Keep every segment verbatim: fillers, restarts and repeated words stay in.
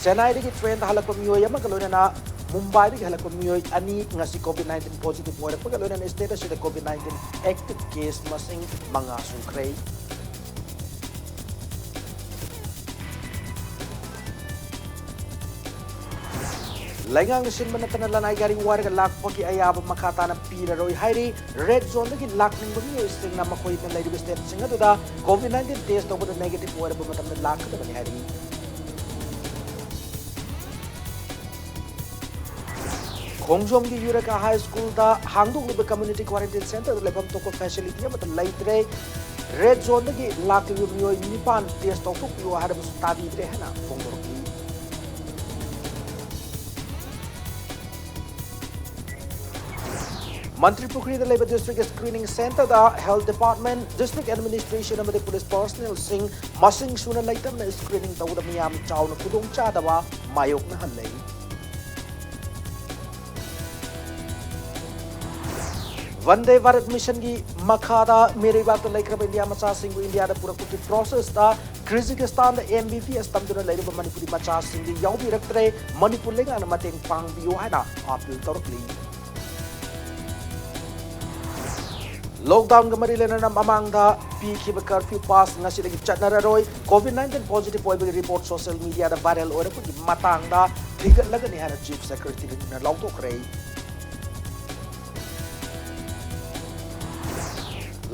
ꯆꯦꯟꯅꯥꯏꯗꯒꯤ ꯇ꯭ꯔꯦꯟꯗ ꯍꯜꯂꯛꯄ ꯃꯤꯑꯣꯏ ꯑꯃꯒ ꯂꯣꯏꯅꯅ ꯃꯨꯝꯕꯥꯏꯗꯒꯤ ꯍꯜꯂꯛꯄ ꯃꯤꯑꯣꯏ ꯑꯅꯤ ꯉꯁꯤ ꯀꯣꯚꯤꯗ ꯅꯥꯏꯟꯇꯤꯟ ꯄꯣꯖꯤꯇꯤꯚ ꯑꯣꯏꯔꯛꯄꯒ ꯂꯣꯏꯅꯅ ꯁ꯭ꯇꯦꯠ ꯑꯁꯤꯗ ꯀꯣꯚꯤꯗ ꯅꯥꯏꯟꯇꯤꯟ ꯑꯦꯛꯇꯤꯚ ꯀꯦꯁ ꯃꯁꯤꯡ ꯃꯉꯥ ꯁꯨꯈ꯭ꯔꯦ꯫ ꯂꯩꯉꯥꯛꯅ ꯁꯤꯟꯕ ꯅꯠꯇꯅ ꯂꯅꯥꯏ ꯒꯥꯔꯤ ꯋꯥꯏꯔꯒ ꯂꯥꯛꯄꯒꯤ ꯑꯌꯥꯕ ꯃꯈꯥ ꯇꯥꯅ ꯄꯤꯔꯔꯣꯏ ꯍꯥꯏꯔꯤ꯫ ꯔꯦꯗ ꯖꯣꯟꯗꯒꯤ ꯂꯥꯛꯅꯤꯡꯕ ꯃꯤꯑꯣꯏꯁꯤꯡꯅ ꯃꯈꯣꯏꯅ ꯂꯩꯔꯤꯕ ꯁ꯭ꯇꯦꯠꯁꯤꯡ ꯑꯗꯨꯗ ꯀꯣꯚꯤꯗ ꯅꯥꯏꯟꯇꯤꯟ ꯇꯦꯁ ꯇꯧꯕꯗ ꯅꯦꯒꯦꯇꯤꯚ ꯑꯣꯏꯔꯕ ꯃꯇꯝꯗ ꯂꯥꯛꯀꯗꯕꯅꯤ ꯍꯥꯏꯔꯤ꯫ ꯈꯣꯡꯖꯣꯝꯒꯤ ꯌꯨꯔꯦꯀꯥ ꯍꯥꯏ ꯁ꯭ꯀꯨꯜꯗ ꯍꯥꯡꯗꯣꯛꯂꯤꯕ ꯀꯝꯃ꯭ꯌꯨꯅꯤꯇꯤ ꯀ꯭ꯋꯥꯔꯦꯟꯇꯤꯟ ꯁꯦꯟꯇꯔꯗ ꯂꯩꯐꯝ ꯊꯣꯛꯄ ꯐꯦꯁꯤꯂꯤꯇꯤ ꯑꯃꯠꯇ ꯂꯩꯇ꯭ꯔꯦ꯫ ꯔꯦꯗ ꯖꯣꯟꯗꯒꯤ ꯂꯥꯛꯂꯤꯕ ꯃꯤꯑꯣꯏ ꯅꯤꯄꯥꯟ ꯇꯦꯁ ꯇꯧꯊꯣꯛꯄꯤꯌꯨ ꯍꯥꯏꯔꯕꯁꯨ ꯇꯥꯕꯤꯗ꯭ꯔꯦ ꯍꯥꯏꯅ ꯐꯣꯡꯗꯣꯔꯛꯂꯤ꯫ ꯃꯟꯇ꯭ꯔꯤ ꯄꯨꯈ꯭ꯔꯤꯗ ꯂꯩꯕ ꯗꯤꯁꯇ꯭ꯔꯤꯛ ꯁ꯭ꯀ꯭ꯔꯤꯅꯤꯡ ꯁꯦꯟꯇꯔꯗ ꯍꯦꯜꯊ ꯗꯤꯄꯥꯔꯠꯃꯦꯟ, ꯗꯤꯁꯇ꯭ꯔꯤꯛ ꯑꯦꯗꯃꯤꯅꯤꯁꯇ꯭ꯔꯦꯁꯟ ꯑꯃꯗꯤ ꯄꯨꯂꯤꯁ ꯄꯔꯁꯅꯦꯜꯁꯤꯡ ꯃꯁꯤꯡ ꯁꯨꯅ ꯂꯩꯇꯕꯅ ꯁ꯭ꯀ꯭ꯔꯤꯅꯤꯡ ꯇꯧꯕꯗ ꯃꯤꯌꯥꯝ ꯆꯥꯎꯅ ꯈꯨꯗꯣꯡꯆꯥꯗꯕ ꯃꯥꯌꯣꯛꯅꯍꯜꯂꯦ꯫ ꯚꯟꯗꯦ ꯚꯥꯔꯠ ꯃꯤꯁꯟꯒꯤ ꯃꯈꯥꯗ ꯃꯤꯔꯩꯕꯥꯛꯇ ꯂꯩꯈ꯭ꯔꯕ ꯏꯟꯗꯤꯌꯥ ꯃꯆꯥꯁꯤꯡꯕꯨ ꯏꯟꯗꯤꯌꯥꯗ ꯄꯨꯔꯛꯄꯒꯤ ꯄ꯭ꯔꯣꯁꯦꯁꯇ ꯀ꯭ꯔꯤꯖꯤꯀꯤꯁꯇꯥꯟꯗ ꯑꯦꯝ ꯕꯤ ꯕꯤ ꯑꯦꯁ ꯇꯝꯗꯨꯅ ꯂꯩꯔꯤꯕ ꯃꯅꯤꯄꯨꯔꯤ ꯃꯆꯥꯁꯤꯡꯗꯤ ꯌꯥꯎꯕꯤꯔꯛꯇ꯭ꯔꯦ꯫ ꯃꯅꯤꯄꯨꯔ ꯂꯩꯉꯥꯛꯅ ꯃꯇꯦꯡ ꯄꯥꯡꯕꯤꯌꯨ ꯍꯥꯏꯅ ꯑꯥꯄꯤꯜ ꯇꯧꯔꯛꯂꯤ꯫ ꯂꯣꯛꯗꯥꯎꯟꯒ ꯃꯔꯤ ꯂꯩꯅꯅ ꯃꯃꯥꯡꯗ ꯄꯤꯈꯤꯕ ꯀꯔꯐ꯭ꯌꯨ ꯄꯥꯁ ꯉꯁꯤꯗꯒꯤ ꯆꯠꯅꯔꯔꯣꯏ꯫ ꯀꯣꯚꯤꯗ ꯅꯥꯏꯟꯇꯤꯟ ꯄꯣꯖꯤꯇꯤꯚ ꯑꯣꯏꯕꯒꯤ ꯔꯤꯄꯣꯔꯠ ꯁꯣꯁꯤꯌꯦꯜ ꯃꯤꯗꯤꯌꯥꯗ ꯚꯥꯏꯔꯦꯜ ꯑꯣꯏꯔꯛꯄꯒꯤ ꯃꯇꯥꯡꯗ ꯊꯤꯒꯠꯂꯒꯅꯤ ꯍꯥꯏꯅ ꯆꯤꯐ ꯁꯦꯀ꯭ꯔꯦꯇꯔꯤꯅ ꯂꯥꯎꯊꯣꯛꯈ꯭ꯔꯦ꯫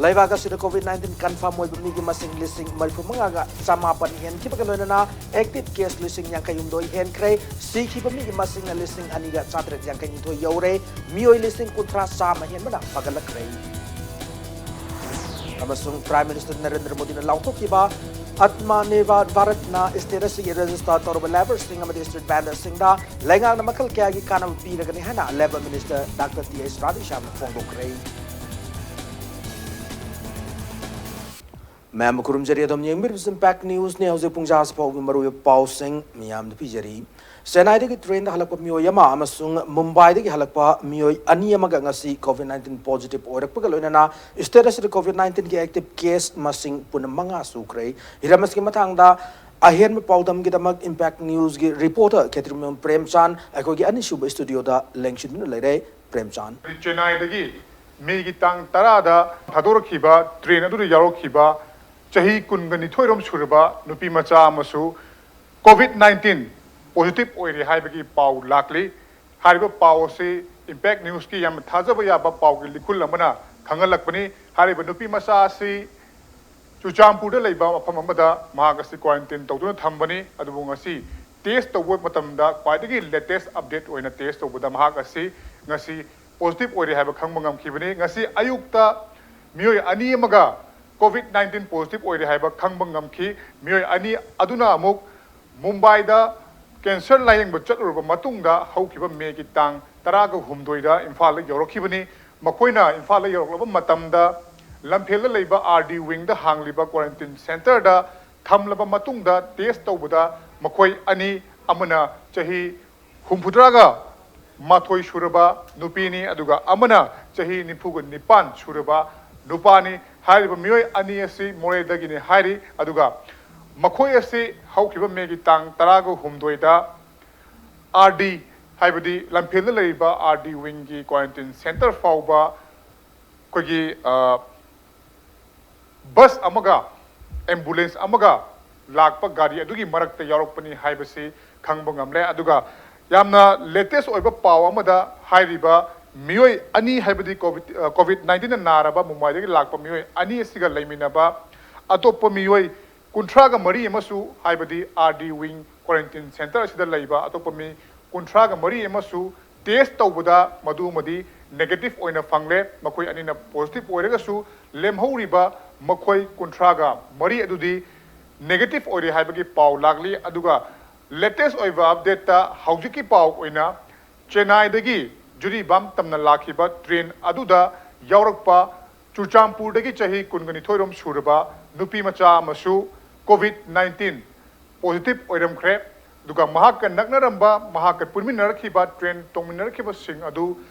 ꯂꯩꯕꯥꯛ ꯑꯁꯤꯗ ꯀꯣꯚꯤꯗ ꯅꯥꯏꯟꯇꯤꯟ ꯀꯟꯐꯥꯔꯝ ꯑꯣꯏꯕ ꯃꯤꯒꯤ ꯃꯁꯤꯡ ꯂꯤꯁꯤꯡ ꯃꯔꯤꯐꯨ ꯃꯉꯥꯒ ꯆꯃꯥꯄꯟ ꯍꯦꯟꯈꯤꯕꯒ ꯂꯣꯏꯅꯅ ꯑꯦꯛꯇꯤꯚ ꯀꯦꯁ ꯂꯤꯁꯤꯡ ꯌꯥꯡꯈꯩ ꯍꯨꯝꯗꯣꯏ ꯍꯦꯟꯈ꯭ꯔꯦ꯫ ꯁꯤꯈꯤꯕ ꯃꯤꯒꯤ ꯃꯁꯤꯡꯅ ꯂꯤꯁꯤꯡ ꯑꯅꯤꯒ ꯆꯥꯇ꯭ꯔꯦꯠ ꯌꯥꯡꯈꯩ ꯅꯤꯊꯣꯏ ꯌꯧꯔꯦ꯫ ꯃꯤꯑꯣꯏ ꯂꯤꯁꯤꯡ ꯀꯨꯟꯊ꯭ꯔꯥ ꯆꯥꯝꯃ ꯍꯦꯟꯕꯅ ꯐꯒꯠꯂꯛꯈ꯭ꯔꯦ꯫ ꯑꯃꯁꯨꯡ ꯄ꯭ꯔꯥꯏꯝ ꯃꯤꯅꯤꯁꯇꯔ ꯅꯔꯦꯟꯗ꯭ꯔ ꯃꯣꯗꯤꯅ ꯂꯥꯎꯊꯣꯛꯈꯤꯕ ꯑꯠꯃꯥ ꯅꯤꯔꯚꯥꯔ ꯚꯥꯔꯠꯅ ꯁ꯭ꯇꯦꯠ ꯑꯁꯤꯒꯤ ꯔꯦꯖꯤꯁꯇꯥꯔ ꯇꯧꯔꯕ ꯂꯦꯕꯔꯁꯤꯡ ꯑꯃꯗꯤ ꯁ꯭ꯇ꯭ꯔꯤꯠ ꯚꯦꯟꯗꯔꯁꯤꯡꯗ ꯂꯩꯉꯥꯛꯅ ꯃꯈꯜ ꯀꯌꯥꯒꯤ ꯀꯥꯟꯅꯕ ꯄꯤꯔꯒꯅꯤ ꯍꯥꯏꯅ labour minister doctor T H ꯔꯥꯙꯦꯁ꯭ꯌꯥꯝꯅ ꯐꯣꯡꯗꯣꯛꯈ꯭ꯔꯦ꯫ ꯃꯌꯥꯝꯕꯨ ꯈꯨꯔꯨꯝꯖꯔꯤ꯫ ꯑꯗꯣꯝ ꯌꯦꯡꯕꯤꯔꯤꯕꯁꯤ ꯏꯝꯄꯦꯛ ꯅ꯭ꯌꯨꯁꯅꯤ꯫ ꯍꯧꯖꯤꯛ ꯄꯨꯡ ꯖꯥꯁꯤ ꯐꯥꯎꯒꯤ ꯃꯔꯨꯑꯣꯏꯕ ꯄꯥꯎꯁꯤꯡ ꯃꯤꯌꯥꯝꯗ ꯄꯤꯖꯔꯤ꯫ ꯆꯦꯟꯅꯥꯏꯗꯒꯤ ꯇ꯭ꯔꯦꯟꯗ ꯍꯜꯂꯛꯄ ꯃꯤꯑꯣꯏ ꯑꯃ ꯑꯃꯁꯨꯡ ꯃꯨꯝꯕꯥꯏꯗꯒꯤ ꯍꯜꯂꯛꯄ ꯃꯤꯑꯣꯏ ꯑꯅꯤ ꯑꯃꯒ ꯉꯁꯤ ꯀꯣꯚꯤꯗ ꯅꯥꯏꯟꯇꯤꯟ ꯄꯣꯖꯤꯇꯤꯚ ꯑꯣꯏꯔꯛꯄꯒ ꯂꯣꯏꯅꯅ ꯁ꯭ꯇꯦꯠ ꯑꯁꯤꯗ ꯀꯣꯚꯤꯗ ꯅꯥꯏꯟꯇꯤꯟꯒꯤ ꯑꯦꯛꯇꯤꯚ ꯀꯦꯁ ꯃꯁꯤꯡ ꯄꯨꯟꯅ ꯃꯉꯥ ꯁꯨꯈ꯭ꯔꯦ꯫ ꯍꯤꯔꯝ ꯑꯁꯤꯒꯤ ꯃꯇꯥꯡꯗ ꯑꯍꯦꯟꯕ ꯄꯥꯎꯗꯝꯒꯤꯗꯃꯛ Impact Newsꯀꯤ reporter ꯈꯦꯇ꯭ꯔꯤꯃꯌꯨꯝ ꯄ꯭ꯔꯦꯝꯆꯥꯟ ꯑꯩꯈꯣꯏꯒꯤ ꯑꯅꯤꯁꯨꯕ studioꯗ ꯂꯦꯡꯁꯤꯟꯗꯨꯅ ꯂꯩꯔꯦ꯫ ꯄ꯭ꯔꯦꯝꯆꯥꯟ꯫ ꯆꯦꯟꯅꯥꯏꯗꯒꯤ ꯃꯦꯒꯤ ꯇꯥꯡ ꯇꯔꯥꯗ ꯊꯥꯗꯣꯔꯛꯈꯤꯕ train ꯑꯗꯨꯗ ꯌꯥꯎꯔꯛꯈꯤꯕ ꯆꯍꯤ ꯀꯨꯟꯒ ꯅꯤꯊꯣꯏꯔꯣꯝ ꯁꯨꯔꯕ ꯅꯨꯄꯤ ꯃꯆꯥ ꯑꯃꯁꯨ COVID nineteen positive ꯑꯣꯏꯔꯦ ꯍꯥꯏꯕꯒꯤ ꯄꯥꯎ ꯂꯥꯛꯂꯤ꯫ ꯍꯥꯏꯔꯤꯕ ꯄꯥꯎ ꯑꯁꯤ Impact Newsꯀꯤ ꯌꯥꯝꯅ ꯊꯥꯖꯕ ꯌꯥꯕ ꯄꯥꯎꯒꯤ ꯂꯤꯈꯨꯜ ꯑꯃꯅ ꯈꯪꯍꯜꯂꯛꯄꯅꯤ꯫ ꯍꯥꯏꯔꯤꯕ ꯅꯨꯄꯤ ꯃꯆꯥ ꯑꯁꯤ ꯆꯨꯔꯆꯥꯟꯄꯨꯔꯗ ꯂꯩꯕ ꯃꯐꯝ ꯑꯃꯗ ꯃꯍꯥꯛ ꯑꯁꯤ quarantine ꯇꯧꯗꯨꯅ ꯊꯝꯕꯅꯤ꯫ ꯑꯗꯨꯕꯨ ꯉꯁꯤ test ꯇꯧꯕ ꯃꯇꯝꯗ ꯈ꯭ꯋꯥꯏꯗꯒꯤ latest update ꯑꯣꯏꯅ test ꯇꯧꯕꯗ ꯃꯍꯥꯛ ꯑꯁꯤ ꯉꯁꯤ positive ꯑꯣꯏꯔꯦ ꯍꯥꯏꯕ ꯈꯪꯕ ꯉꯝꯈꯤꯕꯅꯤ꯫ ꯉꯁꯤ ꯑꯌꯨꯛꯇ ꯃꯤꯑꯣꯏ ꯑꯅꯤ ꯑꯃꯒ COVID nineteen positive ꯑꯣꯏꯔꯦ ꯍꯥꯏꯕ ꯈꯪꯕ ꯉꯝꯈꯤ꯫ ꯃꯤꯑꯣꯏ ꯑꯅꯤ ꯑꯗꯨꯅ ꯑꯃꯨꯛ ꯃꯨꯝꯕꯥꯏꯗ cancer ꯂꯥꯌꯦꯡꯕ ꯆꯠꯂꯨꯔꯕ ꯃꯇꯨꯡꯗ ꯍꯧꯈꯤꯕ ꯃꯦꯒꯤ ꯇꯥꯡ ꯇꯔꯥꯒ ꯍꯨꯝꯗꯣꯏꯗ ꯏꯝꯐꯥꯜꯗ ꯌꯧꯔꯛꯈꯤꯕꯅꯤ꯫ ꯃꯈꯣꯏꯅ ꯏꯝꯐꯥꯜꯗ ꯌꯧꯔꯛꯂꯕ ꯃꯇꯝꯗ ꯂꯝꯐꯦꯜꯗ ꯂꯩꯕ RD wingꯗ ꯍꯥꯡꯂꯤꯕ quarantine centreꯗ ꯊꯝꯂꯕ ꯃꯇꯨꯡꯗ test ꯇꯧꯕꯗ ꯃꯈꯣꯏ ꯑꯅꯤ, ꯑꯃꯅ ꯆꯍꯤ ꯍꯨꯝꯐꯨꯇꯔꯥꯒ ꯃꯥꯊꯣꯏ ꯁꯨꯔꯕ ꯅꯨꯄꯤꯅꯤ, ꯑꯗꯨꯒ ꯑꯃꯅ ꯆꯍꯤ ꯅꯤꯐꯨꯒ ꯅꯤꯄꯥꯟ ꯁꯨꯔꯕ ꯅꯨꯄꯥꯅꯤ꯫ ꯍꯥꯏꯔꯤꯕ ꯃꯤꯑꯣꯏ ꯑꯅꯤ ꯑꯁꯤ ꯃꯣꯔꯦꯗꯒꯤꯅꯤ ꯍꯥꯏꯔꯤ꯫ ꯑꯗꯨꯒ ꯃꯈꯣꯏ ꯑꯁꯤ ꯍꯧꯈꯤꯕ ꯃꯦꯒꯤ ꯇꯥꯡ ꯇꯔꯥꯒ ꯍꯨꯝꯗꯣꯏꯗ RD, ꯍꯥꯏꯕꯗꯤ ꯂꯝꯐꯦꯜꯗ ꯂꯩꯔꯤꯕ RD wingꯒꯤ quarantine centre ꯐꯥꯎꯕ ꯑꯩꯈꯣꯏꯒꯤ, ꯑ, bus ꯑꯃꯒ ambulance ꯑꯃꯒ ꯂꯥꯛꯄ ꯒꯥꯔꯤ ꯑꯗꯨꯒꯤ ꯃꯔꯛꯇ ꯌꯥꯎꯔꯛꯄꯅꯤ ꯍꯥꯏꯕꯁꯤ ꯈꯪꯕ ꯉꯝꯂꯦ꯫ ꯑꯗꯨꯒ ꯌꯥꯝꯅ latest ꯑꯣꯏꯕ ꯄꯥꯎ ꯑꯃꯗ ꯍꯥꯏꯔꯤꯕ ꯃꯤꯑꯣꯏ ꯑꯅꯤ, ꯍꯥꯏꯕꯗꯤ COVID, ꯑ, COVID nineteenꯅ ꯅꯥꯔꯕ ꯃꯨꯝꯕꯥꯏꯗꯒꯤ ꯂꯥꯛꯄ ꯃꯤꯑꯣꯏ ꯑꯅꯤ ꯑꯁꯤꯒ ꯂꯩꯃꯤꯟꯅꯕ ꯑꯇꯣꯞꯄ ꯃꯤꯑꯣꯏ ꯀꯨꯟꯊ꯭ꯔꯥꯒ ꯃꯔꯤ ꯑꯃꯁꯨ, ꯍꯥꯏꯕꯗꯤ RD wing quarantine centre ꯑꯁꯤꯗ ꯂꯩꯕ ꯑꯇꯣꯞꯄ ꯃꯤ ꯀꯨꯟꯊ꯭ꯔꯥꯒ ꯃꯔꯤ ꯑꯃꯁꯨ test ꯇꯧꯕꯗ ꯃꯗꯨꯃꯗꯤ negative ꯑꯣꯏꯅ ꯐꯪꯂꯦ꯫ ꯃꯈꯣꯏ ꯑꯅꯤꯅ positive ꯑꯣꯏꯔꯒꯁꯨ ꯂꯦꯝꯍꯧꯔꯤꯕ ꯃꯈꯣꯏ ꯀꯨꯟꯊ꯭ꯔꯥꯒ ꯃꯔꯤ ꯑꯗꯨꯗꯤ negative ꯑꯣꯏꯔꯦ ꯍꯥꯏꯕꯒꯤ ꯄꯥꯎ ꯂꯥꯛꯂꯤ꯫ ꯑꯗꯨꯒ latest ꯑꯣꯏꯕ updateꯇ ꯍꯧꯖꯤꯛꯀꯤ ꯄꯥꯎ ꯑꯣꯏꯅ ꯆꯦꯟꯅꯥꯏꯗꯒꯤ ꯖꯤꯔꯤꯕꯥꯝ ꯇꯝꯅ ꯂꯥꯛꯈꯤꯕ train ꯑꯗꯨꯗ ꯌꯥꯎꯔꯛꯄ ꯆꯨꯔꯆꯥꯟꯄꯨꯔꯗꯒꯤ ꯆꯍꯤ ꯀꯨꯟꯒ ꯅꯤꯊꯣꯏꯔꯣꯝ ꯁꯨꯔꯕ ꯅꯨꯄꯤ ꯃꯆꯥ ꯑꯃꯁꯨ COVID nineteen positive ꯑꯣꯏꯔꯝꯈ꯭ꯔꯦ꯫ ꯑꯗꯨꯒ ꯃꯍꯥꯛꯀ ꯅꯛꯅꯔꯝꯕ, ꯃꯍꯥꯛꯀ ꯄꯨꯟꯃꯤꯟꯅꯔꯛꯈꯤꯕ, train ꯇꯣꯡꯃꯤꯟꯅꯔꯛꯈꯤꯕꯁꯤꯡ ꯑꯗꯨ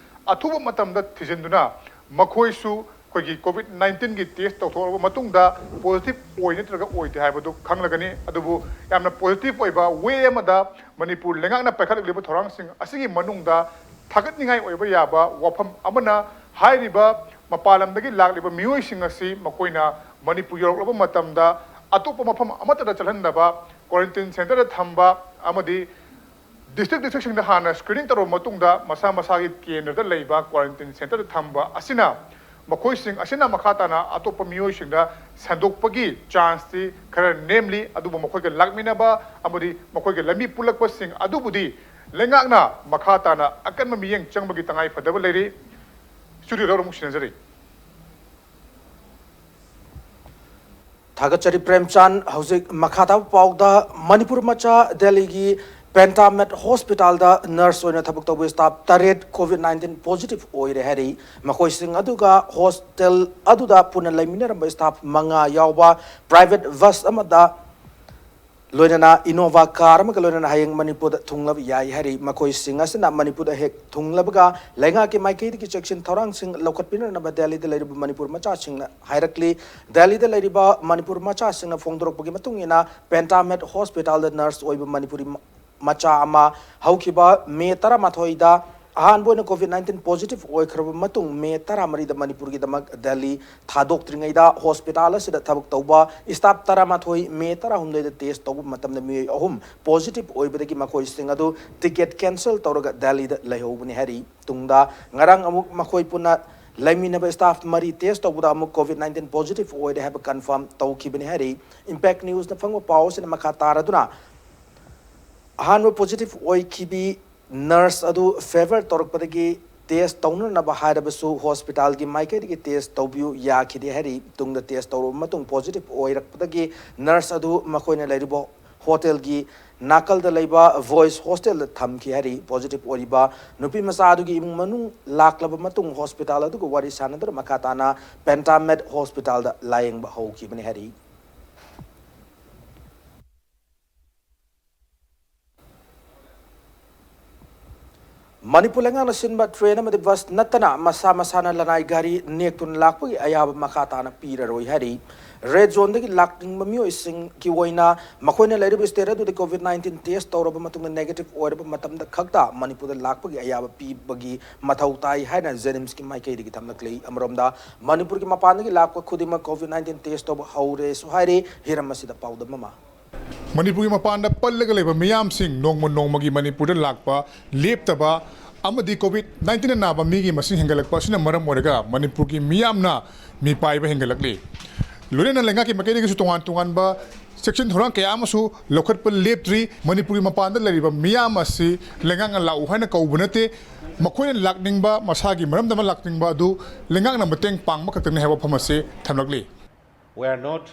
ꯑꯊꯨꯕ ꯃꯇꯝꯗ ꯊꯤꯖꯤꯟꯗꯨꯅ ꯃꯈꯣꯏꯁꯨ ꯑꯩꯈꯣꯏꯒꯤ ꯀꯣꯚꯤꯗ ꯅꯥꯏꯟꯇꯤꯟꯒꯤ ꯇꯦꯁ ꯇꯧꯊꯣꯛꯂꯕ ꯃꯇꯨꯡꯗ ꯄꯣꯖꯤꯇꯤꯚ ꯑꯣꯏ ꯅꯠꯇ꯭ꯔꯒ ꯑꯣꯏꯗꯦ ꯍꯥꯏꯕꯗꯨ ꯈꯪꯂꯒꯅꯤ꯫ ꯑꯗꯨꯕꯨ ꯌꯥꯝꯅ ꯄꯣꯖꯤꯇꯤꯚ ꯑꯣꯏꯕ ꯋꯦ ꯑꯃꯗ ꯃꯅꯤꯄꯨꯔ ꯂꯩꯉꯥꯛꯅ ꯄꯥꯏꯈꯠꯂꯛꯂꯤꯕ ꯊꯧꯔꯥꯡꯁꯤꯡ ꯑꯁꯤꯒꯤ ꯃꯅꯨꯡꯗ ꯊꯥꯒꯠꯅꯤꯡꯉꯥꯏ ꯑꯣꯏꯕ ꯌꯥꯕ ꯋꯥꯐꯝ ꯑꯃꯅ, ꯍꯥꯏꯔꯤꯕ ꯃꯄꯥꯟ ꯂꯝꯗꯒꯤ ꯂꯥꯛꯂꯤꯕ ꯃꯤꯑꯣꯏꯁꯤꯡ ꯑꯁꯤ ꯃꯈꯣꯏꯅ ꯃꯅꯤꯄꯨꯔ ꯌꯧꯔꯛꯂꯕ ꯃꯇꯝꯗ ꯑꯇꯣꯞꯄ ꯃꯐꯝ ꯑꯃꯠꯇꯗ ꯆꯠꯍꯟꯗꯕ, ꯀ꯭ꯋꯥꯔꯦꯟꯇꯤꯟ ꯁꯦꯟꯇꯔꯗ ꯊꯝꯕ ꯑꯃꯗꯤ ꯗꯤꯁꯇ꯭ꯔꯤꯛ ꯗꯤꯁꯇ꯭ꯔꯤꯛꯁꯤꯡꯗ ꯍꯥꯟꯅ ꯁ꯭ꯀ꯭ꯔꯤꯅꯤꯡ ꯇꯧꯔꯕ ꯃꯇꯨꯡꯗ ꯃꯁꯥ ꯃꯁꯥꯒꯤ ꯀꯦꯟꯗ꯭ꯔꯗ ꯂꯩꯕ ꯀ꯭ꯋꯥꯔꯦꯟꯇꯤꯟ ꯁꯦꯟꯇꯔꯗ ꯊꯝꯕ ꯑꯁꯤꯅ ꯃꯈꯣꯏꯁꯤꯡ ꯑꯁꯤꯅ ꯃꯈꯥ ꯇꯥꯅ ꯑꯇꯣꯞꯄ ꯃꯤꯑꯣꯏꯁꯤꯡꯗ ꯁꯟꯗꯣꯛꯄꯒꯤ ꯆꯥꯟꯁꯇꯤ ꯈꯔ ꯅꯦꯝꯂꯤ꯫ ꯑꯗꯨꯕꯨ ꯃꯈꯣꯏꯒ ꯂꯥꯛꯃꯤꯟꯅꯕ ꯑꯃꯗꯤ ꯃꯈꯣꯏꯒ ꯂꯝꯕꯤ ꯄꯨꯜꯂꯛꯄꯁꯤꯡ ꯑꯗꯨꯕꯨꯗꯤ ꯂꯩꯉꯥꯛꯅ ꯃꯈꯥ ꯇꯥꯅ ꯑꯀꯟꯕ ꯃꯤꯠꯌꯦꯡ ꯆꯪꯕꯒꯤ ꯇꯉꯥꯏ ꯐꯗꯕ ꯂꯩꯔꯤ꯫ ꯁ꯭ꯇꯨꯗꯤꯑꯣꯗ ꯑꯃꯨꯛ ꯁꯤꯟꯅꯖꯔꯤ꯫ ꯊꯥꯒꯠꯆꯔꯤ ꯄ꯭ꯔꯦꯝꯆꯥꯟ꯫ ꯍꯧꯖꯤꯛ ꯃꯈꯥ ꯇꯥꯕ ꯄꯥꯎꯗ, ꯃꯅꯤꯄꯨꯔ ꯃꯆꯥ ꯗꯦꯜꯂꯤꯒꯤ ꯄꯦꯟꯇꯥꯃꯦꯠ ꯍꯣꯁꯄꯤꯇꯥꯜꯗ ꯅꯔꯁ ꯑꯣꯏꯅ ꯊꯕꯛ ꯇꯧꯕ ꯁ꯭ꯇꯥꯐ ꯇꯔꯦꯠ ꯀꯣꯚꯤꯗ ꯅꯥꯏꯟꯇꯤꯟ ꯄꯣꯖꯤꯇꯤꯚ ꯑꯣꯏꯔꯦ ꯍꯥꯏꯔꯤ꯫ ꯃꯈꯣꯏꯁꯤꯡ ꯑꯗꯨꯒ ꯍꯣꯁꯇꯦꯜ ꯑꯗꯨꯗ ꯄꯨꯟꯅ ꯂꯩꯃꯤꯟꯅꯔꯝꯕ ꯁ꯭ꯇꯥꯐ ꯃꯉꯥ ꯌꯥꯎꯕ ꯄ꯭ꯔꯥꯏꯚꯦꯠ ꯕꯁ ꯑꯃꯗ ꯂꯣꯏꯅꯅ ꯏꯅꯣꯚꯥ ꯀꯥꯔ ꯑꯃꯒ ꯂꯣꯏꯅꯅ ꯍꯌꯦꯡ ꯃꯅꯤꯄꯨꯔꯗ ꯊꯨꯡꯂꯕ ꯌꯥꯏ ꯍꯥꯏꯔꯤ꯫ ꯃꯈꯣꯏꯁꯤꯡ ꯑꯁꯤꯅ ꯃꯅꯤꯄꯨꯔꯗ ꯍꯦꯛ ꯊꯨꯡꯂꯕꯒ ꯂꯩꯉꯥꯛꯀꯤ ꯃꯥꯏꯀꯩꯗꯒꯤ ꯆꯦꯛꯁꯤꯟ ꯊꯧꯔꯥꯡꯁꯤꯡ ꯂꯧꯈꯠꯄꯤꯅꯅꯕ ꯗꯦꯜꯂꯤꯗ ꯂꯩꯔꯤꯕ ꯃꯅꯤꯄꯨꯔ ꯃꯆꯥꯁꯤꯡꯅ ꯍꯥꯏꯔꯛꯂꯤ꯫ ꯗꯦꯜꯂꯤꯗ ꯂꯩꯔꯤꯕ ꯃꯅꯤꯄꯨꯔ ꯃꯆꯥꯁꯤꯡꯅ ꯐꯣꯡꯗꯣꯔꯛꯄꯒꯤ ꯃꯇꯨꯡ ꯏꯟꯅ, ꯄꯦꯟꯇꯥꯃꯦꯠ ꯍꯣꯁꯄꯤꯇꯥꯜꯗ ꯅꯔꯁ ꯑꯣꯏꯕ ꯃꯅꯤꯄꯨꯔꯤ ꯃ-, ꯃꯆꯥ ꯑꯃ ꯍꯧꯈꯤꯕ ꯃꯦ ꯇꯔꯥꯃꯥꯊꯣꯏꯗ ꯑꯍꯥꯟꯕ ꯑꯣꯏꯅ ꯀꯣꯚꯤꯗ ꯅꯥꯏꯟꯇꯤꯟ ꯄꯣꯖꯤꯇꯤꯚ ꯑꯣꯏꯈ꯭ꯔꯕ ꯃꯇꯨꯡ, ꯃꯦ ꯇꯔꯥꯃꯔꯤꯗ ꯃꯅꯤꯄꯨꯔꯒꯤꯗꯃꯛ ꯗꯦꯜꯂꯤ ꯊꯥꯗꯣꯛꯇ꯭ꯔꯤꯉꯩꯗ ꯍꯣꯁꯄꯤꯇꯥꯜ ꯑꯁꯤꯗ ꯊꯕꯛ ꯇꯧꯕ ꯁ꯭ꯇꯥꯐ ꯇꯔꯥꯃꯥꯊꯣꯏ ꯃꯦ ꯇꯔꯥꯍꯨꯝꯗꯣꯏꯗ ꯇꯦꯁ ꯇꯧꯕ ꯃꯇꯝꯗ ꯃꯤꯑꯣꯏ ꯑꯍꯨꯝ ꯄꯣꯖꯤꯇꯤꯚ ꯑꯣꯏꯕꯗꯒꯤ ꯃꯈꯣꯏꯁꯤꯡ ꯑꯗꯨ ꯇꯤꯀꯦꯠ ꯀꯦꯟꯁꯦꯜ ꯇꯧꯔꯒ ꯗꯦꯜꯂꯤꯗ ꯂꯩꯍꯧꯕꯅꯤ ꯍꯥꯏꯔꯤ꯫ ꯇꯨꯡꯗ ꯉꯔꯥꯡ ꯑꯃꯨꯛ ꯃꯈꯣꯏ ꯄꯨꯟꯅ ꯂꯩꯃꯤꯟꯅꯕ ꯁ꯭ꯇꯥꯐ ꯃꯔꯤ ꯇꯦꯁ ꯇꯧꯕꯗ ꯑꯃꯨꯛ ꯀꯣꯚꯤꯗ ꯅꯥꯏꯟꯇꯤꯟ ꯄꯣꯖꯤꯇꯤꯚ ꯑꯣꯏꯔꯦ ꯍꯥꯏꯕ ꯀꯟꯐꯥꯔꯝ ꯇꯧꯈꯤꯕꯅꯤ ꯍꯥꯏꯔꯤ꯫ ꯏꯝꯄꯦꯛ ꯅ꯭ꯌꯨꯁꯅ ꯐꯪꯕ ꯄꯥꯎ ꯑꯁꯤꯅ ꯃꯈꯥ ꯇꯥꯔꯗꯨꯅ, ꯑꯍꯥꯟꯕ ꯄꯣꯖꯤꯇꯤꯚ ꯑꯣꯏꯈꯤꯕꯤ ꯅꯔꯁ ꯑꯗꯨ ꯐꯦꯚꯔ ꯇꯧꯔꯛꯄꯗꯒꯤ ꯇꯦꯁ ꯇꯧꯅꯅꯕ ꯍꯥꯏꯔꯕꯁꯨ ꯍꯣꯁꯄꯤꯇꯥꯜꯒꯤ ꯃꯥꯏꯀꯩꯗꯒꯤ ꯇꯦꯁ ꯇꯧꯕꯤꯌꯨ ꯌꯥꯈꯤꯗꯦ ꯍꯥꯏꯔꯤ꯫ ꯇꯨꯡꯗ ꯇꯦꯁ ꯇꯧꯔꯕ ꯃꯇꯨꯡ ꯄꯣꯖꯤꯇꯤꯚ ꯑꯣꯏꯔꯛꯄꯗꯒꯤ ꯅꯔꯁ ꯑꯗꯨ ꯃꯈꯣꯏꯅ ꯂꯩꯔꯤꯕ ꯍꯣꯇꯦꯜꯒꯤ ꯅꯥꯀꯜꯗ ꯂꯩꯕ ꯚꯣꯏꯁ ꯍꯣꯁꯇꯦꯜꯗ ꯊꯝꯈꯤ ꯍꯥꯏꯔꯤ꯫ ꯄꯣꯖꯤꯇꯤꯚ ꯑꯣꯏꯔꯤꯕ ꯅꯨꯄꯤ ꯃꯆꯥ ꯑꯗꯨꯒꯤ ꯏꯃꯨꯡ ꯃꯅꯨꯡ ꯂꯥꯛꯂꯕ ꯃꯇꯨꯡ ꯍꯣꯁꯄꯤꯇꯥꯜ ꯑꯗꯨꯒ ꯋꯥꯔꯤ ꯁꯥꯟꯅꯗꯨꯅ ꯃꯈꯥ ꯇꯥꯅ ꯄꯦꯟꯇꯥꯃꯦꯠ ꯍꯣꯁꯄꯤꯇꯥꯜꯗ ꯂꯥꯌꯦꯡꯕ ꯍꯧꯈꯤꯕꯅꯤ ꯍꯥꯏꯔꯤ꯫ ꯃꯅꯤꯄꯨꯔ ꯂꯩꯉꯥꯛꯅ ꯁꯤꯟꯕ ꯇ꯭ꯔꯦꯟ ꯑꯃꯗꯤ ꯕꯁ ꯅꯠꯇꯅ ꯃꯁꯥ ꯃꯁꯥꯅ ꯂꯅꯥꯏ ꯒꯥꯔꯤ ꯅꯦꯛꯇꯨꯅ ꯂꯥꯛꯄꯒꯤ ꯑꯌꯥꯕ ꯃꯈꯥ ꯇꯥꯅ ꯄꯤꯔꯔꯣꯏ ꯍꯥꯏꯔꯤ꯫ ꯔꯦꯗ ꯖꯣꯟꯗꯒꯤ ꯂꯥꯛꯅꯤꯡꯕ ꯃꯤꯑꯣꯏꯁꯤꯡꯒꯤ ꯑꯣꯏꯅ ꯃꯈꯣꯏꯅ ꯂꯩꯔꯤꯕ ꯁ꯭ꯇꯦꯠ ꯑꯗꯨꯗ ꯀꯣꯚꯤꯗ ꯅꯥꯏꯟꯇꯤꯟ ꯇꯦꯁ ꯇꯧꯔꯕ ꯃꯇꯨꯡꯗ ꯅꯦꯒꯦꯇꯤꯚ ꯑꯣꯏꯔꯕ ꯃꯇꯝꯗ ꯈꯛꯇ ꯃꯅꯤꯄꯨꯔꯗ ꯂꯥꯛꯄꯒꯤ ꯑꯌꯥꯕ ꯄꯤꯕꯒꯤ ꯃꯊꯧ ꯇꯥꯏ ꯍꯥꯏꯅ ꯖꯦꯅꯤꯝꯁꯀꯤ ꯃꯥꯏꯀꯩꯗꯒꯤ ꯊꯝꯂꯛꯂꯤ꯫ ꯑꯃꯔꯣꯝꯗ ꯃꯅꯤꯄꯨꯔꯒꯤ ꯃꯄꯥꯟꯗꯒꯤ ꯂꯥꯛꯄ ꯈꯨꯗꯤꯡꯃꯛ ꯀꯣꯚꯤꯗ ꯅꯥꯏꯟꯇꯤꯟ ꯇꯦꯁ ꯇꯧꯕ ꯍꯧꯔꯦꯁꯨ ꯍꯥꯏꯔꯤ꯫ ꯍꯤꯔꯝ ꯑꯁꯤꯗ ꯄꯥꯎꯗꯝ ꯑꯃ꯫ ꯃꯅꯤꯄꯨꯔꯒꯤ ꯃꯄꯥꯟꯗ ꯄꯜꯂꯒ ꯂꯩꯕ ꯃꯤꯌꯥꯝꯁꯤꯡ ꯅꯣꯡꯃ ꯅꯣꯡꯃꯒꯤ ꯃꯅꯤꯄꯨꯔꯗ ꯂꯥꯛꯄ ꯂꯦꯞꯇꯕ ꯑꯃꯗꯤ ꯀꯣꯚꯤꯗ ꯅꯥꯏꯟꯇꯤꯟꯅ ꯅꯥꯕ ꯃꯤꯒꯤ ꯃꯁꯤꯡ ꯍꯦꯟꯒꯠꯂꯛꯄ ꯑꯁꯤꯅ ꯃꯔꯝ ꯑꯣꯏꯔꯒ ꯃꯅꯤꯄꯨꯔꯒꯤ ꯃꯤꯌꯥꯝꯅ ꯃꯤꯄꯥꯏꯕ ꯍꯦꯟꯒꯠꯂꯛꯂꯤ꯫ ꯂꯣꯏꯅꯅ ꯂꯩꯉꯥꯛꯀꯤ ꯃꯥꯏꯀꯩꯗꯒꯤꯁꯨ ꯇꯣꯉꯥꯟ ꯇꯣꯉꯥꯟꯕ ꯆꯦꯛꯁꯤꯟ ꯊꯧꯔꯥꯡ ꯀꯌꯥ ꯑꯃꯁꯨ ꯂꯧꯈꯠꯄ ꯂꯦꯞꯇ꯭ꯔꯤ꯫ ꯃꯅꯤꯄꯨꯔꯒꯤ ꯃꯄꯥꯟꯗ ꯂꯩꯔꯤꯕ ꯃꯤꯌꯥꯝ ꯑꯁꯤ ꯂꯩꯉꯥꯛꯅ ꯂꯥꯛꯎ ꯍꯥꯏꯅ ꯀꯧꯕ ꯅꯠꯇꯦ꯫ ꯃꯈꯣꯏꯅ ꯂꯥꯛꯅꯤꯡꯕ, ꯃꯁꯥꯒꯤ ꯃꯔꯝꯗ ꯑꯃ ꯂꯥꯛꯅꯤꯡꯕ ꯑꯗꯨ ꯂꯩꯉꯥꯛꯅ ꯃꯇꯦꯡ ꯄꯥꯡꯕ ꯈꯛꯇꯪꯅꯤ ꯍꯥꯏꯕ ꯋꯥꯐꯝ ꯑꯁꯤ ꯊꯝꯂꯛꯂꯤ꯫ We are not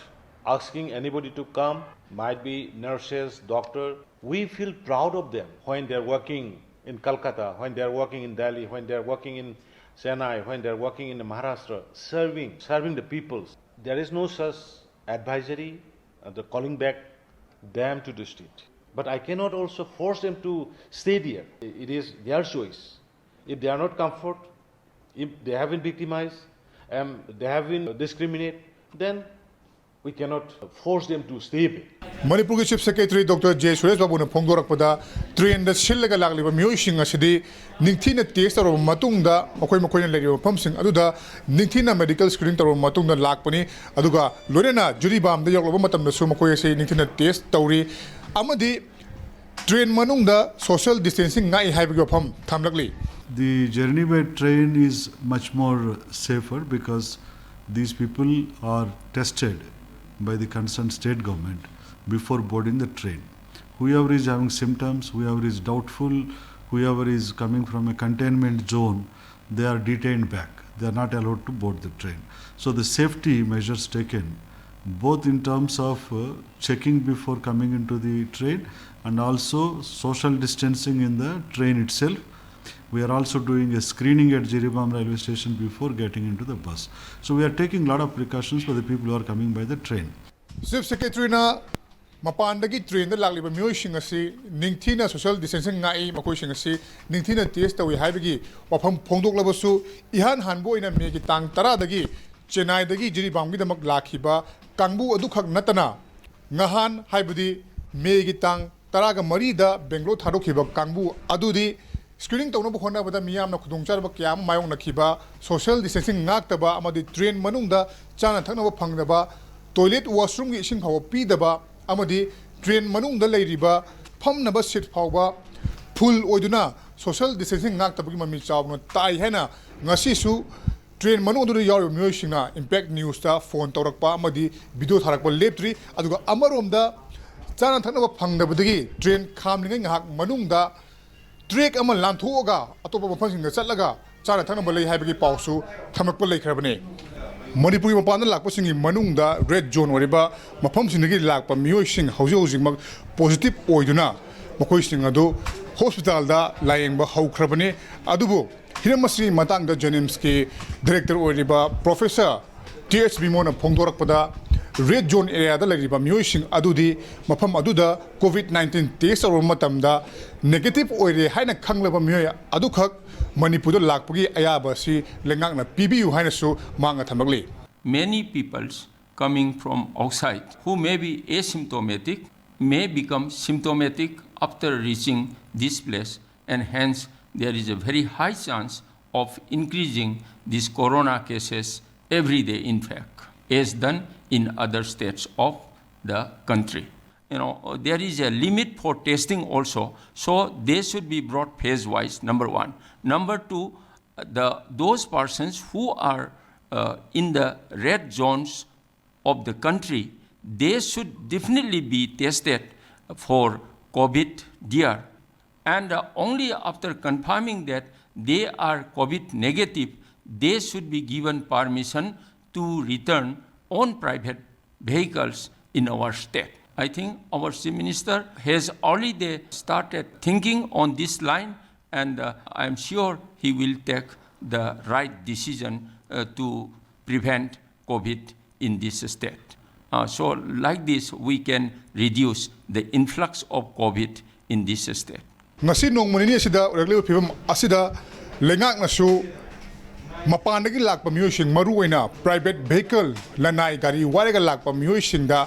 asking anybody to come, might be nurses, doctor. We feel proud of them when they are working in Calcutta, when they are working in Delhi, when they are working in Chennai, when they are working in Maharashtra, serving, serving the peoples. There is no such advisory, uh, the calling back them to the state. But I cannot also force them to stay there. It is their choice. If they are not comfort, if they have been victimized, and they have been discriminated, then we cannot force them to stay back. ꯃꯅꯤꯄꯨꯔꯒꯤ chief secretary doctor J Suresh ꯕꯥꯕꯨꯅ ꯐꯣꯡꯗꯣꯔꯛꯄꯗ, ꯇ꯭ꯔꯦꯟꯗ ꯁꯤꯜꯂꯒ ꯂꯥꯛꯂꯤꯕ ꯃꯤꯑꯣꯏꯁꯤꯡ ꯑꯁꯤꯗꯤ ꯅꯤꯡꯊꯤꯅ test ꯇꯧꯔꯕ ꯃꯇꯨꯡꯗ, ꯃꯈꯣꯏ ꯃꯈꯣꯏꯅ ꯂꯩꯔꯤꯕ ꯃꯐꯝꯁꯤꯡ ꯑꯗꯨꯗ ꯅꯤꯡꯊꯤꯅ ꯃꯦꯗꯤꯀꯦꯜ ꯁ꯭ꯀ꯭ꯔꯤꯅꯤꯡ ꯇꯧꯔꯕ ꯃꯇꯨꯡꯗ ꯂꯥꯛꯄꯅꯤ꯫ ꯑꯗꯨꯒ ꯂꯣꯏꯅꯅ ꯖꯤꯔꯤꯕꯥꯝꯗ ꯌꯧꯔꯛꯂꯕ ꯃꯇꯝꯗꯁꯨ ꯃꯈꯣꯏ ꯑꯁꯤ ꯅꯤꯡꯊꯤꯅ ꯇꯦꯁ ꯇꯧꯔꯤ ꯑꯃꯗꯤ ꯇ꯭ꯔꯦꯟ ꯃꯅꯨꯡꯗ ꯁꯣꯁꯤꯌꯦꯜ ꯗꯤꯁꯇꯦꯟꯁꯤꯡ ꯉꯥꯛꯏ ꯍꯥꯏꯕꯒꯤ ꯋꯥꯐꯝ ꯊꯝꯂꯛꯂꯤ꯫ The journey by train is much more safer because these people are tested by the concerned state government before boarding the train. Whoever is having symptoms, whoever is doubtful, whoever is coming from a containment zone, they are detained back. They are not allowed to board the train. So the safety measures taken, both in terms of uh, checking before coming into the train and also social distancing in the train itself. We are also doing a screening at Jiribam railway station before getting into the bus. So we are taking a lot of precautions for the people who are coming by the train. Chief ꯁꯦꯀ꯭ꯔꯦꯇꯔꯤꯅ ꯃꯄꯥꯟꯗꯒꯤ ꯇ꯭ꯔꯦꯟꯗ ꯂꯥꯛꯂꯤꯕ ꯃꯤꯑꯣꯏꯁꯤꯡ ꯑꯁꯤ ꯅꯤꯡꯊꯤꯅ social distancing ꯉꯥꯛꯏ, ꯃꯈꯣꯏꯁꯤꯡ ꯑꯁꯤ ꯅꯤꯡꯊꯤꯅ ꯇꯦꯁ ꯇꯧꯏ ꯍꯥꯏꯕꯒꯤ ꯋꯥꯐꯝ ꯐꯣꯡꯗꯣꯛꯂꯕꯁꯨ, ꯏꯍꯥꯟ ꯍꯥꯟꯕ ꯑꯣꯏꯅ ꯃꯦꯒꯤ ꯇꯥꯡ ꯇꯔꯥꯗꯒꯤ ꯆꯦꯟꯅꯥꯏꯗꯒꯤ ꯖꯤꯔꯤꯕꯥꯝꯒꯤꯗꯃꯛ ꯂꯥꯛꯈꯤꯕ ꯀꯥꯡꯕꯨ ꯑꯗꯨꯈꯛ ꯅꯠꯇꯅ, ꯉꯍꯥꯟ, ꯍꯥꯏꯕꯗꯤ ꯃꯦꯒꯤ ꯇꯥꯡ ꯇꯔꯥꯒ ꯃꯔꯤꯗ ꯕꯦꯡꯒ꯭ꯂꯣꯔ ꯊꯥꯗꯣꯛꯈꯤꯕ ꯀꯥꯡꯕꯨ ꯑꯗꯨꯗꯤ ꯁ꯭ꯀ꯭ꯔꯤꯅꯤꯡ ꯇꯧꯅꯕ ꯍꯣꯠꯅꯕꯗ ꯃꯤꯌꯥꯝꯅ ꯈꯨꯗꯣꯡꯆꯥꯗꯕ ꯀꯌꯥ ꯑꯃ ꯃꯥꯌꯣꯛꯅꯈꯤꯕ, ꯁꯣꯁꯤꯌꯦꯜ ꯗꯤꯁꯇꯦꯟꯁꯤꯡ ꯉꯥꯛꯇꯕ ꯑꯃꯗꯤ ꯇ꯭ꯔꯦꯟ ꯃꯅꯨꯡꯗ ꯆꯥꯅ ꯊꯛꯅꯕ ꯐꯪꯗꯕ, ꯇꯣꯏꯂꯦꯠ ꯋꯥꯁꯔꯨꯝꯒꯤ ꯏꯁꯤꯡ ꯐꯥꯎꯕ ꯄꯤꯗꯕ ꯑꯃꯗꯤ ꯇ꯭ꯔꯦꯟ ꯃꯅꯨꯡꯗ ꯂꯩꯔꯤꯕ ꯐꯝꯅꯕ ꯁꯤꯠ ꯐꯥꯎꯕ ꯐꯨꯜ ꯑꯣꯏꯗꯨꯅ ꯁꯣꯁꯤꯌꯦꯜ ꯗꯤꯁꯇꯦꯟꯁꯤꯡ ꯉꯥꯛꯇꯕꯒꯤ ꯃꯃꯤ ꯆꯥꯎꯅ ꯇꯥꯏ ꯍꯥꯏꯅ ꯉꯁꯤꯁꯨ ꯇ꯭ꯔꯦꯟ ꯃꯅꯨꯡ ꯑꯗꯨꯗ ꯌꯥꯎꯔꯤꯕ ꯃꯤꯑꯣꯏꯁꯤꯡꯅ ꯏꯝꯄꯦꯛ ꯅ꯭ꯌꯨꯁꯇ ꯐꯣꯟ ꯇꯧꯔꯛꯄ ꯑꯃꯗꯤ ꯚꯤꯗꯤꯑꯣ ꯊꯥꯔꯛꯄ ꯂꯦꯞꯇ꯭ꯔꯤ꯫ ꯑꯗꯨꯒ ꯑꯃꯔꯣꯝꯗ ꯆꯥꯅ ꯊꯛꯅꯕ ꯐꯪꯗꯕꯗꯒꯤ ꯇ꯭ꯔꯦꯟ ꯈꯥꯝꯂꯤꯉꯩ ꯉꯥꯏꯍꯥꯛ ꯃꯅꯨꯡꯗ ꯇ꯭ꯔꯦꯛ ꯑꯃ ꯂꯥꯟꯊꯣꯛꯑꯒ ꯑꯇꯣꯞꯄ ꯃꯐꯝꯁꯤꯡꯗ ꯆꯠꯂꯒ ꯆꯥꯅ ꯊꯛꯅꯕ ꯂꯩ ꯍꯥꯏꯕꯒꯤ ꯄꯥꯎꯁꯨ ꯊꯝꯂꯛꯄ ꯂꯩꯈ꯭ꯔꯕꯅꯤ꯫ ꯃꯅꯤꯄꯨꯔꯒꯤ ꯃꯄꯥꯟꯗ ꯂꯥꯛꯄꯁꯤꯡꯒꯤ ꯃꯅꯨꯡꯗ ꯔꯦꯗ ꯖꯣꯟ ꯑꯣꯏꯔꯤꯕ ꯃꯐꯝꯁꯤꯡꯗꯒꯤ ꯂꯥꯛꯄ ꯃꯤꯑꯣꯏꯁꯤꯡ ꯍꯧꯖꯤꯛ ꯍꯧꯖꯤꯛꯃꯛ ꯄꯣꯖꯤꯇꯤꯚ ꯑꯣꯏꯗꯨꯅ ꯃꯈꯣꯏꯁꯤꯡ ꯑꯗꯨ ꯍꯣꯁꯄꯤꯇꯥꯜꯗ ꯂꯥꯌꯦꯡꯕ ꯍꯧꯈ꯭ꯔꯕꯅꯤ꯫ ꯑꯗꯨꯕꯨ ꯍꯤꯔꯝ ꯑꯁꯤꯒꯤ ꯃꯇꯥꯡꯗ ꯖꯦꯅꯤꯝꯁꯀꯤ ꯗꯥꯏꯔꯦꯛꯇꯔ ꯑꯣꯏꯔꯤꯕ ꯄ꯭ꯔꯣꯐꯦꯁꯔ ꯇꯤ ꯑꯩꯆ ꯕꯤꯃꯣꯅ ꯐꯣꯡꯗꯣꯔꯛꯄꯗ, ꯔꯦꯗ ꯖꯣꯟ ꯑꯦꯔꯤꯌꯥꯗ ꯂꯩꯔꯤꯕ ꯃꯤꯑꯣꯏꯁꯤꯡ ꯑꯗꯨꯗꯤ ꯃꯐꯝ ꯑꯗꯨꯗ ꯀꯣꯚꯤꯗ ꯅꯥꯏꯟꯇꯤꯟ ꯇꯦꯁ ꯇꯧꯔꯕ ꯃꯇꯝꯗ ꯅꯦꯒꯦꯇꯤꯚ ꯑꯣꯏꯔꯦ ꯍꯥꯏꯅ ꯈꯪꯂꯕ ꯃꯤꯑꯣꯏ ꯑꯗꯨꯈꯛ ꯃꯅꯤꯄꯨꯔꯗ ꯂꯥꯛꯄꯒꯤ ꯑꯌꯥꯕ ꯑꯁꯤ ꯂꯩꯉꯥꯛꯅ ꯄꯤꯕꯤꯌꯨ ꯍꯥꯏꯅꯁꯨ ꯃꯍꯥꯛꯅ ꯊꯝꯂꯛꯂꯤ꯫ Many peoples coming from outside who may be asymptomatic may become symptomatic after reaching this place, and hence there is a very high chance of increasing these corona cases every day, in fact, as done in other states of the country. You know, there is a limit for testing also, so they should be brought phase wise, number one. Number two, the, those persons who are uh, in the red zones of the country, they should definitely be tested for COVID there. And uh, only after confirming that they are COVID negative, they should be given permission to return on private vehicles in our state. I think our Chief Minister has already started thinking on this line, and uh, I am sure he will take the right decision uh, to prevent COVID in this state. Uh, so, like this, we can reduce the influx of COVID in this state. ꯉꯁꯤ ꯅꯣꯡꯃ ꯅꯤꯅꯤ ꯑꯁꯤꯗ ꯑꯣꯏꯔꯛꯂꯤꯕ ꯐꯤꯕꯝ ꯑꯁꯤꯗ ꯂꯩꯉꯥꯛꯅꯁꯨ ꯃꯄꯥꯟꯗꯒꯤ ꯂꯥꯛꯄ ꯃꯤꯑꯣꯏꯁꯤꯡ, ꯃꯔꯨꯑꯣꯏꯅ private vehicle, ꯂꯅꯥꯏ ꯒꯥꯔꯤ ꯋꯥꯏꯔꯒ ꯂꯥꯛꯄ ꯃꯤꯑꯣꯏꯁꯤꯡꯗ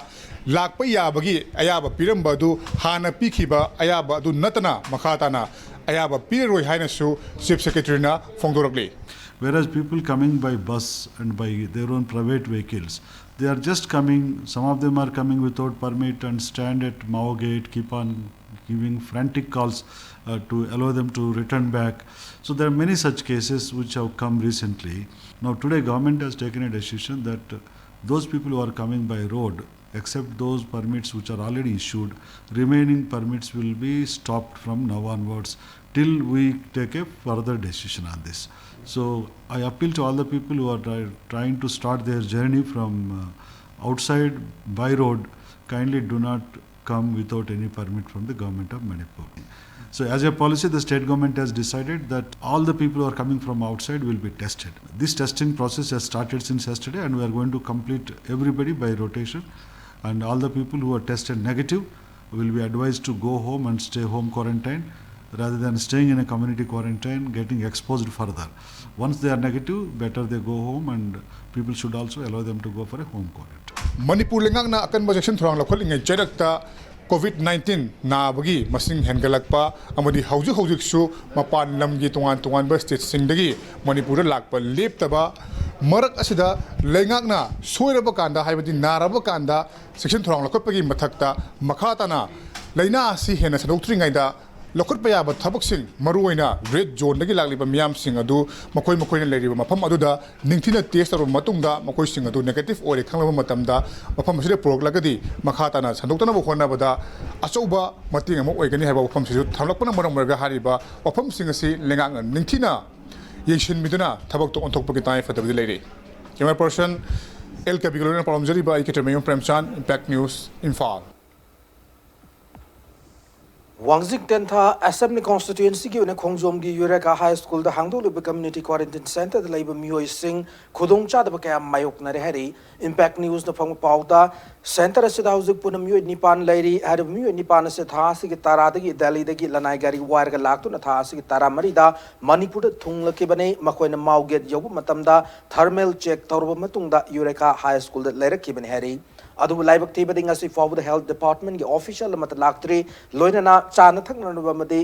ꯂꯥꯛꯄ ꯌꯥꯕꯒꯤ ꯑꯌꯥꯕ ꯄꯤꯔꯝꯕ ꯑꯗꯨ, ꯍꯥꯟꯅ ꯄꯤꯈꯤꯕ ꯑꯌꯥꯕ ꯑꯗꯨ ꯅꯠꯇꯅ ꯃꯈꯥ ꯇꯥꯅ ꯑꯌꯥꯕ ꯄꯤꯔꯔꯣꯏ ꯍꯥꯏꯅꯁꯨ Chief Secretaryꯅ ꯐꯣꯡꯗꯣꯔꯛꯂꯤ꯫ Whereas people coming by bus and by their own private vehicles, they are just coming, some of them are coming without permit and stand at Mao Gate, keep on giving frantic calls uh, to allow them to return back. So there are many such cases which have come recently. Now today government has taken a decision that uh, those people who are coming by road, except those permits which are already issued, remaining permits will be stopped from now onwards till we take a further decision on this. So I appeal to all the people who are try- trying to start their journey from uh, outside by road, kindly do not come without any permit from the government of Manipur. So as a policy, the state government has decided that all the people who are coming from outside will be tested. This testing process has started since yesterday, and we are going to complete everybody by rotation. And all the people who are tested negative will be advised to go home and stay home quarantine rather than staying in a community quarantine, getting exposed further. Once they are negative, better they go home, and people should also allow them to go for a home quarantine. Manipur ꯂꯩꯉꯥꯛꯅ ꯑꯀꯟꯕ ꯆꯦꯛꯁꯤꯟ ꯊꯧꯔꯥꯡ ꯂꯧꯈꯠꯂꯤꯉꯩ ꯆꯩꯔꯛꯇ COVID nineteen ꯅꯥꯕꯒꯤ ꯃꯁꯤꯡ ꯍꯦꯟꯒꯠꯂꯛꯄ ꯑꯃꯗꯤ ꯍꯧꯖꯤꯛ ꯍꯧꯖꯤꯛꯁꯨ ꯃꯄꯥꯟ ꯂꯝꯒꯤ ꯇꯣꯉꯥꯟ ꯇꯣꯉꯥꯟꯕ stateꯁꯤꯡꯗꯒꯤ ꯃꯅꯤꯄꯨꯔꯗ ꯂꯥꯛꯄ ꯂꯦꯞꯇꯕ ꯃꯔꯛ ꯑꯁꯤꯗ ꯂꯩꯉꯥꯛꯅ ꯁꯣꯏꯔꯕ ꯀꯥꯟꯗ, ꯍꯥꯏꯕꯗꯤ ꯅꯥꯔꯕ ꯀꯥꯟꯗ ꯆꯦꯛꯁꯤꯟ ꯊꯧꯔꯥꯡ ꯂꯧꯈꯠꯄꯒꯤ ꯃꯊꯛꯇ ꯃꯈꯥ ꯇꯥꯅ ꯂꯥꯏꯅꯥ ꯑꯁꯤ ꯍꯦꯟꯅ ꯁꯟꯗꯣꯛꯇ꯭ꯔꯤꯉꯩꯗ ꯂꯧꯈꯠꯄ ꯌꯥꯕ ꯊꯕꯛꯁꯤꯡ, ꯃꯔꯨꯑꯣꯏꯅ red zoneꯗꯒꯤ ꯂꯥꯛꯂꯤꯕ ꯃꯤꯌꯥꯝꯁꯤꯡ ꯑꯗꯨ ꯃꯈꯣꯏ ꯃꯈꯣꯏꯅ ꯂꯩꯔꯤꯕ ꯃꯐꯝ ꯑꯗꯨꯗ ꯅꯤꯡꯊꯤꯅ test ꯇꯧꯔꯕ ꯃꯇꯨꯡꯗ ꯃꯈꯣꯏꯁꯤꯡ ꯑꯗꯨ negative ꯑꯣꯏꯔꯦ ꯈꯪꯂꯕ ꯃꯇꯝꯗ ꯃꯐꯝ ꯑꯁꯤꯗ ꯄꯨꯔꯛꯂꯒꯗꯤ ꯃꯈꯥ ꯇꯥꯅ ꯁꯟꯗꯣꯛꯇꯅꯕ ꯍꯣꯠꯅꯕꯗ ꯑꯆꯧꯕ ꯃꯇꯦꯡ ꯑꯃ ꯑꯣꯏꯒꯅꯤ ꯍꯥꯏꯕ ꯋꯥꯐꯝꯁꯤꯁꯨ ꯊꯝꯂꯛꯄꯅ ꯃꯔꯝ ꯑꯣꯏꯔꯒ ꯍꯥꯏꯔꯤꯕ ꯋꯥꯐꯝꯁꯤꯡ ꯑꯁꯤ ꯂꯩꯉꯥꯛꯅ ꯅꯤꯡꯊꯤꯅ ꯌꯦꯡꯁꯤꯟꯕꯤꯗꯨꯅ ꯊꯕꯛꯇ ꯑꯣꯟꯊꯣꯛꯄꯒꯤ ꯇꯉꯥꯏ ꯐꯗꯕꯗꯤ ꯂꯩꯔꯤ꯫ Camera person L ꯀꯕꯤꯒ ꯂꯣꯏꯅꯅ ꯄꯥꯎ ꯂꯝꯖꯔꯤꯕ ꯑꯩ ꯀꯦꯇ꯭ꯔꯃꯌꯨꯝ ꯄ꯭ꯔꯦꯝꯆꯥꯟ, Impact News, ꯏꯝꯐꯥꯜ꯫ ꯋꯥꯡꯖꯤꯡ ꯇꯦꯟꯊꯥ ꯑꯦꯁꯦꯝꯕ꯭ꯂꯤ ꯀꯣꯟꯁꯇꯤꯇ꯭ꯌꯨꯑꯦꯟꯁꯤꯒꯤ ꯑꯣꯏꯅ ꯈꯣꯡꯖꯣꯝꯒꯤ ꯌꯨꯔꯦꯀꯥ ꯍꯥꯏ ꯁ꯭ꯀꯨꯜꯗ ꯍꯥꯡꯗꯣꯛꯂꯤꯕ ꯀꯝꯃ꯭ꯌꯨꯅꯤꯇꯤ ꯀ꯭ꯋꯥꯔꯦꯟꯇꯤꯟ ꯁꯦꯟꯇꯔꯗ ꯂꯩꯕ ꯃꯤꯑꯣꯏꯁꯤꯡ ꯈꯨꯗꯣꯡꯆꯥꯗꯕ ꯀꯌꯥ ꯃꯥꯌꯣꯛꯅꯔꯦ ꯍꯥꯏꯔꯤ꯫ ꯏꯝꯄꯦꯛ ꯅ꯭ꯌꯨꯁꯅ ꯐꯪꯕ ꯄꯥꯎꯗ, ꯁꯦꯟꯇꯔ ꯑꯁꯤꯗ ꯍꯧꯖꯤꯛ ꯄꯨꯟꯅ ꯃꯤꯑꯣꯏ ꯅꯤꯄꯥꯟ ꯂꯩꯔꯤ꯫ ꯍꯥꯏꯔꯤꯕ ꯃꯤꯑꯣꯏ ꯅꯤꯄꯥꯟ ꯑꯁꯤ ꯊꯥ ꯑꯁꯤꯒꯤ ꯇꯔꯥꯗꯒꯤ ꯗꯦꯜꯂꯤꯗꯒꯤ ꯂꯅꯥꯏ ꯒꯥꯔꯤ ꯋꯥꯏꯔꯒ ꯂꯥꯛꯇꯨꯅ ꯊꯥ ꯑꯁꯤꯒꯤ ꯇꯔꯥꯃꯔꯤꯗ ꯃꯅꯤꯄꯨꯔꯗ ꯊꯨꯡꯂꯛꯈꯤꯕꯅꯤ꯫ ꯃꯈꯣꯏꯅ ꯃꯥꯎ ꯒꯦꯠ ꯌꯧꯕ ꯃꯇꯝꯗ ꯊꯔꯃꯦꯜ ꯆꯦꯛ ꯇꯧꯔꯕ ꯃꯇꯨꯡꯗ ꯌꯨꯔꯦꯀꯥ ꯍꯥꯏ ꯁ꯭ꯀꯨꯜꯗ ꯂꯩꯔꯛꯈꯤꯕꯅꯤ ꯍꯥꯏꯔꯤ꯫ ꯑꯗꯨꯕꯨ ꯂꯥꯏꯕꯛ ꯊꯤꯕꯗꯤ ꯉꯁꯤ ꯐꯥꯎꯕꯗ ꯍꯦꯜꯊ ꯗꯤꯄꯥꯔꯠꯃꯦꯟꯒꯤ ꯑꯣꯐꯤꯁꯤꯌꯦꯜ ꯑꯃꯠꯇ ꯂꯥꯛꯇ꯭ꯔꯤ꯫ ꯂꯣꯏꯅꯅ ꯆꯥꯅ ꯊꯛꯅꯅꯕ ꯑꯃꯗꯤ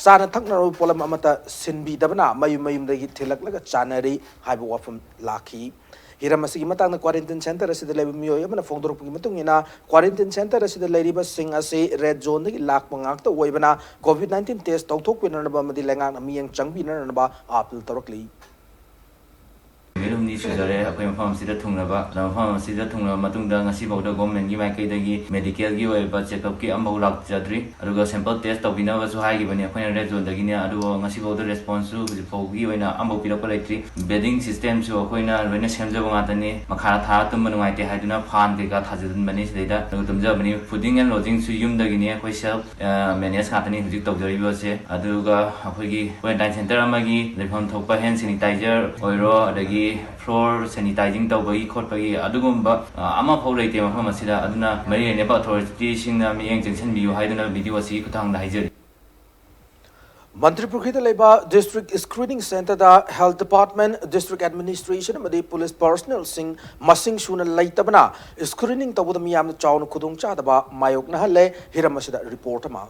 ꯆꯥꯅ ꯊꯛꯅꯅꯕ ꯄꯣꯠꯂꯝ ꯑꯃꯠꯇ ꯁꯤꯟꯕꯤꯗꯕꯅ ꯃꯌꯨꯝ ꯃꯌꯨꯝꯗꯒꯤ ꯊꯤꯜꯂꯛꯂꯒ ꯆꯥꯅꯔꯤ ꯍꯥꯏꯕ ꯋꯥꯐꯝ ꯂꯥꯛꯈꯤ꯫ ꯍꯤꯔꯝ ꯑꯁꯤꯒꯤ ꯃꯇꯥꯡꯗ ꯀ꯭ꯋꯥꯔꯦꯟꯇꯤꯟ ꯁꯦꯟꯇꯔ ꯑꯁꯤꯗ ꯂꯩꯕ ꯃꯤꯑꯣꯏ ꯑꯃꯅ ꯐꯣꯡꯗꯣꯔꯛꯄꯒꯤ ꯃꯇꯨꯡ ꯏꯟꯅ, ꯀ꯭ꯋꯥꯔꯦꯟꯇꯤꯟ ꯁꯦꯟꯇꯔ ꯑꯁꯤꯗ ꯂꯩꯔꯤꯕꯁꯤꯡ ꯑꯁꯤ ꯔꯦꯗ ꯖꯣꯟꯗꯒꯤ ꯂꯥꯛꯄ ꯉꯥꯛꯇ ꯑꯣꯏꯕꯅ ꯀꯣꯚꯤꯗ ꯅꯥꯏꯟꯇꯤꯟ ꯇꯦꯁ ꯇꯧꯊꯣꯛꯄꯤꯅꯅꯕ ꯑꯃꯗꯤ ꯂꯩꯉꯥꯛꯅ ꯃꯤꯠꯌꯦꯡ ꯆꯪꯕꯤꯅꯅꯕ ꯑꯥꯄꯤꯜ ꯇꯧꯔꯛꯂꯤ꯫ ꯅꯨꯃꯤꯠ ꯍꯨꯝꯅꯤ ꯁꯨꯖꯔꯦ ꯑꯩꯈꯣꯏ ꯃꯐꯝ ꯑꯁꯤꯗ ꯊꯨꯡꯂꯕ꯫ ꯑꯗꯣ ꯃꯐꯝ ꯑꯁꯤꯗ ꯊꯨꯡꯂꯕ ꯃꯇꯨꯡꯗ ꯉꯁꯤꯐꯥꯎꯗ ꯒꯣꯔꯃꯦꯟꯒꯤ ꯃꯥꯏꯀꯩꯗꯒꯤ ꯃꯦꯗꯤꯀꯦꯜꯒꯤ ꯑꯣꯏꯕ ꯆꯦꯛꯑꯞꯀꯤ ꯑꯃꯐꯥꯎ ꯂꯥꯛꯆꯗ꯭ꯔꯤ꯫ ꯑꯗꯨꯒ ꯁꯦꯝꯄꯜ ꯇꯦꯁ ꯇꯧꯕꯤꯅꯕꯁꯨ ꯍꯥꯏꯈꯤꯕꯅꯤ ꯑꯩꯈꯣꯏꯅ ꯔꯦꯗ ꯖꯣꯟꯗꯒꯤꯅꯤ, ꯑꯗꯨꯕꯨ ꯉꯁꯤꯐꯥꯎꯗ ꯔꯦꯁꯄꯣꯟꯁꯁꯨ ꯍꯧꯖꯤꯛ ꯐꯥꯎꯒꯤ ꯑꯣꯏꯅ ꯑꯃꯐꯥꯎ ꯄꯤꯔꯛꯄ ꯂꯩꯇ꯭ꯔꯤ꯫ ꯕꯦꯗꯤꯡ ꯁꯤꯁꯇꯦꯝꯁꯨ ꯑꯩꯈꯣꯏꯅ ꯂꯣꯏꯅ ꯁꯦꯝꯖꯕ ꯉꯥꯛꯇꯅꯤ꯫ ꯃꯈꯥꯗ ꯊꯥꯔ ꯇꯨꯝꯕ ꯅꯨꯡꯉꯥꯏꯇꯦ ꯍꯥꯏꯗꯨꯅ ꯐꯥꯟ ꯀꯩꯀꯥ ꯊꯥꯖꯤꯟꯕꯅꯤ, ꯁꯤꯗꯩꯗ ꯑꯗꯨꯒ ꯇꯨꯝꯖꯕꯅꯤ꯫ ꯐꯨꯗꯤꯡ ꯑꯦꯟ ꯂꯣꯗꯤꯡꯁꯨ ꯌꯨꯝꯗꯒꯤꯅꯤ, ꯑꯩꯈꯣꯏ ꯁꯦꯜꯐ ꯃꯦꯅꯦꯖ ꯉꯥꯛꯇꯅꯤ ꯍꯧꯖꯤꯛ ꯇꯧꯖꯔꯤꯕꯁꯦ꯫ ꯑꯗꯨꯒ ꯑꯩꯈꯣꯏꯒꯤ ꯀ꯭ꯋꯥꯔꯦꯟꯇꯥꯏꯟ ꯁꯦꯟꯇꯔ ꯑꯃꯒꯤ ꯂꯩꯐꯝ ꯊꯣꯛꯄ ꯍꯦꯟ ꯁꯦꯅꯤꯇꯥꯏꯖꯔ ꯑꯣꯏꯔꯣ, ꯑꯗꯒꯤ ꯐ꯭ꯂꯣꯔ ꯁꯦꯅꯤꯇꯥꯏꯖꯤꯡ ꯇꯧꯕꯒꯤ ꯈꯣꯠꯄꯒꯤ ꯑꯗꯨꯒꯨꯝꯕ, ꯑ, ꯑꯃꯐꯥꯎ ꯂꯩꯇꯦ ꯃꯐꯝ ꯑꯁꯤꯗ꯫ ꯑꯗꯨꯅ ꯃꯔꯤ ꯂꯩꯅꯕ ꯑꯣꯊꯣꯔꯤꯇꯤꯁꯤꯡꯅ ꯃꯤꯠꯌꯦꯡ ꯆꯪꯁꯤꯟꯕꯤꯌꯨ ꯍꯥꯏꯗꯨꯅ ꯚꯤꯗꯤꯑꯣ ꯑꯁꯤꯒꯤ ꯈꯨꯠꯊꯥꯡꯗ ꯍꯥꯏꯖꯔꯤ꯫ ꯃꯟꯇ꯭ꯔꯤꯄꯨꯈ꯭ꯔꯤꯗ ꯂꯩꯕ ꯗꯤꯁꯇ꯭ꯔꯤꯛ ꯁ꯭ꯀ꯭ꯔꯤꯅꯤꯡ ꯁꯦꯟꯇꯔꯗ ꯍꯦꯜꯊ ꯗꯤꯄꯥꯔꯠꯃꯦꯟ, ꯗꯤꯁꯇ꯭ꯔꯤꯛ ꯑꯦꯗꯃꯤꯅꯤꯁꯇ꯭ꯔꯦꯁꯟ ꯑꯃꯗꯤ ꯄꯨꯂꯤꯁ ꯄꯔꯁꯅꯦꯜꯁꯤꯡ ꯃꯁꯤꯡ ꯁꯨꯅ ꯂꯩꯇꯕꯅ ꯁ꯭ꯀ꯭ꯔꯤꯅꯤꯡ ꯇꯧꯕꯗ ꯃꯤꯌꯥꯝꯅ ꯆꯥꯎꯅ ꯈꯨꯗꯣꯡꯆꯥꯗꯕ ꯃꯥꯌꯣꯛꯅꯍꯜꯂꯦ꯫ ꯍꯤꯔꯝ ꯑꯁꯤꯗ ꯔꯤꯄꯣꯔꯠ ꯑꯃ꯫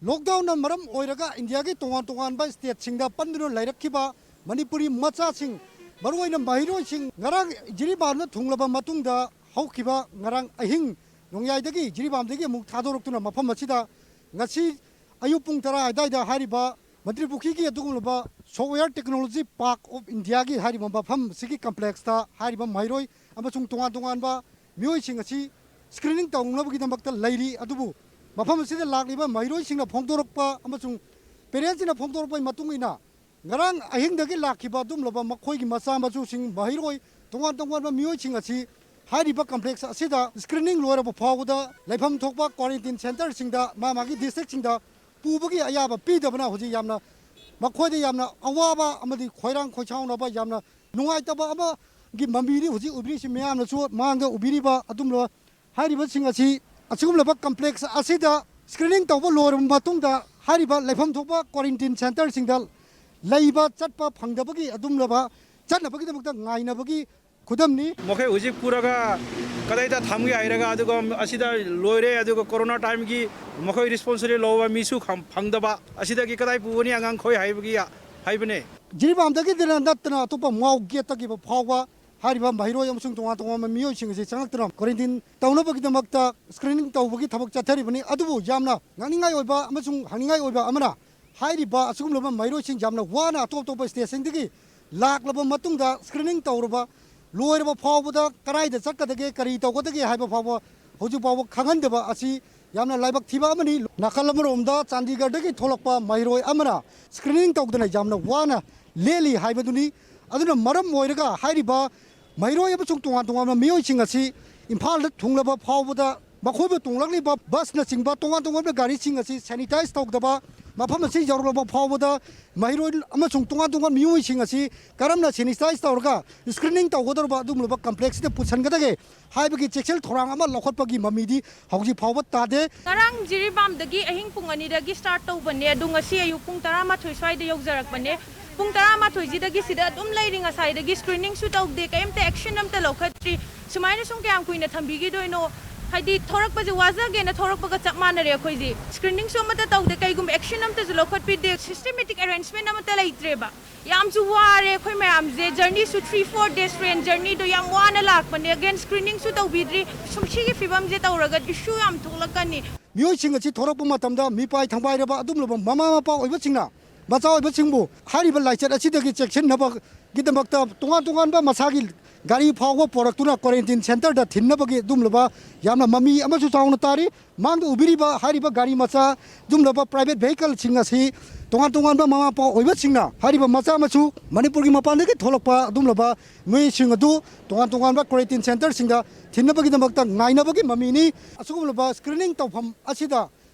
ꯂꯣꯛꯗꯥꯎꯟꯅ ꯃꯔꯝ ꯑꯣꯏꯔꯒ ꯏꯟꯗꯤꯌꯥꯒꯤ ꯇꯣꯉꯥꯟ ꯇꯣꯉꯥꯟꯕ ꯁ꯭ꯇꯦꯠꯁꯤꯡꯗ ꯄꯟꯗꯨꯅ ꯂꯩꯔꯛꯈꯤꯕ ꯃꯅꯤꯄꯨꯔꯤ ꯃꯆꯥꯁꯤꯡ, ꯃꯔꯨꯑꯣꯏꯅ ꯃꯍꯩꯔꯣꯏꯁꯤꯡ, ꯉꯔꯥꯡ ꯖꯤꯔꯤꯕꯥꯝꯗ ꯊꯨꯡꯂꯕ ꯃꯇꯨꯡꯗ ꯍꯧꯈꯤꯕ ꯉꯔꯥꯡ ꯑꯍꯤꯡ ꯅꯣꯡꯌꯥꯏꯗꯒꯤ ꯖꯤꯔꯤꯕꯥꯝꯗꯒꯤ ꯑꯃꯨꯛ ꯊꯥꯗꯣꯔꯛꯇꯨꯅ ꯃꯐꯝ ꯑꯁꯤꯗ ꯉꯁꯤ ꯑꯌꯨꯛ ꯄꯨꯡ ꯇꯔꯥ ꯑꯗꯨꯋꯥꯏꯗ ꯍꯥꯏꯔꯤꯕ ꯃꯟꯇ꯭ꯔꯤ ꯄꯨꯈ꯭ꯔꯤꯒꯤ ꯑꯗꯨꯒꯨꯝꯂꯕ ꯁꯣꯐꯋꯦꯌꯔ ꯇꯦꯛꯅꯣꯂꯣꯖꯤ ꯄꯥꯔꯛ ꯑꯣꯐ ꯏꯟꯗꯤꯌꯥꯒꯤ ꯍꯥꯏꯔꯤꯕ ꯃꯐꯝ ꯑꯁꯤꯒꯤ ꯀꯝꯄ꯭ꯂꯦꯛꯁꯇ ꯍꯥꯏꯔꯤꯕ ꯃꯍꯩꯔꯣꯏ ꯑꯃꯁꯨꯡ ꯇꯣꯉꯥꯟ ꯇꯣꯉꯥꯟꯕ ꯃꯤꯑꯣꯏꯁꯤꯡ ꯑꯁꯤ ꯁ꯭ꯀ꯭ꯔꯤꯅꯤꯡ ꯇꯧꯅꯕꯒꯤꯗꯃꯛꯇ ꯂꯩꯔꯤ꯫ ꯑꯗꯨꯕꯨ ꯃꯐꯝ ꯑꯁꯤꯗ ꯂꯥꯛꯂꯤꯕ ꯃꯍꯩꯔꯣꯏꯁꯤꯡꯅ ꯐꯣꯡꯗꯣꯔꯛꯄ ꯑꯃꯁꯨꯡ ꯄꯦꯔꯦꯟꯁꯁꯤꯡꯅ ꯐꯣꯡꯗꯣꯔꯛꯄꯒꯤ ꯃꯇꯨꯡ ꯏꯟꯅ, ꯉꯔꯥꯡ ꯑꯍꯤꯡꯗꯒꯤ ꯂꯥꯛꯈꯤꯕ ꯑꯗꯨꯒꯨꯝꯂꯕ ꯃꯈꯣꯏꯒꯤ ꯃꯆꯥ ꯃꯁꯨꯁꯤꯡ, ꯃꯍꯩꯔꯣꯏ, ꯇꯣꯉꯥꯟ ꯇꯣꯉꯥꯟꯕ ꯃꯤꯑꯣꯏꯁꯤꯡ ꯑꯁꯤ ꯍꯥꯏꯔꯤꯕ ꯀꯝꯄ꯭ꯂꯦꯛꯁ ꯑꯁꯤꯗ ꯁ꯭ꯀ꯭ꯔꯤꯅꯤꯡ ꯂꯣꯏꯔꯕ ꯐꯥꯎꯕꯗ ꯂꯩꯐꯝ ꯊꯣꯛꯄ ꯀ꯭ꯋꯥꯔꯦꯟꯇꯤꯟ ꯁꯦꯟꯇꯔꯁꯤꯡꯗ ꯃꯥ ꯃꯥꯒꯤ ꯗꯤꯁꯇ꯭ꯔꯤꯛꯁꯤꯡꯗ ꯄꯨꯕꯒꯤ ꯑꯌꯥꯕ ꯄꯤꯗꯕꯅ ꯍꯧꯖꯤꯛ ꯌꯥꯝꯅ, ꯃꯈꯣꯏꯗ ꯌꯥꯝꯅ ꯑꯋꯥꯕ ꯑꯃꯗꯤ ꯈꯣꯏꯔꯥꯡ ꯈꯣꯏꯁꯥꯎꯅꯕ, ꯌꯥꯝꯅ ꯅꯨꯡꯉꯥꯏꯇꯕ ꯑꯃꯒꯤ ꯃꯃꯤꯅꯤ ꯍꯧꯖꯤꯛ ꯎꯕꯤꯔꯤꯁꯤ꯫ ꯃꯌꯥꯝꯅꯁꯨ ꯃꯥꯡꯗ ꯎꯕꯤꯔꯤꯕ ꯑꯗꯨꯝꯕ ꯍꯥꯏꯔꯤꯕꯁꯤꯡ ꯑꯁꯤ ꯑꯁꯤꯒꯨꯝꯂꯕ ꯀꯝꯄ꯭ꯂꯦꯛꯁ ꯑꯁꯤꯗ ꯁ꯭ꯀ꯭ꯔꯤꯅꯤꯡ ꯇꯧꯕ ꯂꯣꯏꯔꯕ ꯃꯇꯨꯡꯗ ꯍꯥꯏꯔꯤꯕ ꯂꯩꯐꯝ ꯊꯣꯛꯄ ꯀ꯭ꯋꯥꯔꯦꯟꯇꯤꯟ ꯁꯦꯟꯇꯔꯁꯤꯡꯗ ꯂꯩꯕ ꯆꯠꯄ ꯐꯪꯗꯕꯒꯤ ꯑꯗꯨꯝꯂꯕ ꯆꯠꯅꯕꯒꯤꯗꯃꯛꯇ ꯉꯥꯏꯅꯕꯒꯤ ꯈꯨꯗꯝꯅꯤ꯫ ꯃꯈꯣꯏ ꯍꯧꯖꯤꯛ ꯄꯨꯔꯒ ꯀꯗꯥꯏꯗ ꯊꯝꯒꯦ ꯍꯥꯏꯔꯒ, ꯑꯗꯨꯒ ꯑꯁꯤꯗ ꯂꯣꯏꯔꯦ, ꯑꯗꯨꯒ ꯀꯣꯔꯣꯅꯥ ꯇꯥꯏꯝꯒꯤ ꯃꯈꯣꯏ ꯔꯦꯁꯄꯣꯟꯁꯤꯕꯤꯂꯤꯇꯤ ꯂꯧꯕ ꯃꯤꯁꯨ ꯈꯝ-, ꯐꯪꯗꯕ, ꯑꯁꯤꯗꯒꯤ ꯀꯗꯥꯏ ꯄꯨꯒꯅꯤ ꯑꯉꯥꯡꯈꯣꯏ ꯍꯥꯏꯕꯒꯤ, ꯍꯥꯏꯕꯅꯦ꯫ ꯖꯤꯔꯤꯕꯥꯝꯗꯒꯤꯗꯅ ꯅꯠꯇꯅ ꯑꯇꯣꯞꯄ ꯃꯥꯎ ꯒꯦꯠꯇꯒꯤ ꯐꯥꯎꯕ ꯍꯥꯏꯔꯤꯕ ꯃꯍꯩꯔꯣꯏ ꯑꯃꯁꯨꯡ ꯇꯣꯉꯥꯟ ꯇꯣꯉꯥꯟꯕ ꯃꯤꯑꯣꯏꯁꯤꯡ ꯑꯁꯤ ꯆꯪꯂꯛꯇꯨꯅ ꯀ꯭ꯋꯥꯔꯦꯟꯇꯤꯟ ꯇꯧꯅꯕꯒꯤꯗꯃꯛꯇ ꯁ꯭ꯀ꯭ꯔꯤꯅꯤꯡ ꯇꯧꯕꯒꯤ ꯊꯕꯛ ꯆꯠꯊꯔꯤꯕꯅꯤ꯫ ꯑꯗꯨꯕꯨ ꯌꯥꯝꯅ ꯉꯛꯅꯤꯡꯉꯥꯏ ꯑꯣꯏꯕ ꯑꯃꯁꯨꯡ ꯍꯪꯅꯤꯡꯉꯥꯏ ꯑꯣꯏꯕ ꯑꯃꯅ, ꯍꯥꯏꯔꯤꯕ ꯑꯁꯤꯒꯨꯝꯂꯕ ꯃꯍꯩꯔꯣꯏꯁꯤꯡ ꯌꯥꯝꯅ ꯋꯥꯅ ꯑꯇꯣꯞ ꯑꯇꯣꯞꯄ ꯁ꯭ꯇꯦꯠꯁꯤꯡꯗꯒꯤ ꯂꯥꯛꯂꯕ ꯃꯇꯨꯡꯗ ꯁ꯭ꯀ꯭ꯔꯤꯅꯤꯡ ꯇꯧꯔꯕ ꯂꯣꯏꯔꯕ ꯐꯥꯎꯕꯗ ꯀꯗꯥꯏꯗ ꯆꯠꯀꯗꯒꯦ, ꯀꯔꯤ ꯇꯧꯒꯗꯒꯦ ꯍꯥꯏꯕ ꯐꯥꯎꯕ ꯍꯧꯖꯤꯛ ꯐꯥꯎꯕ ꯈꯪꯍꯟꯗꯕ ꯑꯁꯤ ꯌꯥꯝꯅ ꯂꯥꯏꯕꯛ ꯊꯤꯕ ꯑꯃꯅꯤ꯫ ꯅꯥꯀꯜ ꯑꯃꯔꯣꯝꯗ ꯆꯥꯟꯗꯤꯒꯔꯗꯒꯤ ꯊꯣꯛꯂꯛꯄ ꯃꯍꯩꯔꯣꯏ ꯑꯃꯅ ꯁ꯭ꯀ꯭ꯔꯤꯅꯤꯡ ꯇꯧꯗꯅ ꯌꯥꯝꯅ ꯋꯥꯅ ꯂꯦꯜꯂꯤ ꯍꯥꯏꯕꯗꯨꯅꯤ꯫ ꯑꯗꯨꯅ ꯃꯔꯝ ꯑꯣꯏꯔꯒ ꯍꯥꯏꯔꯤꯕ ꯃꯍꯩꯔꯣꯏ ꯑꯃꯁꯨꯡ ꯇꯣꯉꯥꯟ ꯇꯣꯉꯥꯟꯕ ꯃꯤꯑꯣꯏꯁꯤꯡ ꯑꯁꯤ ꯏꯝꯐꯥꯜꯗ ꯊꯨꯡꯂꯕ ꯐꯥꯎꯕꯗ ꯃꯈꯣꯏꯕꯨ ꯇꯣꯡꯂꯛꯂꯤꯕ ꯕꯁꯅꯆꯤꯡꯕ ꯇꯣꯉꯥꯟ ꯇꯣꯉꯥꯟꯕ ꯒꯥꯔꯤꯁꯤꯡ ꯑꯁꯤ ꯁꯦꯅꯤꯇꯥꯏꯖ ꯇꯧꯗꯕ, ꯃꯐꯝ ꯑꯁꯤ ꯌꯧꯔꯛꯂꯕ ꯐꯥꯎꯕꯗ ꯃꯍꯩꯔꯣꯏ ꯑꯃꯁꯨꯡ ꯇꯣꯉꯥꯟ ꯇꯣꯉꯥꯟꯕ ꯃꯤꯑꯣꯏꯁꯤꯡ ꯑꯁꯤ ꯀꯔꯝꯅ ꯁꯦꯅꯤꯇꯥꯏꯖ ꯇꯧꯔꯒ ꯁ꯭ꯀ꯭ꯔꯤꯅꯤꯡ ꯇꯧꯒꯗꯧꯔꯕ ꯑꯗꯨꯒꯨꯝꯂꯕ ꯀꯝꯄ꯭ꯂꯦꯛꯁꯁꯤꯗ ꯄꯨꯁꯤꯟꯒꯗꯒꯦ ꯍꯥꯏꯕꯒꯤ ꯆꯦꯛꯁꯤꯜ ꯊꯧꯔꯥꯡ ꯑꯃ ꯂꯧꯈꯠꯄꯒꯤ ꯃꯃꯤꯗꯤ ꯍꯧꯖꯤꯛ ꯐꯥꯎꯕ ꯇꯥꯗꯦ꯫ ꯉꯔꯥꯡ ꯖꯤꯔꯤꯕꯥꯝꯗꯒꯤ ꯑꯍꯤꯡ ꯄꯨꯡ ꯑꯅꯤꯗꯒꯤ ꯁ꯭ꯇꯥꯔꯠ ꯇꯧꯕꯅꯦ, ꯑꯗꯣ ꯉꯁꯤ ꯑꯌꯨꯛ ꯄꯨꯡ ꯇꯔꯥꯃꯥꯊꯣꯏ ꯁ꯭ꯋꯥꯏꯗ ꯌꯧꯖꯔꯛꯄꯅꯦ꯫ ꯄꯨꯡ ꯇꯔꯥꯃꯥꯊꯣꯏꯁꯤꯗꯒꯤ ꯁꯤꯗ ꯑꯗꯨꯝ ꯂꯩꯔꯤ, ꯉꯁꯥꯏꯗꯒꯤ ꯁ꯭ꯀ꯭ꯔꯤꯅꯤꯡꯁꯨ ꯇꯧꯗꯦ, ꯀꯔꯤꯝꯇ ꯑꯦꯛꯁꯟ ꯑꯝꯇ ꯂꯧꯈꯠꯇ꯭ꯔꯤ꯫ ꯁꯨꯃꯥꯏꯅ ꯁꯨꯝ ꯀꯌꯥꯝ ꯀꯨꯏꯅ ꯊꯝꯕꯤꯈꯤꯗꯣꯏꯅꯣ? ꯍꯥꯏꯗꯤ ꯊꯣꯔꯛꯄꯁꯦ ꯋꯥꯖꯒꯦꯅ ꯊꯣꯔꯛꯄꯒ ꯆꯞ ꯃꯥꯟꯅꯔꯦ ꯑꯩꯈꯣꯏꯁꯦ꯫ ꯁ꯭ꯀ꯭ꯔꯤꯅꯤꯡꯁꯨ ꯑꯃꯠꯇ ꯇꯧꯗꯦ, ꯀꯩꯒꯨꯝꯕ ꯑꯦꯛꯁꯟ ꯑꯃꯠꯇꯁꯨ ꯂꯧꯈꯠꯄꯤꯗꯦ, ꯁꯤꯁꯇꯦꯃꯦꯇꯤꯛ ꯑꯦꯔꯦꯟꯖꯃꯦꯟ ꯑꯃꯠꯇ ꯂꯩꯇ꯭ꯔꯦꯕ꯫ ꯌꯥꯝꯁꯨ ꯋꯥꯔꯦ ꯑꯩꯈꯣꯏ ꯃꯌꯥꯝꯁꯦ, ꯖꯔꯅꯤꯁꯨ ꯊ꯭ꯔꯤ ꯐꯣꯔ ꯗꯦꯖ ꯇ꯭ꯔꯦꯟ ꯖꯔꯅꯤꯗꯣ ꯌꯥꯝ ꯋꯥꯅ ꯂꯥꯛꯄꯅꯦ꯫ ꯑꯒꯦꯟ ꯁ꯭ꯀ꯭ꯔꯤꯅꯤꯡꯁꯨ ꯇꯧꯕꯤꯗ꯭ꯔꯤ꯫ ꯁꯨꯝ ꯁꯤꯒꯤ ꯐꯤꯕꯝꯁꯦ ꯇꯧꯔꯒ ꯏꯁꯨ ꯌꯥꯝ ꯊꯣꯛꯂꯛꯀꯅꯤ꯫ ꯃꯤꯑꯣꯏꯁꯤꯡ ꯑꯁꯤ ꯊꯣꯔꯛꯄ ꯃꯇꯝꯗ ꯃꯤꯄꯥꯏ ꯊꯪꯕꯥꯏꯔꯕ ꯑꯗꯨꯒꯨꯝꯂꯕ ꯃꯃꯥ ꯃꯄꯥ ꯑꯣꯏꯕꯁꯤꯡꯅ ꯃꯆꯥ ꯑꯣꯏꯕꯁꯤꯡꯕꯨ ꯍꯥꯏꯔꯤꯕ ꯂꯥꯏꯆꯠ ꯑꯁꯤꯗꯒꯤ ꯆꯦꯛꯁꯤꯟꯅꯕꯒꯤꯗꯃꯛꯇ ꯇꯣꯉꯥꯟ ꯇꯣꯉꯥꯟꯕ ꯃꯁꯥꯒꯤ ꯒꯥꯔꯤ ꯐꯥꯎꯕ ꯄꯨꯔꯛꯇꯨꯅ ꯀ꯭ꯋꯥꯔꯦꯟꯇꯤꯟ ꯁꯦꯟꯇꯔꯗ ꯊꯤꯟꯅꯕꯒꯤ ꯑꯗꯨꯒꯨꯝꯂꯕ ꯌꯥꯝꯅ ꯃꯃꯤ ꯑꯃꯁꯨ ꯆꯥꯎꯅ ꯇꯥꯔꯤ꯫ ꯃꯥꯡꯗ ꯎꯕꯤꯔꯤꯕ ꯍꯥꯏꯔꯤꯕ ꯒꯥꯔꯤ ꯃꯆꯥ, ꯑꯗꯨꯒꯨꯝꯂꯕ ꯄ꯭ꯔꯥꯏꯚꯦꯠ ꯚꯦꯍꯤꯀꯜꯁꯤꯡ ꯑꯁꯤ ꯇꯣꯉꯥꯟ ꯇꯣꯉꯥꯟꯕ ꯃꯃꯥ ꯃꯄꯥ ꯑꯣꯏꯕꯁꯤꯡꯅ ꯍꯥꯏꯔꯤꯕ ꯃꯆꯥ ꯃꯁꯨ ꯃꯅꯤꯄꯨꯔꯒꯤ ꯃꯄꯥꯟꯗꯒꯤ ꯊꯣꯛꯂꯛꯄ ꯑꯗꯨꯒꯨꯝꯂꯕ ꯃꯤꯑꯣꯏꯁꯤꯡ ꯑꯗꯨ ꯇꯣꯉꯥꯟ ꯇꯣꯉꯥꯟꯕ quarantine centreꯁꯤꯡꯗ ꯊꯤꯟꯅꯕꯒꯤꯗꯃꯛꯇ ꯉꯥꯏꯅꯕꯒꯤ ꯃꯃꯤꯅꯤ꯫ ꯑꯁꯤꯒꯨꯝꯂꯕ screening ꯇꯧꯐꯝ ꯑꯁꯤꯗ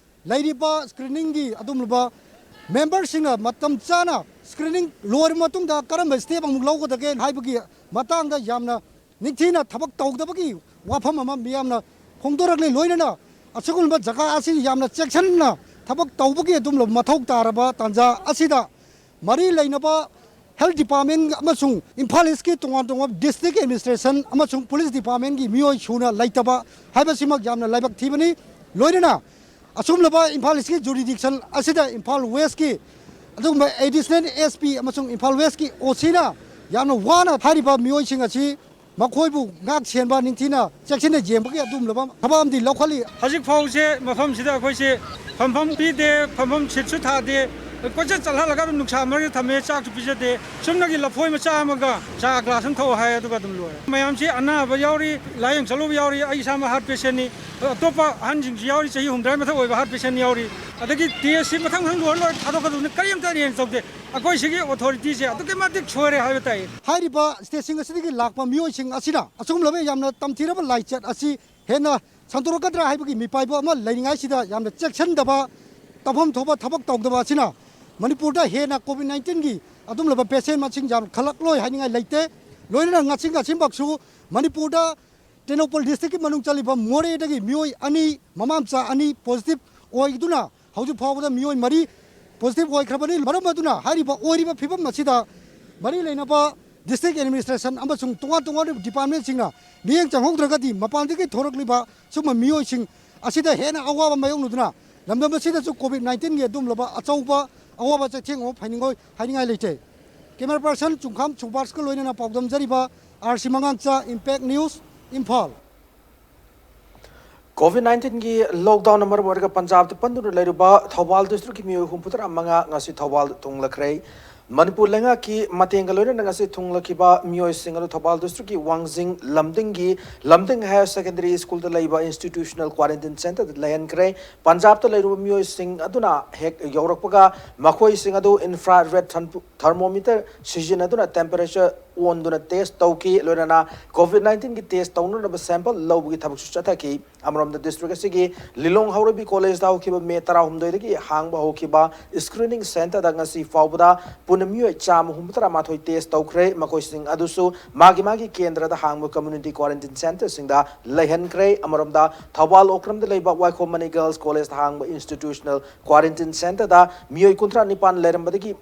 ꯂꯩꯔꯤꯕ screeningꯒꯤ ꯑꯗꯨꯒꯨꯝꯂꯕ memberꯁꯤꯡꯅ ꯃꯇꯝ ꯆꯥꯅ screening ꯂꯣꯏꯔꯕ ꯃꯇꯨꯡꯗ ꯀꯔꯝꯕ step ꯑꯃꯨꯛ ꯂꯧꯒꯗꯒꯦ ꯍꯥꯏꯕꯒꯤ ꯃꯇꯥꯡꯗ ꯌꯥꯝꯅ ꯅꯤꯡꯊꯤꯅ ꯊꯕꯛ ꯇꯧꯗꯕꯒꯤ ꯋꯥꯐꯝ ꯑꯃ ꯃꯤꯌꯥꯝꯅ ꯐꯣꯡꯗꯣꯔꯛꯂꯤ꯫ ꯂꯣꯏꯅꯅ ꯑꯁꯤꯒꯨꯝꯕ ꯖꯒꯥ ꯑꯁꯤ ꯌꯥꯝꯅ ꯆꯦꯛꯁꯤꯟꯅ ꯊꯕꯛ ꯇꯧꯕꯒꯤ ꯑꯗꯨꯒꯨꯝꯂꯕ ꯃꯊꯧ ꯇꯥꯔꯕ ꯇꯥꯟꯖꯥ ꯑꯁꯤꯗ ꯃꯔꯤ ꯂꯩꯅꯕ health department ꯑꯃꯁꯨꯡ ꯏꯝꯐꯥꯜ ꯏꯁꯀꯤ ꯇꯣꯉꯥꯟ ꯇꯣꯉꯥꯟꯕ district administration ꯑꯃꯁꯨꯡ police departmentꯀꯤ ꯃꯤꯑꯣꯏ ꯁꯨꯅ ꯂꯩꯇꯕ ꯍꯥꯏꯕꯁꯤꯃꯛ ꯌꯥꯝꯅ ꯂꯥꯏꯕꯛ ꯊꯤꯕꯅꯤ꯫ ꯂꯣꯏꯅꯅ ꯑꯁꯨꯝꯂꯕ ꯏꯝꯐꯥꯜ ꯏꯁꯀꯤ jurisdiction ꯑꯁꯤꯗ ꯏꯝꯐꯥꯜ ꯋꯦꯁꯀꯤ ꯑꯗꯨꯒꯨꯝꯕ additional SP ꯑꯃꯁꯨꯡ ꯏꯝꯐꯥꯜ ꯋꯦꯁꯀꯤ OCꯅ ꯌꯥꯝꯅ ꯋꯥꯅ ꯍꯥꯏꯔꯤꯕ ꯃꯤꯑꯣꯏꯁꯤꯡ ꯑꯁꯤ ꯃꯈꯣꯏꯕꯨ ꯉꯥꯛ ꯁꯦꯟꯕ, ꯅꯤꯡꯊꯤꯅ ꯆꯦꯛꯁꯤꯟꯅ ꯌꯦꯡꯕꯒꯤ ꯑꯗꯨꯒꯨꯝꯂꯕ ꯊꯕꯛ ꯑꯃꯗꯤ ꯂꯧꯈꯠꯂꯤ꯫ ꯍꯧꯖꯤꯛ ꯐꯥꯎꯁꯦ ꯃꯐꯝꯁꯤꯗ ꯑꯩꯈꯣꯏꯁꯦ ꯐꯝꯐꯝ ꯄꯤꯗꯦ, ꯐꯝꯐꯝ seatꯁꯨ ꯊꯥꯗꯦ, ꯀꯣꯏꯆꯠ ꯆꯠꯍꯜꯂꯒ ꯑꯗꯨꯝ ꯅꯨꯡꯁꯥ ꯃꯔꯛꯇ ꯊꯝꯃꯦ, ꯆꯥꯛꯁꯨ ꯄꯤꯖꯗꯦ꯫ ꯆꯨꯝꯅꯒꯤ ꯂꯐꯣꯏ ꯃꯆꯥ ꯑꯃꯒ ꯆꯥ glass ꯑꯃ ꯊꯛꯑꯣ ꯍꯥꯏ, ꯑꯗꯨꯒ ꯑꯗꯨꯝ ꯂꯣꯏꯔꯦ꯫ ꯃꯌꯥꯝꯁꯤ ꯑꯅꯥꯕ ꯌꯥꯎꯔꯤ, ꯂꯥꯏꯌꯦꯡ ꯆꯠꯂꯨꯕ ꯌꯥꯎꯔꯤ, ꯑꯩ ꯏꯁꯥꯃꯛ heart patientꯅꯤ꯫ ꯑꯇꯣꯞꯄ ꯑꯍꯟꯁꯤꯡꯁꯨ ꯌꯥꯎꯔꯤ, ꯆꯍꯤ ꯍꯨꯝꯗ꯭ꯔꯥ ꯃꯊꯛ ꯑꯣꯏꯕ heart patient ꯌꯥꯎꯔꯤ꯫ ꯑꯗꯒꯤ testꯁꯤ ꯃꯊꯪ ꯃꯊꯪ ꯂꯣꯏꯔ ꯂꯣꯏꯔ ꯊꯥꯗꯣꯛꯀꯗꯕꯅꯤ, ꯀꯔꯤꯝꯇ arrange ꯇꯧꯗꯦ꯫ ꯑꯩꯈꯣꯏ ꯁꯤꯒꯤ authorityꯁꯦ ꯑꯗꯨꯛꯀꯤ ꯃꯇꯤꯛ ꯁꯣꯏꯔꯦ ꯍꯥꯏꯕ ꯇꯥꯏ꯫ ꯍꯥꯏꯔꯤꯕ stateꯁꯤꯡ ꯑꯁꯤꯗꯒꯤ ꯂꯥꯛꯄ ꯃꯤꯑꯣꯏꯁꯤꯡ ꯑꯁꯤꯅ ꯑꯁꯤꯒꯨꯝꯂꯕ ꯌꯥꯝꯅ ꯇꯝꯊꯤꯔꯕ ꯂꯥꯏꯆꯠ ꯑꯁꯤ ꯍꯦꯟꯅ ꯁꯟꯗꯣꯔꯛꯀꯗ꯭ꯔꯥ ꯍꯥꯏꯕꯒꯤ ꯃꯤꯄꯥꯏꯕ ꯑꯃ ꯂꯩꯔꯤꯉꯩꯁꯤꯗ ꯌꯥꯝꯅ ꯆꯦꯛꯁꯤꯟꯗꯕ, ꯇꯧꯐꯝ ꯊꯣꯛꯄ ꯊꯕꯛ ꯇꯧꯗꯕ ꯑꯁꯤꯅ ꯃꯅꯤꯄꯨꯔꯗ ꯍꯦꯟꯅ COVID nineteenꯒꯤ ꯑꯗꯨꯒꯨꯝꯂꯕ patient ꯃꯁꯤꯡ ꯌꯥꯝꯈꯠꯂꯛꯂꯣꯏ ꯍꯥꯏꯅꯤꯡꯉꯥꯏ ꯂꯩꯇꯦ꯫ ꯂꯣꯏꯅꯅ ꯉꯁꯤ ꯉꯁꯤꯃꯛꯁꯨ ꯃꯅꯤꯄꯨꯔꯗ ꯇꯦꯡꯅꯧꯄꯜ districtꯀꯤ ꯃꯅꯨꯡ ꯆꯜꯂꯤꯕ ꯃꯣꯔꯦꯗꯒꯤ ꯃꯤꯑꯣꯏ ꯑꯅꯤ, ꯃꯃꯥ ꯃꯆꯥ ꯑꯅꯤ positive ꯑꯣꯏꯗꯨꯅ ꯍꯧꯖꯤꯛ ꯐꯥꯎꯕꯗ ꯃꯤꯑꯣꯏ ꯃꯔꯤ positive ꯑꯣꯏꯈ꯭ꯔꯕꯅꯤ꯫ ꯃꯔꯝ ꯑꯗꯨꯅ ꯍꯥꯏꯔꯤꯕ ꯑꯣꯏꯔꯤꯕ ꯐꯤꯕꯝ ꯑꯁꯤꯗ ꯃꯔꯤ ꯂꯩꯅꯕ district administration ꯑꯃꯁꯨꯡ ꯇꯣꯉꯥꯟ ꯇꯣꯉꯥꯟꯕ departmentꯁꯤꯡꯅ ꯃꯤꯠꯌꯦꯡ ꯆꯪꯍꯧꯗ꯭ꯔꯒꯗꯤ ꯃꯄꯥꯟꯗꯒꯤ ꯊꯣꯔꯛꯂꯤꯕ ꯁꯨꯝꯕ ꯃꯤꯑꯣꯏꯁꯤꯡ ꯑꯁꯤꯗ ꯍꯦꯟꯅ ꯑꯋꯥꯕ ꯃꯥꯌꯣꯛꯅꯗꯨꯅ ꯂꯝꯗꯝ ꯑꯁꯤꯗꯁꯨ COVID nineteenꯒꯤ ꯑꯗꯨꯒꯨꯝꯂꯕ ꯑꯆꯧꯕ ꯑꯋꯥꯕ ꯆꯩꯊꯦꯡ ꯑꯃ ꯐꯪꯉꯣꯏ ꯍꯥꯏꯅꯤꯡꯉꯥꯏ ꯂꯩꯇꯦ꯫ Camera person ꯆꯨꯡꯈꯥꯝ ꯁꯨꯕꯥꯁꯀ ꯂꯣꯏꯅꯅ ꯄꯥꯎꯗꯝꯖꯔꯤꯕ RC ꯃꯉꯥꯡꯆꯥ, Impact News, Imphal. COVID nineteenꯒꯤ lockdownꯅ ꯃꯔꯝ ꯑꯣꯏꯔꯒ ꯄꯟꯖꯥꯕꯇ ꯄꯟꯗꯨꯅ ꯂꯩꯔꯨꯕ ꯊꯧꯕꯥꯜ districtꯀꯤ ꯃꯤꯑꯣꯏ ꯍꯨꯝꯐꯨꯇꯔꯥ ꯃꯉꯥ ꯉꯁꯤ ꯊꯧꯕꯥꯜꯗ ꯊꯨꯡꯂꯈ꯭ꯔꯦ꯫ ꯃꯅꯤꯄꯨꯔ ꯂꯩꯉꯥꯛꯀꯤ ꯃꯇꯦꯡꯒ ꯂꯣꯏꯅꯅ ꯉꯁꯤ ꯊꯨꯡꯂꯈꯤꯕ ꯃꯤꯑꯣꯏꯁꯤꯡ ꯑꯗꯨ ꯊꯧꯕꯥꯜ ꯗꯤꯁꯇ꯭ꯔꯤꯛꯀꯤ ꯋꯥꯡꯖꯤꯡ ꯂꯝꯗꯤꯡꯒꯤ ꯂꯝꯗꯤꯡ ꯍꯥꯌꯔ ꯁꯦꯀꯦꯟꯗꯔꯤ ꯁ꯭ꯀꯨꯜꯗ ꯂꯩꯕ ꯏꯟꯁꯇꯤꯇ꯭ꯌꯨꯁꯅꯦꯜ ꯀ꯭ꯋꯥꯔꯦꯟꯇꯤꯟ ꯁꯦꯟꯇꯔꯗ ꯂꯩꯍꯟꯈ꯭ꯔꯦ꯫ ꯄꯟꯖꯥꯕꯇ ꯂꯩꯔꯨꯕ ꯃꯤꯑꯣꯏꯁꯤꯡ ꯑꯗꯨꯅ ꯍꯦꯛ ꯌꯧꯔꯛꯄꯒ ꯃꯈꯣꯏꯁꯤꯡ ꯑꯗꯨ ꯏꯟꯐ꯭ꯔꯥ ꯔꯦꯗ ꯊꯔꯃꯣꯃꯤꯇꯔ ꯁꯤꯖꯤꯟꯅꯗꯨꯅ ꯇꯦꯝꯄꯔꯦꯆꯔ ꯑꯣꯟꯗꯨꯅ ꯇꯦꯁ ꯇꯧꯈꯤ꯫ ꯂꯣꯏꯅꯅ ꯀꯣꯚꯤꯗ ꯅꯥꯏꯟꯇꯤꯟꯒꯤ ꯇꯦꯁ ꯇꯧꯅꯅꯕ ꯁꯦꯝꯄꯜ ꯂꯧꯕꯒꯤ ꯊꯕꯛꯁꯨ ꯆꯠꯊꯈꯤ꯫ ꯑꯃꯔꯣꯝꯗ, ꯗꯤꯁꯇ꯭ꯔꯤꯛ ꯑꯁꯤꯒꯤ ꯂꯤꯂꯣꯡ ꯍꯧꯔꯩꯕꯤ ꯀꯣꯂꯦꯖꯇ ꯍꯧꯈꯤꯕ ꯃꯦ ꯇꯔꯥꯍꯨꯝꯗꯣꯏꯗꯒꯤ ꯍꯥꯡꯕ ꯍꯧꯈꯤꯕ ꯁ꯭ꯀ꯭ꯔꯤꯅꯤꯡ ꯁꯦꯟꯇꯔꯗ ꯉꯁꯤ ꯐꯥꯎꯕꯗ ꯄꯨꯟꯅ ꯃꯤꯑꯣꯏ ꯆꯥꯝꯃ ꯍꯨꯝꯐꯨꯇꯔꯥ ꯃꯥꯊꯣꯏ ꯇꯦꯁ ꯇꯧꯈ꯭ꯔꯦ꯫ ꯃꯈꯣꯏꯁꯤꯡ ꯑꯗꯨꯁꯨ ꯃꯥꯒꯤ ꯃꯥꯒꯤ ꯀꯦꯟꯗ꯭ꯔꯗ ꯍꯥꯡꯕ ꯀꯝꯃ꯭ꯌꯨꯅꯤꯇꯤ ꯀ꯭ꯋꯥꯔꯦꯟꯇꯤꯟ ꯁꯦꯟꯇꯔꯁꯤꯡꯗ ꯂꯩꯍꯟꯈ꯭ꯔꯦ꯫ ꯑꯃꯔꯣꯝꯗ, ꯊꯧꯕꯥꯜ ꯑꯣꯀ꯭ꯔꯝꯗ ꯂꯩꯕ ꯋꯥꯏꯈꯣꯝ ꯃꯅꯤ ꯒꯔꯜꯁ ꯀꯣꯂꯦꯖꯇ ꯍꯥꯡꯕ ꯏꯟꯁꯇꯤꯇ꯭ꯌꯨꯁꯅꯦꯜ ꯀ꯭ꯋꯥꯔꯦꯟꯇꯤꯟ ꯁꯦꯟꯇꯔꯗ ꯃꯤꯑꯣꯏ ꯀꯨꯟꯊ꯭ꯔꯥ ꯅꯤꯄꯥꯟ ꯂꯩꯔꯝꯕꯗꯒꯤ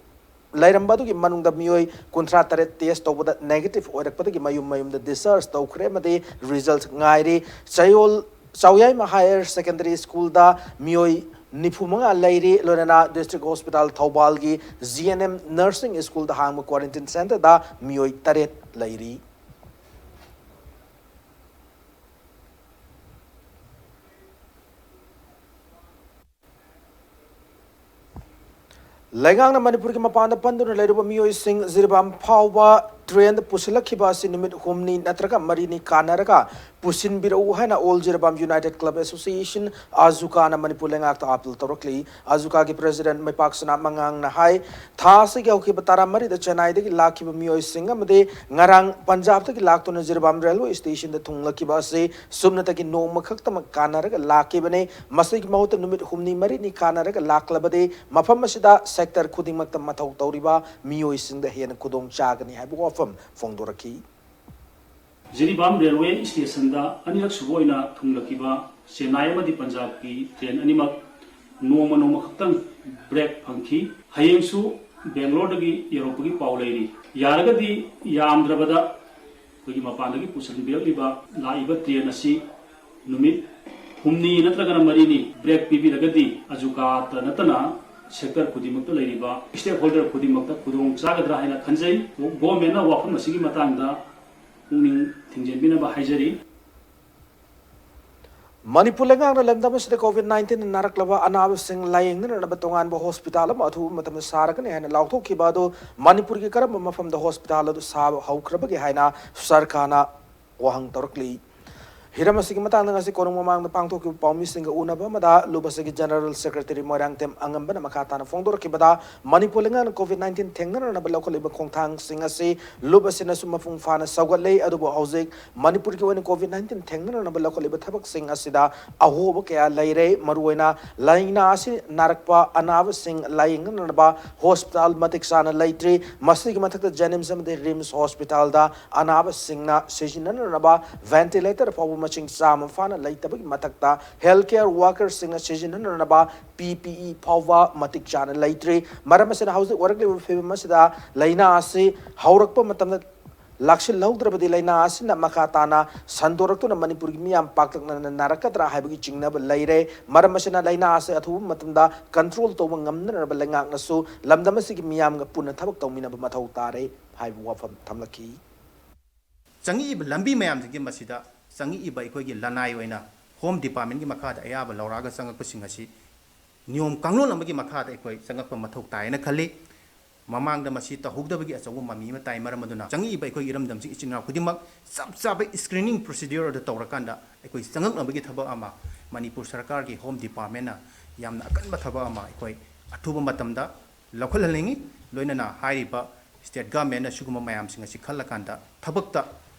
ꯂꯩꯔꯝꯕ ꯑꯗꯨꯒꯤ ꯃꯅꯨꯡꯗ ꯃꯤꯑꯣꯏ ꯀꯨꯟꯊ꯭ꯔꯥ ꯇꯔꯦꯠ ꯇꯦꯁ ꯇꯧꯕꯗ ꯅꯦꯒꯦꯇꯤꯚ ꯑꯣꯏꯔꯛꯄꯗꯒꯤ ꯃꯌꯨꯝ ꯃꯌꯨꯝꯗ ꯗꯤꯁꯆꯥꯔꯖ ꯇꯧꯈ꯭ꯔꯦ ꯑꯃꯗꯤ ꯔꯤꯖꯜꯠ ꯉꯥꯏꯔꯤ꯫ ꯆꯌꯣꯜ ꯆꯥꯎꯌꯥꯏꯃ ꯍꯥꯌꯔ ꯁꯦꯀꯦꯟꯗꯔꯤ ꯁ꯭ꯀꯨꯜꯗ ꯃꯤꯑꯣꯏ ꯅꯤꯐꯨ ꯃꯉꯥ ꯂꯩꯔꯤ꯫ ꯂꯣꯏꯅꯅ ꯗꯤꯁꯇ꯭ꯔꯤꯛ ꯍꯣꯁꯄꯤꯇꯥꯜ ꯊꯧꯕꯥꯜꯒꯤ ꯖꯤ ꯑꯦꯟ ꯑꯦꯝ ꯅꯔꯁꯤꯡ ꯁ꯭ꯀꯨꯜꯗ ꯍꯥꯡꯕ ꯀ꯭ꯋꯥꯔꯦꯟꯇꯤꯟ ꯁꯦꯟꯇꯔꯗ ꯃꯤꯑꯣꯏ ꯇꯔꯦꯠ ꯂꯩꯔꯤ꯫ ꯂꯩꯉꯥꯛꯅ ꯃꯅꯤꯄꯨꯔꯒꯤ ꯃꯄꯥꯟꯗ ꯄꯟꯗꯨꯅ ꯂꯩꯔꯨꯕ ꯃꯤꯑꯣꯏꯁꯤꯡ ꯖꯤꯔꯤꯕꯥꯝ ꯐꯥꯎꯕ ꯇ꯭ꯔꯦꯟꯗ ꯄꯨꯁꯤꯜꯂꯛꯈꯤꯕ ꯑꯁꯤ ꯅꯨꯃꯤꯠ ꯍꯨꯝꯅꯤ ꯅꯠꯇ꯭ꯔꯒ ꯃꯔꯤꯅꯤ ꯀꯥꯟꯅꯔꯒ ꯄꯨꯁꯤꯟꯕꯤꯔꯛꯎ ꯍꯥꯏꯅ all Jiribam united club association, ꯑꯖꯨꯀꯥꯅ ꯃꯅꯤꯄꯨꯔ ꯂꯩꯉꯥꯛꯇ ꯑꯥꯄꯤꯜ ꯇꯧꯔꯛꯂꯤ꯫ ꯑꯖꯨꯀꯥꯒꯤ ꯄ꯭ꯔꯦꯁꯤꯗꯦꯟꯠ ꯃꯩꯄꯥꯛ ꯁꯅꯥ ꯃꯉꯥꯡꯅ ꯍꯥꯏ, ꯊꯥ ꯑꯁꯤꯒꯤ ꯍꯧꯈꯤꯕ ꯇꯔꯥꯃꯔꯤꯗ ꯆꯦꯟꯅꯥꯏꯗꯒꯤ ꯂꯥꯛꯈꯤꯕ ꯃꯤꯑꯣꯏꯁꯤꯡ ꯑꯃꯗꯤ ꯉꯔꯥꯡ ꯄꯟꯖꯥꯕꯇꯒꯤ ꯂꯥꯛꯇꯨꯅ ꯖꯤꯔꯤꯕꯥꯝ ꯔꯦꯜꯋꯦ ꯁ꯭ꯇꯦꯁꯟꯗ ꯊꯨꯡꯂꯛꯈꯤꯕ ꯑꯁꯤ ꯁꯨꯞꯅꯇꯒꯤ ꯅꯣꯡꯃ ꯈꯛꯇꯃꯛ ꯀꯥꯟꯅꯔꯒ ꯂꯥꯛꯈꯤꯕꯅꯤ꯫ ꯃꯁꯤꯒꯤ ꯃꯍꯨꯠꯇ ꯅꯨꯃꯤꯠ ꯍꯨꯝꯅꯤ ꯃꯔꯤꯅꯤ ꯀꯥꯟꯅꯔꯒ ꯂꯥꯛꯂꯕꯗꯤ ꯃꯐꯝ ꯑꯁꯤꯗ ꯁꯦꯛꯇꯔ ꯈꯨꯗꯤꯡꯃꯛꯇ ꯃꯊꯧ ꯇꯧꯔꯤꯕ ꯃꯤꯑꯣꯏꯁꯤꯡꯗ ꯍꯦꯟꯅ ꯈꯨꯗꯣꯡ ꯆꯥꯒꯅꯤ ꯍꯥꯏꯕ ꯋꯥꯐꯝ ꯐꯣꯡꯗꯣꯔꯛꯈꯤ꯫ ꯖꯤꯔꯤꯕꯥꯝ ꯔꯦꯜꯋꯦ ꯁ꯭ꯇꯦꯁꯟꯗ ꯑꯅꯤꯔꯛ ꯁꯨꯕ ꯑꯣꯏꯅ ꯊꯨꯡꯂꯛꯈꯤꯕ ꯆꯦꯟꯅꯥꯏ ꯑꯃꯗꯤ ꯄꯟꯖꯥꯕꯀꯤ ꯇ꯭ꯔꯦꯟ ꯑꯅꯤꯃꯛ ꯅꯣꯡꯃ ꯅꯣꯡꯃ ꯈꯛꯇꯪ ꯕ꯭ꯔꯦꯛ ꯐꯪꯈꯤ꯫ ꯍꯌꯦꯡꯁꯨ ꯕꯦꯡꯒ꯭ꯂꯣꯔꯗꯒꯤ ꯌꯧꯔꯛꯄꯒꯤ ꯄꯥꯎ ꯂꯩꯔꯤ꯫ ꯌꯥꯔꯒꯗꯤ ꯌꯥꯝꯗ꯭ꯔꯕꯗ ꯑꯩꯈꯣꯏꯒꯤ ꯃꯄꯥꯟꯗꯒꯤ ꯄꯨꯁꯤꯟꯕꯤꯔꯛꯂꯤꯕ ꯂꯥꯛꯏꯕ ꯇ꯭ꯔꯦꯟ ꯑꯁꯤ ꯅꯨꯃꯤꯠ ꯍꯨꯝꯅꯤ ꯅꯠꯇ꯭ꯔꯒꯅ ꯃꯔꯤꯅꯤ ꯕ꯭ꯔꯦꯛ ꯄꯤꯕꯤꯔꯒꯗꯤ ꯑꯖꯨꯀꯥꯇ ꯅꯠꯇꯅ ꯁꯦꯛꯇꯔ ꯈꯨꯗꯤꯡꯃꯛꯇ ꯂꯩꯔꯤꯕ ꯁ꯭ꯇꯦꯛꯍꯣꯜꯗꯔ ꯈꯨꯗꯤꯡꯃꯛꯇ ꯈꯨꯗꯣꯡ ꯆꯥꯒꯗ꯭ꯔꯥ ꯍꯥꯏꯅ ꯈꯟꯖꯩ꯫ ꯒꯣꯔꯃꯦꯟꯅ ꯋꯥꯐꯝ ꯑꯁꯤꯒꯤ ꯃꯇꯥꯡꯗ ꯄꯨꯛꯅꯤꯡ ꯊꯤꯡꯖꯤꯟꯕꯤꯅꯕ ꯍꯥꯏꯖꯔꯤ꯫ ꯃꯅꯤꯄꯨꯔ ꯂꯩꯉꯥꯛꯅ ꯂꯝꯗꯝ ꯑꯁꯤꯗ COVID nineteen ꯅꯥꯔꯛꯂꯕ ꯑꯅꯥꯕꯁꯤꯡ ꯂꯥꯌꯦꯡꯅꯅꯕ ꯇꯣꯉꯥꯟꯕ ꯍꯣꯁꯄꯤꯇꯥꯜ ꯑꯃ ꯑꯊꯨꯕ ꯃꯇꯝꯗ ꯁꯥꯔꯒꯅꯤ ꯍꯥꯏꯅ ꯂꯥꯎꯊꯣꯛꯈꯤꯕ ꯑꯗꯨ ꯃꯅꯤꯄꯨꯔꯒꯤ ꯀꯔꯝꯕ ꯃꯐꯝꯗ ꯍꯣꯁꯄꯤꯇꯥꯜ ꯑꯗꯨ ꯁꯥꯕ ꯍꯧꯈ꯭ꯔꯕꯒꯦ ꯍꯥꯏꯅ ꯁꯔꯀꯥꯔꯅ ꯋꯥꯍꯪ ꯇꯧꯔꯛꯂꯤ꯫ ꯍꯤꯔꯝ ꯑꯁꯤꯒꯤ ꯃꯇꯥꯡꯗ ꯉꯁꯤ ꯀꯣꯅꯨꯡ ꯃꯃꯥꯡꯗ ꯄꯥꯡꯊꯣꯛꯈꯤꯕ ꯄꯥꯎꯃꯤꯁꯤꯡꯒ ꯎꯅꯕ ꯑꯃꯗ ꯂꯨꯞ ꯑꯁꯤꯒꯤ ꯖꯦꯅꯔꯦꯜ ꯁꯦꯀ꯭ꯔꯦꯇꯔꯤ ꯃꯣꯏꯔꯥꯡꯊꯦꯝ ꯑꯉꯝꯕꯅ ꯃꯈꯥ ꯇꯥꯅ ꯐꯣꯡꯗꯣꯔꯛꯈꯤꯕꯗ, ꯃꯅꯤꯄꯨꯔ ꯂꯩꯉꯥꯛꯅ COVID nineteen ꯊꯦꯡꯅꯅꯕ ꯂꯧꯈꯠꯂꯤꯕ ꯈꯣꯡꯊꯥꯡꯁꯤꯡ ꯑꯁꯤ ꯂꯨꯞ ꯑꯁꯤꯅꯁꯨ ꯃꯄꯨꯡ ꯐꯥꯅ ꯁꯧꯒꯠꯂꯦ, ꯑꯗꯨꯕꯨ ꯍꯧꯖꯤꯛ ꯃꯅꯤꯄꯨꯔꯒꯤ ꯑꯣꯏꯅ COVID nineteen ꯊꯦꯡꯅꯅꯕ ꯂꯧꯈꯠꯂꯤꯕ ꯊꯕꯛꯁꯤꯡ ꯑꯁꯤꯗ ꯑꯍꯣꯕ ꯀꯌꯥ ꯂꯩꯔꯦ꯫ ꯃꯔꯨꯑꯣꯏꯅ ꯂꯥꯏꯅꯥ ꯑꯁꯤ ꯅꯥꯔꯛꯄ ꯑꯅꯥꯕꯁꯤꯡ ꯂꯥꯌꯦꯡꯅꯅꯕ ꯍꯣꯁꯄꯤꯇꯥꯜ ꯃꯇꯤꯛ ꯆꯥꯅ ꯂꯩꯇ꯭ꯔꯤ꯫ ꯃꯁꯤꯒꯤ ꯃꯊꯛꯇ JNIMS ꯑꯃꯗꯤ RIMS ꯍꯣꯁꯄꯤꯇꯥꯜꯗ ꯑꯅꯥꯕꯁꯤꯡꯅ ꯁꯤꯖꯤꯟꯅꯅꯕ ventilator ꯐꯥꯎꯕ ꯃꯁꯤꯡ ꯆꯥꯝꯃ ꯐꯥꯅ ꯂꯩꯇꯕꯒꯤ ꯃꯊꯛꯇ health care workerꯁꯤꯡꯅ ꯁꯤꯖꯤꯟꯅꯅꯕ PPE ꯐꯥꯎꯕ ꯃꯇꯤꯛ ꯆꯥꯅ ꯂꯩꯇ꯭ꯔꯤ꯫ ꯃꯔꯝ ꯑꯁꯤꯅ ꯍꯧꯖꯤꯛ ꯑꯣꯏꯔꯛꯂꯤꯕ ꯐꯤꯕꯝ ꯑꯁꯤꯗ ꯂꯥꯏꯅꯥ ꯑꯁꯤ ꯍꯧꯔꯛꯄ ꯃꯇꯝꯗ ꯂꯥꯛꯁꯤꯜꯍꯧꯗ꯭ꯔꯕꯗꯤ ꯂꯥꯏꯅꯥ ꯑꯁꯤꯅ ꯃꯈꯥ ꯇꯥꯅ ꯁꯟꯗꯣꯔꯛꯇꯨꯅ ꯃꯅꯤꯄꯨꯔꯒꯤ ꯃꯤꯌꯥꯝ ꯄꯥꯛꯇꯛꯅꯅ ꯅꯥꯔꯛꯀꯗ꯭ꯔꯥ ꯍꯥꯏꯕꯒꯤ ꯆꯤꯡꯅꯕ ꯂꯩꯔꯦ꯫ ꯃꯔꯝ ꯑꯁꯤꯅ ꯂꯥꯏꯅꯥ ꯑꯁꯤ ꯑꯊꯨꯕ ꯃꯇꯝꯗ control ꯇꯧꯕ ꯉꯝꯅꯅꯕ ꯂꯩꯉꯥꯛꯅꯁꯨ ꯂꯝꯗꯝ ꯑꯁꯤꯒꯤ ꯃꯤꯌꯥꯝꯒ ꯄꯨꯟꯅ ꯊꯕꯛ ꯇꯧꯃꯤꯟꯅꯕ ꯃꯊꯧ ꯇꯥꯔꯦ ꯍꯥꯏꯕ ꯋꯥꯐꯝ ꯊꯝꯂꯛꯈꯤ꯫ ꯆꯪꯉꯛꯏꯕ ꯂꯝꯕꯤ ꯃꯌꯥꯝꯁꯤꯡꯁꯦ ꯃꯁꯤꯗ ꯆꯪꯉꯛꯏꯕ ꯑꯩꯈꯣꯏꯒꯤ ꯂꯅꯥꯏ ꯑꯣꯏꯅ Home Departmentꯀꯤ ꯃꯈꯥꯗ ꯑꯌꯥꯕ ꯂꯧꯔꯛꯑꯒ ꯆꯪꯉꯛꯄꯁꯤꯡ ꯑꯁꯤ ꯅꯤꯌꯣꯝ ꯀꯥꯡꯂꯣꯟ ꯑꯃꯒꯤ ꯃꯈꯥꯗ ꯑꯩꯈꯣꯏ ꯆꯪꯉꯛꯄ ꯃꯊꯧ ꯇꯥꯏꯅ ꯈꯜꯂꯤ꯫ ꯃꯃꯥꯡꯗ ꯃꯁꯤ ꯇꯧꯍꯧꯗꯕꯒꯤ ꯑꯆꯧꯕ ꯃꯃꯤ ꯑꯃ ꯇꯥꯏ꯫ ꯃꯔꯝ ꯑꯗꯨꯅ ꯆꯪꯉꯛꯏꯕ ꯑꯩꯈꯣꯏ ꯏꯔꯝꯗꯝꯁꯤ ꯏꯆꯤꯟ ꯏꯅꯥꯎ ꯈꯨꯗꯤꯡꯃꯛ ꯆꯞ ꯆꯥꯕ screening procedure ꯑꯗꯨ ꯇꯧꯔꯀꯥꯟꯗ ꯑꯩꯈꯣꯏ ꯆꯪꯉꯛꯅꯕꯒꯤ ꯊꯕꯛ ꯑꯃ ꯃꯅꯤꯄꯨꯔ ꯁꯔꯀꯥꯔꯒꯤ Home Departmentꯅ ꯌꯥꯝꯅ ꯑꯀꯟꯕ ꯊꯕꯛ ꯑꯃ ꯑꯩꯈꯣꯏ ꯑꯊꯨꯕ ꯃꯇꯝꯗ ꯂꯧꯈꯠꯍꯟꯅꯤꯡꯉꯤ꯫ ꯂꯣꯏꯅꯅ ꯍꯥꯏꯔꯤꯕ state governmentꯅ ꯁꯤꯒꯨꯝꯕ ꯃꯌꯥꯝꯁꯤꯡ ꯑꯁꯤ ꯈꯜꯂꯀꯥꯟꯗ ꯊꯕꯛꯇ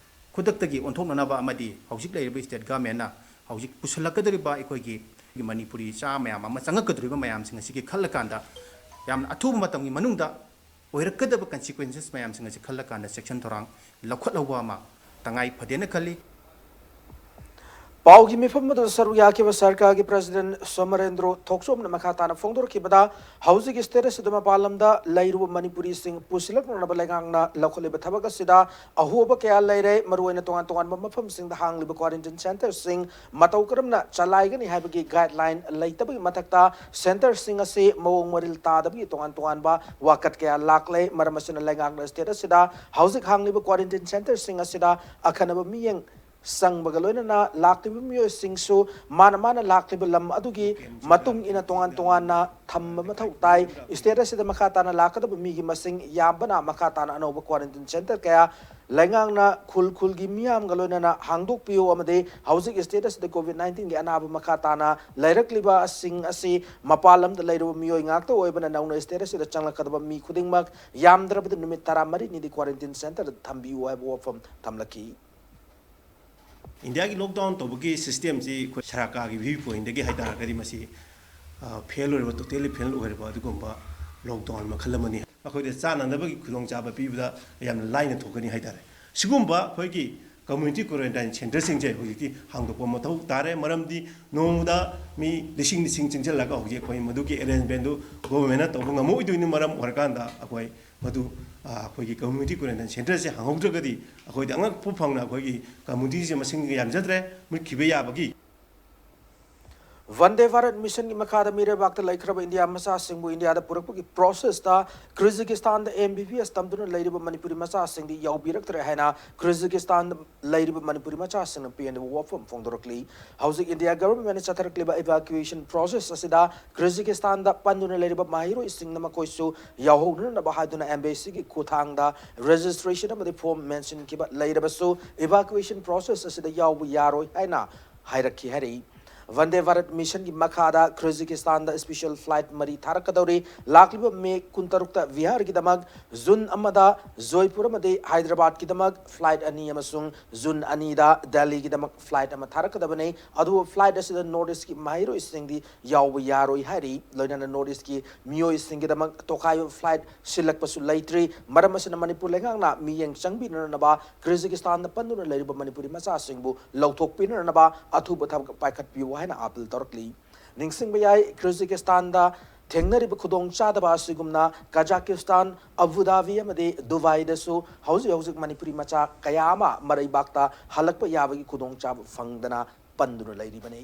ꯈꯨꯗꯛꯇꯒꯤ ꯑꯣꯟꯊꯣꯛꯅꯅꯕ ꯑꯃꯗꯤ ꯍꯧꯖꯤꯛ ꯂꯩꯔꯤꯕ state governmentꯅ ꯍꯧꯖꯤꯛ ꯄꯨꯁꯤꯜꯂꯛꯀꯗꯧꯔꯤꯕ ꯑꯩꯈꯣꯏꯒꯤ ꯃꯅꯤꯄꯨꯔꯤ ꯆꯥ ꯃꯌꯥꯝ ꯑꯃ ꯆꯪꯉꯛꯀꯗꯧꯔꯤꯕ ꯃꯌꯥꯝꯁꯤꯡ ꯑꯁꯤꯒꯤ ꯈꯜꯂꯀꯥꯟꯗ ꯌꯥꯝꯅ ꯑꯊꯨꯕ ꯃꯇꯝꯒꯤ ꯃꯅꯨꯡꯗ ꯑꯣꯏꯔꯛꯀꯗꯕ consequences ꯃꯌꯥꯝꯁꯤꯡ ꯑꯁꯤ ꯈꯜꯂꯀꯥꯟꯗ ꯆꯦꯛꯁꯤꯟ ꯊꯧꯔꯥꯡ ꯂꯧꯈꯠꯍꯧꯕ ꯑꯃ ꯇꯉꯥꯏ ꯐꯗꯦꯅ ꯈꯜꯂꯤ꯫ ꯄꯥꯎꯒꯤ ꯃꯤꯐꯝ ꯑꯗꯨꯗ ꯁꯔꯨꯛ ꯌꯥꯈꯤꯕ ꯁꯔꯀꯥꯔꯒꯤ president ꯁꯣꯃꯔꯦꯟꯗ꯭ꯔꯣ ꯊꯣꯛꯆꯣꯝꯅ ꯃꯈꯥ ꯇꯥꯅ ꯐꯣꯡꯗꯣꯔꯛꯈꯤꯕꯗ, ꯍꯧꯖꯤꯛ state ꯑꯁꯤꯗ ꯃꯄꯥꯟ ꯂꯝꯗ ꯂꯩꯔꯨꯕ ꯃꯅꯤꯄꯨꯔꯤꯁꯤꯡ ꯄꯨꯁꯤꯜꯂꯛꯅꯅꯕ ꯂꯩꯉꯥꯛꯅ ꯂꯧꯈꯠꯂꯤꯕ ꯊꯕꯛ ꯑꯁꯤꯗ ꯑꯍꯣꯕ ꯀꯌꯥ ꯂꯩꯔꯦ꯫ ꯃꯔꯨꯑꯣꯏꯅ ꯇꯣꯉꯥꯟ ꯇꯣꯉꯥꯟꯕ ꯃꯐꯝꯁꯤꯡꯗ ꯍꯥꯡꯂꯤꯕ quarantine centreꯁꯤꯡ ꯃꯇꯧ ꯀꯔꯝꯅ ꯆꯂꯥꯏꯒꯅꯤ ꯍꯥꯏꯕꯒꯤ guideline ꯂꯩꯇꯕꯒꯤ ꯃꯊꯛꯇ centreꯁꯤꯡ ꯑꯁꯤ ꯃꯑꯣꯡ ꯃꯔꯤꯜ ꯇꯥꯗꯕꯒꯤ ꯇꯣꯉꯥꯟ ꯇꯣꯉꯥꯟꯕ ꯋꯥꯀꯠ ꯀꯌꯥ ꯂꯥꯛꯂꯦ꯫ ꯃꯔꯝ ꯑꯁꯤꯅ ꯂꯩꯉꯥꯛꯅ state ꯑꯁꯤꯗ ꯍꯧꯖꯤꯛ ꯍꯥꯡꯂꯤꯕ quarantine centreꯁꯤꯡ ꯑꯁꯤꯗ ꯑꯈꯟꯅꯕ ꯃꯤꯠꯌꯦꯡ ꯆꯪꯕꯒ ꯂꯣꯏꯅꯅ ꯂꯥꯛꯂꯤꯕ ꯃꯤꯑꯣꯏꯁꯤꯡꯁꯨ ꯃꯥꯅ ꯃꯥꯅ ꯂꯥꯛꯂꯤꯕ ꯂꯝ ꯑꯗꯨꯒꯤ ꯃꯇꯨꯡ ꯏꯟꯅ ꯇꯣꯉꯥꯟ ꯇꯣꯉꯥꯟꯅ ꯊꯝꯕ ꯃꯊꯧ ꯇꯥꯏ꯫ State ꯑꯁꯤꯗ ꯃꯈꯥ ꯇꯥꯅ ꯂꯥꯛꯀꯗꯕ ꯃꯤꯒꯤ ꯃꯁꯤꯡ ꯌꯥꯝꯕꯅ ꯃꯈꯥ ꯇꯥꯅ ꯑꯅꯧꯕ quarantine centre ꯀꯌꯥ ꯂꯩꯉꯥꯛꯅ ꯈꯨꯜ ꯈꯨꯜꯒꯤ ꯃꯤꯌꯥꯝꯒ ꯂꯣꯏꯅꯅ ꯍꯥꯡꯗꯣꯛꯄꯤꯌꯨ ꯑꯃꯗꯤ ꯍꯧꯖꯤꯛ state ꯑꯁꯤꯗ COVID nineteenꯒꯤ ꯑꯅꯥꯕ ꯃꯈꯥ ꯇꯥꯅ ꯂꯩꯔꯛꯂꯤꯕꯁꯤꯡ ꯑꯁꯤ ꯃꯄꯥꯟ ꯂꯝꯗ ꯂꯩꯔꯨꯕ ꯃꯤꯑꯣꯏ ꯉꯥꯛꯇ ꯑꯣꯏꯕꯅ ꯅꯧꯅ state ꯑꯁꯤꯗ ꯆꯪꯂꯛꯀꯗꯕ ꯃꯤ ꯈꯨꯗꯤꯡꯃꯛ ꯌꯥꯝꯗ꯭ꯔꯕꯗ ꯅꯨꯃꯤꯠ ꯇꯔꯥꯃꯔꯤꯅꯤꯗꯤ quarantine centreꯗ ꯊꯝꯕꯤꯌꯨ ꯍꯥꯏꯕ ꯋꯥꯐꯝ ꯊꯝꯂꯛꯈꯤ꯫ ꯏꯟꯗꯤꯌꯥꯒꯤ lockdown ꯇꯧꯕꯒꯤ systemꯁꯤ ꯑꯩꯈꯣꯏ ꯁꯔꯀꯥꯔꯒꯤ view pointꯗꯒꯤ ꯍꯥꯏꯇꯥꯔꯒꯗꯤ ꯃꯁꯤ fail ꯑꯣꯏꯔꯕ, totally fail ꯑꯣꯏꯔꯕ ꯑꯗꯨꯒꯨꯝꯕ lockdown ꯃꯈꯜ ꯑꯃꯅꯤ꯫ ꯑꯩꯈꯣꯏꯗ ꯆꯥꯅꯅꯕꯒꯤ ꯈꯨꯗꯣꯡꯆꯥꯕ ꯄꯤꯕꯗ ꯌꯥꯝꯅ ꯂꯥꯏꯅ ꯊꯣꯛꯀꯅꯤ ꯍꯥꯏꯇꯥꯔꯦ꯫ ꯁꯤꯒꯨꯝꯕ ꯑꯩꯈꯣꯏꯒꯤ community quarantine centreꯁꯤꯡꯁꯦ ꯍꯧꯖꯤꯛꯇꯤ ꯍꯥꯡꯗꯣꯛꯄ ꯃꯊꯧ ꯇꯥꯔꯦ꯫ ꯃꯔꯝꯗꯤ ꯅꯣꯡꯃꯗ ꯃꯤ ꯂꯤꯁꯤꯡ ꯂꯤꯁꯤꯡ ꯆꯪꯁꯤꯜꯂꯒ ꯍꯧꯖꯤꯛ ꯑꯩꯈꯣꯏ ꯃꯗꯨꯒꯤ arrangementꯗꯨ governmentꯅ ꯇꯧꯕ ꯉꯝꯃꯛꯑꯣꯏꯗꯣꯏꯅꯤ꯫ ꯃꯔꯝ ꯑꯣꯏꯔꯀꯥꯟꯗ ꯑꯩꯈꯣꯏ ꯃꯗꯨ ꯑꯩꯈꯣꯏꯒꯤ community quarantine centreꯁꯦ ꯍꯥꯡꯍꯧꯗ꯭ꯔꯒꯗꯤ ꯑꯩꯈꯣꯏꯗꯤ ꯑꯉꯛꯄ ꯐꯪꯅ ꯑꯩꯈꯣꯏꯒꯤ communityꯁꯦ ꯃꯁꯤꯡ ꯌꯥꯝꯖꯗ꯭ꯔꯦ, ꯃꯨꯠꯈꯤꯕ ꯌꯥꯕꯒꯤ꯫ ꯚꯟꯗꯦ ꯚꯥꯔꯠ ꯃꯤꯁꯟꯒꯤ ꯃꯈꯥꯗ ꯃꯤꯔꯩꯕꯥꯛꯇ ꯂꯩꯈ꯭ꯔꯕ ꯏꯟꯗꯤꯌꯥ ꯃꯆꯥꯁꯤꯡꯕꯨ ꯏꯟꯗꯤꯌꯥꯗ ꯄꯨꯔꯛꯄꯒꯤ processꯇ ꯀ꯭ꯔꯤꯖꯤꯒꯤꯁꯇꯥꯟꯗ MBBS ꯇꯝꯗꯨꯅ ꯂꯩꯔꯤꯕ ꯃꯅꯤꯄꯨꯔꯤ ꯃꯆꯥꯁꯤꯡꯗꯤ ꯌꯥꯎꯕꯤꯔꯛꯇ꯭ꯔꯦ ꯍꯥꯏꯅ ꯀ꯭ꯔꯤꯖꯤꯒꯤꯁꯇꯥꯟꯗ ꯂꯩꯔꯤꯕ ꯃꯅꯤꯄꯨꯔꯤ ꯃꯆꯥꯁꯤꯡꯅ ꯄꯦꯟꯗꯕ ꯋꯥꯐꯝ ꯐꯣꯡꯗꯣꯔꯛꯂꯤ꯫ ꯍꯧꯖꯤꯛ ꯏꯟꯗꯤꯌꯥ governmentꯅ ꯆꯠꯊꯔꯛꯂꯤꯕ evacuation process ꯑꯁꯤꯗ ꯀ꯭ꯔꯤꯖꯤꯒꯤꯁꯇꯥꯟꯗ ꯄꯟꯗꯨꯅ ꯂꯩꯔꯤꯕ ꯃꯍꯩꯔꯣꯏꯁꯤꯡꯅ ꯃꯈꯣꯏꯁꯨ ꯌꯥꯎꯍꯧꯅꯅꯕ ꯍꯥꯏꯗꯨꯅ embassyꯒꯤ ꯈꯨꯠꯊꯥꯡꯗ registration ꯑꯃꯗꯤ form ꯃꯦꯟꯁꯤꯟꯈꯤꯕ ꯂꯩꯔꯕꯁꯨ evacuation process ꯑꯁꯤꯗ ꯌꯥꯎꯕ ꯌꯥꯔꯣꯏ ꯍꯥꯏꯅ ꯍꯥꯏꯔꯛꯈꯤ ꯍꯥꯏꯔꯛꯏ꯫ ꯚꯟꯗꯦ ꯚꯥꯔꯠ ꯃꯤꯁꯟꯒꯤ ꯃꯈꯥꯗ ꯀ꯭ꯔꯤꯖꯤꯒꯤꯁꯇꯥꯟꯗ special flight ꯃꯔꯤ ꯊꯥꯔꯛꯀꯗꯧꯔꯤ꯫ ꯂꯥꯛꯂꯤꯕ ꯃꯦ ꯀꯨꯟꯇꯔꯨꯛꯇ ꯕꯤꯍꯥꯔꯒꯤꯗꯃꯛ, ꯖꯨꯟ ꯑꯃꯗ ꯖꯣꯏꯄꯨꯔ ꯑꯃꯗꯤ ꯍꯥꯏꯗ꯭ꯔꯕꯥꯗꯀꯤꯗꯃꯛ flight ꯑꯅꯤ ꯑꯃꯁꯨꯡ ꯖꯨꯟ ꯑꯅꯤꯗ ꯗꯦꯜꯂꯤꯒꯤꯗꯃꯛ flight ꯑꯃ ꯊꯥꯔꯛꯀꯗꯕꯅꯤ꯫ ꯑꯗꯨꯕꯨ flight ꯑꯁꯤꯗ North Eastꯀꯤ ꯃꯍꯩꯔꯣꯏꯁꯤꯡꯗꯤ ꯌꯥꯎꯕ ꯌꯥꯔꯣꯏ ꯍꯥꯏꯔꯤ꯫ ꯂꯣꯏꯅꯅ North Eastꯀꯤ ꯃꯤꯑꯣꯏꯁꯤꯡꯒꯤꯗꯃꯛ ꯇꯣꯈꯥꯏꯕ flight ꯁꯤꯜꯂꯛꯄꯁꯨ ꯂꯩꯇ꯭ꯔꯤ꯫ ꯃꯔꯝ ꯑꯁꯤꯅ ꯃꯅꯤꯄꯨꯔ ꯂꯩꯉꯥꯛꯅ ꯃꯤꯠꯌꯦꯡ ꯆꯪꯕꯤꯅꯅꯕ ꯀ꯭ꯔꯤꯖꯤꯒꯤꯁꯇꯥꯟꯗ ꯄꯟꯗꯨꯅ ꯂꯩꯔꯤꯕ ꯃꯅꯤꯄꯨꯔꯤ ꯃꯆꯥꯁꯤꯡꯕꯨ ꯂꯧꯊꯣꯛꯄꯤꯅꯅꯕ ꯑꯊꯨꯕ ꯊꯕꯛ ꯄꯥꯏꯈꯠꯄꯤꯌꯨ ꯍꯥꯏꯅ appeal ꯇꯧꯔꯛꯂꯤ꯫ ꯅꯤꯡꯁꯤꯡꯕ ꯌꯥꯏ, ꯀ꯭ꯔꯤꯖꯤꯒꯤꯁꯇꯥꯟꯗ ꯊꯦꯡꯅꯔꯤꯕ ꯈꯨꯗꯣꯡꯆꯥꯗꯕ ꯑꯁꯤꯒꯨꯝꯅ ꯀꯖꯥꯀꯤꯁꯇꯥꯟ, ꯑꯕꯨ ꯙꯥꯕꯤ ꯑꯃꯗꯤ ꯗꯨꯕꯥꯏꯗꯁꯨ ꯍꯧꯖꯤꯛ ꯍꯧꯖꯤꯛ ꯃꯅꯤꯄꯨꯔꯤ ꯃꯆꯥ ꯀꯌꯥ ꯑꯃ ꯃꯔꯩꯕꯥꯛꯇ ꯍꯜꯂꯛꯄ ꯌꯥꯕꯒꯤ ꯈꯨꯗꯣꯡꯆꯥꯕ ꯐꯪꯗꯅ ꯄꯟꯗꯨꯅ ꯂꯩꯔꯤꯕꯅꯤ꯫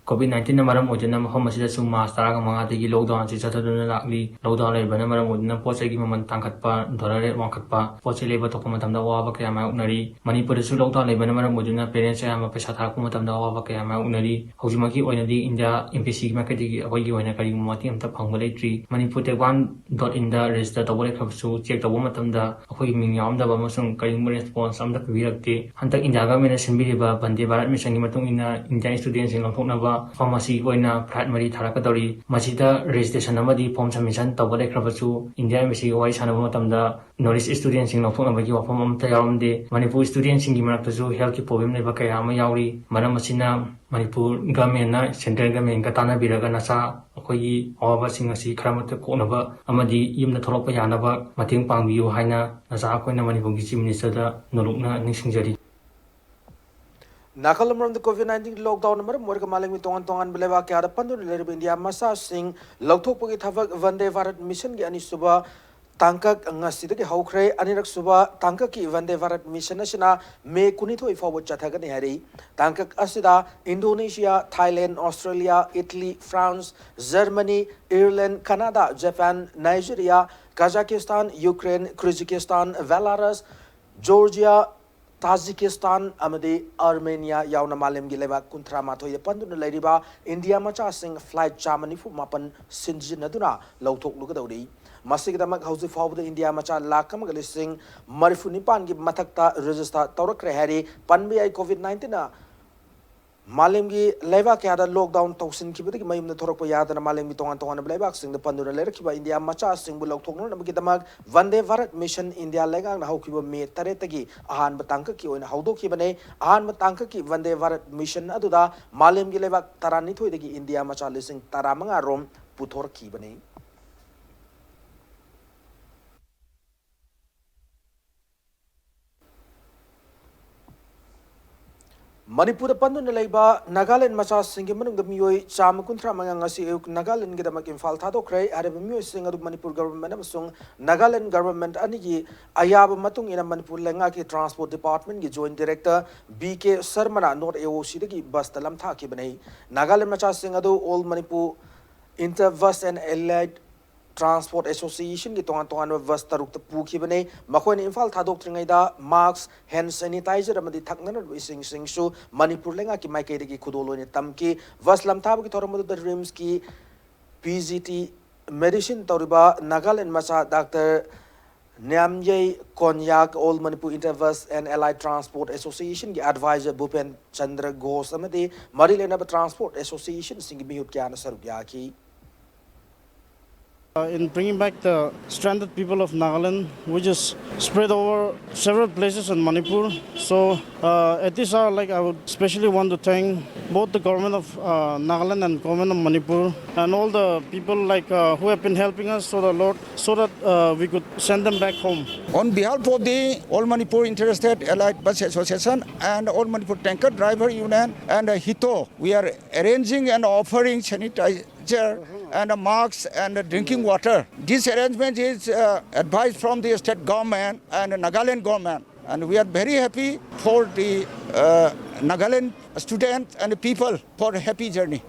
ꯀꯣꯚꯤꯗ ꯅꯥꯏꯟꯇꯤꯟꯅ ꯃꯔꯝ ꯑꯣꯏꯗꯨꯅ ꯃꯐꯝ ꯑꯁꯤꯗꯁꯨ ꯃꯥꯔꯆ ꯇꯔꯥꯃꯉꯥꯗꯒꯤ ꯂꯣꯛꯗꯥꯎꯟ ꯑꯁꯤ ꯆꯠꯊꯗꯨꯅ ꯂꯥꯛꯂꯤ꯫ ꯂꯣꯛꯗꯥꯎꯟ ꯂꯩꯕꯅ ꯃꯔꯝ ꯑꯣꯏꯗꯨꯅ ꯄꯣꯠ ꯆꯩꯒꯤ ꯃꯃꯜ ꯇꯥꯡꯈꯠꯄ, ꯗꯣꯂꯔ ꯔꯦꯠ ꯋꯥꯡꯈꯠꯄ, ꯄꯣꯠ ꯆꯩ ꯂꯩꯕ ꯊꯣꯛꯄ ꯃꯇꯝꯗ ꯑꯋꯥꯕ ꯀꯌꯥ ꯃꯥꯌꯣꯛꯅꯔꯤ꯫ ꯃꯅꯤꯄꯨꯔꯗꯁꯨ ꯂꯣꯛꯗꯥꯎꯟ ꯂꯩꯕꯅ ꯃꯔꯝ ꯑꯣꯏꯗꯨꯅ ꯄꯦꯔꯦꯟꯠꯁ ꯑꯌꯥꯝꯕ ꯄꯩꯁꯥ ꯊꯥꯔꯛꯄ ꯃꯇꯝꯗ ꯑꯋꯥꯕ ꯀꯌꯥ ꯃꯥꯌꯣꯛꯅꯔꯤ꯫ ꯍꯧꯖꯤꯛꯃꯛꯀꯤ ꯑꯣꯏꯅꯗꯤ ꯏꯟꯗꯤꯌꯥ ꯑꯦꯝ ꯄꯤ ꯁꯤꯒꯤ ꯃꯥꯏꯀꯩꯗꯒꯤ ꯑꯩꯈꯣꯏꯒꯤ ꯑꯣꯏꯅ ꯀꯔꯤꯒꯨꯝꯕ ꯃꯇꯦꯡ ꯑꯃꯠꯇ ꯐꯪꯕ ꯂꯩꯇ꯭ꯔꯤ꯫ ꯃꯅꯤꯄꯨꯔ ꯇꯦꯛꯋꯥꯟ ꯗꯣꯠ ꯏꯟꯗ ꯔꯦꯖꯤꯁꯇꯔ ꯇꯧꯕ ꯂꯩꯈ꯭ꯔꯕꯁꯨ, ꯆꯦꯛ ꯇꯧꯕ ꯃꯇꯝꯗ ꯑꯩꯈꯣꯏꯒꯤ ꯃꯤꯡ ꯌꯥꯎꯔꯝꯗꯕ ꯑꯃꯁꯨꯡ ꯀꯔꯤꯒꯨꯝꯕ ꯔꯦꯁꯄꯣꯟꯁ ꯑꯃꯠꯇ ꯄꯤꯕꯤꯔꯛꯇꯦ꯫ ꯍꯟꯗꯛ ꯏꯟꯗꯤꯌꯥ ꯒꯚꯔꯟꯃꯦꯟꯠꯅ ꯁꯤꯟꯕꯤꯔꯤꯕ ꯚꯟꯗꯦ ꯚꯥꯔꯠ ꯃꯤꯁꯟꯒꯤ ꯃꯇꯨꯡ ꯏꯟꯅ ꯏꯟꯗꯤꯌꯥꯟ ꯁ꯭ꯇꯨꯗꯦꯟꯠꯁꯤꯡ ꯂꯧꯊꯣꯛꯅꯕ ꯃꯐꯝ ꯑꯁꯤꯒꯤ ꯑꯣꯏꯅ ꯐ꯭ꯂꯥꯏꯠ ꯃꯔꯤ ꯊꯥꯔꯛꯀꯗꯧꯔꯤ꯫ ꯃꯁꯤꯗ ꯔꯦꯖꯤꯁꯇ꯭ꯔꯦꯁꯟ ꯑꯃꯗꯤ ꯐꯣꯔꯝ ꯁꯕꯃꯤꯁꯟ ꯇꯧꯕ ꯂꯩꯈ꯭ꯔꯕꯁꯨ, ꯏꯟꯗꯤꯌꯥ ꯑꯦꯝꯕꯦꯁꯤꯒ ꯋꯥꯔꯤ ꯁꯥꯟꯅꯕ ꯃꯇꯝꯗ ꯅꯣꯔꯠ ꯏꯁ ꯁ꯭ꯇꯨꯗꯦꯟꯠꯁꯤꯡ ꯂꯧꯊꯣꯛꯅꯕꯒꯤ ꯋꯥꯐꯝ ꯑꯃꯠꯇ ꯌꯥꯎꯔꯝꯗꯦ꯫ ꯃꯅꯤꯄꯨꯔ ꯁ꯭ꯇꯨꯗꯦꯟꯠꯁꯤꯡꯒꯤ ꯃꯔꯛꯇꯁꯨ ꯍꯦꯜꯊꯀꯤ ꯄ꯭ꯔꯣꯕ꯭ꯂꯦꯝ ꯂꯩꯕ ꯀꯌꯥ ꯑꯃ ꯌꯥꯎꯔꯤ꯫ ꯃꯔꯝ ꯑꯁꯤꯅ ꯃꯅꯤꯄꯨꯔ ꯒꯚꯔꯟꯃꯦꯟꯠꯅ ꯁꯦꯟꯇ꯭ꯔꯦꯜ ꯒꯚꯔꯟꯃꯦꯟꯠꯀ ꯇꯥꯟꯅꯕꯤꯔꯒ ꯅꯆꯥ ꯑꯩꯈꯣꯏꯒꯤ ꯑꯋꯥꯕꯁꯤꯡ ꯑꯁꯤ ꯈꯔ ꯃꯊꯛ ꯀꯣꯛꯅꯕ ꯑꯃꯗꯤ ꯌꯨꯝꯗ ꯊꯣꯛꯂꯛꯄ ꯌꯥꯅꯕ ꯃꯇꯦꯡ ꯄꯥꯡꯕꯤꯌꯨ ꯍꯥꯏꯅ ꯅꯆꯥ ꯑꯩꯈꯣꯏꯅ ꯃꯅꯤꯄꯨꯔꯒꯤ ꯆꯤꯐ ꯃꯤꯅꯤꯁꯇꯔꯗ ꯅꯣꯂꯨꯛꯅ ꯅꯤꯡꯁꯤꯡꯖꯔꯤ꯫ ꯅꯥꯒꯥꯂꯦꯟ ꯃꯔꯝꯗ ꯀꯣꯚꯤꯗ ꯅꯥꯏꯟꯇꯤꯟꯒꯤ ꯂꯣꯛꯗꯥꯎꯟꯅ ꯃꯔꯝ ꯑꯣꯏꯔꯒ ꯃꯥꯂꯦꯝꯒꯤ ꯇꯣꯉꯥꯟ ꯇꯣꯉꯥꯟꯕ ꯂꯩꯕꯥꯛ ꯀꯌꯥꯗ ꯄꯟꯗꯨꯅ ꯂꯩꯔꯤꯕ ꯏꯟꯗꯤꯌꯥ ꯃꯆꯥꯁꯤꯡ ꯂꯧꯊꯣꯛꯄꯒꯤ ꯊꯕꯛ ꯚꯟꯗꯦ ꯚꯥꯔꯠ ꯃꯤꯁꯟꯒꯤ ꯑꯅꯤꯁꯨꯕ ꯇꯥꯡꯀꯛ ꯉꯁꯤꯗꯒꯤ ꯍꯧꯈ꯭ꯔꯦ꯫ ꯑꯅꯤꯔꯛꯁꯨꯕ ꯇꯥꯡꯀꯛꯀꯤ ꯚꯟꯗꯦ ꯚꯥꯔꯠ ꯃꯤꯁꯟ ꯑꯁꯤꯅ ꯃꯦ ꯀꯨꯟꯅꯤꯊꯣꯏ ꯐꯥꯎꯕ ꯆꯠꯊꯒꯅꯤ ꯍꯥꯏꯔꯤ꯫ ꯇꯥꯡꯀꯛ ꯑꯁꯤꯗ Indonesia, Thailand, Australia, Italy, France, Germany, Ireland, Canada, Japan, Nigeria, Kazakhstan, Ukraine, Kyrgyzstan, Belarus, Georgia, Tajikistan ꯑꯃꯗꯤ ꯑꯥꯔꯃꯦꯅꯤꯌꯥ ꯌꯥꯎꯅ ꯃꯥꯂꯦꯝꯒꯤ ꯂꯩꯕꯥꯛ ꯀꯨꯟꯊ꯭ꯔꯥ ꯃꯥꯊꯣꯏꯗ ꯄꯟꯗꯨꯅ ꯂꯩꯔꯤꯕ ꯏꯟꯗꯤꯌꯥ ꯃꯆꯥꯁꯤꯡ ꯐ꯭ꯂꯥꯏꯠ ꯆꯥꯝꯃ ꯅꯤꯐꯨ ꯃꯥꯄꯟ ꯁꯤꯟꯖꯤꯟꯅꯗꯨꯅ ꯂꯧꯊꯣꯛꯂꯨꯒꯗꯧꯔꯤ꯫ ꯃꯁꯤꯒꯤꯗꯃꯛ ꯍꯧꯖꯤꯛ ꯐꯥꯎꯕꯗ ꯏꯟꯗꯤꯌꯥ ꯃꯆꯥ ꯂꯥꯈ ꯑꯃꯒ ꯂꯤꯁꯤꯡ ꯃꯔꯤꯐꯨ ꯅꯤꯄꯥꯟꯒꯤ ꯃꯊꯛꯇ ꯔꯦꯖꯤꯁꯇꯔ ꯇꯧꯔꯛꯈ꯭ꯔꯦ ꯍꯥꯏꯔꯤ꯫ ꯄꯟꯕ ꯌꯥꯏ, ꯀꯣꯚꯤꯗ ꯅꯥꯏꯟꯇꯤꯟꯅ ꯃꯥꯂꯦꯝꯒꯤ ꯂꯩꯕꯥꯛ ꯀꯌꯥꯗ ꯂꯣꯛꯗꯥꯎꯟ ꯇꯧꯁꯤꯟꯈꯤꯕꯗꯒꯤ ꯃꯌꯨꯝꯗ ꯊꯣꯔꯛꯄ ꯌꯥꯗꯅ ꯃꯥꯂꯦꯝꯒꯤ ꯇꯣꯉꯥꯟ ꯇꯣꯉꯥꯟꯕ ꯂꯩꯕꯥꯛꯁꯤꯡꯗ ꯄꯟꯗꯨꯅ ꯂꯩꯔꯛꯈꯤꯕ ꯏꯟꯗꯤꯌꯥ ꯃꯆꯥꯁꯤꯡꯕꯨ ꯂꯧꯊꯣꯛꯅꯅꯕꯒꯤꯗꯃꯛ ꯚꯟꯗꯦ ꯚꯥꯔꯠ ꯃꯤꯁꯟ ꯏꯟꯗꯤꯌꯥ ꯂꯩꯉꯥꯛꯅ ꯍꯧꯈꯤꯕ ꯃꯦ ꯇꯔꯦꯠꯇꯒꯤ ꯑꯍꯥꯟꯕ ꯇꯥꯡꯀꯛꯀꯤ ꯑꯣꯏꯅ ꯍꯧꯗꯣꯛꯈꯤꯕꯅꯤ꯫ ꯑꯍꯥꯟꯕ ꯇꯥꯡꯀꯛꯀꯤ ꯚꯟꯗꯦ ꯚꯥꯔꯠ ꯃꯤꯁꯟ ꯑꯗꯨꯗ ꯃꯥꯂꯦꯝꯒꯤ ꯂꯩꯕꯥꯛ ꯇꯔꯥꯅꯤꯊꯣꯏꯗꯒꯤ ꯏꯟꯗꯤꯌꯥ ꯃꯆꯥ ꯂꯤꯁꯤꯡ ꯇꯔꯥꯃꯉꯥ ꯔꯣꯝ ꯄꯨꯊꯣꯔꯛꯈꯤꯕꯅꯤ꯫ ꯃꯅꯤꯄꯨꯔꯗ ꯄꯟꯗꯨꯅ ꯂꯩꯕ ꯅꯥꯒꯥꯂꯦꯟ ꯃꯆꯥꯁꯤꯡꯒꯤ ꯃꯅꯨꯡꯗ ꯃꯤꯑꯣꯏ ꯆꯥꯝꯃ ꯀꯨꯟꯊ꯭ꯔꯥ ꯃꯉꯥ ꯉꯁꯤ ꯑꯌꯨꯛ ꯅꯥꯒꯥꯂꯦꯟꯒꯤꯗꯃꯛ ꯏꯝꯐꯥꯜ ꯊꯥꯗꯣꯛꯈ꯭ꯔꯦ꯫ ꯍꯥꯏꯔꯤꯕ ꯃꯤꯑꯣꯏꯁꯤꯡ ꯑꯗꯨ ꯃꯅꯤꯄꯨꯔ ꯒꯚꯔꯟꯃꯦꯟꯠ ꯑꯃꯁꯨꯡ ꯅꯥꯒꯥꯂꯦꯟ ꯒꯚꯔꯟꯃꯦꯟꯠ ꯑꯅꯤꯒꯤ ꯑꯌꯥꯕ ꯃꯇꯨꯡ ꯏꯟꯅ ꯃꯅꯤꯄꯨꯔ ꯂꯩꯉꯥꯛꯀꯤ ꯇ꯭ꯔꯥꯟꯁꯄꯣꯔꯠ ꯗꯤꯄꯥꯔꯠꯃꯦꯟꯠꯀꯤ ꯖꯣꯏꯟꯠ ꯗꯥꯏꯔꯦꯛꯇꯔ ꯕꯤ ꯀꯦ ꯁꯔꯃꯅ ꯅꯣꯔꯠ ꯑꯦ ꯑꯣ ꯁꯤꯗꯒꯤ ꯕꯁꯇ ꯂꯝꯊꯥꯈꯤꯕꯅꯤ꯫ ꯅꯥꯒꯥꯂꯦꯟ ꯃꯆꯥꯁꯤꯡ ꯑꯗꯨ all Manipur inter bus and allied transport ꯑꯦꯁꯣꯁꯤꯌꯦꯁꯟꯒꯤ ꯇꯣꯉꯥꯟ ꯇꯣꯉꯥꯟꯕ ꯕꯁ ꯇꯔꯨꯛꯇ ꯄꯨꯈꯤꯕꯅꯤ꯫ ꯃꯈꯣꯏꯅ ꯏꯝꯐꯥꯜ ꯊꯥꯗꯣꯛꯇ꯭ꯔꯤꯉꯩꯗ ꯃꯥꯛꯁ, ꯍꯦꯟ ꯁꯦꯅꯤꯇꯥꯏꯖꯔ ꯑꯃꯗꯤ ꯊꯛꯅꯅꯕ ꯏꯁꯤꯡꯁꯤꯡꯁꯨ ꯃꯅꯤꯄꯨꯔ ꯂꯩꯉꯥꯛꯀꯤ ꯃꯥꯏꯀꯩꯗꯒꯤ ꯈꯨꯗꯣꯜ ꯑꯣꯏꯅ ꯇꯝꯈꯤ꯫ ꯕꯁ ꯂꯝꯊꯥꯕꯒꯤ ꯊꯧꯔꯝ ꯑꯗꯨꯗ ꯔꯤꯝꯁꯀꯤ ꯄꯤ ꯖꯤ ꯇꯤ ꯃꯦꯗꯤꯁꯤꯟ ꯇꯧꯔꯤꯕ ꯅꯥꯒꯥꯂꯦꯟ ꯃꯆꯥ doctor Nyamyei Konyak, all Manipur inter bus and allied transport ꯑꯦꯁꯣꯁꯤꯌꯦꯁꯟꯒꯤ ꯑꯦꯗꯚꯥꯏꯖꯔ ꯚꯨꯄꯦꯟ ꯆꯟꯗ꯭ꯔ ꯘꯣꯁ ꯑꯃꯗꯤ ꯃꯔꯤ ꯂꯩꯅꯕ ꯇ꯭ꯔꯥꯟꯁꯄꯣꯔꯠ ꯑꯦꯁꯣꯁꯤꯌꯦꯁꯟꯁꯤꯡꯒꯤ ꯃꯤꯍꯨꯠ ꯀꯌꯥꯅ ꯁꯔꯨꯛ ꯌꯥꯈꯤ꯫ Uh, in bringing back the stranded people of Nagaland, which is spread over several places in Manipur. So, uh, at this hour, like, I would specially want to thank both the government of uh, Nagaland and government of Manipur and all the people, like, uh, who have been helping us, so the Lord, so that uh, we could send them back home. On behalf of the All Manipur Interested Allied Bus Association and All Manipur Tanker Driver Union and uh, HITO, we are arranging and offering sanitizer and uh, masks and uh, drinking water. This arrangement is uh, advised from the state government and Nagaland government, and we are very happy for the uh, Nagaland students and people for happy journey.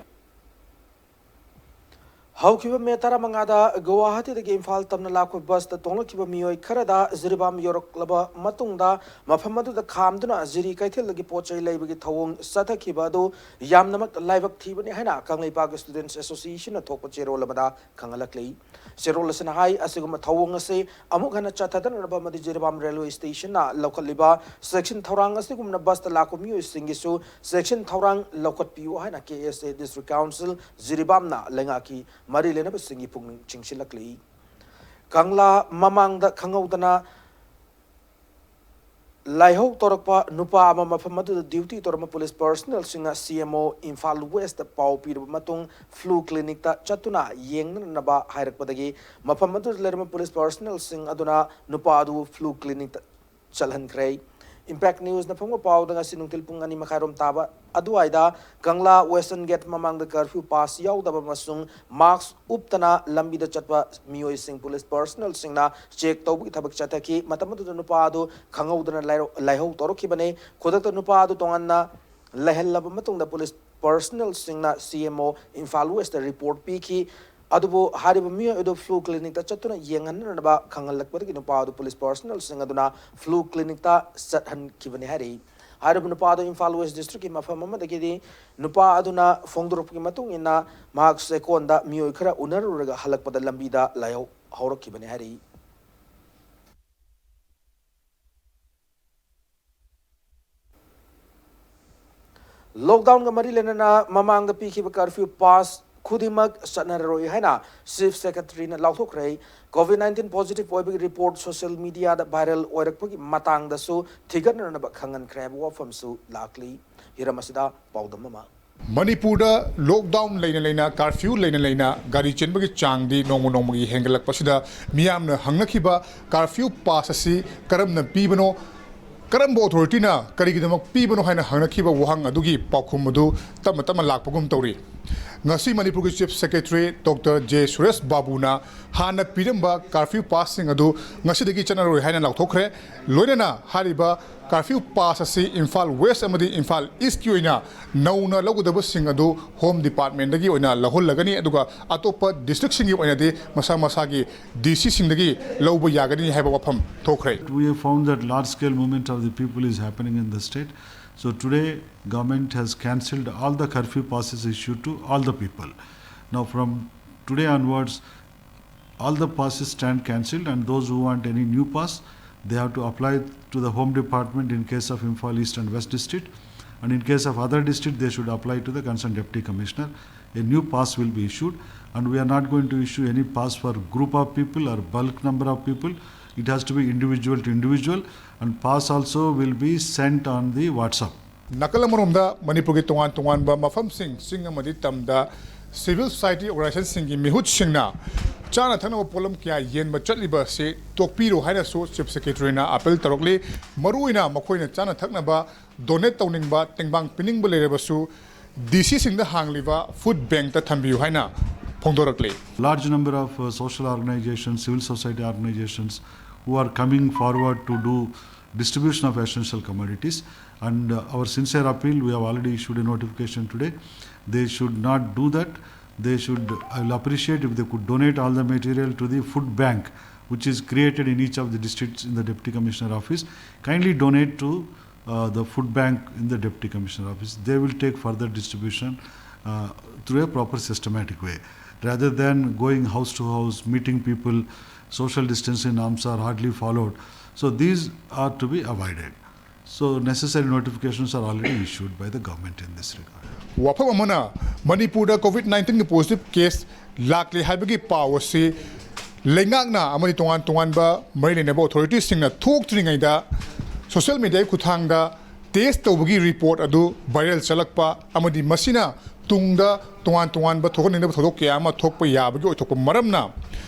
ꯍꯧꯈꯤꯕ ꯃꯦ ꯇꯔꯥꯃꯉꯥꯗ ꯒꯨꯋꯥꯍꯥꯇꯤꯗꯒꯤ ꯏꯝꯐꯥꯜ ꯇꯝꯅ ꯂꯥꯛꯄ ꯕꯁꯇ ꯇꯣꯡꯂꯛꯈꯤꯕ ꯃꯤꯑꯣꯏ ꯈꯔꯗ ꯖꯤꯔꯤꯕꯥꯝ ꯌꯧꯔꯛꯂꯕ ꯃꯇꯨꯡꯗ ꯃꯐꯝ ꯑꯗꯨꯗ ꯈꯥꯝꯗꯨꯅ ꯖꯤꯔꯤ ꯀꯩꯊꯦꯜꯗꯒꯤ ꯄꯣꯠ ꯆꯩ ꯂꯩꯕꯒꯤ ꯊꯧꯑꯣꯡ ꯆꯠꯊꯈꯤꯕ ꯑꯗꯨ ꯌꯥꯝꯅꯃꯛ ꯂꯥꯏꯕꯛ ꯊꯤꯕꯅꯤ ꯍꯥꯏꯅ ꯀꯪꯂꯩꯄꯥꯛ ꯁ꯭ꯇꯨꯗꯦꯟꯠꯁ ꯑꯦꯁꯣꯁꯤꯌꯦꯁꯟꯅ ꯊꯣꯛꯄ ꯆꯦꯔꯣꯜ ꯑꯃꯗ ꯈꯪꯍꯜꯂꯛꯂꯤ꯫ ꯆꯦꯔꯣꯜ ꯑꯁꯤꯅ ꯍꯥꯏ, ꯑꯁꯤꯒꯨꯝꯕ ꯊꯧꯑꯣꯡ ꯑꯁꯤ ꯑꯃꯨꯛ ꯍꯟꯅ ꯆꯠꯊꯗꯅꯕ ꯑꯃꯗꯤ ꯖꯤꯔꯤꯕꯥꯝ ꯔꯦꯜꯋꯦ ꯁ꯭ꯇꯦꯁꯟꯅ ꯂꯧꯈꯠꯂꯤꯕ ꯆꯦꯛꯁꯤꯟ ꯊꯧꯔꯥꯡ ꯑꯁꯤꯒꯨꯝꯅ ꯕꯁꯇ ꯂꯥꯛꯄ ꯃꯤꯑꯣꯏꯁꯤꯡꯒꯤꯁꯨ ꯆꯦꯛꯁꯤꯟ ꯊꯧꯔꯥꯡ ꯂꯧꯈꯠꯄꯤꯌꯨ ꯍꯥꯏꯅ ꯀꯦ ꯑꯦꯁ ꯑꯦ ꯗꯤꯁꯇ꯭ꯔꯤꯛ ꯀꯥꯎꯟꯁꯤꯜ ꯖꯤꯔꯤꯕꯥꯝꯅ ꯂꯩꯉꯥꯛꯀꯤ ꯃꯔꯤ ꯂꯩꯅꯕꯁꯤꯡꯒꯤ ꯄꯨꯛꯅꯤꯡ ꯆꯤꯡꯁꯤꯜꯂꯛꯂꯤ꯫ ꯀꯪꯂꯥ ꯃꯃꯥꯡꯗ ꯈꯪꯍꯧꯗꯅ ꯂꯥꯏꯍꯧ ꯇꯧꯔꯛꯄ ꯅꯨꯄꯥ ꯑꯃ ꯃꯐꯝ ꯑꯗꯨꯗ ꯗ꯭ꯌꯨꯇꯤ ꯇꯧꯔꯝꯕ ꯄꯨꯂꯤꯁ ꯄꯔꯁꯅꯦꯜꯁꯤꯡꯅ ꯁꯤ ꯑꯦꯝ ꯑꯣ ꯏꯝꯐꯥꯜ ꯋꯦꯁꯇ ꯄꯥꯎ ꯄꯤꯔꯕ ꯃꯇꯨꯡ ꯐ꯭ꯂꯨ ꯀ꯭ꯂꯤꯅꯤꯛꯇ ꯆꯠꯇꯨꯅ ꯌꯦꯡꯅꯅꯕ ꯍꯥꯏꯔꯛꯄꯗꯒꯤ ꯃꯐꯝ ꯑꯗꯨꯗ ꯂꯩꯔꯝꯕ ꯄꯨꯂꯤꯁ ꯄꯔꯁꯅꯦꯜꯁꯤꯡ ꯑꯗꯨꯅ ꯅꯨꯄꯥ ꯑꯗꯨ ꯐ꯭ꯂꯨ ꯀ꯭ꯂꯤꯅꯤꯛꯇ ꯆꯠꯍꯟꯈ꯭ꯔꯦ꯫ Impact Newsꯅ ꯐꯪꯕ ꯄꯥꯎꯗ, ꯉꯁꯤ ꯅꯨꯡꯊꯤꯜ ꯄꯨꯡ ꯑꯅꯤ ꯃꯈꯥꯏꯔꯣꯝ ꯇꯥꯕ ꯑꯗꯨꯋꯥꯏꯗ ꯀꯪꯂꯥ Western Gate ꯃꯃꯥꯡꯗ curfew pass ꯌꯥꯎꯗꯕ ꯑꯃꯁꯨꯡ mask ꯎꯞꯇꯅ ꯂꯝꯕꯤꯗ ꯆꯠꯄ ꯃꯤꯑꯣꯏꯁꯤꯡ police personnelꯁꯤꯡꯅ check ꯇꯧꯕꯒꯤ ꯊꯕꯛ ꯆꯠꯊꯈꯤ꯫ ꯃꯇꯝ ꯑꯗꯨꯗ ꯅꯨꯄꯥ ꯑꯗꯨ ꯈꯪꯍꯧꯗꯅ ꯂꯥꯏꯔꯧ-, ꯂꯥꯏꯍꯧ ꯇꯧꯔꯛꯈꯤꯕꯅꯤ꯫ ꯈꯨꯗꯛꯇ ꯅꯨꯄꯥ ꯑꯗꯨ ꯇꯣꯉꯥꯟꯅ ꯂꯩꯍꯜꯂꯕ ꯃꯇꯨꯡꯗ police personnelꯁꯤꯡꯅ C M O Imphal Westꯇ report ꯄꯤꯈꯤ꯫ ꯑꯗꯨꯕꯨ ꯍꯥꯏꯔꯤꯕ ꯃꯤꯑꯣꯏ ꯑꯗꯨ flu clinicꯇ ꯆꯠꯇꯨꯅ ꯌꯦꯡꯍꯟꯅꯅꯕ ꯈꯪꯍꯜꯂꯛꯄꯗꯒꯤ ꯅꯨꯄꯥ ꯑꯗꯨ police personnelꯁꯤꯡ ꯑꯗꯨꯅ flu clinicꯇ ꯆꯠꯍꯟꯈꯤꯕꯅꯤ ꯍꯥꯏꯔꯤ꯫ ꯍꯥꯏꯔꯤꯕ ꯅꯨꯄꯥ ꯑꯗꯨ Imphal West districtꯀꯤ ꯃꯐꯝ ꯑꯃꯗꯒꯤꯗꯤ ꯅꯨꯄꯥ ꯑꯗꯨꯅ ꯐꯣꯡꯗꯣꯔꯛꯄꯒꯤ ꯃꯇꯨꯡ ꯏꯟꯅ ꯃꯍꯥꯛ ꯆꯦꯛꯀꯣꯟꯗ ꯃꯤꯑꯣꯏ ꯈꯔ ꯎꯅꯔꯨꯔꯒ ꯍꯜꯂꯛꯄꯗ ꯂꯝꯕꯤꯗ ꯂꯥꯏꯍꯧ ꯍꯧꯔꯛꯈꯤꯕꯅꯤ ꯍꯥꯏꯔꯤ꯫ Lockdownꯒ ꯃꯔꯤ ꯂꯩꯅꯅ ꯃꯃꯥꯡꯗ ꯄꯤꯈꯤꯕ curfew pass ꯈꯨꯗꯤꯡꯃꯛ ꯆꯠꯅꯔꯔꯣꯏ ꯍꯥꯏꯅ Chief Secretaryꯅ ꯂꯥꯎꯊꯣꯛꯈ꯭ꯔꯦ꯫ COVID nineteen positive ꯑꯣꯏꯕꯒꯤ report social mediaꯗ viral ꯑꯣꯏꯔꯛꯄꯒꯤ ꯃꯇꯥꯡꯗꯁꯨ ꯊꯤꯒꯠꯅꯅꯕ ꯈꯪꯍꯟꯈ꯭ꯔꯦ ꯍꯥꯏꯕ ꯋꯥꯐꯝꯁꯨ ꯂꯥꯛꯂꯤ꯫ ꯍꯤꯔꯝ ꯑꯁꯤꯗ ꯄꯥꯎꯗꯝ ꯑꯃ꯫ ꯃꯅꯤꯄꯨꯔꯗ lockdown ꯂꯩꯅ ꯂꯩꯅ, curfew ꯂꯩꯅ ꯂꯩꯅ ꯒꯥꯔꯤ ꯆꯦꯟꯕꯒꯤ ꯆꯥꯡꯗꯤ ꯅꯣꯡꯃ ꯅꯣꯡꯃꯒꯤ ꯍꯦꯟꯒꯠꯂꯛꯄꯁꯤꯗ ꯃꯤꯌꯥꯝꯅ ꯍꯪꯅꯈꯤꯕ curfew pass ꯑꯁꯤ ꯀꯔꯝꯅ ꯄꯤꯕꯅꯣ, ꯀꯔꯝꯕ authorityꯅ ꯀꯔꯤꯒꯤꯗꯃꯛ ꯄꯤꯕꯅꯣ ꯍꯥꯏꯅ ꯍꯪꯅꯈꯤꯕ ꯋꯥꯍꯪ ꯑꯗꯨꯒꯤ ꯄꯥꯎꯈꯨꯝ ꯑꯗꯨ ꯇꯞꯅ ꯇꯞꯅ ꯂꯥꯛꯄꯒꯨꯝ ꯇꯧꯔꯤ꯫ ꯉꯁꯤ ꯃꯅꯤꯄꯨꯔꯒꯤ Chief Secretary Doctor J Suresh ꯕꯥꯕꯨꯅ ꯍꯥꯟꯅ ꯄꯤꯔꯝꯕ curfew passꯁꯤꯡ ꯑꯗꯨ ꯉꯁꯤꯗꯒꯤ ꯆꯠꯅꯔꯣꯏ ꯍꯥꯏꯅ ꯂꯥꯎꯊꯣꯛꯈ꯭ꯔꯦ꯫ ꯂꯣꯏꯅꯅ ꯍꯥꯏꯔꯤꯕ curfew pass ꯑꯁꯤ ꯏꯝꯐꯥꯜ West ꯑꯃꯗꯤ ꯏꯝꯐꯥꯜ Eastꯀꯤ ꯑꯣꯏꯅ ꯅꯧꯅ ꯂꯧꯒꯗꯕꯁꯤꯡ ꯑꯗꯨ Home Departmentꯇꯒꯤ ꯑꯣꯏꯅ ꯂꯧꯍꯜꯂꯒꯅꯤ, ꯑꯗꯨꯒ ꯑꯇꯣꯞꯄ districtꯁꯤꯡꯒꯤ ꯑꯣꯏꯅꯗꯤ ꯃꯁꯥ ꯃꯁꯥꯒꯤ DCꯁꯤꯡꯗꯒꯤ ꯂꯧꯕ ꯌꯥꯒꯅꯤ ꯍꯥꯏꯕ ꯋꯥꯐꯝ ꯊꯣꯛꯈ꯭ꯔꯦ꯫ We have found that large scale movement of the people is happening in the state. So today, government has cancelled all the curfew passes issued to all the people. Now, from today onwards, all the passes stand cancelled, and those who want any new pass, they have to apply to the Home Department in case of Imphal East and West District, and in case of other district, they should apply to the concerned Deputy Commissioner. A new pass will be issued, and we are not going to issue any pass for group of people or bulk number of people. It has to be individual to individual, and pass also will be sent on the WhatsApp. ꯅꯥꯀꯜ ꯑꯃꯔꯣꯝꯗ, ꯃꯅꯤꯄꯨꯔꯒꯤ ꯇꯣꯉꯥꯟ ꯇꯣꯉꯥꯟꯕ ꯃꯐꯝꯁꯤꯡ, ꯆꯤꯡ ꯑꯃꯗꯤ ꯇꯝꯗ civil society organizationꯁꯤꯡꯒꯤ ꯃꯤꯍꯨꯠꯁꯤꯡꯅ ꯆꯥꯅ ꯊꯛꯅꯕ ꯄꯣꯠꯂꯝ ꯀꯌꯥ ꯌꯦꯟꯕ ꯆꯠꯂꯤꯕ ꯑꯁꯤ ꯇꯣꯛꯄꯤꯔꯣ ꯍꯥꯏꯅꯁꯨ Chief Secretaryꯅ appeal ꯇꯧꯔꯛꯂꯤ꯫ ꯃꯔꯨꯑꯣꯏꯅ ꯃꯈꯣꯏꯅ ꯆꯥꯅ ꯊꯛꯅꯕ donate ꯇꯧꯅꯤꯡꯕ, ꯇꯦꯡꯕꯥꯡ ꯄꯤꯅꯤꯡꯕ ꯂꯩꯔꯕꯁꯨ, DCꯁꯤꯡꯗ ꯍꯥꯡꯂꯤꯕ food bankꯇ ꯊꯝꯕꯤꯌꯨ ꯍꯥꯏꯅ ꯐꯣꯡꯗꯣꯔꯛꯂꯤ꯫ Large number of uh, social organizations, civil society organizations who are coming forward to do distribution of essential commodities. And uh, our sincere appeal, we have already issued a notification today. They should not do that. They should, I will appreciate if they could donate all the material to the food bank, which is created in each of the districts in the Deputy Commissioner office. Kindly donate to uh, the food bank in the Deputy Commissioner office. They will take further distribution uh, through a proper systematic way. Rather than going house to house, meeting people, social distancing norms are hardly followed. So these are to be avoided. So necessary notifications are already issued by the government in this regard. ꯋꯥꯐꯝ ꯑꯃꯅ, ꯃꯅꯤꯄꯨꯔꯗ COVID nineteenꯒꯤ positive case ꯂꯥꯛꯂꯦ ꯍꯥꯏꯕꯒꯤ ꯄꯥꯎ ꯑꯁꯤ ꯂꯩꯉꯥꯛꯅ ꯑꯃꯗꯤ ꯇꯣꯉꯥꯟ ꯇꯣꯉꯥꯟꯕ ꯃꯔꯤ ꯂꯩꯅꯕ authorityꯁꯤꯡꯅ ꯊꯣꯛꯇ꯭ꯔꯤꯉꯩꯗ social mediaꯒꯤ ꯈꯨꯠꯊꯥꯡꯗ test ꯇꯧꯕꯒꯤ report ꯑꯗꯨ viral ꯆꯠꯂꯛꯄ ꯑꯃꯗꯤ ꯃꯁꯤꯅ ꯇꯨꯡꯗ ꯇꯣꯉꯥꯟ ꯇꯣꯉꯥꯟꯕ ꯊꯣꯛꯍꯟꯅꯤꯡꯗꯕ ꯊꯧꯗꯣꯛ ꯀꯌꯥ ꯑꯃ ꯊꯣꯛꯄ ꯌꯥꯕꯒꯤ ꯑꯣꯏꯊꯣꯛꯄ ꯃꯔꯝꯅ,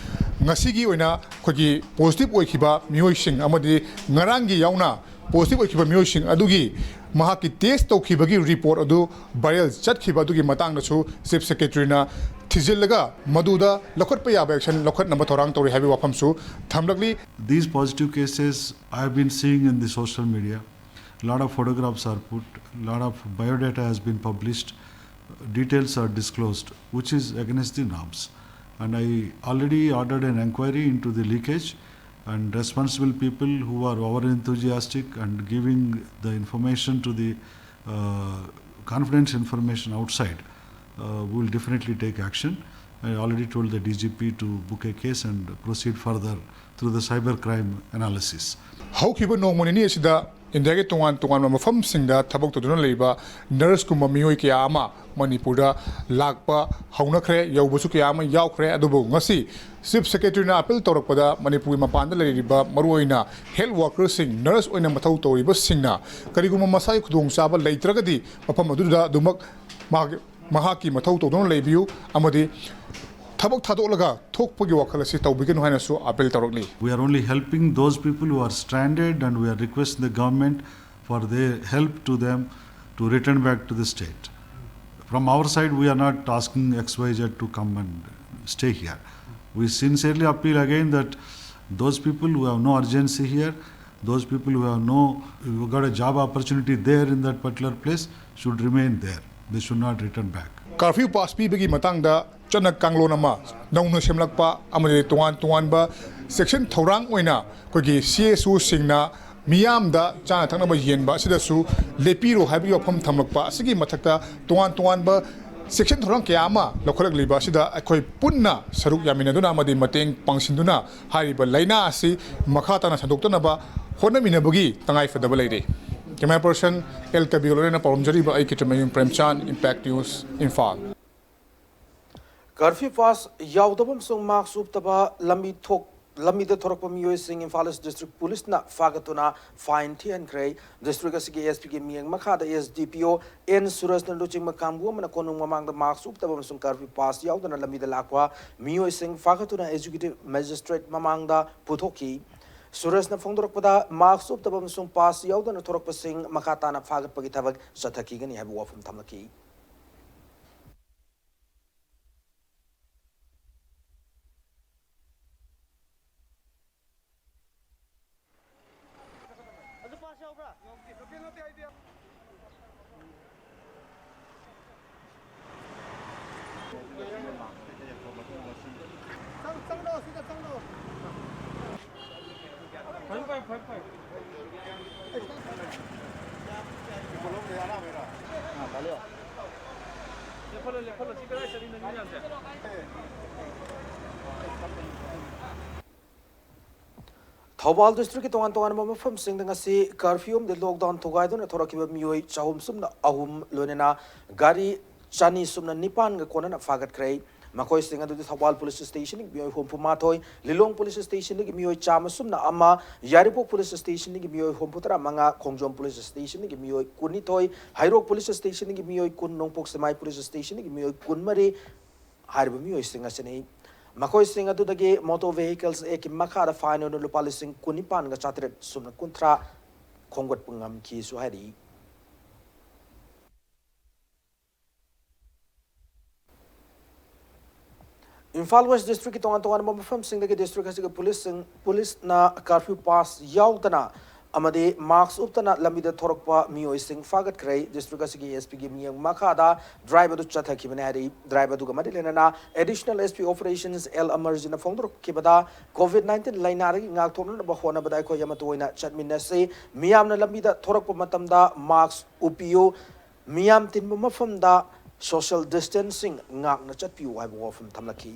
ꯉꯁꯤꯒꯤ ꯑꯣꯏꯅ ꯑꯩꯈꯣꯏꯒꯤ positive ꯑꯣꯏꯈꯤꯕ ꯃꯤꯑꯣꯏꯁꯤꯡ ꯑꯃꯗꯤ ꯉꯔꯥꯡꯒꯤ ꯌꯥꯎꯅ positive ꯑꯣꯏꯈꯤꯕ ꯃꯤꯑꯣꯏꯁꯤꯡ ꯑꯗꯨꯒꯤ ꯃꯍꯥꯛꯀꯤ test ꯇꯧꯈꯤꯕꯒꯤ report ꯑꯗꯨ viral ꯆꯠꯈꯤꯕ ꯑꯗꯨꯒꯤ ꯃꯇꯥꯡꯗꯁꯨ Chief Secretaryꯅ ꯊꯤꯖꯤꯜꯂꯒ ꯃꯗꯨꯗ ꯂꯧꯈꯠꯄ ꯌꯥꯕ action ꯂꯧꯈꯠꯅꯕ ꯊꯧꯔꯥꯡ ꯇꯧꯔꯤ ꯍꯥꯏꯕꯒꯤ ꯋꯥꯐꯝꯁꯨ ꯊꯝꯂꯛꯂꯤ꯫ These positive cases I have been seeing in the social media. A lot of photographs are put, a lot of biodata has been published, details are disclosed, which is against the norms. And I already ordered an inquiry into the leakage, and responsible people who are over enthusiastic and giving the information to the uh, confidence information outside uh, will definitely take action. I already told the DGP to book a case and proceed further through the cyber crime analysis. ꯍꯧꯈꯤꯕ ꯅꯣꯡꯃ ꯅꯤꯅꯤ ꯑꯁꯤꯗ ꯏꯟꯗꯤꯌꯥꯒꯤ ꯇꯣꯉꯥꯟ ꯇꯣꯉꯥꯟꯕ ꯃꯐꯝꯁꯤꯡꯗ ꯊꯕꯛ ꯇꯧꯗꯨꯅ ꯂꯩꯕ nurseꯀꯨꯝꯕ ꯃꯤꯑꯣꯏ ꯀꯌꯥ ꯑꯃ ꯃꯅꯤꯄꯨꯔꯗ ꯂꯥꯛꯄ ꯍꯧꯅꯈ꯭ꯔꯦ, ꯌꯧꯕꯁꯨ ꯀꯌꯥ ꯑꯃ ꯌꯥꯎꯈ꯭ꯔꯦ꯫ ꯑꯗꯨꯕꯨ ꯉꯁꯤ Chief Secretaryꯅ appeal ꯇꯧꯔꯛꯄꯗ ꯃꯅꯤꯄꯨꯔꯒꯤ ꯃꯄꯥꯟꯗ ꯂꯩꯔꯤꯕ ꯃꯔꯨꯑꯣꯏꯅ health workerꯁꯤꯡ, nurse ꯑꯣꯏꯅ ꯃꯊꯧ ꯇꯧꯔꯤꯕꯁꯤꯡꯅ ꯀꯔꯤꯒꯨꯝꯕ ꯃꯁꯥꯒꯤ ꯈꯨꯗꯣꯡꯆꯥꯕ ꯂꯩꯇ꯭ꯔꯒꯗꯤ ꯃꯐꯝ ꯑꯗꯨꯗ ꯑꯗꯨꯃꯛ ꯃꯍꯥꯛ ꯃꯍꯥꯛꯀꯤ ꯃꯊꯧ ꯇꯧꯗꯨꯅ ꯂꯩꯕꯤꯌꯨ ꯑꯃꯗꯤ ꯊꯕꯛ ꯊꯥꯗꯣꯛꯂꯒ ꯊꯣꯛꯄꯒꯤ ꯋꯥꯈꯜ ꯑꯁꯤ ꯇꯧꯕꯤꯒꯅꯨ ꯍꯥꯏꯅꯁꯨ appeal ꯇꯧꯔꯛꯂꯤ꯫ We are only helping those people who are stranded, and we are requesting the government for their help to them to return back to the state. From our side, we are not asking X Y Z to come and stay here. We sincerely appeal again that those people who have no urgency here, those people who have no, who got a job opportunity there in that particular place, should remain there. They should not return back. Curfew pass ꯄꯤꯕꯒꯤ ꯃꯇꯥꯡꯗ ꯆꯠꯅ ꯀꯥꯡꯂꯣꯟ ꯑꯃ ꯅꯧꯅ ꯁꯦꯝꯂꯛꯄ ꯑꯃꯗꯤ ꯇꯣꯉꯥꯟ ꯇꯣꯉꯥꯟꯕ ꯆꯦꯛꯁꯤꯟ ꯊꯧꯔꯥꯡ ꯑꯣꯏꯅ ꯑꯩꯈꯣꯏꯒꯤ ꯁꯤ ꯑꯦꯁ ꯑꯣꯁꯤꯡꯅ ꯃꯤꯌꯥꯝꯗ ꯆꯥꯅ ꯊꯛꯅꯕ ꯌꯦꯟꯕ ꯑꯁꯤꯗꯁꯨ ꯂꯦꯞꯄꯤꯔꯣ ꯍꯥꯏꯕꯒꯤ ꯋꯥꯐꯝ ꯊꯝꯂꯛꯄ ꯑꯁꯤꯒꯤ ꯃꯊꯛꯇ ꯇꯣꯉꯥꯟ ꯇꯣꯉꯥꯟꯕ ꯆꯦꯛꯁꯤꯟ ꯊꯧꯔꯥꯡ ꯀꯌꯥ ꯑꯃ ꯂꯧꯈꯠꯂꯛꯂꯤꯕ ꯑꯁꯤꯗ ꯑꯩꯈꯣꯏ ꯄꯨꯟꯅ ꯁꯔꯨꯛ ꯌꯥꯃꯤꯟꯅꯗꯨꯅ ꯑꯃꯗꯤ ꯃꯇꯦꯡ ꯄꯥꯡꯁꯤꯟꯗꯨꯅ ꯍꯥꯏꯔꯤꯕ ꯂꯥꯏꯅꯥ ꯑꯁꯤ ꯃꯈꯥ ꯇꯥꯅ ꯁꯟꯗꯣꯛꯇꯅꯕ ꯍꯣꯠꯅꯃꯤꯟꯅꯕꯒꯤ ꯇꯉꯥꯏꯐꯗꯕ ꯂꯩꯔꯤ꯫ Camera person ꯑꯦꯜ ꯀꯕꯤꯔ ꯂꯣꯏꯅꯅ ꯄꯥꯎꯔꯝꯖꯔꯤꯕ ꯑꯩ ꯀꯤꯇ꯭ꯔꯃꯌꯨꯝ ꯄ꯭ꯔꯦꯝꯆꯥꯟ, Impact News, Imphal. Curfew pass ꯌꯥꯎꯗꯕ ꯑꯃꯁꯨꯡ mask ꯎꯞꯇꯕ ꯂꯝꯕꯤ ꯊꯣꯛ ꯂꯝꯕꯤꯗ ꯊꯣꯔꯛꯄ ꯃꯤꯑꯣꯏꯁꯤꯡ Imphal East District Police ꯅ ꯐꯥꯒꯠꯇꯨꯅ fine ꯊꯤꯍꯟꯈ꯭ꯔꯦ꯫ District ꯑꯁꯤꯒꯤ S P ꯒꯤ ꯃꯤꯠꯌꯦꯡ ꯃꯈꯥꯗ S D P O N ꯁꯨꯔꯖꯅ ꯂꯨꯆꯤꯡꯕ ꯀꯥꯡꯕꯨ ꯑꯃꯅ ꯀꯣꯅꯨꯡ ꯃꯃꯥꯡꯗ mask ꯎꯞꯇꯕ ꯑꯃꯁꯨꯡ curfew pass ꯌꯥꯎꯗꯅ ꯂꯝꯕꯤꯗ ꯂꯥꯛꯄ ꯃꯤꯑꯣꯏꯁꯤꯡ ꯐꯥꯒꯠꯇꯨꯅ Executive Magistrate ꯃꯃꯥꯡꯗ ꯄꯨꯊꯣꯛꯈꯤ꯫ ꯁꯨꯔꯖꯅ ꯐꯣꯡꯗꯣꯔꯛꯄꯗ, mask ꯎꯞꯇꯕ ꯑꯃꯁꯨꯡ pass ꯌꯥꯎꯗꯅ ꯊꯣꯔꯛꯄꯁꯤꯡ ꯃꯈꯥ ꯇꯥꯅ ꯐꯥꯒꯠꯄꯒꯤ ꯊꯕꯛ ꯆꯠꯊꯈꯤꯒꯅꯤ ꯍꯥꯏꯕ ꯋꯥꯐꯝ ꯊꯝꯂꯛꯈꯤ꯫ ꯊꯧꯕꯥꯜ district ꯀꯤ ꯇꯣꯉꯥꯟ ꯇꯣꯉꯥꯟꯕ ꯃꯐꯝꯁꯤꯡꯗ ꯉꯁꯤ curfew ꯑꯃꯗꯤ lockdown ꯊꯨꯒꯥꯏꯗꯨꯅ ꯊꯣꯔꯛꯈꯤꯕ ꯃꯤꯑꯣꯏ ꯆꯍꯨꯝ ꯁꯨꯞꯅ ꯑꯍꯨꯝ, ꯂꯣꯏꯅꯅ ꯒꯥꯔꯤ ꯆꯅꯤ ꯁꯨꯞꯅ ꯅꯤꯄꯥꯟꯒ ꯀꯣꯟꯅꯅ ꯐꯥꯒꯠꯈ꯭ꯔꯦ꯫ ꯃꯈꯣꯏꯁꯤꯡ ꯑꯗꯨꯗꯤ ꯊꯧꯕꯥꯜ police station ꯒꯤ ꯃꯤꯑꯣꯏ ꯍꯨꯝꯐꯨ ꯃꯥꯊꯣꯏ, ꯂꯤꯂꯣꯡ police station ꯒꯤ ꯃꯤꯑꯣꯏ ꯆꯥꯝꯃ ꯁꯨꯞꯅ ꯑꯃ, ꯌꯥꯏꯔꯤꯄꯣꯛ police station ꯒꯤ ꯃꯤꯑꯣꯏ ꯍꯨꯝꯐꯨ ꯇꯔꯥ ꯃꯉꯥ, ꯈꯣꯡꯖꯣꯝ police station ꯒꯤ ꯃꯤꯑꯣꯏ ꯀꯨꯟꯅꯤꯊꯣꯏ, ꯍꯩꯔꯣꯛ police station ꯒꯤ ꯃꯤꯑꯣꯏ ꯀꯨꯟ, ꯅꯣꯡꯄꯣꯛ ꯁꯦꯛꯃꯥꯏ police station ꯒꯤ ꯃꯤꯑꯣꯏ ꯀꯨꯟꯃꯔꯤ, ꯍꯥꯏꯔꯤꯕ ꯃꯤꯑꯣꯏꯁꯤꯡ ꯑꯁꯤꯅꯤ꯫ ꯃꯈꯣꯏꯁꯤꯡ ꯑꯗꯨꯗꯒꯤ Motor Vehicles Act ꯀꯤ ꯃꯈꯥꯗ fine ꯑꯣꯏꯅ ꯂꯨꯄꯥ ꯂꯤꯁꯤꯡ ꯀꯨꯟꯅꯤꯄꯥꯟꯒ ꯆꯥꯇ꯭ꯔꯦꯠ ꯁꯨꯞꯅ ꯀꯨꯟꯊ꯭ꯔꯥ ꯈꯣꯝꯒꯠꯄ ꯉꯝꯈꯤꯁꯨ ꯍꯥꯏꯔꯤ꯫ ꯏꯝꯐꯥꯜ West District ꯀꯤ ꯇꯣꯉꯥꯟ ꯇꯣꯉꯥꯟꯕ ꯃꯐꯝꯁꯤꯡꯗꯒꯤ district ꯑꯁꯤꯒꯤ ꯄꯨꯂꯤꯁꯁꯤꯡ, ꯄꯨꯂꯤꯁꯅ curfew pass ꯌꯥꯎꯗꯅ ꯑꯃꯗꯤ mask ꯎꯞꯇꯅ ꯂꯝꯕꯤꯗ ꯊꯣꯔꯛꯄ ꯃꯤꯑꯣꯏꯁꯤꯡ ꯐꯥꯒꯠꯈ꯭ꯔꯦ꯫ District ꯑꯁꯤꯒꯤ S P ꯒꯤ ꯃꯤꯠꯌꯦꯡ ꯃꯈꯥꯗ drive ꯑꯗꯨ ꯆꯠꯊꯈꯤꯕꯅꯤ ꯍꯥꯏꯔꯤ꯫ Drive ꯑꯗꯨꯒ ꯃꯔꯤ ꯂꯩꯅꯅ Additional S P Operations L ꯑꯃꯔꯖꯤꯠꯅ ꯐꯣꯡꯗꯣꯔꯛꯈꯤꯕꯗ, COVID nineteen ꯂꯥꯏꯅꯥꯗꯒꯤ ꯉꯥꯛꯊꯣꯛꯅꯅꯕ ꯍꯣꯠꯅꯕꯗ ꯑꯩꯈꯣꯏ ꯑꯃꯠꯇ ꯑꯣꯏꯅ ꯆꯠꯃꯤꯟꯅꯁꯤ꯫ ꯃꯤꯌꯥꯝꯅ ꯂꯝꯕꯤꯗ ꯊꯣꯔꯛꯄ ꯃꯇꯝꯗ mask ꯎꯞꯄꯤꯌꯨ꯫ ꯃꯤꯌꯥꯝ ꯇꯤꯟꯕ ꯃꯐꯝꯗ social distancing ꯉꯥꯛꯅ ꯆꯠꯄꯤꯌꯨ ꯍꯥꯏꯕ ꯋꯥꯐꯝ ꯊꯝꯂꯛꯈꯤ꯫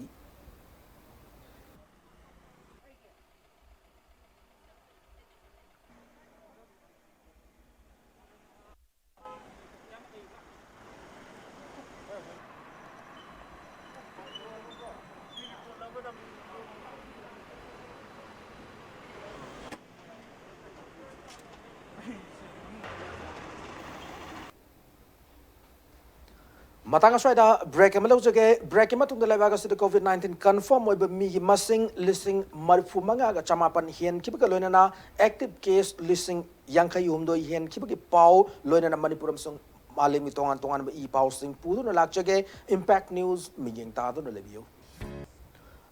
ꯃꯇꯥꯡ ꯑꯁ꯭ꯋꯥꯏꯗ break ꯑꯃ ꯂꯧꯖꯒꯦ꯫ Break ꯀꯤ ꯃꯇꯨꯡꯗ ꯂꯩꯕꯥꯛ ꯑꯁꯤꯗ COVID nineteen confirm ꯑꯣꯏꯕ ꯃꯤꯒꯤ ꯃꯁꯤꯡ ꯂꯤꯁꯤꯡ ꯃꯔꯤꯐꯨ ꯃꯉꯥꯒ ꯆꯃꯥꯄꯟ ꯍꯦꯟꯈꯤꯕꯒ ꯂꯣꯏꯅꯅ active case ꯂꯤꯁꯤꯡ ꯌꯥꯡꯈꯩ ꯍꯨꯝꯗꯣꯏ ꯍꯦꯟꯈꯤꯕꯒꯤ ꯄꯥꯎ, ꯂꯣꯏꯅꯅ ꯃꯅꯤꯄꯨꯔ ꯑꯃꯁꯨꯡ ꯃꯥꯂꯦꯝꯒꯤ ꯇꯣꯉꯥꯟ ꯇꯣꯉꯥꯟꯕ ꯏ ꯄꯥꯎꯁꯤꯡ ꯄꯨꯗꯨꯅ ꯂꯥꯛꯆꯒꯦ꯫ Impact News ꯃꯤꯠꯌꯦꯡ ꯇꯥꯗꯨꯅ ꯂꯩꯕꯤꯌꯨ꯫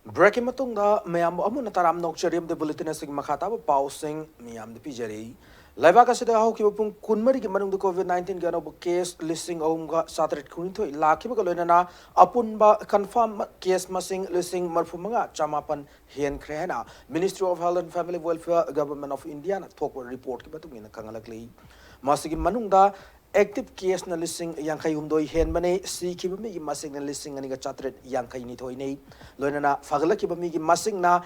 Break ꯀꯤ ꯃꯇꯨꯡꯗ ꯃꯌꯥꯝꯕꯨ ꯑꯃꯨꯛ ꯍꯟꯅ ꯇꯔꯥꯝꯅ ꯑꯣꯛꯆꯔꯤ ꯑꯃꯗꯤ bulletin ꯑꯁꯤꯒꯤ ꯃꯈꯥ ꯇꯥꯕ ꯄꯥꯎꯁꯤꯡ ꯃꯤꯌꯥꯝꯗ ꯄꯤꯖꯔꯤ꯫ ꯂꯩꯕꯥꯛ ꯑꯁꯤꯗ ꯍꯧꯈꯤꯕ ꯄꯨꯡ ꯀꯨꯟꯃꯔꯤꯒꯤ ꯃꯅꯨꯡꯗ COVID nineteen ꯒꯤ ꯑꯅꯧꯕ case ꯂꯤꯁꯤꯡ ꯑꯍꯨꯝꯒ ꯆꯥꯇ꯭ꯔꯦꯠ ꯀꯨꯟꯅꯤꯊꯣꯏ ꯂꯥꯛꯈꯤꯕꯒ ꯂꯣꯏꯅꯅ ꯑꯄꯨꯟꯕ confirm case ꯃꯁꯤꯡ ꯂꯤꯁꯤꯡ ꯃꯔꯤꯐꯨ ꯃꯉꯥ ꯆꯃꯥꯄꯟ ꯍꯦꯟꯈ꯭ꯔꯦ ꯍꯥꯏꯅ Ministry of Health and Family Welfare, Government of India ꯅ ꯊꯣꯛꯄ report ꯀꯤ ꯃꯇꯨꯡ ꯏꯟꯅ ꯈꯪꯍꯜꯂꯛꯂꯤ꯫ ꯃꯁꯤꯒꯤ ꯃꯅꯨꯡꯗ active case ꯅ ꯂꯤꯁꯤꯡ ꯌꯥꯡꯈꯩ ꯍꯨꯝꯗꯣꯏ ꯍꯦꯟꯕꯅꯤ, ꯁꯤꯈꯤꯕ ꯃꯤꯒꯤ ꯃꯁꯤꯡꯅ ꯂꯤꯁꯤꯡ ꯑꯅꯤꯒ ꯆꯥꯇ꯭ꯔꯦꯠ ꯌꯥꯡꯈꯩ ꯅꯤꯊꯣꯏꯅꯤ꯫ ꯂꯣꯏꯅꯅ ꯐꯒꯠꯂꯛꯈꯤꯕ ꯃꯤꯒꯤ ꯃꯁꯤꯡꯅ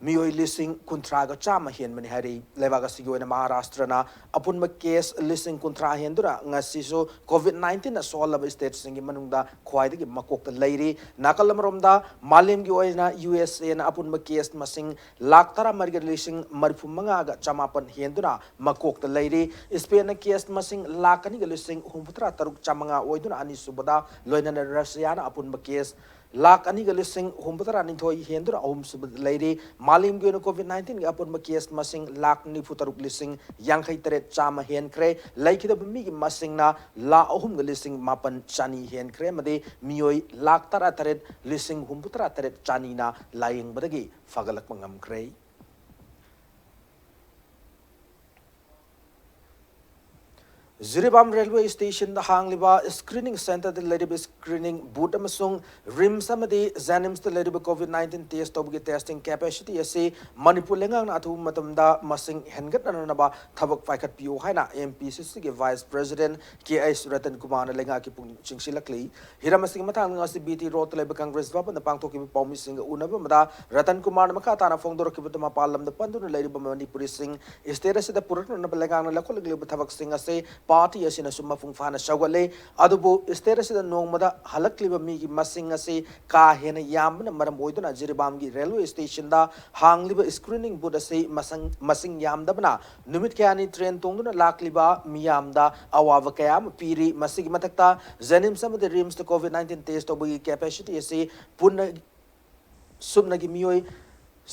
ꯃꯤꯑꯣꯏ ꯂꯤꯁꯤꯡ ꯀꯨꯟꯊ꯭ꯔꯥꯒ ꯆꯥꯝꯃ ꯍꯦꯟꯕꯅꯤ ꯍꯥꯏꯔꯤ꯫ ꯂꯩꯕꯥꯛ ꯑꯁꯤꯒꯤ ꯑꯣꯏꯅ ꯃꯍꯥꯔꯥꯁꯇ꯭ꯔꯅ ꯑꯄꯨꯟꯕ ꯀꯦꯁ ꯂꯤꯁꯤꯡ ꯀꯨꯟꯊ꯭ꯔꯥ ꯍꯦꯟꯗꯨꯅ ꯉꯁꯤꯁꯨ ꯀꯣꯚꯤꯗ ꯅꯥꯏꯟꯇꯤꯟꯅ ꯁꯣꯛꯍꯜꯂꯕ ꯁ꯭ꯇꯦꯠꯁꯤꯡꯒꯤ ꯃꯅꯨꯡꯗ ꯈ꯭ꯋꯥꯏꯗꯒꯤ ꯃꯀꯣꯛꯇ ꯂꯩꯔꯤ꯫ ꯅꯥꯀꯜ ꯑꯃꯔꯣꯝꯗ ꯃꯥꯂꯦꯝꯒꯤ ꯑꯣꯏꯅ ꯌꯨ ꯑꯦꯁ ꯑꯦꯅ ꯑꯄꯨꯟꯕ ꯀꯦꯁ ꯃꯁꯤꯡ ꯂꯥꯈ ꯇꯔꯥꯃꯔꯤꯒ ꯂꯤꯁꯤꯡ ꯃꯔꯤꯐꯨ ꯃꯉꯥꯒ ꯆꯃꯥꯄꯟ ꯍꯦꯟꯗꯨꯅ ꯃꯀꯣꯛꯇ ꯂꯩꯔꯤ꯫ ꯏꯁꯄꯦꯟꯅ ꯀꯦꯁ ꯃꯁꯤꯡ ꯂꯥꯈ ꯑꯅꯤꯒ ꯂꯤꯁꯤꯡ ꯍꯨꯝꯐꯨꯇꯔꯥ ꯇꯔꯨꯛ ꯆꯥꯃꯉꯥ ꯑꯣꯏꯗꯨꯅ ꯑꯅꯤꯁꯨꯕꯗ, ꯂꯣꯏꯅꯅ ꯔꯁꯤꯌꯥꯅ ꯑꯄꯨꯟꯕ ꯀꯦꯁ ꯂꯥꯈ ꯑꯅꯤꯒ ꯂꯤꯁꯤꯡ ꯍꯨꯝꯐꯨꯇꯔꯥꯅꯤꯊꯣꯏ ꯍꯦꯟꯗꯨꯅ ꯑꯍꯨꯝꯁꯨꯕꯗ ꯂꯩꯔꯤ꯫ ꯃꯥꯂꯦꯝꯒꯤ ꯑꯣꯏꯅ ꯀꯣꯚꯤꯗ ꯅꯥꯏꯟꯇꯤꯟꯒꯤ ꯑꯄꯨꯟꯕ ꯀꯦꯁ ꯃꯁꯤꯡ ꯂꯥꯈ ꯅꯤꯐꯨ ꯇꯔꯨꯛ ꯂꯤꯁꯤꯡ ꯌꯥꯡꯈꯩ ꯇꯔꯦꯠ ꯆꯥꯝꯃ ꯍꯦꯟꯈ꯭ꯔꯦ꯫ ꯂꯩꯈꯤꯗꯕ ꯃꯤꯒꯤ ꯃꯁꯤꯡꯅ ꯂꯥꯈ ꯑꯍꯨꯝꯒ ꯂꯤꯁꯤꯡ ꯃꯥꯄꯟ ꯆꯅꯤ ꯍꯦꯟꯈ꯭ꯔꯦ, ꯑꯃꯗꯤ ꯃꯤꯑꯣꯏ ꯂꯥꯈ ꯇꯔꯥꯇꯔꯦꯠ ꯂꯤꯁꯤꯡ ꯍꯨꯝꯐꯨꯇꯔꯥ ꯇꯔꯦꯠ ꯆꯅꯤꯅ ꯂꯥꯌꯦꯡꯕꯗꯒꯤ ꯐꯒꯠꯂꯛꯄ ꯉꯝꯈ꯭ꯔꯦ꯫ ꯖꯤꯔꯤꯕꯥꯝ ꯔꯦꯜꯋꯦ ꯁ꯭ꯇꯦꯁꯟꯗ ꯍꯥꯡꯂꯤꯕ ꯁ꯭ꯀ꯭ꯔꯤꯅꯤꯡ ꯁꯦꯟꯇꯔꯗ ꯂꯩꯔꯤꯕ ꯁ꯭ꯀ꯭ꯔꯤꯅꯤꯡ ꯕꯨꯊ ꯑꯃꯁꯨꯡ ꯔꯤꯝꯁ ꯑꯃꯗꯤ ꯖꯦꯅꯤꯝꯁꯇ ꯂꯩꯔꯤꯕ ꯀꯣꯚꯤꯗ ꯅꯥꯏꯟꯇꯤꯟ ꯇꯦꯁ ꯇꯧꯕꯒꯤ ꯇꯦꯁꯇꯤꯡ ꯀꯦꯄꯦꯁꯤꯇꯤ ꯑꯁꯤ ꯃꯅꯤꯄꯨꯔ ꯂꯩꯉꯥꯛꯅ ꯑꯊꯨꯕ ꯃꯇꯝꯗ ꯃꯁꯤꯡ ꯍꯦꯟꯒꯠꯅꯅꯕ ꯊꯕꯛ ꯄꯥꯏꯈꯠꯄꯤꯌꯨ ꯍꯥꯏꯅ ꯑꯦꯝ ꯄꯤ ꯁꯤ ꯁꯤꯒꯤ ꯚꯥꯏꯁ ꯄ꯭ꯔꯦꯁꯤꯗꯦꯟꯠ ꯀꯦ ꯑꯩꯆ ꯔꯇꯟ ꯀꯨꯃꯥꯔꯅ ꯂꯩꯉꯥꯛꯀꯤ ꯄꯨꯛꯅꯤꯡ ꯆꯤꯡꯁꯤꯜꯂꯛꯂꯤ꯫ ꯍꯤꯔꯝ ꯑꯁꯤꯒꯤ ꯃꯇꯥꯡꯗ ꯉꯁꯤ ꯕꯤ ꯇꯤ ꯔꯣꯗꯇ ꯂꯩꯕ ꯀꯪꯒ꯭ꯔꯦꯁ ꯚꯕꯟꯗ ꯄꯥꯡꯊꯣꯛꯈꯤꯕ ꯄꯥꯎꯃꯤꯁꯤꯡꯒ ꯎꯅꯕ ꯑꯃꯗ ꯔꯇꯟ ꯀꯨꯃꯥꯔꯅ ꯃꯈꯥ ꯇꯥꯅ ꯐꯣꯡꯗꯣꯔꯛꯈꯤꯕꯗ, ꯃꯄꯥꯟ ꯂꯝꯗ ꯄꯟꯗꯨꯅ ꯂꯩꯔꯤꯕ ꯃꯅꯤꯄꯨꯔꯤꯁꯤꯡ ꯁ꯭ꯇꯦꯠ ꯑꯁꯤꯗ ꯄꯨꯔꯛꯅꯅꯕ ꯂꯩꯉꯥꯛꯅ ꯂꯧꯈꯠꯂꯛꯂꯤꯕ ꯊꯕꯛꯁꯤꯡ ꯑꯁꯤ ꯄꯥꯔꯇꯤ ꯑꯁꯤꯅꯁꯨ ꯃꯄꯨꯡ ꯐꯥꯅ ꯁꯧꯒꯠꯂꯤ꯫ ꯑꯗꯨꯕꯨ ꯁ꯭ꯇꯦꯠ ꯑꯁꯤꯗ ꯅꯣꯡꯃꯗ ꯍꯜꯂꯛꯂꯤꯕ ꯃꯤꯒꯤ ꯃꯁꯤꯡ ꯑꯁꯤ ꯀꯥ ꯍꯦꯟꯅ ꯌꯥꯝꯕꯅ ꯃꯔꯝ ꯑꯣꯏꯗꯨꯅ ꯖꯤꯔꯤꯕꯥꯝꯒꯤ ꯔꯦꯜꯋꯦ ꯁ꯭ꯇꯦꯁꯟꯗ ꯍꯥꯡꯂꯤꯕ ꯁ꯭ꯀ꯭ꯔꯤꯅꯤꯡ ꯕꯨꯊ ꯑꯁꯤ ꯃꯁꯪ-, ꯃꯁꯤꯡ ꯌꯥꯝꯗꯕꯅ ꯅꯨꯃꯤꯠ ꯀꯌꯥꯅꯤ ꯇ꯭ꯔꯦꯟ ꯇꯣꯡꯗꯨꯅ ꯂꯥꯛꯂꯤꯕ ꯃꯤꯌꯥꯝꯗ ꯑꯋꯥꯕ ꯀꯌꯥ ꯑꯃ ꯄꯤꯔꯤ꯫ ꯃꯁꯤꯒꯤ ꯃꯊꯛꯇ ꯖꯦꯅꯤꯝꯁ ꯑꯃꯗꯤ ꯔꯤꯝꯁꯇ ꯀꯣꯚꯤꯗ ꯅꯥꯏꯟꯇꯤꯟ ꯇꯦꯁ ꯇꯧꯕꯒꯤ ꯀꯦꯄꯦꯁꯤꯇꯤ ꯑꯁꯤ ꯄꯨꯟꯅ ꯁꯨꯞꯅꯒꯤ ꯃꯤꯑꯣꯏ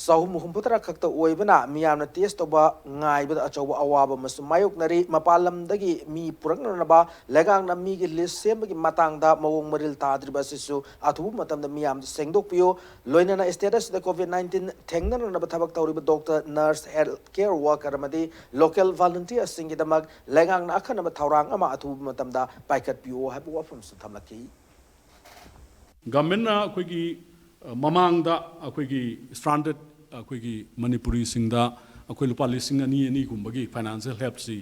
ꯆꯍꯨꯝ ꯍꯨꯝꯐꯨꯇꯔꯥ ꯈꯛꯇ ꯑꯣꯏꯕꯅ ꯃꯤꯌꯥꯝꯅ ꯇꯦꯁ ꯇꯧꯕ ꯉꯥꯏꯕꯗ ꯑꯆꯧꯕ ꯑꯋꯥꯕ ꯑꯃꯁꯨ ꯃꯥꯌꯣꯛꯅꯔꯤ꯫ ꯃꯄꯥꯟ ꯂꯝꯗꯒꯤ ꯃꯤ ꯄꯨꯔꯛꯅꯅꯕ ꯂꯩꯉꯥꯛꯅ ꯃꯤꯒꯤ ꯂꯤꯁ ꯁꯦꯝꯕꯒꯤ ꯃꯇꯥꯡꯗ ꯃꯑꯣꯡ ꯃꯔꯤꯜ ꯇꯥꯗ꯭ꯔꯤꯕ ꯑꯁꯤꯁꯨ ꯑꯊꯨꯕ ꯃꯇꯝꯗ ꯃꯤꯌꯥꯝꯗ ꯁꯦꯡꯗꯣꯛꯄꯤꯌꯨ꯫ ꯂꯣꯏꯅꯅ ꯁ꯭ꯇꯦꯠ ꯑꯁꯤꯗ ꯀꯣꯚꯤꯗ ꯅꯥꯏꯟꯇꯤꯟ ꯊꯦꯡꯅꯅꯅꯕ ꯊꯕꯛ ꯇꯧꯔꯤꯕ doctor, nurse, health care worker ꯑꯃꯗꯤ ꯂꯣꯀꯦꯜ ꯚꯣꯂꯨꯟꯇꯤꯌꯔꯁꯤꯡꯒꯤꯗꯃꯛ ꯂꯩꯉꯥꯛꯅ ꯑꯈꯟꯅꯕ ꯊꯧꯔꯥꯡ ꯑꯃ ꯑꯊꯨꯕ ꯃꯇꯝꯗ ꯄꯥꯏꯈꯠꯄꯤꯌꯨ ꯍꯥꯏꯕ ꯋꯥꯐꯝꯁꯨ ꯊꯝꯂꯛꯈꯤ꯫ ꯒꯚꯔꯟꯃꯦꯟꯠꯅ ꯑꯩꯈꯣꯏꯒꯤ, ꯑ, ꯃꯃꯥꯡꯗ ꯑꯩꯈꯣꯏꯒꯤ ꯁ꯭ꯇ꯭ꯔꯥꯟꯗꯦꯗ ꯑꯩꯈꯣꯏꯒꯤ ꯃꯅꯤꯄꯨꯔꯤꯁꯤꯡꯗ ꯑꯩꯈꯣꯏ ꯂꯨꯄꯥ ꯂꯤꯁꯤꯡ ꯑꯅꯤ ꯑꯅꯤꯒꯨꯝꯕꯒꯤ ꯐꯥꯏꯅꯥꯟꯁꯤꯌꯦꯜ ꯍꯦꯜꯞꯁꯤ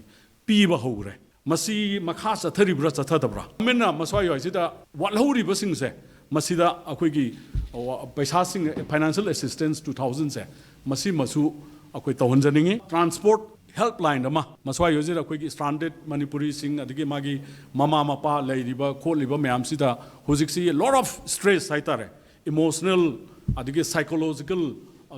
ꯄꯤꯕ ꯍꯧꯈ꯭ꯔꯦ꯫ ꯃꯁꯤ ꯃꯈꯥ ꯆꯠꯊꯔꯤꯕ꯭ꯔꯥ ꯆꯠꯊꯗꯕ꯭ꯔꯥ? ꯒꯚꯔꯟꯃꯦꯟꯠꯅ ꯃꯁ꯭ꯋꯥꯏꯋꯥꯏꯁꯤꯗ ꯋꯥꯠꯍꯧꯔꯤꯕꯁꯤꯡꯁꯦ, ꯃꯁꯤꯗ ꯑꯩꯈꯣꯏꯒꯤ, ꯑ, ꯄꯩꯁꯥꯁꯤꯡ, ꯐꯥꯏꯅꯥꯟꯁꯤꯌꯦꯜ ꯑꯦꯁꯤꯁꯇꯦꯟꯁ ꯇꯨ ꯊꯥꯎꯖꯟꯁꯦ ꯃꯁꯤꯃꯁꯨ ꯑꯩꯈꯣꯏ ꯇꯧꯍꯟꯖꯅꯤꯡꯉꯤ꯫ ꯇ꯭ꯔꯥꯟꯁꯄꯣꯔꯠ ꯍꯦꯜꯞꯂꯥꯏꯟ ꯑꯃ ꯃꯁ꯭ꯋꯥꯏ ꯍꯧꯖꯤꯛ ꯑꯩꯈꯣꯏꯒꯤ ꯁ꯭ꯇ꯭ꯔꯥꯟꯗꯦꯗ ꯃꯅꯤꯄꯨꯔꯤꯁꯤꯡ ꯑꯗꯒꯤ ꯃꯥꯒꯤ ꯃꯃꯥ ꯃꯄꯥ ꯂꯩꯔꯤꯕ ꯈꯣꯠꯂꯤꯕ ꯃꯌꯥꯝꯁꯤꯗ ꯍꯧꯖꯤꯛꯁꯤ lot of stress ꯍꯥꯏꯇꯥꯔꯦ, ꯏꯃꯣꯁꯅꯦꯜ ꯑꯗꯒꯤ ꯁꯥꯏꯀꯣꯂꯣꯖꯤꯀꯦꯜ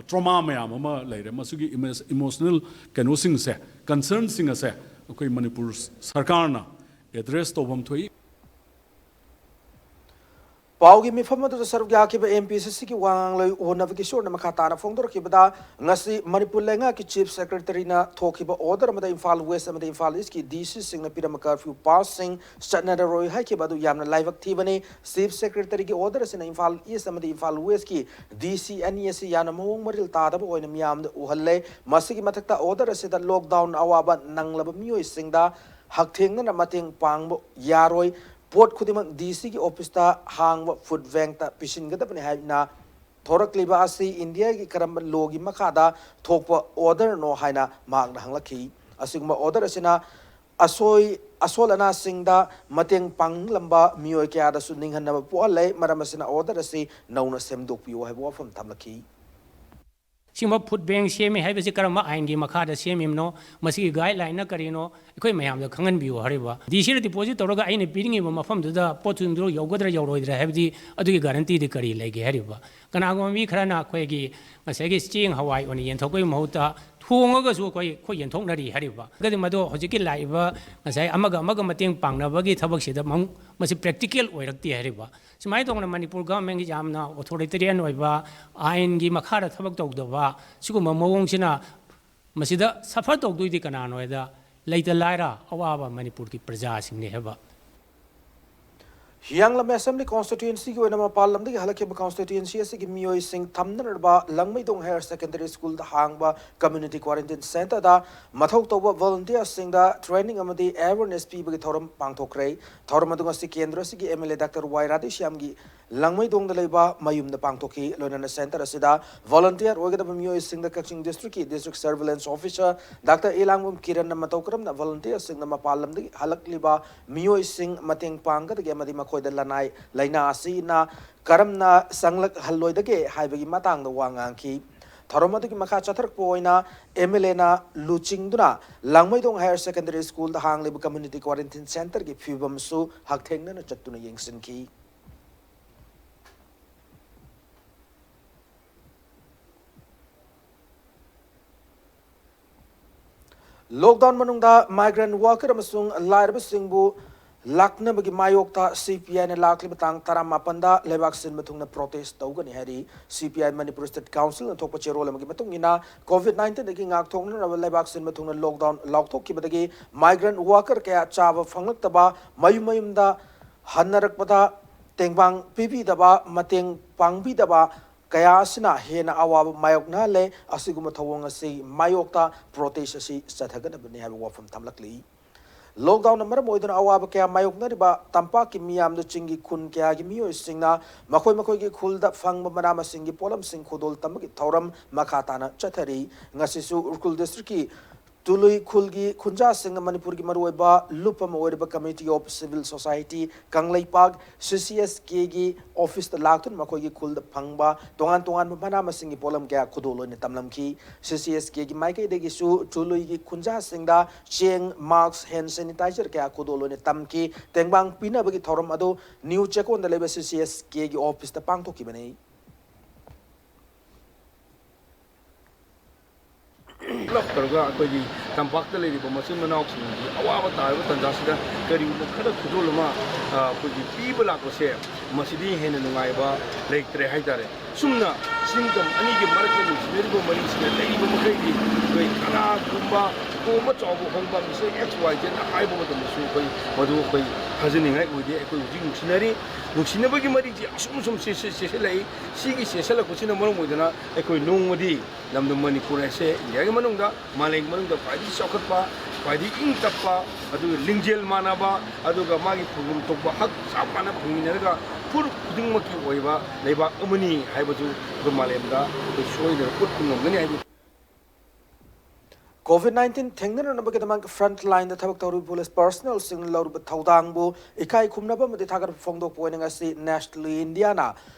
ꯇ꯭ꯔꯣꯃꯥ ꯃꯌꯥꯝ ꯑꯃ ꯂꯩꯔꯦ꯫ ꯃꯁꯤꯒꯤ ꯏꯃꯣꯁꯅꯦꯜ ꯀꯩꯅꯣꯁꯤꯡꯁꯦ, ꯀꯟꯁꯔꯟꯁꯤꯡ ꯑꯁꯦ ꯑꯩꯈꯣꯏ ꯃꯅꯤꯄꯨꯔ ꯁꯔꯀꯥꯔꯅ ꯑꯦꯗ꯭ꯔꯦꯁ ꯇꯧꯐꯝ ꯊꯣꯛꯏ꯫ ꯄꯥꯎꯒꯤ ꯃꯤꯐꯝ ꯑꯗꯨꯗ ꯁꯔꯨꯛ ꯌꯥꯈꯤꯕ ꯑꯦꯝ ꯄꯤ ꯁꯤ ꯁꯤꯒꯤ ꯋꯥ ꯉꯥꯡꯂꯣꯏ ꯎꯍꯣꯟꯅꯕ ꯀꯤꯁꯣꯔꯅ ꯃꯈꯥ ꯇꯥꯅ ꯐꯣꯡꯗꯣꯔꯛꯈꯤꯕꯗ, ꯉꯁꯤ ꯃꯅꯤꯄꯨꯔ ꯂꯩꯉꯥꯛꯀꯤ ꯆꯤꯐ ꯁꯦꯀ꯭ꯔꯦꯇꯔꯤꯅ ꯊꯣꯛꯈꯤꯕ ꯑꯣꯔꯗꯔ ꯑꯃꯗ ꯏꯝꯐꯥꯜ ꯋꯦꯁ ꯑꯃꯗꯤ ꯏꯝꯐꯥꯜ ꯏꯁꯀꯤ ꯗꯤ ꯁꯤꯁꯤꯡꯅ ꯄꯤꯔꯝꯕ ꯀꯔꯐ꯭ꯌꯨ ꯄꯥꯁꯁꯤꯡ ꯆꯠꯅꯔꯔꯣꯏ ꯍꯥꯏꯈꯤꯕ ꯑꯗꯨ ꯌꯥꯝꯅ ꯂꯥꯏꯕꯛ ꯊꯤꯕꯅꯤ꯫ ꯆꯤꯐ ꯁꯦꯀ꯭ꯔꯦꯇꯔꯤꯒꯤ ꯑꯣꯔꯗꯔ ꯑꯁꯤꯅ ꯏꯝꯐꯥꯜ ꯏꯁ ꯑꯃꯗꯤ ꯏꯝꯐꯥꯜ ꯋꯦꯁꯀꯤ ꯗꯤ ꯁꯤ ꯑꯅꯤ ꯑꯁꯤ ꯌꯥꯝꯅ ꯃꯑꯣꯡ ꯃꯔꯤꯜ ꯇꯥꯗꯕ ꯑꯣꯏꯅ ꯃꯤꯌꯥꯝꯗ ꯎꯍꯜꯂꯦ꯫ ꯃꯁꯤꯒꯤ ꯃꯊꯛꯇ ꯑꯣꯔꯗꯔ ꯑꯁꯤꯗ ꯂꯣꯛꯗꯥꯎꯟ ꯑꯋꯥꯕ ꯅꯪꯂꯕ ꯃꯤꯑꯣꯏꯁꯤꯡꯗ ꯍꯛꯊꯦꯡꯅꯅ ꯃꯇꯦꯡ ꯄꯥꯡꯕ ꯌꯥꯔꯣꯏ꯫ ꯄꯣꯠ ꯈꯨꯗꯤꯡꯃꯛ ꯗꯤ ꯁꯤꯒꯤ ꯑꯣꯐꯤꯁꯇ ꯍꯥꯡꯕ ꯐꯨꯗ ꯕꯦꯡꯛꯇ ꯄꯤꯁꯤꯟꯒꯗꯕꯅꯤ ꯍꯥꯏꯅ ꯊꯣꯔꯛꯂꯤꯕ ꯑꯁꯤ ꯏꯟꯗꯤꯌꯥꯒꯤ ꯀꯔꯝꯕ ꯂꯣꯒꯤ ꯃꯈꯥꯗ ꯊꯣꯛꯄ ꯑꯣꯔꯗꯔꯅꯣ ꯍꯥꯏꯅ ꯃꯍꯥꯛꯅ ꯍꯪꯂꯛꯈꯤ꯫ ꯑꯁꯤꯒꯨꯝꯕ ꯑꯣꯔꯗꯔ ꯑꯁꯤꯅ ꯑꯁꯣꯏ ꯑꯁꯣꯜ ꯑꯅꯥꯁꯤꯡꯗ ꯃꯇꯦꯡ ꯄꯥꯡꯂꯝꯕ ꯃꯤꯑꯣꯏ ꯀꯌꯥꯗꯁꯨ ꯅꯤꯡꯍꯟꯅꯕ ꯄꯣꯛꯍꯜꯂꯦ꯫ ꯃꯔꯝ ꯑꯁꯤꯅ ꯑꯣꯔꯗꯔ ꯑꯁꯤ ꯅꯧꯅ ꯁꯦꯝꯗꯣꯛꯄꯤꯌꯨ ꯍꯥꯏꯕ ꯋꯥꯐꯝ ꯊꯝꯂꯛꯈꯤ꯫ ꯁꯤꯒꯨꯝꯕ ꯐꯨꯗ ꯕꯦꯡꯛ ꯁꯦꯝꯃꯤ ꯍꯥꯏꯕꯁꯤ ꯀꯔꯝꯕ ꯑꯥꯏꯟꯒꯤ ꯃꯈꯥꯗ ꯁꯦꯝꯃꯤꯕꯅꯣ, ꯃꯁꯤꯒꯤ ꯒꯥꯏꯗꯂꯥꯏꯟꯅ ꯀꯔꯤꯅꯣ, ꯑꯩꯈꯣꯏ ꯃꯌꯥꯝꯗ ꯈꯪꯍꯟꯕꯤꯌꯨ ꯍꯥꯏꯔꯤꯕ꯫ ꯗꯤ ꯁꯤꯗ ꯗꯤꯄꯣꯖꯤꯠ ꯇꯧꯔꯒ ꯑꯩꯅ ꯄꯤꯅꯤꯡꯉꯤꯕ ꯃꯐꯝꯗꯨꯗ ꯄꯣꯠꯁꯤꯡꯗꯨ ꯌꯧꯒꯗ꯭ꯔꯥ ꯌꯧꯔꯣꯏꯗ꯭ꯔꯥ ꯍꯥꯏꯕꯗꯤ ꯑꯗꯨꯒꯤ ꯒꯥꯔꯦꯟꯇꯤꯗꯤ ꯀꯔꯤ ꯂꯩꯒꯦ ꯍꯥꯏꯔꯤꯕ꯫ ꯀꯅꯥꯒꯨꯝꯕ ꯃꯤ ꯈꯔꯅ ꯑꯩꯈꯣꯏꯒꯤ ꯉꯁꯥꯏꯒꯤ ꯆꯦꯡ ꯍꯋꯥꯏ ꯑꯣꯏꯅ ꯌꯦꯟꯊꯣꯛꯄꯒꯤ ꯃꯍꯨꯠꯇ ꯊꯣꯡꯉꯒꯁꯨ ꯑꯩꯈꯣꯏ ꯑꯩꯈꯣꯏ ꯌꯦꯟꯊꯣꯛꯅꯔꯤ ꯍꯥꯏꯔꯤꯕ꯫ ꯑꯗꯨꯗꯤ ꯃꯗꯨ ꯍꯧꯖꯤꯛꯀꯤ ꯂꯥꯛꯏꯕ ꯉꯁꯥꯏ ꯑꯃꯒ ꯑꯃꯒ ꯃꯇꯦꯡ ꯄꯥꯡꯅꯕꯒꯤ ꯊꯕꯛꯁꯤꯗ ꯃꯪ-, ꯃꯁꯤ ꯄ꯭ꯔꯦꯛꯇꯤꯀꯦꯜ ꯑꯣꯏꯔꯛꯇꯦ ꯍꯥꯏꯔꯤꯕ꯫ ꯁꯨꯃꯥꯏꯅ ꯇꯧꯗꯅ ꯃꯅꯤꯄꯨꯔ ꯒꯚꯔꯟꯃꯦꯟꯒꯤ ꯌꯥꯝꯅ ꯑꯣꯊꯣꯔꯤꯇꯦꯔꯤꯌꯟ ꯑꯣꯏꯕ, ꯑꯥꯏꯟꯒꯤ ꯃꯈꯥꯗ ꯊꯕꯛ ꯇꯧꯗꯕ ꯁꯤꯒꯨꯝꯕ ꯃꯑꯣꯡꯁꯤꯅ ꯃꯁꯤꯗ ꯁꯐꯔ ꯇꯧꯗꯣꯏꯗꯤ ꯀꯅꯥꯅꯣ ꯍꯥꯏꯗ ꯂꯩꯇ ꯂꯥꯏꯔ ꯑꯋꯥꯕ ꯃꯅꯤꯄꯨꯔꯒꯤ ꯄ꯭ꯔꯖꯥꯁꯤꯡꯅꯤ ꯍꯥꯏꯕ꯫ ꯍꯤꯌꯥꯡꯂꯝ ꯑꯦꯁꯦꯝꯕ꯭ꯂꯤ ꯀꯣꯟꯁꯇꯤꯇ꯭ꯋꯦꯟꯁꯤꯒꯤ ꯑꯣꯏꯅ ꯃꯄꯥꯟ ꯂꯝꯗꯒꯤ ꯍꯜꯂꯛꯈꯤꯕ ꯀꯣꯟꯁꯇꯤꯇ꯭ꯋꯦꯟꯁꯤ ꯑꯁꯤꯒꯤ ꯃꯤꯑꯣꯏꯁꯤꯡ ꯊꯝꯅꯔꯕ ꯂꯪꯃꯩꯗꯣꯡ ꯍꯥꯌꯔ ꯁꯦꯀꯦꯟꯗꯔꯤ ꯁ꯭ꯀꯨꯜꯗ ꯍꯥꯡꯕ ꯀꯝꯃ꯭ꯌꯨꯅꯤꯇꯤ ꯀ꯭ꯋꯥꯔꯦꯟꯇꯤꯟ ꯁꯦꯟꯇꯔꯗ ꯃꯊꯧ ꯇꯧꯕ ꯚꯣꯂꯨꯟꯇꯤꯌꯔꯁꯤꯡꯗ ꯇ꯭ꯔꯦꯅꯤꯡ ꯑꯃꯗꯤ ꯑꯦꯋꯦꯔꯅꯦꯁ ꯄꯤꯕꯒꯤ ꯊꯧꯔꯝ ꯄꯥꯡꯊꯣꯛꯈ꯭ꯔꯦ꯫ ꯊꯧꯔꯝ ꯑꯗꯨ ꯉꯁꯤ ꯀꯦꯟꯗ꯭ꯔ ꯑꯁꯤꯒꯤ ꯑꯦꯝ ꯑꯦꯜ ꯑꯦ ꯗꯥꯛꯇꯔ ꯋꯥꯏ ꯔꯥꯙꯦꯁ꯭ꯌꯥꯝꯒꯤ ꯂꯪꯃꯩꯗꯣꯡꯗ ꯂꯩꯕ ꯃꯌꯨꯝꯗ ꯄꯥꯡꯊꯣꯛꯈꯤ꯫ ꯂꯣꯏꯅꯅ ꯁꯦꯟꯇꯔ ꯑꯁꯤꯗ ꯚꯣꯂꯨꯟꯇꯤꯌꯔ ꯑꯣꯏꯒꯗꯕ ꯃꯤꯑꯣꯏꯁꯤꯡꯗ ꯀꯛꯆꯤꯡ ꯗꯤꯁꯇ꯭ꯔꯤꯛꯀꯤ ꯗꯤꯁꯇ꯭ꯔꯤꯛ ꯁꯔꯚꯤꯂꯦꯟꯁ ꯑꯣꯐꯤꯁꯔ ꯗꯥꯛꯇꯔ ꯏꯂꯥꯡꯕꯝ ꯀꯤꯔꯟꯅ ꯃꯇꯧ ꯀꯔꯝꯅ ꯚꯣꯂꯨꯟꯇꯤꯌꯔꯁꯤꯡꯅ ꯃꯄꯥꯟ ꯂꯝꯗꯒꯤ ꯍꯜꯂꯛꯂꯤꯕ ꯃꯤꯑꯣꯏꯁꯤꯡ ꯃꯇꯦꯡ ꯄꯥꯡꯒꯗꯒꯦ ꯑꯃꯗꯤ ꯃꯈꯣꯏꯗ ꯂꯅꯥꯏ ꯂꯥꯏꯅꯥ ꯑꯁꯤꯅ ꯀꯔꯝꯅ ꯆꯪꯂꯛꯍꯜꯂꯣꯏꯗꯒꯦ ꯍꯥꯏꯕꯒꯤ ꯃꯇꯥꯡꯗ ꯋꯥ ꯉꯥꯡꯈꯤ꯫ ꯊꯧꯔꯝ ꯑꯗꯨꯒꯤ ꯃꯈꯥ ꯆꯠꯊꯔꯛꯄ ꯑꯣꯏꯅ ꯑꯦꯝ ꯑꯦꯜ ꯑꯦꯅ ꯂꯨꯆꯤꯡꯗꯨꯅ ꯂꯥꯡꯃꯩꯗꯣꯡ ꯍꯥꯌꯔ ꯁꯦꯀꯦꯟꯗꯔꯤ ꯁ꯭ꯀꯨꯜꯗ ꯍꯥꯡꯂꯤꯕ ꯀꯝꯃ꯭ꯌꯨꯅꯤꯇꯤ ꯀ꯭ꯋꯥꯔꯦꯟꯇꯤꯟ ꯁꯦꯟꯇꯔꯒꯤ ꯐꯤꯕꯝꯁꯨ ꯍꯛꯊꯦꯡꯅꯅ ꯆꯠꯇꯨꯅ ꯌꯦꯡꯁꯤꯟꯈꯤ꯫ ꯂꯣꯛꯗꯥꯎꯟ ꯃꯅꯨꯡꯗ ꯃꯥꯏꯒ꯭ꯔꯦꯟ ꯋꯥꯀꯔ ꯑꯃꯁꯨꯡ ꯂꯥꯏꯔꯕꯁꯤꯡꯕꯨ ꯂꯥꯛꯅꯕꯒꯤ ꯃꯥꯌꯣꯛꯇ ꯁꯤ ꯄꯤ ꯑꯥꯏꯅ ꯂꯥꯛꯂꯤꯕ ꯇꯥꯡ ꯇꯔꯥꯃꯥꯄꯟꯗ ꯂꯩꯕꯥꯛ ꯁꯤꯟꯕ ꯊꯨꯡꯅ ꯄ꯭ꯔꯣꯇꯦꯁ ꯇꯧꯒꯅꯤ ꯍꯥꯏꯔꯤ꯫ ꯁꯤ ꯄꯤ ꯑꯥꯏ ꯃꯅꯤꯄꯨꯔ ꯁ꯭ꯇꯦꯠ ꯀꯥꯎꯟꯁꯤꯜꯅ ꯊꯣꯛꯄ ꯆꯦꯔꯣꯜ ꯑꯃꯒꯤ ꯃꯇꯨꯡ ꯏꯟꯅ, ꯀꯣꯚꯤꯗ ꯅꯥꯏꯟꯇꯤꯟꯗꯒꯤ ꯉꯥꯛꯊꯣꯛꯅꯅꯕ ꯂꯩꯕꯥꯛ ꯁꯤꯟꯕ ꯊꯨꯡꯅ ꯂꯣꯛꯗꯥꯎꯟ ꯂꯥꯎꯊꯣꯛꯈꯤꯕꯗꯒꯤ ꯃꯥꯏꯒ꯭ꯔꯦꯟ ꯋꯥꯀꯔ ꯀꯌꯥ ꯆꯥꯕ ꯐꯪꯂꯛꯇꯕ, ꯃꯌꯨꯝ ꯃꯌꯨꯝꯗ ꯍꯟꯅꯔꯛꯄꯗ ꯇꯦꯡꯕꯥꯡ ꯄꯤꯕꯤꯗꯕ, ꯃꯇꯦꯡ ꯄꯥꯡꯕꯤꯗꯕ ꯀꯌꯥ ꯑꯁꯤꯅ ꯍꯦꯟꯅ ꯑꯋꯥꯕ ꯃꯥꯌꯣꯛꯅꯍꯜꯂꯦ꯫ ꯑꯁꯤꯒꯨꯝꯕ ꯊꯧꯑꯣꯡ ꯑꯁꯤ ꯃꯥꯌꯣꯛꯇ ꯄ꯭ꯔꯣꯇꯦꯁ ꯑꯁꯤ ꯆꯠꯊꯒꯗꯕꯅꯤ ꯍꯥꯏꯕ ꯋꯥꯐꯝ ꯊꯝꯂꯛꯂꯤ꯫ ꯂꯣꯛꯗꯥꯎꯟꯅ ꯃꯔꯝ ꯑꯣꯏꯗꯨꯅ ꯑꯋꯥꯕ ꯀꯌꯥ ꯃꯥꯌꯣꯛꯅꯔꯤꯕ ꯇꯝꯄꯥꯛꯀꯤ ꯃꯤꯌꯥꯝꯗ ꯆꯤꯡꯒꯤ ꯈꯨꯟ ꯀꯌꯥꯒꯤ ꯃꯤꯑꯣꯏꯁꯤꯡꯅ ꯃꯈꯣꯏ ꯃꯈꯣꯏꯒꯤ ꯈꯨꯜꯗ ꯐꯪꯕ ꯃꯅꯥ ꯃꯁꯤꯡꯒꯤ ꯄꯣꯠꯂꯝꯁꯤꯡ ꯈꯨꯗꯣꯜ ꯇꯝꯕꯒꯤ ꯊꯧꯔꯝ ꯃꯈꯥ ꯇꯥꯅ ꯆꯠꯊꯔꯤ꯫ ꯉꯁꯤꯁꯨ ꯎꯈ꯭ꯔꯨꯜ ꯗꯤꯁꯇ꯭ꯔꯤꯛꯀꯤ ꯇꯨꯂꯨꯏ ꯈꯨꯜꯒꯤ ꯈꯨꯟꯖꯥꯁꯤꯡꯅ ꯃꯅꯤꯄꯨꯔꯒꯤ ꯃꯔꯨꯑꯣꯏꯕ ꯂꯨꯞ ꯑꯃ ꯑꯣꯏꯔꯤꯕ Committee of Civil Society Kangleipak, ꯁꯤ ꯁꯤ ꯑꯦꯁ ꯀꯦꯒꯤ ꯑꯣꯐꯤꯁꯇ ꯂꯥꯛꯇꯨꯅ ꯃꯈꯣꯏꯒꯤ ꯈꯨꯜꯗ ꯐꯪꯕ ꯇꯣꯉꯥꯟ ꯇꯣꯉꯥꯟꯕ ꯃꯅꯥ ꯃꯁꯤꯡꯒꯤ ꯄꯣꯠꯂꯝ ꯀꯌꯥ ꯈꯨꯗꯣꯜ ꯑꯣꯏꯅ ꯇꯝꯂꯝꯈꯤ꯫ ꯁꯤ ꯁꯤ ꯑꯦꯁ ꯀꯦꯒꯤ ꯃꯥꯏꯀꯩꯗꯒꯤꯁꯨ ꯇꯨꯂꯨꯏꯒꯤ ꯈꯨꯟꯖꯥꯁꯤꯡꯗ ꯆꯦꯡ, ꯃꯥꯛꯁ, ꯍꯦꯟ ꯁꯦꯅꯤꯇꯥꯏꯖꯔ ꯀꯌꯥ ꯈꯨꯗꯣꯜ ꯑꯣꯏꯅ ꯇꯝꯈꯤ꯫ ꯇꯦꯡꯕꯥꯡ ꯄꯤꯅꯕꯒꯤ ꯊꯧꯔꯝ ꯑꯗꯨ ꯅ꯭ꯌꯨ ꯆꯦꯛꯀꯣꯟꯗ ꯂꯩꯕ ꯁꯤ ꯁꯤ ꯑꯦꯁ ꯀꯦꯒꯤ ꯑꯣꯐꯤꯁꯇ ꯄꯥꯡꯊꯣꯛꯈꯤꯕꯅꯤ꯫ ꯄꯨꯂꯞ ꯇꯧꯔꯒ ꯑꯩꯈꯣꯏꯒꯤ ꯇꯝꯄꯥꯛꯇ ꯂꯩꯔꯤꯕ ꯃꯆꯤꯟ ꯃꯅꯥꯎꯁꯤꯡꯒꯤ ꯑꯋꯥꯕ ꯇꯥꯔꯕ ꯇꯥꯟꯖꯥꯁꯤꯗ ꯀꯔꯤꯒꯨꯝꯕ ꯈꯔ ꯈꯨꯗꯣꯜ ꯑꯃ, ꯑ, ꯑꯩꯈꯣꯏꯒꯤ ꯄꯤꯕ ꯂꯥꯛꯄꯁꯦ, ꯃꯁꯤꯗꯤ ꯍꯦꯟꯅ ꯅꯨꯡꯉꯥꯏꯕ ꯂꯩꯇ꯭ꯔꯦ ꯍꯥꯏꯇꯥꯔꯦ꯫ ꯁꯨꯝꯅ ꯆꯤꯡꯗꯝ ꯑꯅꯤꯒꯤ ꯃꯔꯛꯇ ꯅꯨꯡꯁꯤꯅꯔꯤꯕ ꯃꯔꯤꯁꯤꯗ ꯂꯩꯔꯤꯕ ꯃꯈꯩꯗꯤ ꯑꯩꯈꯣꯏ ꯀꯅꯥꯒꯨꯝꯕ ꯇꯣꯝꯕ ꯆꯥꯎꯕ ꯍꯣꯡꯕ ꯃꯤꯁꯛ ꯑꯦꯛꯁ ꯋꯥꯏ ꯖꯦꯠꯅ ꯍꯥꯏꯕ ꯃꯇꯝꯗꯁꯨ ꯑꯩꯈꯣꯏ ꯃꯗꯨ ꯑꯩꯈꯣꯏ ꯊꯥꯖꯅꯤꯡꯉꯥꯏ ꯑꯣꯏꯗꯦ꯫ ꯑꯩꯈꯣꯏ ꯍꯧꯖꯤꯛ ꯅꯨꯡꯁꯤꯅꯔꯤ꯫ ꯅꯨꯡꯁꯤꯅꯕꯒꯤ ꯃꯔꯤꯁꯤ ꯑꯁꯨꯝ ꯑꯁꯨꯝ ꯆꯦ-, ꯆꯦ-, ꯆꯦꯁꯤꯜꯂꯛꯏ꯫ ꯁꯤꯒꯤ ꯆꯦꯁꯤꯜꯂꯛꯄꯁꯤꯅ ꯃꯔꯝ ꯑꯣꯏꯗꯨꯅ ꯑꯩꯈꯣꯏ ꯅꯣꯡꯃꯗꯤ ꯂꯝꯗꯝ ꯃꯅꯤꯄꯨꯔ ꯑꯁꯦ ꯏꯟꯗꯤꯌꯥꯒꯤ ꯃꯅꯨꯡꯗ, ꯃꯥꯂꯦꯝꯒꯤ ꯃꯅꯨꯡꯗ ꯈ꯭ꯋꯥꯏꯗꯒꯤ ꯆꯥꯎꯈꯠꯄ, ꯈ꯭ꯋꯥꯏꯗꯒꯤ ꯏꯪ ꯇꯞꯄ, ꯑꯗꯨꯒ ꯂꯤꯡꯖꯦꯜ ꯃꯥꯟꯅꯕ, ꯑꯗꯨꯒ ꯃꯥꯒꯤ ꯐꯪꯐꯝ ꯊꯣꯛꯄ ꯍꯛ ꯆꯞ ꯃꯥꯟꯅ ꯐꯪꯃꯤꯟꯅꯔꯒ ꯐꯨꯔꯨꯞ ꯈꯨꯗꯤꯡꯃꯛꯀꯤ ꯑꯣꯏꯕ ꯂꯩꯕꯥꯛ ꯑꯃꯅꯤ ꯍꯥꯏꯕꯗꯨ ꯑꯩꯈꯣꯏ ꯃꯥꯂꯦꯝꯗ ꯑꯩꯈꯣꯏ ꯁꯣꯏꯗꯅ ꯎꯠꯄ ꯉꯝꯒꯅꯤ ꯍꯥꯏꯕꯗꯨ꯫ ꯀꯣꯚꯤꯗ ꯅꯥꯏꯟꯇꯤꯟ ꯊꯦꯡꯅꯅꯅꯕꯒꯤꯗꯃꯛ ꯐ꯭ꯔꯟꯠ ꯂꯥꯏꯟꯗ ꯊꯕꯛ ꯇꯧꯔꯤꯕ ꯄꯨꯂꯤꯁ ꯄꯔꯁꯅꯦꯜꯁꯤꯡꯅ ꯂꯧꯔꯤꯕ ꯊꯧꯗꯥꯡꯕꯨ ꯏꯀꯥꯏ ꯈꯨꯝꯅꯕ ꯑꯃꯗꯤ ꯊꯥꯒꯠꯄ ꯐꯣꯡꯗꯣꯛꯄ ꯑꯣꯏꯅ ꯉꯁꯤ ꯅꯦꯁꯂꯤ ꯏꯟꯗꯤꯌꯥꯅ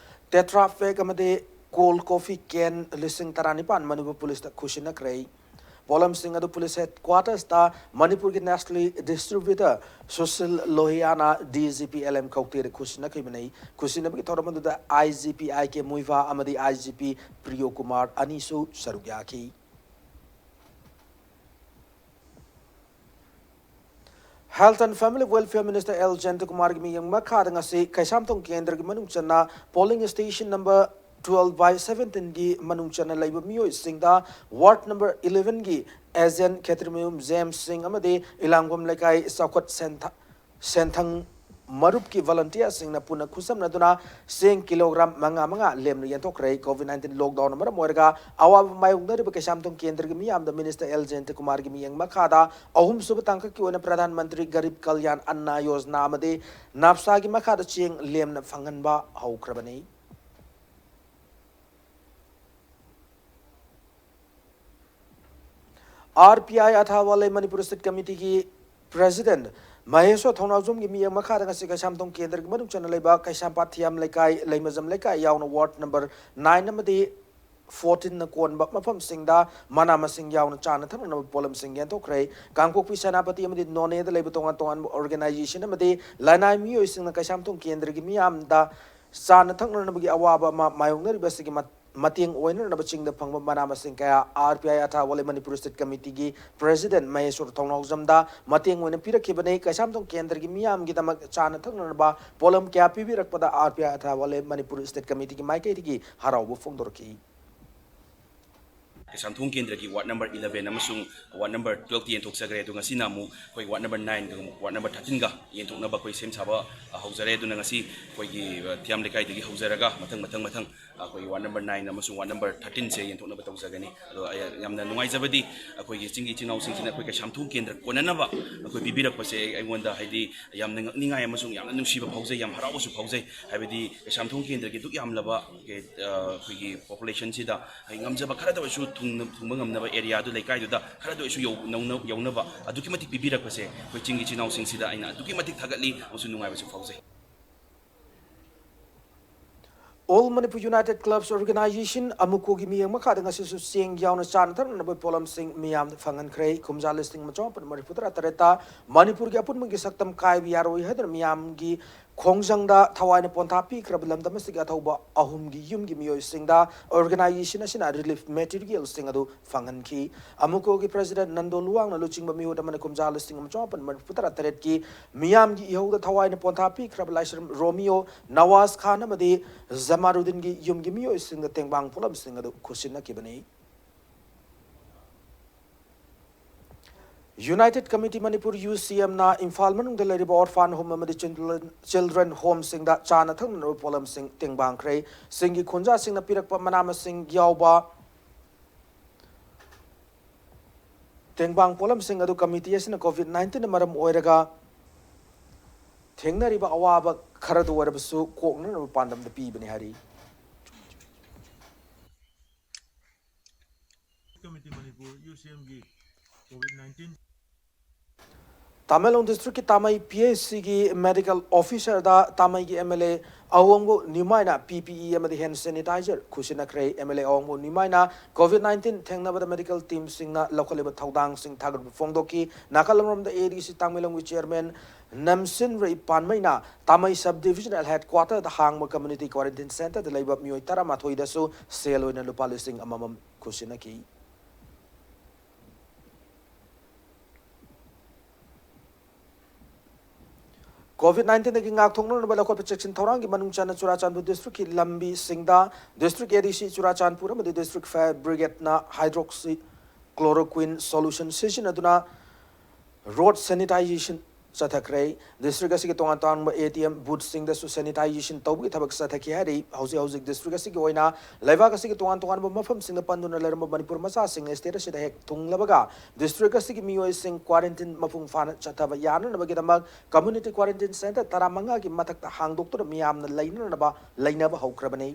ꯇꯦꯇ꯭ꯔꯥ ꯄꯦꯛ ꯑꯃꯗꯤ cold coffee can ꯂꯤꯁꯤꯡ ꯇꯔꯥꯅꯤꯄꯥꯟ ꯃꯅꯤꯄꯨꯔ ꯄꯨꯂꯤꯁꯇ ꯈꯨꯠꯁꯤꯟꯅꯈ꯭ꯔꯦ꯫ ꯄꯣꯠꯂꯝꯁꯤꯡ ꯑꯗꯨ ꯄꯨꯂꯤꯁ ꯍꯦꯗꯀ꯭ꯋꯥꯇꯔꯁꯇ ꯃꯅꯤꯄꯨꯔꯒꯤ Nestle distributor Sushil ꯂꯣꯍꯤꯌꯥꯅ DGP LM ꯀꯧꯇꯦꯗ ꯈꯨꯠꯁꯤꯟꯅꯈꯤꯕꯅꯤ꯫ ꯈꯨꯠꯁꯤꯟꯅꯕꯒꯤ ꯊꯧꯔꯝ ꯑꯗꯨꯗ IGP I K ꯃꯨꯏꯚꯥ ꯑꯃꯗꯤ IGP ꯄ꯭ꯔꯤꯌꯣ ꯀꯨꯃꯥꯔ ꯑꯅꯤꯁꯨ ꯁꯔꯨꯛ ꯌꯥꯈꯤ꯫ Health and Family Welfare Minister L Jayantakumarꯒꯤ ꯃꯤꯠꯌꯦꯡ ꯃꯈꯥꯗ ꯉꯁꯤ ꯀꯩꯁꯥꯝꯊꯣꯡ ꯀꯦꯟꯗ꯭ꯔꯒꯤ ꯃꯅꯨꯡ ꯆꯟꯅ polling station number twelve by seventeenꯒꯤ ꯃꯅꯨꯡ ꯆꯟꯅ ꯂꯩꯕ ꯃꯤꯑꯣꯏꯁꯤꯡꯗ ward number elevenꯒꯤ agent ꯈꯦꯇ꯭ꯔꯤꯃꯌꯨꯝ ꯖꯦꯝꯁ ꯁꯤꯡ ꯑꯃꯗꯤ ꯏꯂꯥꯡꯕꯝ ꯂꯩꯀꯥꯏ ꯆꯥꯎꯈꯠ ꯁꯦꯟꯊ-, ꯁꯦꯟꯊꯪ ꯃꯔꯨꯞꯀꯤ volunteerꯁꯤꯡꯅ ꯄꯨꯟꯅ ꯈꯨꯠꯁꯝꯅꯗꯨꯅ ꯆꯦꯡ ꯀꯤꯂꯣꯒ꯭ꯔꯥꯝ ꯃꯉꯥ ꯃꯉꯥ ꯂꯦꯝꯅ ꯌꯦꯟꯊꯣꯛꯈ꯭ꯔꯦ꯫ COVID nineteen lockdownꯅ ꯃꯔꯝ ꯑꯣꯏꯔꯒ ꯑꯋꯥꯕ ꯃꯥꯌꯣꯛꯅꯔꯤꯕ ꯀꯩꯁꯥꯝꯊꯣꯡ ꯀꯦꯟꯗ꯭ꯔꯒꯤ ꯃꯤꯌꯥꯝꯗ Minister L Jayantakumarꯒꯤ ꯃꯤꯠꯌꯦꯡ ꯃꯈꯥꯗ ꯑꯍꯨꯝꯁꯨꯕ ꯇꯥꯡꯀꯛꯀꯤ ꯑꯣꯏꯅ ꯄ꯭ꯔꯙꯥꯟ ꯃꯟꯇ꯭ꯔꯤ ꯒꯔꯤꯕ ꯀꯜꯌꯥꯟ ꯑꯟꯅ ꯌꯣꯖꯅꯥ ꯑꯃꯗꯤ ꯅꯥꯞꯁꯥꯒꯤ ꯃꯈꯥꯗ ꯆꯦꯡ ꯂꯦꯝꯅ ꯐꯪꯍꯟꯕ ꯍꯧꯈ꯭ꯔꯕꯅꯤ꯫ RPI ꯑꯊꯥꯋꯥꯂꯦ ꯃꯅꯤꯄꯨꯔ State Committeeꯒꯤ President ꯃꯍꯦꯁ꯭ꯋꯔ ꯊꯧꯅꯥꯎꯖꯝꯒꯤ ꯃꯤꯠꯌꯦꯡ ꯃꯈꯥꯗ ꯉꯁꯤ ꯀꯩꯁꯥꯝꯊꯣꯡ ꯀꯦꯟꯗ꯭ꯔꯒꯤ ꯃꯅꯨꯡ ꯆꯟꯅ ꯂꯩꯕ ꯀꯩꯁꯥꯝꯄꯥꯠ ꯊꯤꯌꯥꯝ ꯂꯩꯀꯥꯏ, ꯂꯩꯃꯖꯝ ꯂꯩꯀꯥꯏ ꯌꯥꯎꯅ ward number nine ꯑꯃꯗꯤ fourteenꯅ ꯀꯣꯟꯕ ꯃꯐꯝꯁꯤꯡꯗ ꯃꯅꯥ ꯃꯁꯤꯡ ꯌꯥꯎꯅ ꯆꯥꯅ ꯊꯛꯅꯅꯕ ꯄꯣꯠꯂꯝꯁꯤꯡ ꯌꯦꯟꯊꯣꯛꯈ꯭ꯔꯦ꯫ ꯀꯥꯡꯄꯣꯛꯄꯤ, ꯁꯦꯅꯥꯄꯇꯤ ꯑꯃꯗꯤ ꯅꯣꯅꯦꯗ ꯂꯩꯕ ꯇꯣꯉꯥꯟ ꯇꯣꯉꯥꯟꯕ organization ꯑꯃꯗꯤ ꯂꯅꯥꯏ ꯃꯤꯑꯣꯏꯁꯤꯡꯅ ꯀꯩꯁꯥꯝꯊꯣꯡ ꯀꯦꯟꯗ꯭ꯔꯒꯤ ꯃꯤꯌꯥꯝꯗ ꯆꯥꯅ ꯊꯛꯅꯅꯕꯒꯤ ꯑꯋꯥꯕ ꯑꯃ ꯃꯥꯌꯣꯛꯅꯔꯤꯕ ꯑꯁꯤꯒꯤ ꯃꯠ-, ꯃꯇꯦꯡ ꯑꯣꯏꯅꯅꯕ ꯆꯤꯡꯗ ꯐꯪꯕ ꯃꯅꯥ ꯃꯁꯤꯡ ꯀꯌꯥ RPI ꯑꯊꯥꯋꯥꯂꯦ ꯃꯅꯤꯄꯨꯔ State Committeeꯒꯤ President ꯃꯍꯦꯁ꯭ꯋꯔ ꯊꯧꯅꯥꯎꯖꯝꯗ ꯃꯇꯦꯡ ꯑꯣꯏꯅ ꯄꯤꯔꯛꯈꯤꯕꯅꯤ꯫ ꯀꯩꯁꯥꯝꯊꯣꯡ ꯀꯦꯟꯗ꯭ꯔꯒꯤ ꯃꯤꯌꯥꯝꯒꯤꯗꯃꯛ ꯆꯥꯅ ꯊꯛꯅꯅꯕ ꯄꯣꯠꯂꯝ ꯀꯌꯥ ꯄꯤꯕꯤꯔꯛꯄꯗ RPI ꯑꯊꯥꯋꯥꯂꯦ ꯃꯅꯤꯄꯨꯔ State Committeeꯒꯤ ꯃꯥꯏꯀꯩꯗꯒꯤ ꯍꯔꯥꯎꯕ ꯐꯣꯡꯗꯣꯔꯛꯈꯤ꯫ ꯀꯩꯁꯥꯝꯊꯣꯡ ꯀꯦꯟꯗ꯭ꯔꯒꯤ ward number eleven ꯑꯃꯁꯨꯡ ward number twelveꯇ ꯌꯦꯟꯊꯣꯛꯆꯈ꯭ꯔꯦ꯫ ꯑꯗꯣ ꯉꯁꯤꯅ ꯑꯃꯨꯛ ꯑꯩꯈꯣꯏ ward number nineꯒ ward number thirteenꯒ ꯌꯦꯟꯊꯣꯛꯅꯕ ꯑꯩꯈꯣꯏ ꯁꯦꯝ ꯁꯥꯕ, ꯑ, ꯍꯧꯖꯔꯦ꯫ ꯑꯗꯨꯅ ꯉꯁꯤ ꯑꯩꯈꯣꯏꯒꯤ, ꯑ, ꯊꯤꯌꯥꯝ ꯂꯩꯀꯥꯏꯗꯒꯤ ꯍꯧꯖꯔꯒ ꯃꯊꯪ, ꯃꯊꯪ, ꯃꯊꯪ, ꯑ, ꯑꯩꯈꯣꯏꯒꯤ ward number nine ꯑꯃꯁꯨꯡ ward number thirteenꯁꯦ ꯌꯦꯟꯊꯣꯛꯅꯕ ꯇꯧꯖꯒꯅꯤ꯫ ꯑꯗꯣ ꯑꯩ ꯌꯥꯝꯅ ꯅꯨꯡꯉꯥꯏꯖꯕꯗꯤ ꯑꯩꯈꯣꯏꯒꯤ ꯆꯤꯡꯒꯤ ꯏꯆꯤꯜ ꯏꯅꯥꯎꯁꯤꯡꯁꯤꯅ ꯑꯩꯈꯣꯏ ꯀꯩꯁꯥꯝꯊꯣꯡ ꯀꯦꯟꯗ꯭ꯔ ꯀꯣꯟꯅꯅꯕ ꯑꯩꯈꯣꯏ ꯄꯤꯕꯤꯔꯛꯄꯁꯦ ꯑꯩꯉꯣꯟꯗ ꯍꯥꯏꯗꯤ ꯌꯥꯝꯅ ꯉꯛꯅꯤꯡꯉꯥꯏ ꯑꯃꯁꯨꯡ ꯌꯥꯝꯅ ꯅꯨꯡꯁꯤꯕ ꯐꯥꯎꯖꯩ, ꯌꯥꯝ ꯍꯔꯥꯎꯕꯁꯨ ꯐꯥꯎꯖꯩ꯫ ꯍꯥꯏꯕꯗꯤ ꯀꯩꯁꯥꯝꯊꯣꯡ ꯀꯦꯟꯗ꯭ꯔꯒꯤ ꯑꯗꯨꯛ ꯌꯥꯝꯂꯕ, ꯑ, ꯑꯩꯈꯣꯏꯒꯤ populationꯁꯤꯗ ꯑꯩ ꯉꯝꯖꯕ ꯈꯔꯗ ꯑꯣꯏꯔꯁꯨ ꯊꯨꯡꯅ-, ꯊꯨꯡꯕ ꯉꯝꯅꯕ areaꯗꯨ, ꯂꯩꯀꯥꯏꯗꯨꯗ ꯈꯔꯗ ꯑꯣꯏꯔꯁꯨ ꯌꯧ-, ꯅꯧꯅ-, ꯌꯧꯅꯕ ꯑꯗꯨꯛꯀꯤ ꯃꯇꯤꯛ ꯄꯤꯕꯤꯔꯛꯄꯁꯦ ꯑꯩꯈꯣꯏ ꯆꯤꯡꯒꯤ ꯏꯆꯤꯜ ꯏꯅꯥꯎꯁꯤꯡꯁꯤꯗ ꯑꯩꯅ ꯑꯗꯨꯛꯀꯤ ꯃꯇꯤꯛ ꯊꯥꯒꯠꯂꯤ ꯑꯃꯁꯨꯡ ꯅꯨꯡꯉꯥꯏꯕꯁꯨ ꯐꯥꯎꯖꯩ꯫ All Manipur United Clubs Organization, ꯑꯃꯨꯀꯣꯒꯤ ꯃꯤꯠꯌꯦꯡ ꯃꯈꯥꯗ ꯉꯁꯤꯁꯨ ꯆꯦꯡ ꯌꯥꯎꯅ ꯆꯥꯅ ꯊꯛꯅꯅꯕ ꯄꯣꯠꯂꯝꯁꯤꯡ ꯃꯤꯌꯥꯝꯗ ꯐꯪꯍꯟꯈ꯭ꯔꯦ꯫ ꯀꯨꯝꯖꯥ ꯂꯤꯁꯤꯡ ꯑꯃ ꯆꯥꯃꯥꯄꯟ ꯃꯔꯤꯐꯨ ꯇꯔꯥ ꯇꯔꯦꯠꯇ ꯃꯅꯤꯄꯨꯔꯒꯤ ꯑꯄꯨꯟꯕꯒꯤ ꯁꯛꯇꯝ ꯀꯥꯏꯕ ꯌꯥꯔꯣꯏ ꯍꯥꯏꯗꯨꯅ ꯃꯤꯌꯥꯝꯒꯤ ꯈꯣꯡꯖꯪꯗ ꯊꯋꯥꯏꯅ ꯄꯣꯟꯊꯥ ꯄꯤꯈ꯭ꯔꯕ ꯂꯝꯗꯝ ꯑꯁꯤꯒꯤ ꯑꯊꯧꯕ ꯑꯍꯨꯝꯒꯤ ꯌꯨꯝꯒꯤ ꯃꯤꯑꯣꯏꯁꯤꯡꯗ organization ꯑꯁꯤꯅ relief materialꯁꯤꯡ ꯑꯗꯨ ꯐꯪꯍꯟꯈꯤ꯫ ꯑꯃꯨꯀꯣꯒꯤ President ꯅꯟꯗꯣ ꯂꯨꯋꯥꯡꯅ ꯂꯨꯆꯤꯡꯕ ꯃꯤꯍꯨꯠ ꯑꯃꯅ ꯀꯨꯝꯖꯥ ꯂꯤꯁꯤꯡ ꯑꯃ ꯆꯥꯃꯥꯄꯟ ꯃꯔꯤꯐꯨ ꯇꯔꯥ ꯇꯔꯦꯠꯀꯤ ꯃꯤꯌꯥꯝꯒꯤ ꯏꯍꯧꯗ ꯊꯋꯥꯏꯅ ꯄꯣꯟꯊꯥ ꯄꯤꯈ꯭ꯔꯕ ꯂꯥꯏꯁ꯭ꯔꯝ ꯔꯣꯃꯤꯌꯣ, ꯅꯋꯥꯖ ꯈꯥꯟ ꯑꯃꯗꯤ ꯖꯃꯥꯔꯨꯗꯤꯟꯒꯤ ꯌꯨꯝꯒꯤ ꯃꯤꯑꯣꯏꯁꯤꯡꯗ ꯇꯦꯡꯕꯥꯡ ꯄꯣꯠꯂꯝꯁꯤꯡ ꯑꯗꯨ ꯈꯨꯠꯁꯤꯟꯅꯈꯤꯕꯅꯤ꯫ United Committee Manipur, UCMꯅ ꯏꯝꯐꯥꯜ ꯃꯅꯨꯡꯗ ꯂꯩꯔꯤꯕ orphan home ꯑꯃꯗꯤ children, children homeꯁꯤꯡꯗ ꯆꯥꯅ ꯊꯛꯅꯅꯕ ꯄꯣꯠꯂꯝꯁꯤꯡ ꯇꯦꯡꯕꯥꯡꯈ꯭ꯔꯦ꯫ ꯆꯤꯡꯒꯤ ꯈꯨꯟꯖꯥꯁꯤꯡꯅ ꯄꯤꯔꯛꯄ ꯃꯅꯥ ꯃꯁꯤꯡ ꯌꯥꯎꯕ ꯇꯦꯡꯕꯥꯡ ꯄꯣꯠꯂꯝꯁꯤꯡ ꯑꯗꯨ committee ꯑꯁꯤꯅ COVID nineteenꯅ ꯃꯔꯝ ꯑꯣꯏꯔꯒ ꯊꯦꯡꯅꯔꯤꯕ ꯑꯋꯥꯕ ꯈꯔꯗ ꯑꯣꯏꯔꯕꯁꯨ ꯀꯣꯛꯅꯅꯕ ꯄꯥꯟꯗꯝꯗ ꯄꯤꯕꯅꯤ ꯍꯥꯏꯔꯤ꯫ Committee Manipur, UCMꯒꯤ COVID nineteen Tamenglong districtꯀꯤ ꯇꯥꯃꯩ PHCꯒꯤ medical officerꯗ ꯇꯥꯃꯩꯒꯤ MLA ꯑꯋꯣꯡꯕꯨ ꯅꯤꯃꯥꯏꯅ PPE ꯑꯃꯗꯤ hand sanitizer ꯈꯨꯠꯁꯤꯟꯅꯈ꯭ꯔꯦ꯫ MLA ꯑꯋꯣꯡꯕꯨ ꯅꯤꯃꯥꯏꯅ COVID nineteen ꯊꯦꯡꯅꯕꯗ medical teamꯁꯤꯡꯅ ꯂꯧꯈꯠꯂꯤꯕ ꯊꯧꯗꯥꯡꯁꯤꯡ ꯊꯥꯒꯠꯄ ꯐꯣꯡꯗꯣꯛꯈꯤ꯫ ꯅꯥꯀꯜ ꯑꯃꯔꯣꯝꯗ ADC ꯇꯥꯃꯩꯂꯣꯡꯒꯤ chairman ꯅꯝꯁꯤꯟ ꯔꯩ ꯄꯥꯟꯃꯩꯅ ꯇꯥꯃꯩ sub divisional headquarterꯗ ꯍꯥꯡꯕ community quarantine centreꯗ ꯂꯩꯕ ꯃꯤꯑꯣꯏ ꯇꯔꯥꯃꯥꯊꯣꯏꯗꯁꯨ ꯁꯦꯜ ꯑꯣꯏꯅ ꯂꯨꯄꯥ ꯂꯤꯁꯤꯡ ꯑꯃꯃꯝ ꯈꯨꯠꯁꯤꯟꯅꯈꯤ꯫ COVID nineteenꯗꯒꯤ ꯉꯥꯛꯊꯣꯛꯅꯅꯕ ꯂꯧꯈꯠꯄ ꯆꯦꯛꯁꯤꯟ ꯊꯧꯔꯥꯡꯒꯤ ꯃꯅꯨꯡ ꯆꯟꯅ ꯆꯨꯔꯥꯆꯥꯟꯄꯨꯔ districtꯀꯤ ꯂꯝꯕꯤꯁꯤꯡꯗ district ADC ꯆꯨꯔꯥꯆꯥꯟꯄꯨꯔ ꯑꯃꯗꯤ district fire brigadeꯅ hydroxychloroquine solution ꯁꯤꯖꯤꯟꯅꯗꯨꯅ road sanitization ꯆꯠꯊꯈ꯭ꯔꯦ꯫ District ꯑꯁꯤꯒꯤ ꯇꯣꯉꯥꯟ ꯇꯣꯉꯥꯟꯕ ATM boothꯁꯤꯡꯗꯁꯨ sanitization ꯇꯧꯕꯒꯤ ꯊꯕꯛ ꯆꯠꯊꯈꯤ ꯍꯥꯏꯔꯤ꯫ ꯍꯧꯖꯤꯛ ꯍꯧꯖꯤꯛ district ꯑꯁꯤꯒꯤ ꯑꯣꯏꯅ ꯂꯩꯕꯥꯛ ꯑꯁꯤꯒꯤ ꯇꯣꯉꯥꯟ ꯇꯣꯉꯥꯟꯕ ꯃꯐꯝꯁꯤꯡꯗ ꯄꯟꯗꯨꯅ ꯂꯩꯔꯝꯕ ꯃꯅꯤꯄꯨꯔ ꯃꯆꯥꯁꯤꯡ state ꯑꯁꯤꯗ ꯍꯦꯛ ꯊꯨꯡꯂꯕꯒ district ꯑꯁꯤꯒꯤ ꯃꯤꯑꯣꯏꯁꯤꯡ quarantine ꯃꯄꯨꯡ ꯐꯥꯅ ꯆꯠꯊꯕ ꯌꯥꯅꯅꯕꯒꯤꯗꯃꯛ community quarantine centre ꯇꯔꯥꯃꯉꯥꯒꯤ ꯃꯊꯛꯇ ꯍꯥꯡꯗꯣꯛꯇꯨꯅ ꯃꯤꯌꯥꯝꯅ ꯂꯩꯅꯅꯕ ꯂꯩꯅꯕ ꯍꯧꯈ꯭ꯔꯕꯅꯤ꯫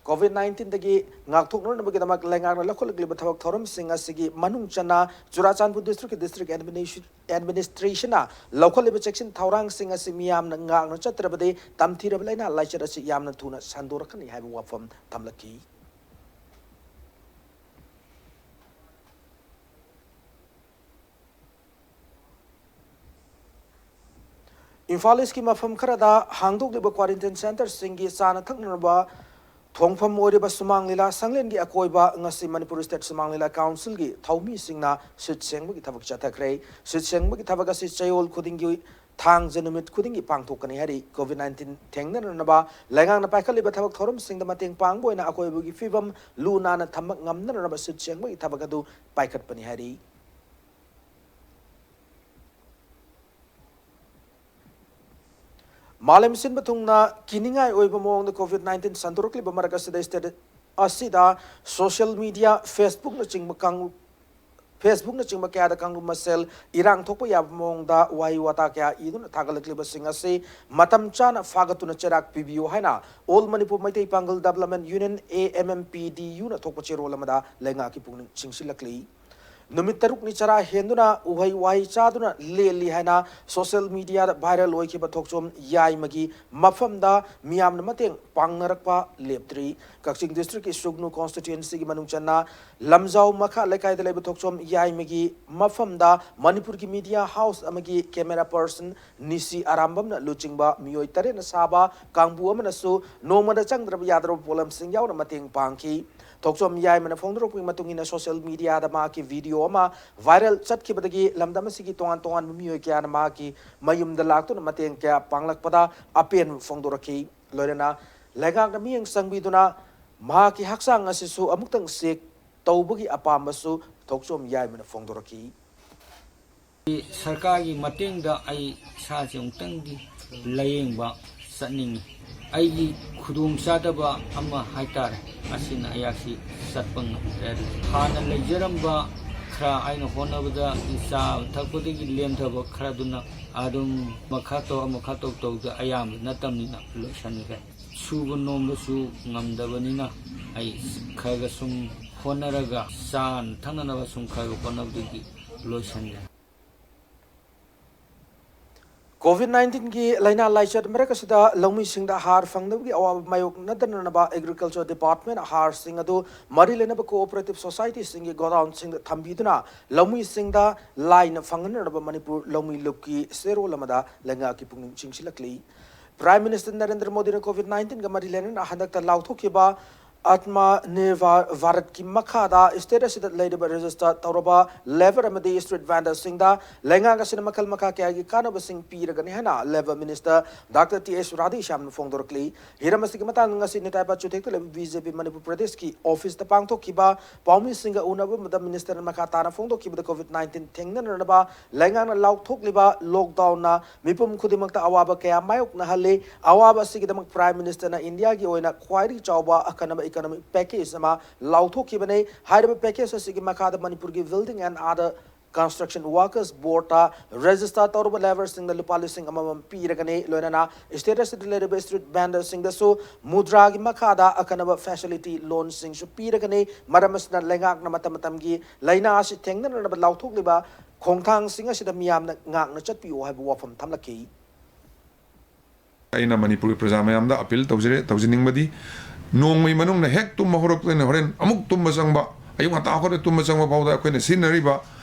ꯀꯣꯚꯤꯗ ꯅꯥꯏꯟꯇꯤꯟꯗꯒꯤ ꯉꯥꯛꯊꯣꯛꯅꯅꯕꯒꯤꯗꯃꯛ ꯂꯩꯉꯥꯛꯅ ꯂꯧꯈꯠꯂꯛꯂꯤꯕ ꯊꯕꯛ ꯊꯧꯔꯝꯁꯤꯡ ꯑꯁꯤꯒꯤ ꯃꯅꯨꯡ ꯆꯟꯅ ꯆꯨꯔꯥꯆꯥꯟꯄꯨꯔ ꯗꯤꯁꯇ꯭ꯔꯤꯛꯀꯤ ꯗꯤꯁꯇ꯭ꯔꯤꯛ ꯑꯦꯗꯃꯤꯅꯤꯁ-, ꯑꯦꯗꯃꯤꯅꯤꯁꯇ꯭ꯔꯦꯁꯟꯅ ꯂꯧꯈꯠꯂꯤꯕ ꯆꯦꯛꯁꯤꯟ ꯊꯧꯔꯥꯡꯁꯤꯡ ꯑꯁꯤ ꯃꯤꯌꯥꯝꯅ ꯉꯥꯛꯅ ꯆꯠꯇ꯭ꯔꯕꯗꯤ ꯇꯝꯊꯤꯔꯕ ꯂꯥꯏꯅꯥ ꯂꯥꯏꯆꯠ ꯑꯁꯤ ꯌꯥꯝꯅ ꯊꯨꯅ ꯁꯟꯗꯣꯔꯛꯀꯅꯤ ꯍꯥꯏꯕ ꯋꯥꯐꯝ ꯊꯝꯂꯛꯈꯤ꯫ ꯏꯝꯐꯥꯜ ꯏꯁꯀꯤ ꯃꯐꯝ ꯈꯔꯗ ꯍꯥꯡꯗꯣꯛꯂꯤꯕ ꯀ꯭ꯋꯥꯔꯦꯟꯇꯤꯟ ꯁꯦꯟꯇꯔꯁꯤꯡꯒꯤ ꯆꯥꯅ ꯊꯛꯅꯅꯕ ꯊꯣꯡꯐꯝ ꯑꯣꯏꯔꯤꯕ ꯁꯨꯃꯥꯡ ꯂꯤꯂꯥ ꯁꯪꯂꯦꯟꯒꯤ ꯑꯀꯣꯏꯕ ꯉꯁꯤ ꯃꯅꯤꯄꯨꯔ ꯁ꯭ꯇꯦꯠ ꯁꯨꯃꯥꯡ ꯂꯤꯂꯥ ꯀꯥꯎꯟꯁꯤꯜꯒꯤ ꯊꯧꯃꯤꯁꯤꯡꯅ ꯁꯤꯠ ꯁꯦꯡꯕꯒꯤ ꯊꯕꯛ ꯆꯠꯊꯈ꯭ꯔꯦ꯫ ꯁꯤꯠ ꯁꯦꯡꯕꯒꯤ ꯊꯕꯛ ꯑꯁꯤ ꯆꯌꯣꯜ ꯈꯨꯗꯤꯡꯒꯤ ꯊꯥꯡꯖ ꯅꯨꯃꯤꯠ ꯈꯨꯗꯤꯡꯒꯤ ꯄꯥꯡꯊꯣꯛꯀꯅꯤ ꯍꯥꯏꯔꯤ꯫ ꯀꯣꯚꯤꯗ ꯅꯥꯏꯟꯇꯤꯟ ꯊꯦꯡꯅꯅꯅꯕ ꯂꯩꯉꯥꯛꯅ ꯄꯥꯏꯈꯠꯂꯤꯕ ꯊꯕꯛ ꯊꯧꯔꯝꯁꯤꯡꯗ ꯃꯇꯦꯡ ꯄꯥꯡꯕ ꯑꯣꯏꯅ ꯑꯀꯣꯏꯕꯒꯤ ꯐꯤꯕꯝ ꯂꯨ ꯅꯥꯟꯅ ꯊꯝꯕ ꯉꯝꯅꯅꯕ ꯁꯤꯠ ꯁꯦꯡꯕꯒꯤ ꯊꯕꯛ ꯑꯗꯨ ꯄꯥꯏꯈꯠꯄꯅꯤ ꯍꯥꯏꯔꯤ꯫ ꯃꯥꯂꯦꯝ ꯁꯤꯟꯕ ꯊꯨꯡꯅ ꯀꯤꯅꯤꯡꯉꯥꯏ ꯑꯣꯏꯕ ꯃꯑꯣꯡꯗ ꯀꯣꯚꯤꯗ ꯅꯥꯏꯟꯇꯤꯟ ꯁꯟꯗꯣꯔꯛꯂꯤꯕ ꯃꯔꯛ ꯑꯁꯤꯗ ꯁ꯭ꯇꯦꯠ ꯑꯁꯤꯗ ꯁꯣꯁꯤꯌꯦꯜ ꯃꯤꯗꯤꯌꯥ, ꯐꯦꯁꯕꯨꯛꯅꯆꯤꯡꯕ ꯀꯥꯡꯂꯨꯞ, ꯐꯦꯁꯕꯨꯛꯅꯆꯤꯡꯕ ꯀꯌꯥꯗ ꯀꯥꯡꯂꯨꯞ ꯃꯁꯦꯜ ꯏꯔꯥꯡ ꯊꯣꯛꯄ ꯌꯥꯕ ꯃꯑꯣꯡꯗ ꯋꯥꯍꯩ ꯋꯥꯇꯥ ꯀꯌꯥ ꯏꯗꯨꯅ ꯊꯥꯒꯠꯂꯛꯂꯤꯕꯁꯤꯡ ꯑꯁꯤ ꯃꯇꯝ ꯆꯥꯅ ꯐꯥꯒꯠꯇꯨꯅ ꯆꯩꯔꯥꯛ ꯄꯤꯕꯤꯌꯨ ꯍꯥꯏꯅ all Manipur Meitei Pangal development union, A M M P D ꯌꯨꯅ ꯊꯣꯛꯄ ꯆꯦꯔꯣꯜ ꯑꯃꯗ ꯂꯩꯉꯥꯛꯀꯤ ꯄꯨꯛꯅꯤꯡ ꯆꯤꯡꯁꯤꯜꯂꯛꯂꯤ꯫ ꯅꯨꯃꯤꯠ ꯇꯔꯨꯛꯅꯤ ꯆꯔꯥ ꯍꯦꯟꯗꯨꯅ ꯎꯍꯩ ꯋꯥꯍꯩ ꯆꯥꯗꯨꯅ ꯂꯦꯜꯂꯤ ꯍꯥꯏꯅ ꯁꯣꯁꯤꯌꯦꯜ ꯃꯤꯗꯤꯌꯥꯗ ꯚꯥꯏꯔꯦꯜ ꯑꯣꯏꯈꯤꯕ ꯊꯣꯛꯆꯣꯝ ꯌꯥꯏꯃꯒꯤ ꯃꯐꯝꯗ ꯃꯤꯌꯥꯝꯅ ꯃꯇꯦꯡ ꯄꯥꯡꯅꯔꯛꯄ ꯂꯦꯞꯇ꯭ꯔꯤ꯫ ꯀꯛꯆꯤꯡ ꯗꯤꯁꯇ꯭ꯔꯤꯛꯀꯤ ꯁꯨꯒꯅꯨ ꯀꯣꯟꯁꯇꯤꯇ꯭ꯋꯦꯟꯁꯤꯒꯤ ꯃꯅꯨꯡ ꯆꯟꯅ ꯂꯝꯖꯥꯎ ꯃꯈꯥ ꯂꯩꯀꯥꯏꯗ ꯂꯩꯕ ꯊꯣꯛꯆꯣꯝ ꯌꯥꯏꯃꯒꯤ ꯃꯐꯝꯗ ꯃꯅꯤꯄꯨꯔꯒꯤ ꯃꯤꯗꯤꯌꯥ ꯍꯥꯎꯁ ꯑꯃꯒꯤ ꯀꯦꯃꯦꯔꯥ ꯄꯔꯁꯟ ꯅꯤꯁꯤ ꯑꯔꯥꯝꯕꯝꯅ ꯂꯨꯆꯤꯡꯕ ꯃꯤꯑꯣꯏ ꯇꯔꯦꯠꯅ ꯁꯥꯕ ꯀꯥꯡꯕꯨ ꯑꯃꯅꯁꯨ ꯅꯣꯡꯃꯗ ꯆꯪꯗ꯭ꯔꯕ ꯌꯥꯗ꯭ꯔꯕ ꯄꯣꯠꯂꯝꯁꯤꯡ ꯌꯥꯎꯅ ꯃꯇꯦꯡ ꯄꯥꯡꯈꯤ꯫ ꯊꯣꯛꯆꯣꯝ ꯌꯥꯏꯃꯅ ꯐꯣꯡꯗꯣꯔꯛꯄꯒꯤ ꯃꯇꯨꯡ ꯏꯟꯅ, ꯁꯣꯁꯤꯌꯦꯜ ꯃꯤꯗꯤꯌꯥꯗ ꯃꯍꯥꯛꯀꯤ ꯚꯤꯗꯤꯑꯣ ꯑꯃ ꯚꯥꯏꯔꯦꯜ ꯆꯠꯈꯤꯕꯗꯒꯤ ꯂꯝꯗꯝ ꯑꯁꯤꯒꯤ ꯇꯣꯉꯥꯟ ꯇꯣꯉꯥꯟꯕ ꯃꯤꯑꯣꯏ ꯀꯌꯥꯅ ꯃꯍꯥꯛꯀꯤ ꯃꯌꯨꯝꯗ ꯂꯥꯛꯇꯨꯅ ꯃꯇꯦꯡ ꯀꯌꯥ ꯄꯥꯡꯂꯛꯄꯗ ꯑꯄꯦꯟꯕ ꯐꯣꯡꯗꯣꯔꯛꯈꯤ꯫ ꯂꯣꯏꯅꯅ ꯂꯩꯉꯥꯛꯅ ꯃꯤꯠꯌꯦꯡ ꯆꯪꯕꯤꯗꯨꯅ ꯃꯍꯥꯛꯀꯤ ꯍꯛꯆꯥꯡ ꯑꯁꯤꯁꯨ ꯑꯃꯨꯛꯇꯪ ꯆꯦꯛ ꯇꯧꯕꯒꯤ ꯑꯄꯥꯝꯕꯁꯨ ꯊꯣꯛꯆꯣꯝ ꯌꯥꯏꯃꯅ ꯐꯣꯡꯗꯣꯔꯛꯈꯤ꯫ ꯁꯔꯀꯥꯔꯒꯤ ꯃꯇꯦꯡꯗ ꯑꯩ ꯏꯁꯥꯁꯦ ꯑꯃꯨꯛꯇꯪꯗꯤ ꯂꯥꯌꯦꯡꯕ ꯆꯠꯅꯤꯡꯉꯤ꯫ ꯑꯩꯒꯤ ꯈꯨꯗꯣꯡꯆꯥꯗꯕ ꯑꯃ ꯍꯥꯏꯇꯥꯔꯦ, ꯑꯁꯤꯅ ꯑꯩꯍꯥꯛꯁꯤ ꯆꯠꯄ ꯉꯝꯗ꯭ꯔꯦ꯫ ꯍꯥꯟꯅ ꯂꯩꯖꯔꯝꯕ ꯈꯔ, ꯑꯩꯅ ꯍꯣꯠꯅꯕꯗ ꯆꯥꯕ ꯊꯛꯄꯗꯒꯤ ꯂꯦꯝꯊꯕ ꯈꯔꯗꯨꯅ ꯑꯗꯨꯝ ꯃꯈꯥ ꯇꯧ, ꯃꯈꯥ ꯇꯧ ꯇꯧꯗ ꯑꯌꯥꯝꯕ ꯅꯠꯇꯕꯅꯤꯅ ꯂꯣꯏꯁꯟꯈ꯭ꯔꯦ꯫ ꯁꯨꯕ ꯅꯣꯝꯕꯁꯨ ꯉꯝꯗꯕꯅꯤꯅ ꯑꯩ ꯈꯔ ꯈꯔ ꯁꯨꯝ ꯍꯣꯠꯅꯔꯒ ꯆꯥꯅ ꯊꯛꯅꯅꯕ ꯁꯨꯝ ꯈꯔ ꯈꯔ ꯍꯣꯠꯅꯕꯗꯒꯤ ꯂꯣꯏꯁꯟꯈ꯭ꯔꯦ꯫ ꯀꯣꯚꯤꯗ ꯅꯥꯏꯟꯇꯤꯟꯒꯤ ꯂꯥꯏꯅꯥ ꯂꯥꯏꯆꯠ ꯃꯔꯛ ꯑꯁꯤꯗ ꯂꯧꯃꯤꯁꯤꯡꯗ ꯍꯥꯔ ꯐꯪꯗꯕꯒꯤ ꯑꯋꯥꯕ ꯃꯥꯌꯣꯛꯅꯗꯅꯕ Agriculture Department ꯍꯥꯔꯁꯤꯡ ꯑꯗꯨ ꯃꯔꯤ ꯂꯩꯅꯕ cooperative societyꯁꯤꯡꯒꯤ ꯒꯣꯗꯥꯎꯟꯁꯤꯡꯗ ꯊꯝꯕꯤꯗꯨꯅ ꯂꯧꯃꯤꯁꯤꯡꯗ ꯂꯥꯏꯅ ꯐꯪꯍꯟꯅꯅꯕ ꯃꯅꯤꯄꯨꯔ ꯂꯧꯃꯤ ꯂꯨꯞꯀꯤ ꯆꯦꯔꯣꯜ ꯑꯃꯗ ꯂꯩꯉꯥꯛꯀꯤ ꯄꯨꯛꯅꯤꯡ ꯆꯤꯡꯁꯤꯜꯂꯛꯂꯤ꯫ Prime Minister ꯅꯔꯦꯟꯗ꯭ꯔ ꯃꯣꯗꯤꯅ ꯀꯣꯚꯤꯗ ꯅꯥꯏꯟꯇꯤꯟꯒ ꯃꯔꯤ ꯂꯩꯅꯅ ꯍꯟꯗꯛꯇ ꯂꯥꯎꯊꯣꯛꯈꯤꯕ ꯑꯥꯇꯃ ꯅꯤꯔꯚꯥꯔ ꯚꯥꯔꯠꯀꯤ ꯃꯈꯥꯗ state ꯑꯁꯤꯗ ꯂꯩꯔꯤꯕ register ꯇꯧꯔꯕ labour ꯑꯃꯗꯤ street vendorꯁꯤꯡꯗ ꯂꯩꯉꯥꯛ ꯑꯁꯤꯅ ꯃꯈꯜ ꯃꯈꯥ ꯀꯌꯥꯒꯤ ꯀꯥꯟꯅꯕꯁꯤꯡ ꯄꯤꯔꯒꯅꯤ ꯍꯥꯏꯅ Labour Minister Doctor T S Radheshyamꯅ ꯐꯣꯡꯗꯣꯔꯛꯂꯤ꯫ ꯍꯤꯔꯝ ꯑꯁꯤꯒꯤ ꯃꯇꯥꯡꯗ ꯉꯁꯤ ꯅꯤꯇꯥꯏꯕ ꯆꯨꯊꯦꯛꯇ ꯂꯩꯕ BJP ꯃꯅꯤꯄꯨꯔ ꯄ꯭ꯔꯗꯦꯁꯀꯤ officeꯇ ꯄꯥꯡꯊꯣꯛꯈꯤꯕ ꯄꯥꯎꯃꯤꯁꯤꯡꯒ ꯎꯅꯕ ꯑꯃꯗ ministerꯅ ꯃꯈꯥ ꯇꯥꯅ ꯐꯣꯡꯗꯣꯛꯈꯤꯕꯗ ꯀꯣꯚꯤꯗ ꯅꯥꯏꯟꯇꯤꯟ ꯊꯦꯡꯅꯅꯅꯕ ꯂꯩꯉꯥꯛꯅ ꯂꯥꯎꯊꯣꯛꯂꯤꯕ lockdownꯅ ꯃꯤꯄꯨꯝ ꯈꯨꯗꯤꯡꯃꯛꯇ ꯑꯋꯥꯕ ꯀꯌꯥ ꯃꯥꯌꯣꯛꯅꯍꯜꯂꯤ꯫ ꯑꯋꯥꯕ ꯑꯁꯤꯒꯤꯗꯃꯛ Prime Ministerꯅ ꯏꯟꯗꯤꯌꯥꯒꯤ ꯑꯣꯏꯅ ꯈ꯭ꯋꯥꯏꯗꯒꯤ ꯆꯥꯎꯕ economic, economic package ꯑꯃ ꯂꯥꯎꯊꯣꯛꯈꯤꯕꯅꯤ꯫ ꯍꯥꯏꯔꯤꯕ package ꯑꯁꯤꯒꯤ ꯃꯈꯥꯗ ꯃꯅꯤꯄꯨꯔꯒꯤ Building and Other Construction Workers Boardꯇ register ꯇꯧꯔꯕ labourꯁꯤꯡꯗ ꯂꯨꯄꯥ ꯂꯤꯁꯤꯡ ꯑꯃꯃꯝ ꯄꯤꯔꯒꯅꯤ꯫ ꯂꯣꯏꯅꯅ state ꯑꯁꯤꯗ ꯂꯩꯔꯤꯕ street vendorꯁꯤꯡꯗꯁꯨ ꯃꯨꯗ꯭ꯔꯥꯒꯤ ꯃꯈꯥꯗ ꯑꯈꯟꯅꯕ facility loanꯁꯤꯡꯁꯨ ꯄꯤꯔꯒꯅꯤ꯫ ꯃꯔꯝ ꯑꯁꯤꯅ ꯂꯩꯉꯥꯛꯅ ꯃꯇꯝ ꯃꯇꯝꯒꯤ ꯂꯥꯏꯅꯥ ꯑꯁꯤ ꯊꯦꯡꯅꯅꯅꯕ ꯂꯥꯎꯊꯣꯛꯂꯤꯕ ꯈꯣꯡꯊꯥꯡꯁꯤꯡ ꯑꯁꯤꯗ ꯃꯤꯌꯥꯝꯅ ꯉꯥꯛꯅ ꯆꯠꯄꯤꯌꯨ ꯍꯥꯏꯕ ꯋꯥꯐꯝ ꯊꯝꯂꯛꯈꯤ꯫ ꯑꯩꯅ ꯃꯅꯤꯄꯨꯔꯒꯤ ꯄ꯭ꯔꯖꯥ ꯃꯌꯥꯝꯗ appeal ꯇꯧꯖꯔꯦ, ꯇꯧꯖꯅꯤꯡꯕꯗꯤ, ꯅꯣꯡꯃꯒꯤ ꯃꯅꯨꯡꯗ ꯍꯦꯛ ꯇꯨꯝꯕ ꯍꯧꯔꯛꯄꯗꯒꯤꯅ ꯍꯣꯔꯦꯟ ꯑꯃꯨꯛ ꯇꯨꯝꯕ ꯆꯪꯕ, ꯑꯌꯨꯛ ꯉꯟꯇꯥ ꯍꯧꯒꯠꯂꯒ ꯇꯨꯝꯕ ꯆꯪꯕ ꯐꯥꯎꯗ ꯑꯩꯈꯣꯏꯅ ꯁꯤꯖꯤꯟꯅꯔꯤꯕ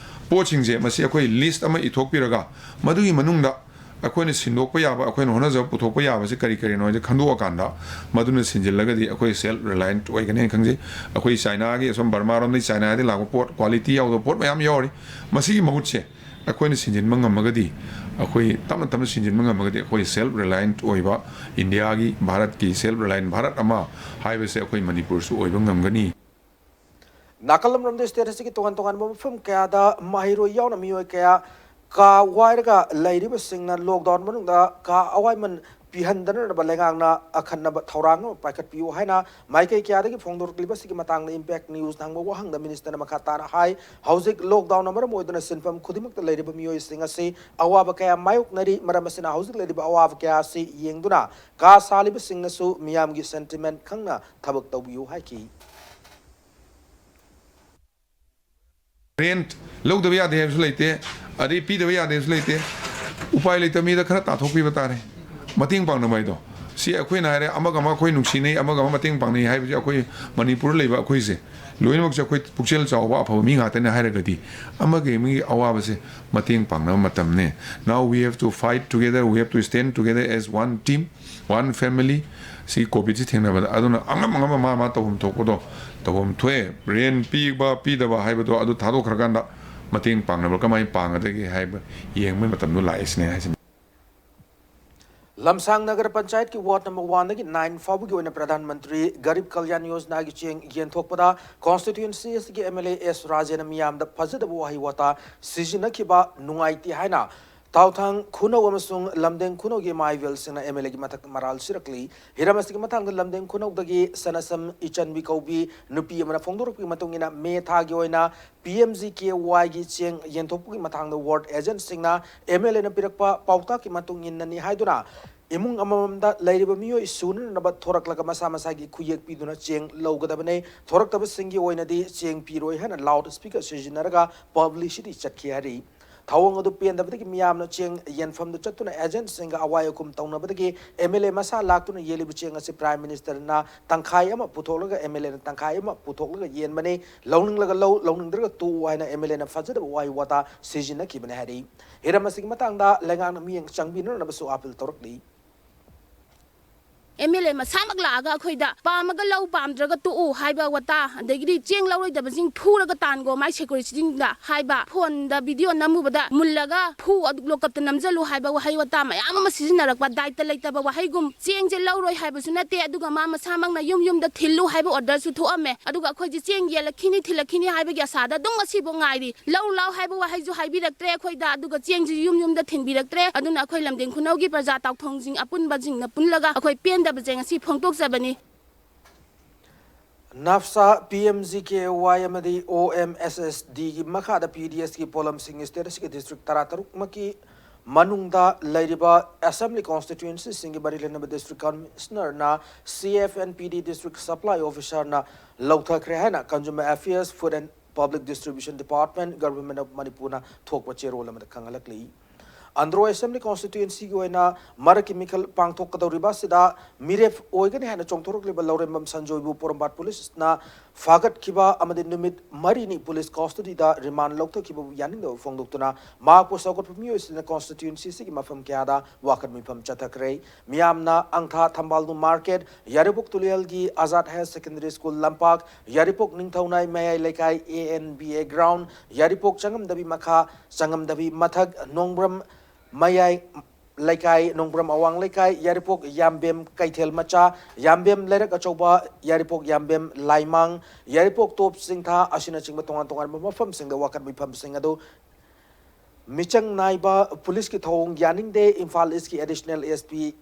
ꯄꯣꯠꯁꯤꯡꯁꯦ, ꯃꯁꯤ ꯑꯩꯈꯣꯏ list ꯑꯃ ꯏꯊꯣꯛꯄꯤꯔꯒ, ꯃꯗꯨꯒꯤ ꯃꯅꯨꯡꯗ ꯑꯩꯈꯣꯏꯅ ꯁꯤꯟꯗꯣꯛꯄ ꯌꯥꯕ, ꯑꯩꯈꯣꯏꯅ ꯍꯣꯠꯅꯖꯕ ꯄꯨꯊꯣꯛꯄ ꯌꯥꯕꯁꯤ ꯀꯔꯤ ꯀꯔꯤꯅꯣ ꯍꯥꯏꯁꯦ ꯈꯟꯗꯣꯛꯑꯀꯥꯟꯗ, ꯃꯗꯨꯅ ꯁꯤꯟꯖꯤꯜꯂꯒꯗꯤ ꯑꯩꯈꯣꯏ self reliant ꯑꯣꯏꯒꯅꯤ ꯍꯥꯏꯅ ꯈꯟꯖꯩ꯫ ꯑꯩꯈꯣꯏ ꯆꯥꯏꯅꯥꯒꯤ, ꯑꯁꯣꯝ ꯕꯔꯃꯥꯔꯣꯝꯗꯒꯤ ꯆꯥꯏꯅꯥꯗꯒꯤ ꯂꯥꯛꯄ ꯄꯣꯠ, quality ꯌꯥꯎꯗꯕ ꯄꯣꯠ ꯃꯌꯥꯝ ꯌꯥꯎꯔꯤ꯫ ꯃꯁꯤꯒꯤ ꯃꯍꯨꯠꯁꯦ ꯑꯩꯈꯣꯏꯅ ꯁꯤꯟꯖꯤꯟꯕ ꯉꯝꯃꯒꯗꯤ, ꯑꯩꯈꯣꯏ ꯇꯞꯅ ꯇꯞꯅ ꯁꯤꯟꯖꯤꯟꯕ ꯉꯝꯃꯒꯗꯤ, ꯑꯩꯈꯣꯏ self reliant ꯑꯣꯏꯕ ꯏꯟꯗꯤꯌꯥꯒꯤ, ꯚꯥꯔꯠꯀꯤ self reliant ꯚꯥꯔꯠ ꯑꯃ ꯍꯥꯏꯕꯁꯦ ꯑꯩꯈꯣꯏ ꯃꯅꯤꯄꯨꯔꯁꯨ ꯑꯣꯏꯕ ꯉꯝꯒꯅꯤ꯫ ꯅꯥꯀꯜ ꯑꯃꯔꯣꯝꯗ state ꯑꯁꯤꯒꯤ ꯇꯣꯉꯥꯟ ꯇꯣꯉꯥꯟꯕ ꯃꯐꯝ ꯀꯌꯥꯗ ꯃꯍꯩꯔꯣꯏ ꯌꯥꯎꯅ ꯃꯤꯑꯣꯏ ꯀꯌꯥ ꯀꯥ ꯋꯥꯏꯔꯒ ꯂꯩꯔꯤꯕꯁꯤꯡꯅ lockdown ꯃꯅꯨꯡꯗ ꯀꯥ ꯑꯋꯥꯏꯃꯟ ꯄꯤꯍꯟꯗꯅꯅꯕ ꯂꯩꯉꯥꯛꯅ ꯑꯈꯟꯅꯕ ꯊꯧꯔꯥꯡ ꯑꯃ ꯄꯥꯏꯈꯠꯄꯤꯌꯨ ꯍꯥꯏꯅ ꯃꯥꯏꯀꯩ ꯀꯌꯥꯗꯒꯤ ꯐꯣꯡꯗꯣꯔꯛꯂꯤꯕꯁꯤꯒꯤ ꯃꯇꯥꯡꯗ Impact News ꯅ ꯍꯪꯕ ꯋꯥꯍꯪꯗ minister ꯅ ꯃꯈꯥ ꯇꯥꯅ ꯍꯥꯏ, ꯍꯧꯖꯤꯛ lockdown ꯅ ꯃꯔꯝ ꯑꯣꯏꯗꯨꯅ ꯁꯤꯟꯐꯝ ꯈꯨꯗꯤꯡꯃꯛꯇ ꯂꯩꯔꯤꯕ ꯃꯤꯑꯣꯏꯁꯤꯡ ꯑꯁꯤ ꯑꯋꯥꯕ ꯀꯌꯥ ꯃꯥꯌꯣꯛꯅꯔꯤ꯫ ꯃꯔꯝ ꯑꯁꯤꯅ ꯍꯧꯖꯤꯛ ꯂꯩꯔꯤꯕ ꯑꯋꯥꯕ ꯀꯌꯥ ꯑꯁꯤ ꯌꯦꯡꯗꯨꯅ ꯀꯥ ꯁꯥꯜꯂꯤꯕꯁꯤꯡꯅꯁꯨ ꯃꯤꯌꯥꯝꯒꯤ sentiment ꯈꯪꯅ ꯊꯕꯛ ꯇꯧꯕꯤꯌꯨ ꯍꯥꯏꯈꯤ꯫ Rent ꯂꯧꯗꯕ ꯌꯥꯗꯦ ꯍꯥꯏꯕꯁꯨ ꯂꯩꯇꯦ, ꯑꯗꯩ ꯄꯤꯗꯕ ꯌꯥꯗꯦ ꯍꯥꯏꯕꯁꯨ ꯂꯩꯇꯦ꯫ ꯎꯄꯥꯏ ꯂꯩꯇꯕ ꯃꯤꯗ ꯈꯔ ꯇꯥꯊꯣꯛꯄꯤꯕ ꯇꯥꯔꯦ, ꯃꯇꯦꯡ ꯄꯥꯡꯅꯕ ꯍꯥꯏꯗꯣ꯫ ꯁꯤ ꯑꯩꯈꯣꯏꯅ ꯍꯥꯏꯔꯦ, ꯑꯃꯒ ꯑꯃ ꯑꯩꯈꯣꯏ ꯅꯨꯡꯁꯤꯅꯩ, ꯑꯃꯒ ꯑꯃ ꯃꯇꯦꯡ ꯄꯥꯡꯅꯩ ꯍꯥꯏꯕꯁꯦ ꯑꯩꯈꯣꯏ ꯃꯅꯤꯄꯨꯔꯗ ꯂꯩꯕ ꯑꯩꯈꯣꯏꯁꯦ ꯂꯣꯏꯅꯃꯛꯁꯦ ꯑꯩꯈꯣꯏ ꯄꯨꯛꯆꯦꯜ ꯆꯥꯎꯕ ꯑꯐꯕ ꯃꯤ ꯉꯥꯛꯇꯅꯦ ꯍꯥꯏꯔꯒꯗꯤ ꯑꯃꯒꯤ ꯑꯃꯒꯤ ꯑꯋꯥꯕꯁꯦ ꯃꯇꯦꯡ ꯄꯥꯡꯅꯕ ꯃꯇꯝꯅꯦ꯫ Now we have to fight together, we have to stand together as one team, one family꯫ ꯁꯤ COVID ꯁꯤ ꯊꯦꯡꯅꯕꯗ ꯑꯗꯨꯅ ꯑꯉꯝ ꯑꯉꯝꯕ ꯃꯥ ꯃꯥ ꯇꯧꯐꯝ ꯊꯣꯛꯄꯗꯣ ꯇꯧꯐꯝ ꯊꯣꯛꯑꯦ꯫ Rent ꯄꯤꯕ ꯄꯤꯗꯕ ꯍꯥꯏꯕꯗꯣ ꯑꯗꯨ ꯊꯥꯗꯣꯛꯈ꯭ꯔꯀꯥꯟꯗ ꯃꯇꯦꯡ ꯄꯥꯡꯅꯕ ꯀꯃꯥꯏꯅ ꯄꯥꯡꯒꯗꯒꯦ ꯍꯥꯏꯕ ꯌꯦꯡꯕꯒꯤ ꯃꯇꯝꯗꯣ ꯂꯥꯛꯑꯦ ꯁꯤꯅꯦ ꯍꯥꯏꯁꯦ꯫ ꯂꯝꯁꯥꯡ ꯅꯒꯔ ꯄꯟꯆꯥꯌꯠꯀꯤ ward number one ꯗꯒꯤ nine ꯐꯥꯎꯕꯒꯤ ꯑꯣꯏꯅ ꯄ꯭ꯔꯙꯥꯟ ꯃꯟꯇ꯭ꯔꯤ ꯒꯔꯤꯕ ꯀꯜꯌꯥꯟ ꯌꯣꯖꯅꯥꯒꯤ ꯆꯦꯡ ꯌꯦꯟꯊꯣꯛꯄꯗ constituency ꯑꯁꯤꯒꯤ MLA S ꯔꯥꯖꯦꯟꯅ ꯃꯤꯌꯥꯝꯗ ꯐꯖꯗꯕ ꯋꯥꯍꯩ ꯋꯥꯇꯥ ꯁꯤꯖꯤꯟꯅꯈꯤꯕ ꯅꯨꯡꯉꯥꯏꯇꯦ ꯍꯥꯏꯅ ꯇꯥꯎꯊꯥꯡ ꯈꯨꯅꯧ ꯑꯃꯁꯨꯡ ꯂꯝꯗꯦꯡ ꯈꯨꯅꯧꯒꯤ MIBL ꯁꯤꯡꯅ MLA ꯒꯤ ꯃꯊꯛꯇ ꯃꯔꯥꯜ ꯁꯤꯔꯛꯂꯤ꯫ ꯍꯤꯔꯝ ꯑꯁꯤꯒꯤ ꯃꯇꯥꯡꯗ ꯂꯝꯗꯦꯡ ꯈꯨꯅꯧꯗꯒꯤ ꯁꯅꯁꯝ ꯏꯆꯟꯕꯤ ꯀꯧꯕꯤ ꯅꯨꯄꯤ ꯑꯃꯅ ꯐꯣꯡꯗꯣꯔꯛꯄꯒꯤ ꯃꯇꯨꯡ ꯏꯟꯅ May ꯊꯥꯒꯤ ꯑꯣꯏꯅ PMGKY ꯒꯤ ꯆꯦꯡ ꯌꯦꯟꯊꯣꯛꯄꯒꯤ ꯃꯇꯥꯡꯗ ward agent ꯁꯤꯡꯅ MLA ꯅ ꯄꯤꯔꯛꯄ ꯄꯥꯎꯇꯥꯛꯀꯤ ꯃꯇꯨꯡ ꯏꯟꯅꯅꯤ ꯍꯥꯏꯗꯨꯅ ꯏꯃꯨꯡ ꯑꯃꯃꯝꯗ ꯂꯩꯔꯤꯕ ꯃꯤꯑꯣꯏ ꯁꯨꯅꯅꯕ ꯊꯣꯔꯛꯂꯒ ꯃꯁꯥ ꯃꯁꯥꯒꯤ ꯈꯨꯌꯦꯛ ꯄꯤꯗꯨꯅ ꯆꯦꯡ ꯂꯧꯒꯗꯕꯅꯤ꯫ ꯊꯣꯔꯛꯇꯕꯁꯤꯡꯒꯤ ꯑꯣꯏꯅꯗꯤ ꯆꯦꯡ ꯄꯤꯔꯣꯏ ꯍꯥꯏꯅ loud speaker ꯁꯤꯖꯤꯟꯅꯔꯒ publicity ꯆꯠꯈꯤ ꯍꯥꯏꯔꯤ꯫ ꯊꯧꯑꯣꯡ ꯑꯗꯨ ꯄꯦꯟꯗꯕꯗꯒꯤ ꯃꯤꯌꯥꯝꯅ ꯆꯦꯡ ꯌꯦꯟꯐꯝꯗ ꯆꯠꯇꯨꯅ agent ꯁꯤꯡꯒ ꯑꯋꯥꯏ ꯑꯈꯨꯝ ꯇꯧꯅꯕꯗꯒꯤ MLA ꯃꯁꯥ ꯂꯥꯛꯇꯨꯅ ꯌꯦꯜꯂꯤꯕ ꯆꯦꯡ ꯑꯁꯤ Prime Minister ꯅ ꯇꯪꯈꯥꯏ ꯑꯃ ꯄꯨꯊꯣꯛꯂꯒ MLA ꯅ ꯇꯪꯈꯥꯏ ꯑꯃ ꯄꯨꯊꯣꯛꯂꯒ ꯌꯦꯟꯕꯅꯤ꯫ ꯂꯧꯅꯤꯡꯂꯒ ꯂꯧ, ꯂꯧꯅꯤꯡꯗ꯭ꯔꯒ ꯇꯣꯛꯎ ꯍꯥꯏꯅ MLA ꯅ ꯐꯖꯗꯕ ꯋꯥꯍꯩ ꯋꯥꯇꯥ ꯁꯤꯖꯤꯟꯅꯈꯤꯕꯅꯤ ꯍꯥꯏꯔꯤ꯫ ꯍꯤꯔꯝ ꯑꯁꯤꯒꯤ ꯃꯇꯥꯡꯗ ꯂꯩꯉꯥꯛꯅ ꯃꯤꯠꯌꯦꯡ ꯆꯪꯕꯤꯅꯅꯕꯁꯨ appeal ꯇꯧꯔꯛꯂꯤ꯫ ꯑꯦꯝ ꯑꯦꯜ ꯑꯦ ꯃꯁꯥꯃꯛ ꯂꯥꯛꯑꯒ ꯑꯩꯈꯣꯏꯗ ꯄꯥꯝꯃꯒ ꯂꯧ, ꯄꯥꯝꯗ꯭ꯔꯒ ꯇꯣꯛꯎ ꯍꯥꯏꯕ ꯋꯥꯇꯥ, ꯑꯗꯒꯤꯗꯤ ꯆꯦꯡ ꯂꯧꯔꯣꯏꯗꯕꯁꯤꯡ ꯐꯨꯔꯒ ꯇꯥꯟꯒꯣ ꯃꯥꯏ ꯁꯦꯀ꯭ꯌꯨꯔꯤꯇꯤꯁꯤꯡꯗ ꯍꯥꯏꯕ, ꯐꯣꯟꯗ ꯚꯤꯗꯤꯑꯣ ꯅꯝꯃꯨꯕꯗ ꯃꯨꯜꯂꯒ ꯐꯨ, ꯑꯗꯨ ꯂꯣꯀꯞꯇ ꯅꯝꯖꯜꯂꯨ ꯍꯥꯏꯕ ꯋꯥꯍꯩ ꯋꯥꯇꯥ ꯃꯌꯥꯝ ꯑꯃ ꯁꯤꯖꯤꯟꯅꯔꯛꯄ, ꯗꯥꯏꯇ ꯂꯩꯇꯕ ꯋꯥꯍꯩꯒꯨꯝ, ꯆꯦꯡꯁꯦ ꯂꯧꯔꯣꯏ ꯍꯥꯏꯕꯁꯨ ꯅꯠꯇꯦ, ꯑꯗꯨꯒ ꯃꯥ ꯃꯁꯥꯃꯛꯅ ꯌꯨꯝ ꯌꯨꯝꯗ ꯊꯤꯜꯂꯨ ꯍꯥꯏꯕ ꯑꯣꯔꯗꯔꯁꯨ ꯊꯣꯛꯑꯝꯃꯦ꯫ ꯑꯗꯨꯒ ꯑꯩꯈꯣꯏꯁꯦ ꯆꯦꯡ ꯌꯦꯜꯂꯛꯈꯤꯅꯤ, ꯊꯤꯜꯂꯛꯈꯤꯅꯤ ꯍꯥꯏꯕꯒꯤ ꯑꯁꯥꯗ ꯑꯗꯨꯝ ꯉꯁꯤꯐꯥꯎ ꯉꯥꯏꯔꯤ꯫ ꯂꯧ ꯂꯥꯎ ꯍꯥꯏꯕ ꯋꯥꯍꯩꯁꯨ ꯍꯥꯏꯕꯤꯔꯛꯇ꯭ꯔꯦ ꯑꯩꯈꯣꯏꯗ, ꯑꯗꯨꯒ ꯆꯦꯡꯁꯨ ꯌꯨꯝ ꯌꯨꯝꯗ ꯊꯤꯟꯕꯤꯔꯛꯇ꯭ꯔꯦ꯫ ꯑꯗꯨꯅ ꯑꯩꯈꯣꯏ ꯂꯝꯗꯤꯡ ꯈꯨꯅꯧꯒꯤ ꯄ꯭ꯔꯖꯥ ꯇꯥꯎꯊꯣꯡꯁꯤꯡ ꯑꯄꯨꯟꯕꯁꯤꯡꯅ ꯄꯨꯜꯂꯒ ꯑꯩꯈꯣꯏ ꯄꯦꯟꯗꯕꯁꯦ ꯉꯁꯤ ꯐꯣꯡꯗꯣꯛꯆꯕꯅꯤ꯫ ꯅꯥꯐꯁꯥ, P M G K Y ꯑꯃꯗꯤ ꯑꯣ ꯑꯦꯝ ꯑꯦꯁ ꯑꯦꯁ ꯗꯤꯒꯤ ꯃꯈꯥꯗ ꯄꯤ ꯗꯤ ꯑꯦꯁꯀꯤ ꯄꯣꯠꯂꯝꯁꯤꯡ state ꯑꯁꯤꯒꯤ district ꯇꯔꯥꯇꯔꯨꯛꯃꯛꯀꯤ ꯃꯅꯨꯡꯗ ꯂꯩꯔꯤꯕ assembly constituencyꯁꯤꯡꯒꯤ ꯃꯔꯤ ꯂꯩꯅꯕ district commissionerꯅ, C F and P D district supply officerꯅ ꯂꯧꯊꯈ꯭ꯔꯦ ꯍꯥꯏꯅ Consumer Affairs, Food and Public Distribution Department, Government of Manipurꯅ ꯊꯣꯛꯄ ꯆꯦꯔꯣꯜ ꯑꯃꯗ ꯈꯪꯍꯜꯂꯛꯂꯤ꯫ ꯑꯟꯗ꯭ꯔꯣ assembly constituencyꯒꯤ ꯑꯣꯏꯅ ꯃꯔꯛꯀꯤ ꯃꯤꯈꯜ ꯄꯥꯡꯊꯣꯛꯀꯗꯧꯔꯤꯕ ꯑꯁꯤꯗ ꯃꯤꯔꯦꯞ ꯑꯣꯏꯒꯅꯤ ꯍꯥꯏꯅ ꯆꯣꯡꯊꯣꯔꯛꯂꯤꯕ ꯂꯧꯔꯦꯝꯕꯝ ꯁꯟꯖꯣꯏꯕꯨ ꯄꯣꯔꯣꯝꯄꯥꯠ ꯄꯨꯂꯤꯁꯅ ꯐꯥꯒꯠꯈꯤꯕ ꯑꯃꯗꯤ ꯅꯨꯃꯤꯠ ꯃꯔꯤꯅꯤ ꯄꯨꯂꯤꯁ custody ꯗ remand ꯂꯧꯊꯈꯤꯕꯕꯨ ꯌꯥꯅꯤꯡꯗꯕ ꯐꯣꯡꯗꯣꯛꯇꯨꯅ ꯃꯍꯥꯛꯄꯨ ꯁꯧꯒꯠꯄ ꯃꯤꯑꯣꯏꯁꯤꯡꯅ constituency ꯑꯁꯤꯒꯤ ꯃꯐꯝ ꯀꯌꯥꯗ ꯋꯥꯀꯠ ꯃꯤꯐꯝ ꯆꯠꯊꯈ꯭ꯔꯦ꯫ ꯃꯤꯌꯥꯝꯅ ꯑꯪꯊꯥ ꯊꯝꯕꯥꯜꯅꯨ market, ꯌꯥꯏꯔꯤꯄꯣꯛ ꯇꯨꯂꯦꯜꯒꯤ Azad Higher Secondary School ꯂꯝꯄꯥꯛ, ꯌꯥꯏꯔꯤꯄꯣꯛ ꯅꯤꯡꯊꯧꯅꯥꯏ ꯃꯌꯥꯏ ꯂꯩꯀꯥꯏ A N B A ground, ꯌꯥꯏꯔꯤꯄꯣꯛ ꯆꯪꯉꯝꯗꯕꯤ ꯃꯈꯥ, ꯆꯪꯉꯝꯗꯕꯤ ꯃꯊꯛ, ꯅꯣꯡꯕ꯭ꯔꯝ ꯃꯌꯥꯏ ꯂꯩꯀꯥꯏ, ꯅꯣꯡꯕ꯭ꯔꯝ ꯑꯋꯥꯡ ꯂꯩꯀꯥꯏ, ꯌꯥꯏꯔꯤꯄꯣꯛ ꯌꯥꯝꯕꯦꯝ ꯀꯩꯊꯦꯜ ꯃꯆꯥ, ꯌꯥꯝꯕꯦꯝ ꯂꯩꯔꯛ ꯑꯆꯧꯕ, ꯌꯥꯏꯔꯤꯄꯣꯛ ꯌꯥꯝꯕꯦꯝ ꯂꯥꯏꯃꯥꯡ, ꯌꯥꯏꯔꯤꯄꯣꯛ ꯇꯣꯞ ꯆꯤꯡꯊꯥ ꯑꯁꯤꯅꯆꯤꯡꯕ ꯇꯣꯉꯥꯟ ꯇꯣꯉꯥꯟꯕ ꯃꯐꯝꯁꯤꯡꯗ ꯋꯥꯀꯠ ꯃꯤꯐꯝꯁꯤꯡ ꯑꯗꯨ ꯃꯤꯆꯪ ꯅꯥꯏꯕ ꯄꯨꯂꯤꯁꯀꯤ ꯊꯧꯑꯣꯡ ꯌꯥꯅꯤꯡꯗꯦ, ꯏꯝꯐꯥꯜ ꯏꯁꯀꯤ additional S P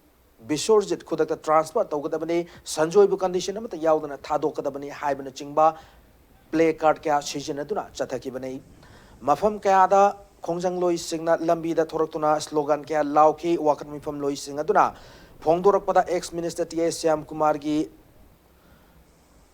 ꯕꯤꯁꯣꯔꯖꯤꯠ ꯈꯨꯗꯛꯇ transfer ꯇꯧꯒꯗꯕꯅꯤ, ꯁꯟꯖꯣꯏꯕꯨ condition ꯑꯃꯠꯇ ꯌꯥꯎꯗꯅ ꯊꯥꯗꯣꯛꯀꯗꯕꯅꯤ ꯍꯥꯏꯕꯅꯆꯤꯡꯕ placard ꯀꯌꯥ ꯁꯤꯖꯤꯟꯅꯗꯨꯅ ꯆꯠꯊꯈꯤꯕꯅꯤ꯫ ꯃꯐꯝ ꯀꯌꯥꯗ ꯈꯣꯡꯖꯪꯂꯣꯏꯁꯤꯡꯅ ꯂꯝꯕꯤꯗ ꯊꯣꯔꯛꯇꯨꯅ slogan ꯀꯌꯥ ꯂꯥꯎꯈꯤ꯫ ꯋꯥꯀꯠ ꯃꯤꯐꯝ ꯂꯣꯏꯁꯤꯡ ꯑꯗꯨꯅ ꯐꯣꯡꯗꯣꯔꯛꯄꯗ ex minister T I Shyam ꯀꯨꯃꯥꯔꯒꯤ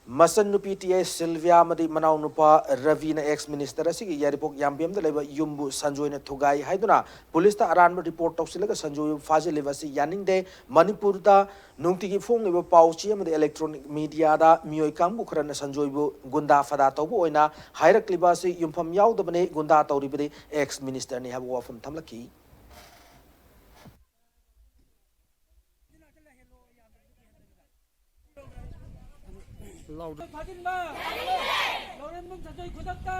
ꯃꯆꯟꯅꯨꯄꯤ T I ꯁꯤꯜꯚꯤꯌꯥ ꯑꯃꯗꯤ ꯃꯅꯥꯎꯅꯨꯄꯥ ꯔꯕꯤꯅ ex minister ꯑꯁꯤꯒꯤ ꯌꯥꯏꯔꯤꯄꯣꯛ ꯌꯥꯝꯕꯦꯝꯗ ꯂꯩꯕ ꯌꯨꯝꯕꯨ ꯁꯟꯖꯣꯏꯅ ꯊꯨꯒꯥꯏ ꯍꯥꯏꯗꯨꯅ ꯄꯨꯂꯤꯁꯇ ꯑꯔꯥꯟꯕ report ꯇꯧꯁꯤꯜꯂꯒ ꯁꯟꯖꯣꯏꯕꯨ ꯐꯥꯖꯤꯜꯂꯤꯕ ꯑꯁꯤ ꯌꯥꯅꯤꯡꯗꯦ꯫ ꯃꯅꯤꯄꯨꯔꯗ ꯅꯨꯡꯇꯤꯒꯤ ꯐꯣꯡꯂꯤꯕ ꯄꯥꯎ ꯆꯦ ꯑꯃꯗꯤ electronic media ꯗ ꯃꯤꯑꯣꯏ ꯀꯥꯡꯕꯨ ꯈꯔꯅ ꯁꯟꯖꯣꯏꯕꯨ ꯒꯨꯟꯗꯥ ꯐꯗꯥ ꯇꯧꯕ ꯑꯣꯏꯅ ꯍꯥꯏꯔꯛꯂꯤꯕ ꯑꯁꯤ ꯌꯨꯝꯐꯝ ꯌꯥꯎꯗꯕꯅꯤ꯫ ꯒꯨꯟꯗꯥ ꯇꯧꯔꯤꯕꯗꯤ ex minister ꯅꯤ ꯍꯥꯏꯕ ꯋꯥꯐꯝ ꯊꯝꯂꯛꯈꯤ꯫ ꯐꯥꯖꯤꯟꯕ! ꯂꯧꯔꯦꯝꯕꯝ ꯁꯟꯖꯣꯏ ꯈꯨꯗꯛꯇ!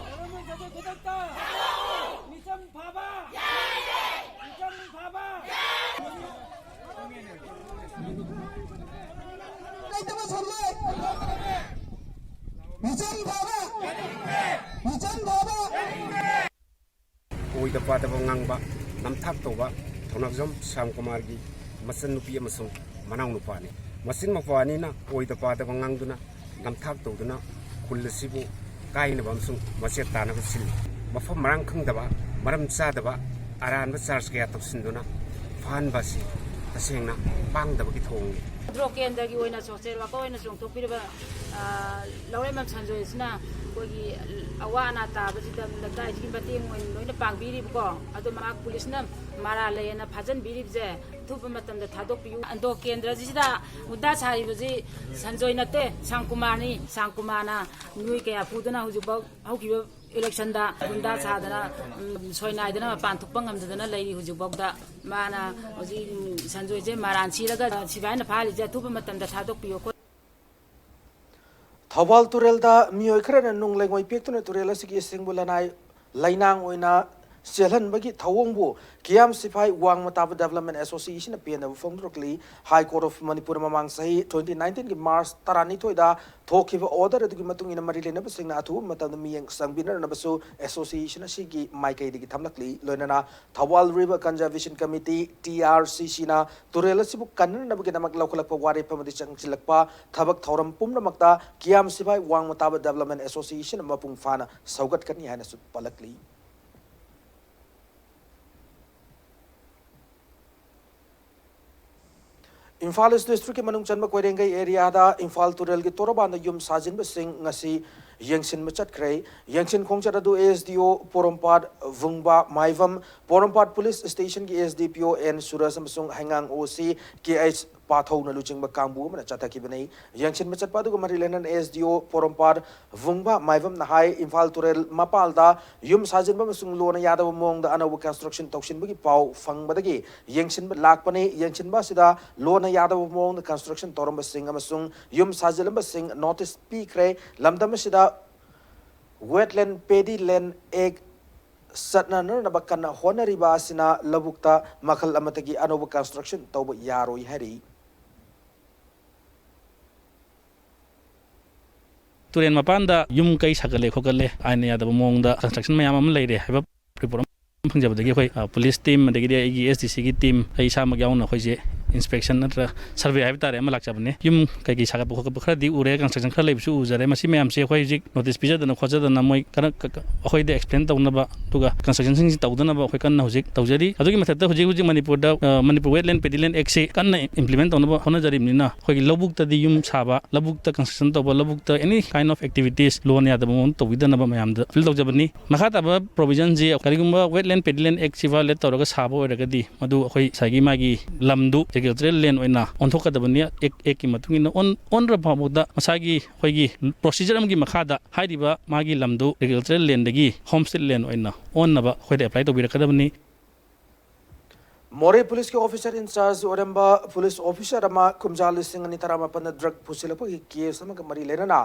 ꯂꯧꯔꯦꯝꯕꯝ ꯁꯟꯖꯣꯏ ꯈꯨꯗꯛꯇ! ꯃꯤꯆꯝ ꯐꯥꯕ! ꯃꯤꯆꯝ ꯐꯥꯕ! ꯂꯩꯇꯕ ꯁꯟꯖꯣꯏ! ꯃꯤꯆꯝ ꯐꯥꯕ! ꯃꯤꯆꯝ ꯐꯥꯕ! ꯑꯣꯏꯗ ꯄꯥꯗꯕ ꯉꯥꯡꯕ, ꯅꯝꯊꯥꯛ ꯇꯧꯕ ꯊꯧꯅꯥꯖꯝ ꯁ꯭ꯌꯥꯝ ꯀꯨꯃꯥꯔꯒꯤ ꯃꯆꯟꯅꯨꯄꯤ ꯑꯃꯁꯨꯡ ꯃꯅꯥꯎꯅꯨꯄꯥꯅꯤ꯫ ꯃꯆꯤꯟ ꯃꯧꯄ꯭ꯋꯥ ꯑꯅꯤꯅ ꯑꯣꯏꯗ ꯄꯥꯗꯕ ꯉꯥꯡꯗꯨꯅ, ꯅꯝꯊꯥꯛ ꯇꯧꯗꯨꯅ ꯈꯨꯜ ꯑꯁꯤꯕꯨ ꯀꯥꯏꯅꯕ ꯑꯃꯁꯨꯡ ꯃꯆꯦꯠ ꯇꯥꯅꯕ ꯁꯤꯜꯂꯤ꯫ ꯃꯐꯝ ꯃꯔꯥꯡ ꯈꯪꯗꯕ, ꯃꯔꯝ ꯆꯥꯗꯕ, ꯑꯔꯥꯟꯕ ꯆꯥꯔꯖ ꯀꯌꯥ ꯇꯧꯁꯤꯟꯗꯨꯅ ꯐꯥꯍꯟꯕ ꯑꯁꯤ ꯇꯁꯦꯡꯅ ꯄꯥꯡꯗꯕꯒꯤ ꯊꯧꯑꯣꯡꯅꯤ꯫ ꯗ꯭ꯔꯣ ꯀꯦꯟꯗ꯭ꯔꯒꯤ ꯑꯣꯏꯅ ꯁꯣꯁꯦꯜ ꯋꯥꯀꯔ ꯑꯣꯏꯅ ꯆꯣꯡꯊꯣꯛꯄꯤꯔꯤꯕ, ꯑ, ꯂꯧꯔꯦꯝꯕꯝ ꯁꯟꯖꯣꯏ ꯑꯁꯤꯅ ꯑꯩꯈꯣꯏꯒꯤ ꯑꯋꯥ ꯑꯅꯥ ꯇꯥꯕꯁꯤꯗ ꯂꯩꯀꯥꯏꯁꯤꯒꯤ ꯃꯇꯦꯡ ꯑꯣꯏꯅ ꯂꯣꯏꯅ ꯄꯥꯡꯕꯤꯔꯤꯕꯀꯣ꯫ ꯑꯗꯣ ꯃꯍꯥꯛ ꯄꯨꯂꯤꯁꯅ ꯃꯔꯥꯜ ꯂꯩꯌꯦꯅ ꯐꯥꯖꯤꯟꯕꯤꯔꯤꯕꯁꯦ ꯑꯊꯨꯕ ꯃꯇꯝꯗ ꯊꯥꯗꯣꯛꯄꯤꯌꯨ꯫ ꯑꯟꯗ꯭ꯔꯣ ꯀꯦꯟꯗ꯭ꯔꯁꯤꯗ ꯒꯨꯟꯗꯥ ꯁꯥꯔꯤꯕꯁꯤ ꯁꯟꯖꯣꯏ ꯅꯠꯇꯦ, ꯁꯥꯡꯀꯨꯃꯥꯔꯅꯤ꯫ ꯁꯥꯡꯀꯨꯃꯥꯔꯅ ꯃꯤꯑꯣꯏ ꯀꯌꯥ ꯐꯨꯗꯨꯅ ꯍꯧꯖꯤꯛꯐꯥꯎ ꯍꯧꯈꯤꯕ ꯏꯂꯦꯛꯁꯟꯗ ꯒꯨꯟꯗꯥ ꯁꯥꯗꯅ, ꯎꯝ, ꯁꯣꯏꯅꯥꯏꯗꯅ ꯃꯄꯥꯟ ꯊꯣꯛꯄ ꯉꯝꯗꯗꯅ ꯂꯩꯔꯤ ꯍꯧꯖꯤꯛꯐꯥꯎꯗ꯫ ꯃꯥꯅ ꯍꯧꯖꯤꯛ, ꯎꯝ, ꯁꯟꯖꯣꯏꯁꯦ ꯃꯔꯥꯟ ꯁꯤꯔꯒ ꯁꯤꯐꯥꯏꯅ ꯐꯥꯍꯜꯂꯤꯁꯦ ꯑꯊꯨꯕ ꯃꯇꯝꯗ ꯊꯥꯗꯣꯛꯄꯤꯌꯣ ꯈꯣꯠ- ꯊꯧꯕꯥꯜ ꯇꯨꯔꯦꯜꯗ ꯃꯤꯑꯣꯏ ꯈꯔꯅ ꯅꯨꯡ ꯂꯩꯉꯣꯏ ꯄꯦꯛꯇꯨꯅ ꯇꯨꯔꯦꯜ ꯑꯁꯤꯒꯤ ꯏꯁꯤꯡꯕꯨ ꯂꯅꯥꯏ ꯂꯩꯅꯥꯡ ꯑꯣꯏꯅ ꯆꯦꯜꯍꯟꯕꯒꯤ ꯊꯧꯑꯣꯡꯕꯨ ꯀꯤꯌꯥꯝ ꯁꯤꯐꯥꯏ ꯋꯥꯡꯃ ꯇꯥꯕ Development Association ꯅ ꯄꯦꯟꯗꯕ ꯐꯣꯡꯗꯣꯔꯛꯂꯤ꯫ High Court of Manipur ꯃꯃꯥꯡ ꯆꯍꯤ twenty nineteen ꯒꯤ March ꯇꯔꯥꯅꯤꯊꯣꯏꯗ ꯊꯣꯛꯈꯤꯕ order ꯑꯗꯨꯒꯤ ꯃꯇꯨꯡ ꯏꯟꯅ ꯃꯔꯤ ꯂꯩꯅꯕꯁꯤꯡꯅ ꯑꯊꯨꯕ ꯃꯇꯝꯗ ꯃꯤꯠꯌꯦꯡ ꯆꯪꯕꯤꯅꯅꯕꯁꯨ association ꯑꯁꯤꯒꯤ ꯃꯥꯏꯀꯩꯗꯒꯤ ꯊꯝꯂꯛꯂꯤ꯫ ꯂꯣꯏꯅꯅ Thoubal River Conservation Committee, T R C C ꯅ ꯇꯨꯔꯦꯜ ꯑꯁꯤꯕꯨ ꯀꯟꯅꯅꯕꯒꯤꯗꯃꯛ ꯂꯧꯈꯠꯂꯛꯄ ꯋꯥꯔꯦꯞ ꯑꯃꯗꯤ ꯆꯪꯁꯤꯜꯂꯛꯄ ꯊꯕꯛ ꯊꯧꯔꯝ ꯄꯨꯝꯅꯃꯛꯇ ꯀꯤꯌꯥꯝ ꯁꯤꯐꯥꯏ ꯋꯥꯡꯃ ꯇꯥꯕ Development Association ꯃꯄꯨꯡ ꯐꯥꯅ ꯁꯧꯒꯠꯀꯅꯤ ꯍꯥꯏꯅꯁꯨ ꯄꯜꯂꯛꯂꯤ꯫ ꯏꯝꯐꯥꯜ East District ꯀꯤ ꯃꯅꯨꯡ ꯆꯟꯕ ꯀꯣꯏꯔꯦꯡꯒꯩ area ꯗ ꯏꯝꯐꯥꯜ ꯇꯨꯔꯦꯜꯒꯤ ꯇꯣꯔꯕꯥꯟꯗ ꯌꯨꯝ ꯁꯥꯖꯤꯟꯕꯁꯤꯡ ꯉꯁꯤ ꯌꯦꯡꯁꯤꯟꯕ ꯆꯠꯈ꯭ꯔꯦ꯫ ꯌꯦꯡꯁꯤꯟ ꯈꯣꯡꯆꯠ ꯑꯗꯨ S D O ꯄꯣꯔꯣꯝꯄꯥꯠ ꯚꯨꯡꯕꯥ ꯃꯥꯏꯕꯝ, ꯄꯣꯔꯣꯝꯄꯥꯠ Police Station ꯒꯤ S D P O N ꯁꯨꯔꯖ ꯑꯃꯁꯨꯡ ꯍꯩꯉꯥꯡ O C K H ꯄꯥꯊꯧꯅ ꯂꯨꯆꯤꯡꯕ ꯀꯥꯡꯕꯨ ꯑꯃꯅ ꯆꯠꯊꯈꯤꯕꯅꯤ꯫ ꯌꯦꯡꯁꯤꯟꯕ ꯆꯠꯄ ꯑꯗꯨꯒ ꯃꯔꯤ ꯂꯩꯅꯅ S D O ꯄꯣꯔꯣꯝꯄꯥꯠ ꯚꯨꯡꯕ ꯃꯥꯏꯕꯝꯅ ꯍꯥꯏ, ꯏꯝꯐꯥꯜ ꯇꯨꯔꯦꯜ ꯃꯄꯥꯜꯗ ꯌꯨꯝ ꯁꯥꯖꯤꯟꯕ ꯑꯃꯁꯨꯡ ꯂꯣꯅ ꯌꯥꯗꯕ ꯃꯑꯣꯡꯗ ꯑꯅꯧꯕ construction ꯇꯧꯁꯤꯟꯕꯒꯤ ꯄꯥꯎ ꯐꯪꯕꯗꯒꯤ ꯌꯦꯡꯁꯤꯟꯕ ꯂꯥꯛꯄꯅꯤ꯫ ꯌꯦꯡꯁꯤꯟꯕ ꯑꯁꯤꯗ ꯂꯣꯅ ꯌꯥꯗꯕ ꯃꯑꯣꯡꯗ construction ꯇꯧꯔꯝꯕꯁꯤꯡ ꯑꯃꯁꯨꯡ ꯌꯨꯝ ꯁꯥꯖꯤꯜꯂꯝꯕꯁꯤꯡ notice ꯄꯤꯈ꯭ꯔꯦ꯫ ꯂꯝꯗꯝ ꯑꯁꯤꯗ Wetland Paddy Land Act ꯆꯠꯅꯅꯅꯕ ꯀꯟꯅ ꯍꯣꯠꯅꯔꯤꯕ ꯑꯁꯤꯅ ꯂꯧꯕꯨꯛꯇ ꯃꯈꯜ ꯑꯃꯠꯇꯒꯤ ꯑꯅꯧꯕ construction ꯇꯧꯕ ꯌꯥꯔꯣꯏ ꯍꯥꯏꯔꯤ꯫ ꯇꯨꯔꯦꯟ ꯃꯄꯥꯟꯗ ꯌꯨꯝ ꯀꯩ ꯁꯥꯒꯠꯂꯦ ꯈꯣꯠꯀꯠꯂꯦ, ꯑꯥꯏꯟꯅ ꯌꯥꯗꯕ ꯃꯑꯣꯡꯗ construction ꯃꯌꯥꯝ ꯑꯃ ꯂꯩꯔꯦ ꯍꯥꯏꯕ report ꯑꯃ ꯐꯪꯖꯕꯗꯒꯤ ꯑꯩꯈꯣꯏ, ꯑ, police team, ꯑꯗꯒꯤꯗꯤ ꯑꯩꯒꯤ S D C ꯒꯤ team, ꯑꯩ ꯏꯁꯥꯃꯛ ꯌꯥꯎꯅ ꯑꯩꯈꯣꯏꯁꯦ inspection ꯅꯠꯇ꯭ꯔꯒ survey ꯍꯥꯏꯕ ꯇꯥꯔꯦ, ꯑꯃ ꯂꯥꯛꯆꯕꯅꯦ꯫ ꯌꯨꯝ ꯀꯩꯀꯩ ꯁꯥꯒꯠꯄ ꯈꯣꯠꯀꯠꯄ ꯈꯔꯗꯤ ꯎꯔꯦ, construction ꯈꯔ ꯂꯩꯕꯁꯨ ꯎꯖꯔꯦ꯫ ꯃꯁꯤ ꯃꯌꯥꯝꯁꯦ ꯑꯩꯈꯣꯏ ꯍꯧꯖꯤꯛ notice ꯄꯤꯖꯗꯅ ꯈꯣꯠꯆꯗꯅ ꯃꯣꯏ ꯀꯔ-, ꯀ-, ꯀ-, ꯑꯩꯈꯣꯏꯗ explain ꯇꯧꯅꯕ, ꯑꯗꯨꯒ constructionꯁꯤꯡꯁꯤ ꯇꯧꯗꯅꯕ ꯑꯩꯈꯣꯏ ꯀꯟꯅ ꯍꯧꯖꯤꯛ ꯇꯧꯖꯔꯤ꯫ ꯑꯗꯨꯒꯤ ꯃꯊꯛꯇ ꯍꯧꯖꯤꯛ ꯍꯧꯖꯤꯛ ꯃꯅꯤꯄꯨꯔꯗ, ꯑ, Manipur Wetland Paddy Land Actꯁꯤ ꯀꯟꯅ implement ꯇꯧꯅꯕ ꯍꯣꯠꯅꯖꯔꯤꯕꯅꯤꯅ ꯑꯩꯈꯣꯏꯒꯤ ꯂꯧꯕꯨꯛꯇꯗꯤ ꯌꯨꯝ ꯁꯥꯕ, ꯂꯧꯕꯨꯛꯇ construction ꯇꯧꯕ, ꯂꯧꯕꯨꯛꯇ any kind of activities ꯂꯣꯅ ꯌꯥꯗꯕ ꯃꯑꯣꯡꯗ ꯇꯧꯕꯤꯗꯅꯕ ꯃꯌꯥꯝꯗ appeal ꯇꯧꯖꯕꯅꯤ꯫ ꯃꯈꯥ ꯇꯥꯕ provisionꯁꯤ ꯀꯔꯤꯒꯨꯝꯕ Wetland Paddy Land Actꯁꯤ violate ꯇꯧꯔꯒ ꯁꯥꯕ ꯑꯣꯏꯔꯒꯗꯤ ꯃꯗꯨ ꯑꯩꯈꯣꯏ ꯉꯁꯥꯏꯒꯤ ꯃꯥꯒꯤ ꯂꯝꯗꯨ agricultural land ꯑꯣꯏꯅ ꯑꯣꯟꯊꯣꯛꯀꯗꯕꯅꯤ꯫ Act, Actꯀꯤ ꯃꯇꯨꯡ ꯏꯟꯅ ꯑꯣꯟ-, ꯑꯣꯟꯗ꯭ꯔ ꯐꯥꯎꯕꯗ ꯃꯁꯥꯒꯤ ꯑꯩꯈꯣꯏꯒꯤ procedure ꯑꯃꯒꯤ ꯃꯈꯥꯗ ꯍꯥꯏꯔꯤꯕ ꯃꯥꯒꯤ ꯂꯝꯗꯨ agricultural landꯗꯒꯤ homestead land ꯑꯣꯏꯅ ꯑꯣꯟꯅꯕ ꯑꯩꯈꯣꯏꯗ apply ꯇꯧꯕꯤꯔꯛꯀꯗꯕꯅꯤ꯫ ꯃꯣꯔꯦ ꯄꯨꯂꯤꯁꯀꯤ officer in charge ꯑꯣꯏꯔꯝꯕ police officer ꯑꯃ ꯀꯨꯝꯖꯥ ꯂꯤꯁꯤꯡ ꯑꯅꯤ ꯇꯔꯥꯃꯥꯄꯟꯗ drug ꯄꯨꯁꯤꯜꯂꯛꯄꯒꯤ case ꯑꯃꯒ ꯃꯔꯤ ꯂꯩꯅꯅ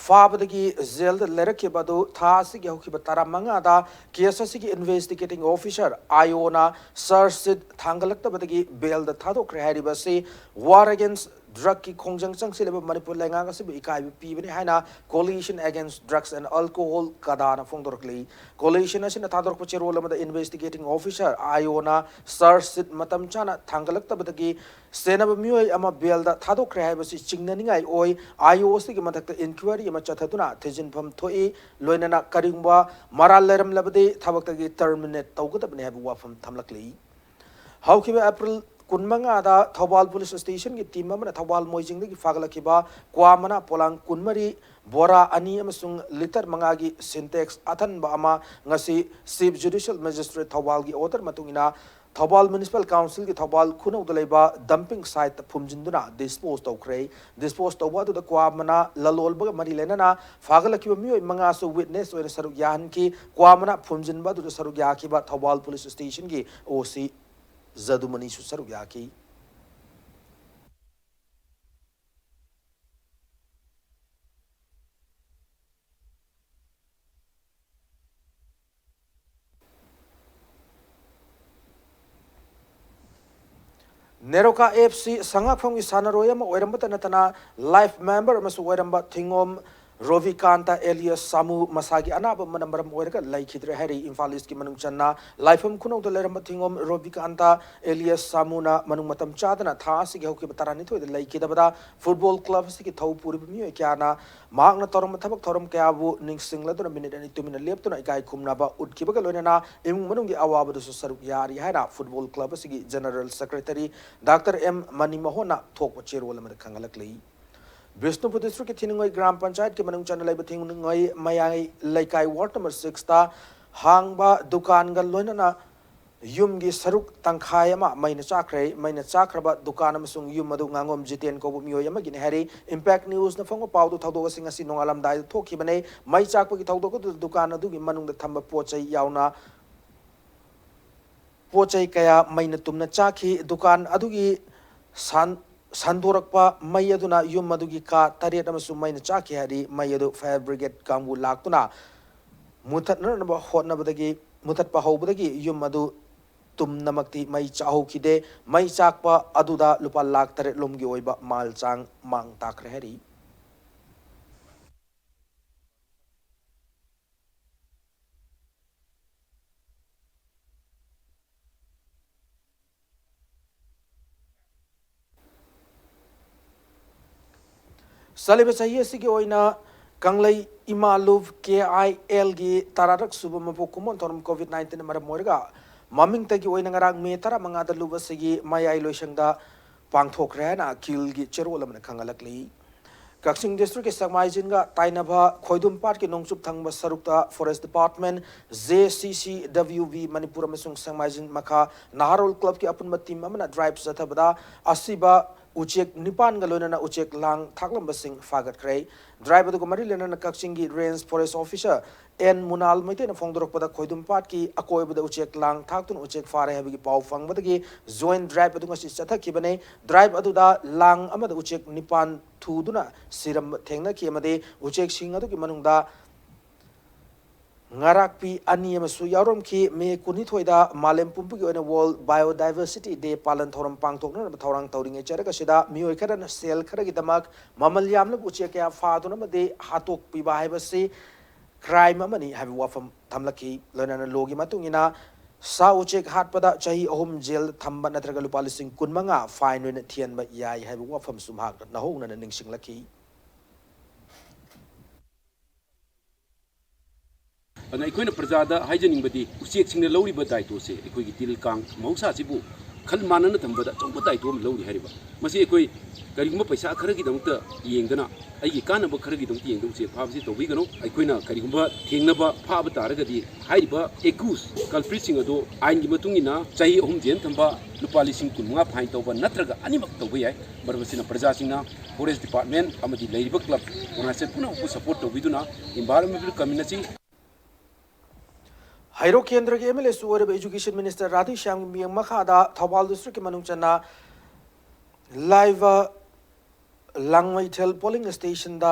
ꯐꯥꯕꯗꯒꯤ jailꯗ ꯂꯩꯔꯛꯈꯤꯕ ꯑꯗꯨ ꯊꯥ ꯑꯁꯤꯒꯤ ꯍꯧꯈꯤꯕ ꯇꯔꯥꯃꯉꯥꯗ case ꯑꯁꯤꯒꯤ investigating officer, I Oꯅ charge sheet ꯊꯥꯡꯒꯠꯂꯛꯇꯕꯗꯒꯤ bailꯗ ꯊꯥꯗꯣꯛꯈ꯭ꯔꯦ ꯍꯥꯏꯔꯤꯕ ꯑꯁꯤ war against drugꯀꯤ ꯈꯣꯡꯖꯪ ꯆꯪꯁꯤꯜꯂꯤꯕ ꯃꯅꯤꯄꯨꯔ ꯂꯩꯉꯥꯛ ꯑꯁꯤꯕꯨ ꯏꯀꯥꯏꯕ ꯄꯤꯕꯅꯤ ꯍꯥꯏꯅ Coalition Against Drugs and Alcohol, CADAꯅ ꯐꯣꯡꯗꯣꯔꯛꯂꯤ꯫ Coalition ꯑꯁꯤꯅ ꯊꯥꯗꯣꯔꯛꯄ ꯆꯦꯔꯣꯜ ꯑꯃꯗ investigating officer, I Oꯅ charge sheet ꯃꯇꯝ ꯆꯥꯅ ꯊꯥꯡꯒꯠꯂꯛꯇꯕꯗꯒꯤ ꯁꯦꯟꯅꯕ ꯃꯤꯑꯣꯏ ꯑꯃ bailꯗ ꯊꯥꯗꯣꯛꯈ꯭ꯔꯦ ꯍꯥꯏꯕꯁꯤ ꯆꯤꯡꯅꯅꯤꯡꯉꯥꯏ ꯑꯣꯏ꯫ I O ꯑꯁꯤꯒꯤ ꯃꯊꯛꯇ inquiry ꯑꯃ ꯆꯠꯊꯗꯨꯅ ꯊꯤꯖꯤꯟꯐꯝ ꯊꯣꯛꯏ꯫ ꯂꯣꯏꯅꯅ ꯀꯔꯤꯒꯨꯝꯕ ꯃꯔꯥꯜ ꯂꯩꯔꯝꯂꯕꯗꯤ ꯊꯕꯛꯇꯒꯤ terminate ꯇꯧꯒꯗꯕꯅꯤ ꯍꯥꯏꯕ ꯋꯥꯐꯝ ꯊꯝꯂꯛꯂꯤ꯫ ꯍꯧꯈꯤꯕ April ꯀꯨꯟꯃꯉꯥꯗ ꯊꯧꯕꯥꯜ police stationꯒꯤ team ꯑꯃꯅ ꯊꯧꯕꯥꯜ ꯃꯣꯏꯖꯤꯡꯗꯒꯤ ꯐꯥꯒꯠꯂꯛꯈꯤꯕ ꯀ꯭ꯋꯥ ꯃꯅꯥ ꯄꯣꯂꯥꯡ ꯀꯨꯟꯃꯔꯤ, ꯕꯣꯔꯥ ꯑꯅꯤ ꯑꯃꯁꯨꯡ litre ꯃꯉꯥꯒꯤ Sintex ꯑꯊꯟꯕ ꯑꯃ ꯉꯁꯤ Chief Judicial Magistrate ꯊꯧꯕꯥꯜꯒꯤ order ꯃꯇꯨꯡ ꯏꯟꯅ ꯊꯧꯕꯥꯜ ꯃ꯭ꯌꯨꯅꯤꯁꯤꯄꯥꯜ ꯀꯥꯎꯟꯁꯤꯜꯒꯤ ꯊꯧꯕꯥꯜ ꯈꯨꯅꯧꯗ ꯂꯩꯕ dumping site ꯐꯨꯝꯖꯤꯟꯗꯨꯅ dispose ꯇꯧꯈ꯭ꯔꯦ꯫ Dispose ꯇꯧꯕ ꯑꯗꯨꯗ ꯀ꯭ꯋꯥ ꯃꯅꯥ ꯂꯂꯣꯟꯕꯒ ꯃꯔꯤ ꯂꯩꯅꯅ ꯐꯥꯒꯠꯂꯛꯈꯤꯕ ꯃꯤꯑꯣꯏ ꯃꯉꯥꯁꯨ witness ꯑꯣꯏꯅ ꯁꯔꯨꯛ ꯌꯥꯍꯟꯈꯤ꯫ ꯀ꯭ꯋꯥ ꯃꯅꯥ ꯐꯨꯝꯖꯤꯟꯕ ꯑꯗꯨꯗ ꯁꯔꯨꯛ ꯌꯥꯈꯤꯕ ꯊꯧꯕꯥꯜ ꯄꯨꯂꯤꯁ ꯁ꯭ꯇꯦꯁꯟꯒꯤ ꯑꯣ ꯁꯤ ꯖꯗꯨꯃꯅꯤꯁꯨ ꯁꯔꯨꯛ ꯌꯥꯈꯤ꯫ ꯅꯦꯔꯣꯀꯥ ꯑꯦꯐ ꯁꯤ ꯁꯉꯥꯛꯐꯝꯒꯤ ꯁꯥꯟꯅꯔꯣꯏ ꯑꯃ ꯑꯣꯏꯔꯝꯕꯇ ꯅꯠꯇꯅ life member ꯑꯃꯁꯨ ꯑꯣꯏꯔꯝꯕ ꯊꯤꯡꯉꯣꯝ ꯔꯣꯕꯤꯀꯥꯟꯇ alias ꯁꯥꯃꯨ ꯃꯁꯥꯒꯤ ꯑꯅꯥꯕ ꯑꯃꯅ ꯃꯔꯝ ꯑꯣꯏꯔꯒ ꯂꯩꯈꯤꯗ꯭ꯔꯦ ꯍꯥꯏꯔꯤ꯫ ꯏꯝꯐꯥꯜ ꯏꯁꯀꯤ ꯃꯅꯨꯡ ꯆꯟꯅ ꯂꯥꯏꯐꯝ ꯈꯨꯅꯧꯗ ꯂꯩꯔꯝꯕ ꯊꯤꯡꯉꯣꯝ ꯔꯣꯕꯤꯀꯥꯟꯇ alias ꯁꯥꯃꯨꯅ ꯃꯅꯨꯡ ꯃꯇꯝ ꯆꯥꯗꯅ ꯊꯥ ꯑꯁꯤꯒꯤ ꯍꯧꯈꯤꯕ ꯇꯔꯥꯅꯤꯊꯣꯏꯗ ꯂꯩꯈꯤꯗꯕꯗ ꯐꯨꯠꯕꯣꯜ ꯀ꯭ꯂꯕ ꯑꯁꯤꯒꯤ ꯊꯧ ꯄꯨꯔꯤꯕ ꯃꯤꯑꯣꯏ ꯀꯌꯥꯅ ꯃꯍꯥꯛꯅ ꯇꯧꯔꯝꯕ ꯊꯕꯛ ꯊꯧꯔꯝ ꯀꯌꯥꯕꯨ ꯅꯤꯡꯁꯤꯡꯂꯗꯨꯅ ꯃꯤꯅꯤꯠ ꯑꯅꯤ ꯇꯨꯃꯤꯟꯅ ꯂꯦꯞꯇꯨꯅ ꯏꯀꯥꯏ ꯈꯨꯝꯅꯕ ꯎꯠꯈꯤꯕꯒ ꯂꯣꯏꯅꯅ ꯏꯃꯨꯡ ꯃꯅꯨꯡꯒꯤ ꯑꯋꯥꯕꯗꯨꯁꯨ ꯁꯔꯨꯛ ꯌꯥꯔꯤ ꯍꯥꯏꯅ ꯐꯨꯠꯕꯣꯜ ꯀ꯭ꯂꯕ ꯑꯁꯤꯒꯤ ꯖꯦꯅꯔꯦꯜ ꯁꯦꯀ꯭ꯔꯦꯇꯔꯤ ꯗꯥꯛꯇꯔ ꯑꯦꯝ ꯃꯅꯤꯃꯣꯍꯟꯅ ꯊꯣꯛꯄ ꯆꯦꯔꯣꯜ ꯑꯃꯗ ꯈꯪꯍꯜꯂꯛꯂꯤ꯫ ꯕꯤꯁꯅꯨꯄꯨꯔ ꯗꯤꯁꯇ꯭ꯔꯤꯛꯀꯤ ꯊꯤꯅꯨꯡꯉꯩ ꯒ꯭ꯔꯥꯝ ꯄꯟꯆꯥꯌꯠꯀꯤ ꯃꯅꯨꯡ ꯆꯟꯅ ꯂꯩꯕ ꯊꯤꯅꯨꯡꯉꯩ ꯃꯌꯥꯏ ꯂꯩꯀꯥꯏ ꯋꯥꯔꯗ ꯅꯝꯕꯔ ꯁꯤꯛꯁꯇ ꯍꯥꯡꯕ ꯗꯨꯀꯥꯟꯒ ꯂꯣꯏꯅꯅ ꯌꯨꯝꯒꯤ ꯁꯔꯨꯛ ꯇꯪꯈꯥꯏ ꯑꯃ ꯃꯩꯅ ꯆꯥꯛꯈ꯭ꯔꯦ꯫ ꯃꯩꯅ ꯆꯥꯛꯈ꯭ꯔꯕ ꯗꯨꯀꯥꯟ ꯑꯃꯁꯨꯡ ꯌꯨꯝ ꯑꯗꯨ ꯉꯥꯉꯣꯝ ꯖꯤꯇꯦꯟ ꯀꯧꯕ ꯃꯤꯑꯣꯏ ꯑꯃꯒꯤꯅꯤ ꯍꯥꯏꯔꯤ꯫ Impact Newsꯅ ꯐꯪꯕ ꯄꯥꯎꯗꯨ ꯊꯧꯗꯣꯛ ꯑꯁꯤ ꯉꯁꯤ ꯅꯣꯡꯉꯥꯜꯂꯝꯗꯥꯏꯗ ꯊꯣꯛꯈꯤꯕꯅꯤ꯫ ꯃꯩ ꯆꯥꯛꯄꯒꯤ ꯊꯧꯗꯣꯛ ꯑꯗꯨꯗ ꯗꯨꯀꯥꯟ ꯑꯗꯨꯒꯤ ꯃꯅꯨꯡꯗ ꯊꯝꯕ ꯄꯣꯠ ꯆꯩ ꯌꯥꯎꯅ ꯄꯣꯠ ꯆꯩ ꯀꯌꯥ ꯃꯩꯅ ꯇꯨꯝꯅ ꯆꯥꯛꯈꯤ꯫ ꯗꯨꯀꯥꯟ ꯑꯗꯨꯒꯤ ꯁꯟ-, ꯁꯟꯗꯣꯔꯛꯄ ꯃꯩ ꯑꯗꯨꯅ ꯌꯨꯝ ꯑꯗꯨꯒꯤ ꯀꯥ ꯇꯔꯦꯠ ꯑꯃꯁꯨ ꯃꯩꯅ ꯆꯥꯛꯈꯤ ꯍꯥꯏꯔꯤ꯫ ꯃꯩ ꯑꯗꯨ fire brigade ꯀꯥꯡꯕꯨ ꯂꯥꯛꯇꯨꯅ ꯃꯨꯊꯠꯅꯅꯕ ꯍꯣꯠꯅꯕꯗꯒꯤ, ꯃꯨꯊꯠꯄ ꯍꯧꯕꯗꯒꯤ ꯌꯨꯝ ꯑꯗꯨ ꯇꯨꯝꯅꯃꯛꯇꯤ ꯃꯩ ꯆꯥꯍꯧꯈꯤꯗꯦ꯫ ꯃꯩ ꯆꯥꯛꯄ ꯑꯗꯨꯗ ꯂꯨꯄꯥ ꯂꯥꯈ ꯇꯔꯦꯠ ꯂꯣꯝꯒꯤ ꯑꯣꯏꯕ ꯃꯥꯜ ꯆꯥꯡ ꯃꯥꯡ ꯇꯥꯛꯈ꯭ꯔꯦ ꯍꯥꯏꯔꯤ꯫ ꯆꯠꯂꯤꯕ ꯆꯍꯤ ꯑꯁꯤꯒꯤ ꯑꯣꯏꯅ ꯀꯪꯂꯩ ꯏꯃꯥ ꯂꯨꯞ KILꯒꯤ ꯇꯔꯥꯔꯛ ꯁꯨꯕ ꯃꯄꯣꯛ ꯀꯨꯝꯑꯣꯟ ꯊꯧꯔꯝ COVID nineteenꯅ ꯃꯔꯝ ꯑꯣꯏꯔꯒ ꯃꯃꯤꯡꯇꯒꯤ ꯑꯣꯏꯅ ꯉꯔꯥꯡ ꯃꯦ ꯇꯔꯥꯃꯉꯥꯗ ꯂꯨꯞ ꯑꯁꯤꯒꯤ ꯃꯌꯥꯏ ꯂꯣꯏꯁꯪꯗ ꯄꯥꯡꯊꯣꯛꯈ꯭ꯔꯦ ꯍꯥꯏꯅ ꯀꯤꯜꯒꯤ ꯆꯦꯔꯣꯜ ꯑꯃꯅ ꯈꯪꯍꯜꯂꯛꯂꯤ꯫ ꯀꯛꯆꯤꯡ ꯗꯤꯁꯇ꯭ꯔꯤꯛꯀꯤ ꯁꯦꯛꯃꯥꯏꯖꯤꯟꯒ ꯇꯥꯏꯅꯕ ꯈꯣꯏꯗꯨꯝꯄꯥꯠꯀꯤ ꯅꯣꯡꯆꯨꯞ ꯊꯪꯕ ꯁꯔꯨꯛꯇ Forest Department, J C C W V Manipur ꯑꯃꯁꯨꯡ ꯁꯦꯛꯃꯥꯏꯖꯤꯟ ꯃꯈꯥ ꯅꯍꯥꯔꯣꯜ ꯀ꯭ꯂꯕꯀꯤ ꯑꯄꯨꯟꯕ ꯇꯤꯝ ꯑꯃꯅ ꯗ꯭ꯔꯥꯏꯚ ꯆꯠꯊꯕꯗ ꯑꯁꯤꯕ ꯎꯆꯦꯛ ꯅꯤꯄꯥꯟꯒ ꯂꯣꯏꯅꯅ ꯎꯆꯦꯛ ꯂꯥꯡ ꯊꯥꯛꯂꯝꯕꯁꯤꯡ ꯐꯥꯒꯠꯈ꯭ꯔꯦ꯫ ꯗ꯭ꯔꯥꯏꯚ ꯑꯗꯨꯒ ꯃꯔꯤ ꯂꯩꯅꯅ ꯀꯛꯆꯤꯡꯒꯤ ꯔꯦꯟꯖ ꯐꯣꯔꯦꯁ ꯑꯣꯐꯤꯁꯔ ꯑꯦꯟ ꯃꯨꯅꯥꯜ ꯃꯩꯇꯩꯅ ꯐꯣꯡꯗꯣꯔꯛꯄꯗ, ꯈꯣꯏꯗꯨꯝꯄꯥꯠꯀꯤ ꯑꯀꯣꯏꯕꯗ ꯎꯆꯦꯛ ꯂꯥꯡ ꯊꯥꯛꯇꯨꯅ ꯎꯆꯦꯛ ꯐꯥꯔꯦ ꯍꯥꯏꯕꯒꯤ ꯄꯥꯎ ꯐꯪꯕꯗꯒꯤ ꯖꯣꯏꯟ ꯗ꯭ꯔꯥꯏꯚ ꯑꯗꯨ ꯉꯁꯤ ꯆꯠꯊꯈꯤꯕꯅꯤ꯫ ꯗ꯭ꯔꯥꯏꯚ ꯑꯗꯨꯗ ꯂꯥꯡ ꯑꯃꯗ ꯎꯆꯦꯛ ꯅꯤꯄꯥꯟ ꯊꯨꯗꯨꯅ ꯁꯤꯔꯝꯕ ꯊꯦꯡꯅꯈꯤ ꯑꯃꯗꯤ ꯎꯆꯦꯛꯁꯤꯡ ꯑꯗꯨꯒꯤ ꯃꯅꯨꯡꯗ ꯉꯥꯔꯥꯛꯄꯤ ꯑꯅꯤ ꯑꯃꯁꯨ ꯌꯥꯎꯔꯝꯈꯤ꯫ ꯃꯦ ꯀꯨꯟꯅꯤꯊꯣꯏꯗ ꯃꯥꯂꯦꯝ ꯄꯨꯝꯕꯒꯤ ꯑꯣꯏꯅ World Biodiversity Day ꯄꯥꯂꯟ ꯊꯧꯔꯝ ꯄꯥꯡꯊꯣꯛꯅꯅꯕ ꯊꯧꯔꯥꯡ ꯇꯧꯔꯤꯉꯩ ꯆꯠꯂꯒ ꯁꯤꯗ ꯃꯤꯑꯣꯏ ꯈꯔꯅ ꯁꯦꯜ ꯈꯔꯒꯤꯗꯃꯛ ꯃꯃꯜ ꯌꯥꯝꯂꯕ ꯎꯆꯦꯛ ꯀꯌꯥ ꯐꯥꯗꯨꯅ ꯑꯃꯗꯤ ꯍꯥꯠꯇꯣꯛꯄꯤꯕ ꯍꯥꯏꯕꯁꯤ ꯀ꯭ꯔꯥꯏꯝ ꯑꯃꯅꯤ ꯍꯥꯏꯕ ꯋꯥꯐꯝ ꯊꯝꯂꯛꯈꯤ꯫ ꯂꯣꯏꯅꯅ ꯂꯣꯒꯤ ꯃꯇꯨꯡ ꯏꯟꯅ ꯁꯥ ꯎꯆꯦꯛ ꯍꯥꯠꯄꯗ ꯆꯍꯤ ꯑꯍꯨꯝ ꯖꯦꯜ ꯊꯝꯕ ꯅꯠꯇ꯭ꯔꯒ ꯂꯨꯄꯥ ꯂꯤꯁꯤꯡ ꯀꯨꯟꯃꯉꯥ ꯐꯥꯏꯟ ꯑꯣꯏꯅ ꯊꯤꯍꯟꯕ ꯌꯥꯏ ꯍꯥꯏꯕ ꯋꯥꯐꯝꯁꯨ ꯃꯍꯥꯛꯅ ꯅꯧꯍꯧꯅꯅ ꯅꯤꯡꯁꯤꯡꯂꯛꯈꯤ꯫ ꯑꯗꯨꯅ ꯑꯩꯈꯣꯏꯅ ꯄ꯭ꯔꯖꯥꯗ ꯍꯥꯏꯖꯅꯤꯡꯕꯗꯤ, ꯎꯆꯦꯛꯁꯤꯡꯅ ꯂꯧꯔꯤꯕ ꯗꯥꯏꯇꯣꯁꯦ ꯑꯩꯈꯣꯏꯒꯤ ꯇꯤꯜ ꯀꯥꯡ ꯃꯍꯧꯁꯥꯁꯤꯕꯨ ꯈꯜ ꯃꯥꯟꯅꯅ ꯊꯝꯕꯗ ꯑꯆꯧꯕ ꯗꯥꯏꯇꯣ ꯑꯃ ꯂꯧꯔꯤ ꯍꯥꯏꯔꯤꯕ꯫ ꯃꯁꯤ ꯑꯩꯈꯣꯏ ꯀꯔꯤꯒꯨꯝꯕ ꯄꯩꯁꯥ ꯈꯔꯒꯤꯗꯃꯛꯇ ꯌꯦꯡꯗꯅ, ꯑꯩꯒꯤ ꯀꯥꯟꯅꯕ ꯈꯔꯒꯤꯗꯃꯛꯇ ꯌꯦꯡꯗꯅ ꯎꯆꯦꯛ ꯐꯥꯕꯁꯤ ꯇꯧꯕꯤꯒꯅꯨ꯫ ꯑꯩꯈꯣꯏꯅ ꯀꯔꯤꯒꯨꯝꯕ ꯊꯦꯡꯅꯕ, ꯐꯥꯕ ꯇꯥꯔꯒꯗꯤ, ꯍꯥꯏꯔꯤꯕ ꯑꯦꯀ꯭ꯌꯨꯁ, ꯀꯜꯄ꯭ꯔꯤꯠꯁꯤꯡ ꯑꯗꯨ ꯑꯥꯏꯟꯒꯤ ꯃꯇꯨꯡ ꯏꯟꯅ ꯆꯍꯤ ꯑꯍꯨꯝ ꯖꯦꯜ ꯊꯝꯕ, ꯂꯨꯄꯥ ꯂꯤꯁꯤꯡ ꯀꯨꯟꯃꯉꯥ ꯐꯥꯏꯟ ꯇꯧꯕ ꯅꯠꯇ꯭ꯔꯒ ꯑꯅꯤꯃꯛ ꯇꯧꯕ ꯌꯥꯏ꯫ ꯃꯔꯝ ꯑꯁꯤꯅ ꯄ꯭ꯔꯖꯥꯁꯤꯡꯅ ꯐꯣꯔꯦꯁ ꯗꯤꯄꯥꯔꯠꯃꯦꯟ ꯑꯃꯗꯤ ꯂꯩꯔꯤꯕ ꯀ꯭ꯂꯕ ꯑꯣꯔꯒꯅꯥꯏꯖꯦꯁꯟ ꯄꯨꯝꯅꯃꯛꯄꯨ ꯁꯄꯣꯔꯠ ꯇꯧꯕꯤꯗꯨꯅ ꯏꯟꯚꯥꯏꯔꯣꯟꯃꯦꯟꯇꯦꯜ ꯀꯃꯤꯁꯟ ꯑꯁꯤ ꯍꯩꯔꯣꯛ ꯀꯦꯟꯗ꯭ꯔꯒꯤ ꯑꯦꯝ ꯑꯦꯜ ꯑꯦꯁꯨ ꯑꯣꯏꯔꯤꯕ ꯏꯖꯨꯀꯦꯁꯟ ꯃꯤꯅꯤꯁꯇꯔ ꯔꯥꯙꯦꯁ꯭ꯌꯥꯝꯒꯤ ꯃꯤꯠꯌꯦꯡ ꯃꯈꯥꯗ ꯊꯧꯕꯥꯜ ꯗꯤꯁꯇ꯭ꯔꯤꯛꯀꯤ ꯃꯅꯨꯡ ꯆꯟꯅ ꯂꯥꯏꯕ ꯂꯥꯡꯃꯩꯊꯦꯜ ꯄꯣꯂꯤꯡ ꯁ꯭ꯇꯦꯁꯟꯗ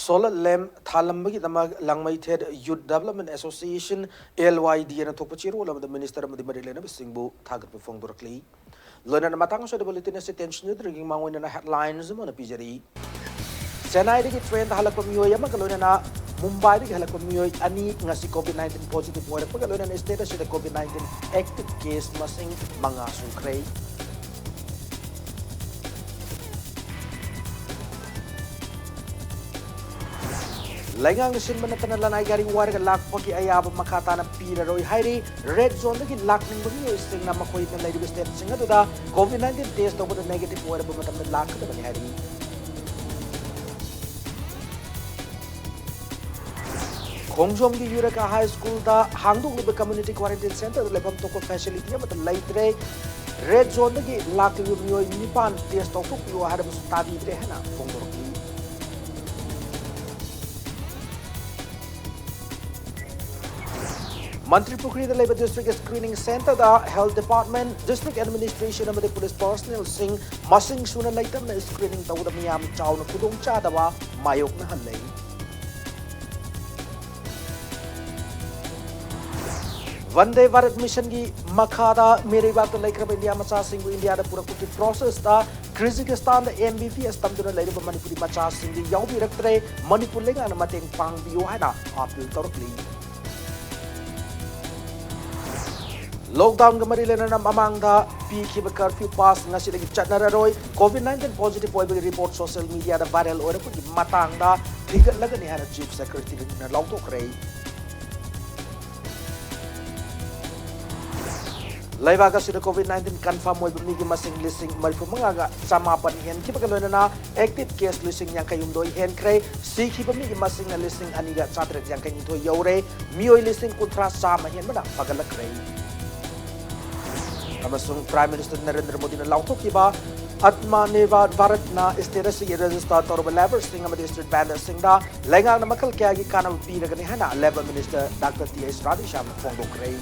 ꯁꯣꯂꯔ ꯂꯦꯝꯞ ꯊꯥꯜꯂꯝꯕꯒꯤꯗꯃꯛ Langmeithel youth development association, L Y D ꯑꯅ ꯊꯣꯛꯄ ꯆꯦꯔꯣꯜ ꯑꯃꯗ ꯃꯤꯅꯤꯁꯇꯔ ꯑꯃꯗꯤ ꯃꯔꯤ ꯂꯩꯅꯕꯁꯤꯡꯕꯨ ꯊꯥꯒꯠꯄ ꯐꯣꯡꯗꯣꯔꯛꯂꯤ꯫ ꯂꯣꯏꯅꯅ ꯃꯇꯥꯡ ꯑꯁꯤꯗ ꯕꯨꯂꯦꯇꯤꯟ ꯑꯁꯤ ꯇꯦꯟꯁꯤꯟꯖꯗ꯭ꯔꯤꯉꯩ ꯃꯥꯡꯑꯣꯏꯅꯅ ꯍꯦꯗꯂꯥꯏꯟꯁ ꯑꯃ ꯑꯣꯏꯅ ꯄꯤꯖꯔꯤ꯫ ꯆꯦꯟꯅꯥꯏꯗꯒꯤ ꯇ꯭ꯔꯦꯟꯗ ꯍꯜꯂꯛꯄ ꯃꯤꯑꯣꯏ ꯑꯃꯒ ꯂꯣꯏꯅꯅ ꯃꯨꯝꯕꯥꯏꯗꯒꯤ ꯍꯜꯂꯛꯄ ꯃꯤꯑꯣꯏ ꯑꯅꯤ ꯉꯁꯤ ꯀꯣꯚꯤꯗ ꯅꯥꯏꯟꯇꯤꯟ ꯄꯣꯖꯤꯇꯤꯚ ꯑꯣꯏꯔꯛꯄꯒ ꯂꯣꯏꯅꯅ ꯁ꯭ꯇꯦꯠ ꯑꯁꯤꯗ ꯀꯣꯚꯤꯗ ꯅꯥꯏꯟꯇꯤꯟ ꯑꯦꯛꯇꯤꯚ ꯀꯦꯁ ꯃꯁꯤꯡ ꯃꯉꯥ ꯁꯨꯈ꯭ꯔꯦ꯫ ꯂꯩꯉꯥꯛꯅ ꯁꯤꯟꯕ ꯅꯠꯇꯅ ꯂꯅꯥꯏ ꯒꯥꯔꯤ ꯋꯥꯏꯔꯒ ꯂꯥꯛꯄꯒꯤ ꯑꯌꯥꯕ ꯃꯈꯥ ꯇꯥꯅ ꯄꯤꯔꯔꯣꯏ ꯍꯥꯏꯔꯤ꯫ ꯔꯦꯗ ꯖꯣꯟꯗꯒꯤ ꯂꯥꯛꯅꯤꯡꯕ ꯃꯤꯑꯣꯏꯁꯤꯡꯅ ꯃꯈꯣꯏꯅ ꯂꯩꯔꯤꯕ ꯁ꯭ꯇꯦꯠꯁꯤꯡ ꯑꯗꯨꯗ ꯀꯣꯚꯤꯗ ꯅꯥꯏꯟꯇꯤꯟ ꯇꯦꯁ ꯇꯧꯕꯗ ꯅꯦꯒꯦꯇꯤꯚ ꯑꯣꯏꯔꯕ ꯃꯇꯝꯗ ꯂꯥꯛꯀꯗꯕꯅꯤ ꯍꯥꯏꯔꯤ꯫ ꯈꯣꯡꯖꯣꯝꯒꯤ ꯌꯨꯔꯦꯀꯥ ꯍꯥꯏ ꯁ꯭ꯀꯨꯜꯗ ꯍꯥꯡꯗꯣꯛꯂꯤꯕ ꯀꯝꯃ꯭ꯌꯨꯅꯤꯇꯤ ꯀ꯭ꯋꯥꯔꯦꯟꯇꯤꯟ ꯁꯦꯟꯇꯔꯗ ꯂꯩꯐꯝ ꯊꯣꯛꯄ ꯐꯦꯁꯤꯂꯤꯇꯤ ꯑꯃꯠꯇ ꯂꯩꯇ꯭ꯔꯦ꯫ ꯔꯦꯗ ꯖꯣꯟꯗꯒꯤ ꯂꯥꯛꯂꯤꯕ ꯃꯤꯑꯣꯏ ꯅꯤꯄꯥꯟ ꯇꯦꯁ ꯇꯧꯊꯣꯛꯄꯤꯌꯨ ꯍꯥꯏꯔꯕꯁꯨ ꯇꯥꯕꯤꯗ꯭ꯔꯦ ꯍꯥꯏꯅ ꯐꯣꯡꯗꯣꯔꯛꯂꯤ꯫ ꯃꯟꯇ꯭ꯔꯤ ꯄꯨꯈ꯭ꯔꯤꯗ ꯂꯩꯕ ꯗꯤꯁꯇ꯭ꯔꯤꯛ ꯁ꯭ꯀ꯭ꯔꯤꯅꯤꯡ ꯁꯦꯟꯇꯔꯗ ꯍꯦꯜꯊ ꯗꯤꯄꯥꯔꯠꯃꯦꯟ, ꯗꯤꯁꯇ꯭ꯔꯤꯛ ꯑꯦꯗꯃꯤꯅꯤꯁꯇ꯭ꯔꯦꯁꯟ ꯑꯃꯗꯤ ꯄꯨꯂꯤꯁ ꯄꯔꯁꯅꯦꯜꯁꯤꯡ ꯃꯁꯤꯡ ꯁꯨꯅ ꯂꯩꯇꯕꯅ ꯁ꯭ꯀ꯭ꯔꯤꯅꯤꯡ ꯇꯧꯕꯗ ꯃꯤꯌꯥꯝ ꯆꯥꯎꯅ ꯈꯨꯗꯣꯡꯆꯥꯗꯕ ꯃꯥꯌꯣꯛꯅꯍꯜꯂꯦ꯫ ꯚꯟꯗꯦ ꯚꯥꯔꯠ ꯃꯤꯁꯟꯒꯤ ꯃꯈꯥꯗ ꯃꯤꯔꯩꯕꯥꯛꯇ ꯂꯩꯈ꯭ꯔꯕ ꯏꯟꯗꯤꯌꯥ ꯃꯆꯥꯁꯤꯡꯕꯨ ꯏꯟꯗꯤꯌꯥꯗ ꯄꯨꯔꯛꯄꯒꯤ ꯄ꯭ꯔꯣꯁꯦꯁꯇ ꯀ꯭ꯔꯤꯖꯤꯀꯤꯁꯇꯥꯟꯗ ꯑꯦꯝ ꯕꯤ ꯕꯤ ꯑꯦꯁ ꯇꯝꯗꯨꯅ ꯂꯩꯔꯤꯕ ꯃꯅꯤꯄꯨꯔꯤ ꯃꯆꯥꯁꯤꯡꯗꯤ ꯌꯥꯎꯕꯤꯔꯛꯇ꯭ꯔꯦ꯫ ꯃꯅꯤꯄꯨꯔ ꯂꯩꯉꯥꯛꯅ ꯃꯇꯦꯡ ꯄꯥꯡꯕꯤꯌꯨ ꯍꯥꯏꯅ ꯑꯥꯄꯤꯜ ꯇꯧꯔꯛꯂꯤ꯫ ꯂꯣꯛꯗꯥꯎꯟꯒ ꯃꯔꯤ ꯂꯩꯅꯅ ꯃꯃꯥꯡꯗ ꯄꯤꯈꯤꯕ ꯀꯔꯐ꯭ꯌꯨ ꯄꯥꯁ ꯉꯁꯤꯗꯒꯤ ꯆꯠꯅꯔꯔꯣꯏ꯫ ꯀꯣꯚꯤꯗ ꯅꯥꯏꯟꯇꯤꯟ ꯄꯣꯖꯤꯇꯤꯚ ꯑꯣꯏꯕꯒꯤ ꯔꯤꯄꯣꯔꯠ ꯁꯣꯁꯤꯌꯦꯜ ꯃꯤꯗꯤꯌꯥꯗ ꯚꯥꯏꯔꯦꯜ ꯑꯣꯏꯔꯛꯄꯒꯤ ꯃꯇꯥꯡꯗ ꯊꯤꯒꯠꯂꯒꯅꯤ ꯍꯥꯏꯅ ꯆꯤꯐ ꯁꯦꯀ꯭ꯔꯦꯇꯔꯤꯅ ꯂꯥꯎꯊꯣꯛꯈ꯭ꯔꯦ꯫ ꯂꯩꯕꯥꯛ ꯑꯁꯤꯗ ꯀꯣꯚꯤꯗ ꯅꯥꯏꯟꯇꯤꯟ ꯀꯟꯐꯥꯔꯝ ꯑꯣꯏꯕ ꯃꯤꯒꯤ ꯃꯁꯤꯡ ꯂꯤꯁꯤꯡ ꯃꯔꯤꯐꯨ ꯃꯉꯥꯒ ꯆꯃꯥꯄꯟ ꯍꯦꯟꯈꯤꯕꯒ ꯂꯣꯏꯅꯅ ꯑꯦꯛꯇꯤꯚ ꯀꯦꯁ ꯂꯤꯁꯤꯡ ꯌꯥꯡꯈꯩ ꯍꯨꯝꯗꯣꯏ ꯍꯦꯟꯈ꯭ꯔꯦ꯫ ꯁꯤꯈꯤꯕ ꯃꯤꯒꯤ ꯃꯁꯤꯡꯅ ꯂꯤꯁꯤꯡ ꯑꯅꯤꯒ ꯆꯥꯇ꯭ꯔꯦꯠ ꯌꯥꯡꯈꯩ ꯅꯤꯊꯣꯏ ꯌꯧꯔꯦ꯫ ꯃꯤꯑꯣꯏ ꯂꯤꯁꯤꯡ ꯀꯨꯟꯊ꯭ꯔꯥ ꯆꯥꯝꯃ ꯍꯦꯟꯕꯅ ꯐꯒꯠꯂꯛꯈ꯭ꯔꯦ꯫ ꯑꯃꯁꯨꯡ ꯄ꯭ꯔꯥꯏꯝ ꯃꯤꯅꯤꯁꯇꯔ ꯅꯔꯦꯟꯗ꯭ꯔ ꯃꯣꯗꯤꯅ ꯂꯥꯎꯊꯣꯛꯈꯤꯕ ꯑꯠꯃꯥ ꯅꯤꯔꯚꯥꯔ ꯚꯥꯔꯠꯅ ꯁ꯭ꯇꯦꯠ ꯑꯁꯤꯒꯤ ꯔꯦꯖꯤꯁꯇꯔ ꯇꯧꯔꯕ ꯂꯦꯕꯔꯁꯤꯡ ꯑꯃꯗꯤ ꯁ꯭ꯇ꯭ꯔꯤꯠ ꯚꯦꯟꯗꯔꯁꯤꯡꯗ ꯂꯩꯉꯥꯛꯅ ꯃꯈꯜ ꯀꯌꯥꯒꯤ ꯀꯥꯟꯅꯕ ꯄꯤꯔꯒꯅꯤ ꯍꯥꯏꯅ labour minister doctor T H ꯔꯥꯙꯦꯁ꯭ꯌꯥꯝꯅ ꯐꯣꯡꯗꯣꯛꯈ꯭ꯔꯦ꯫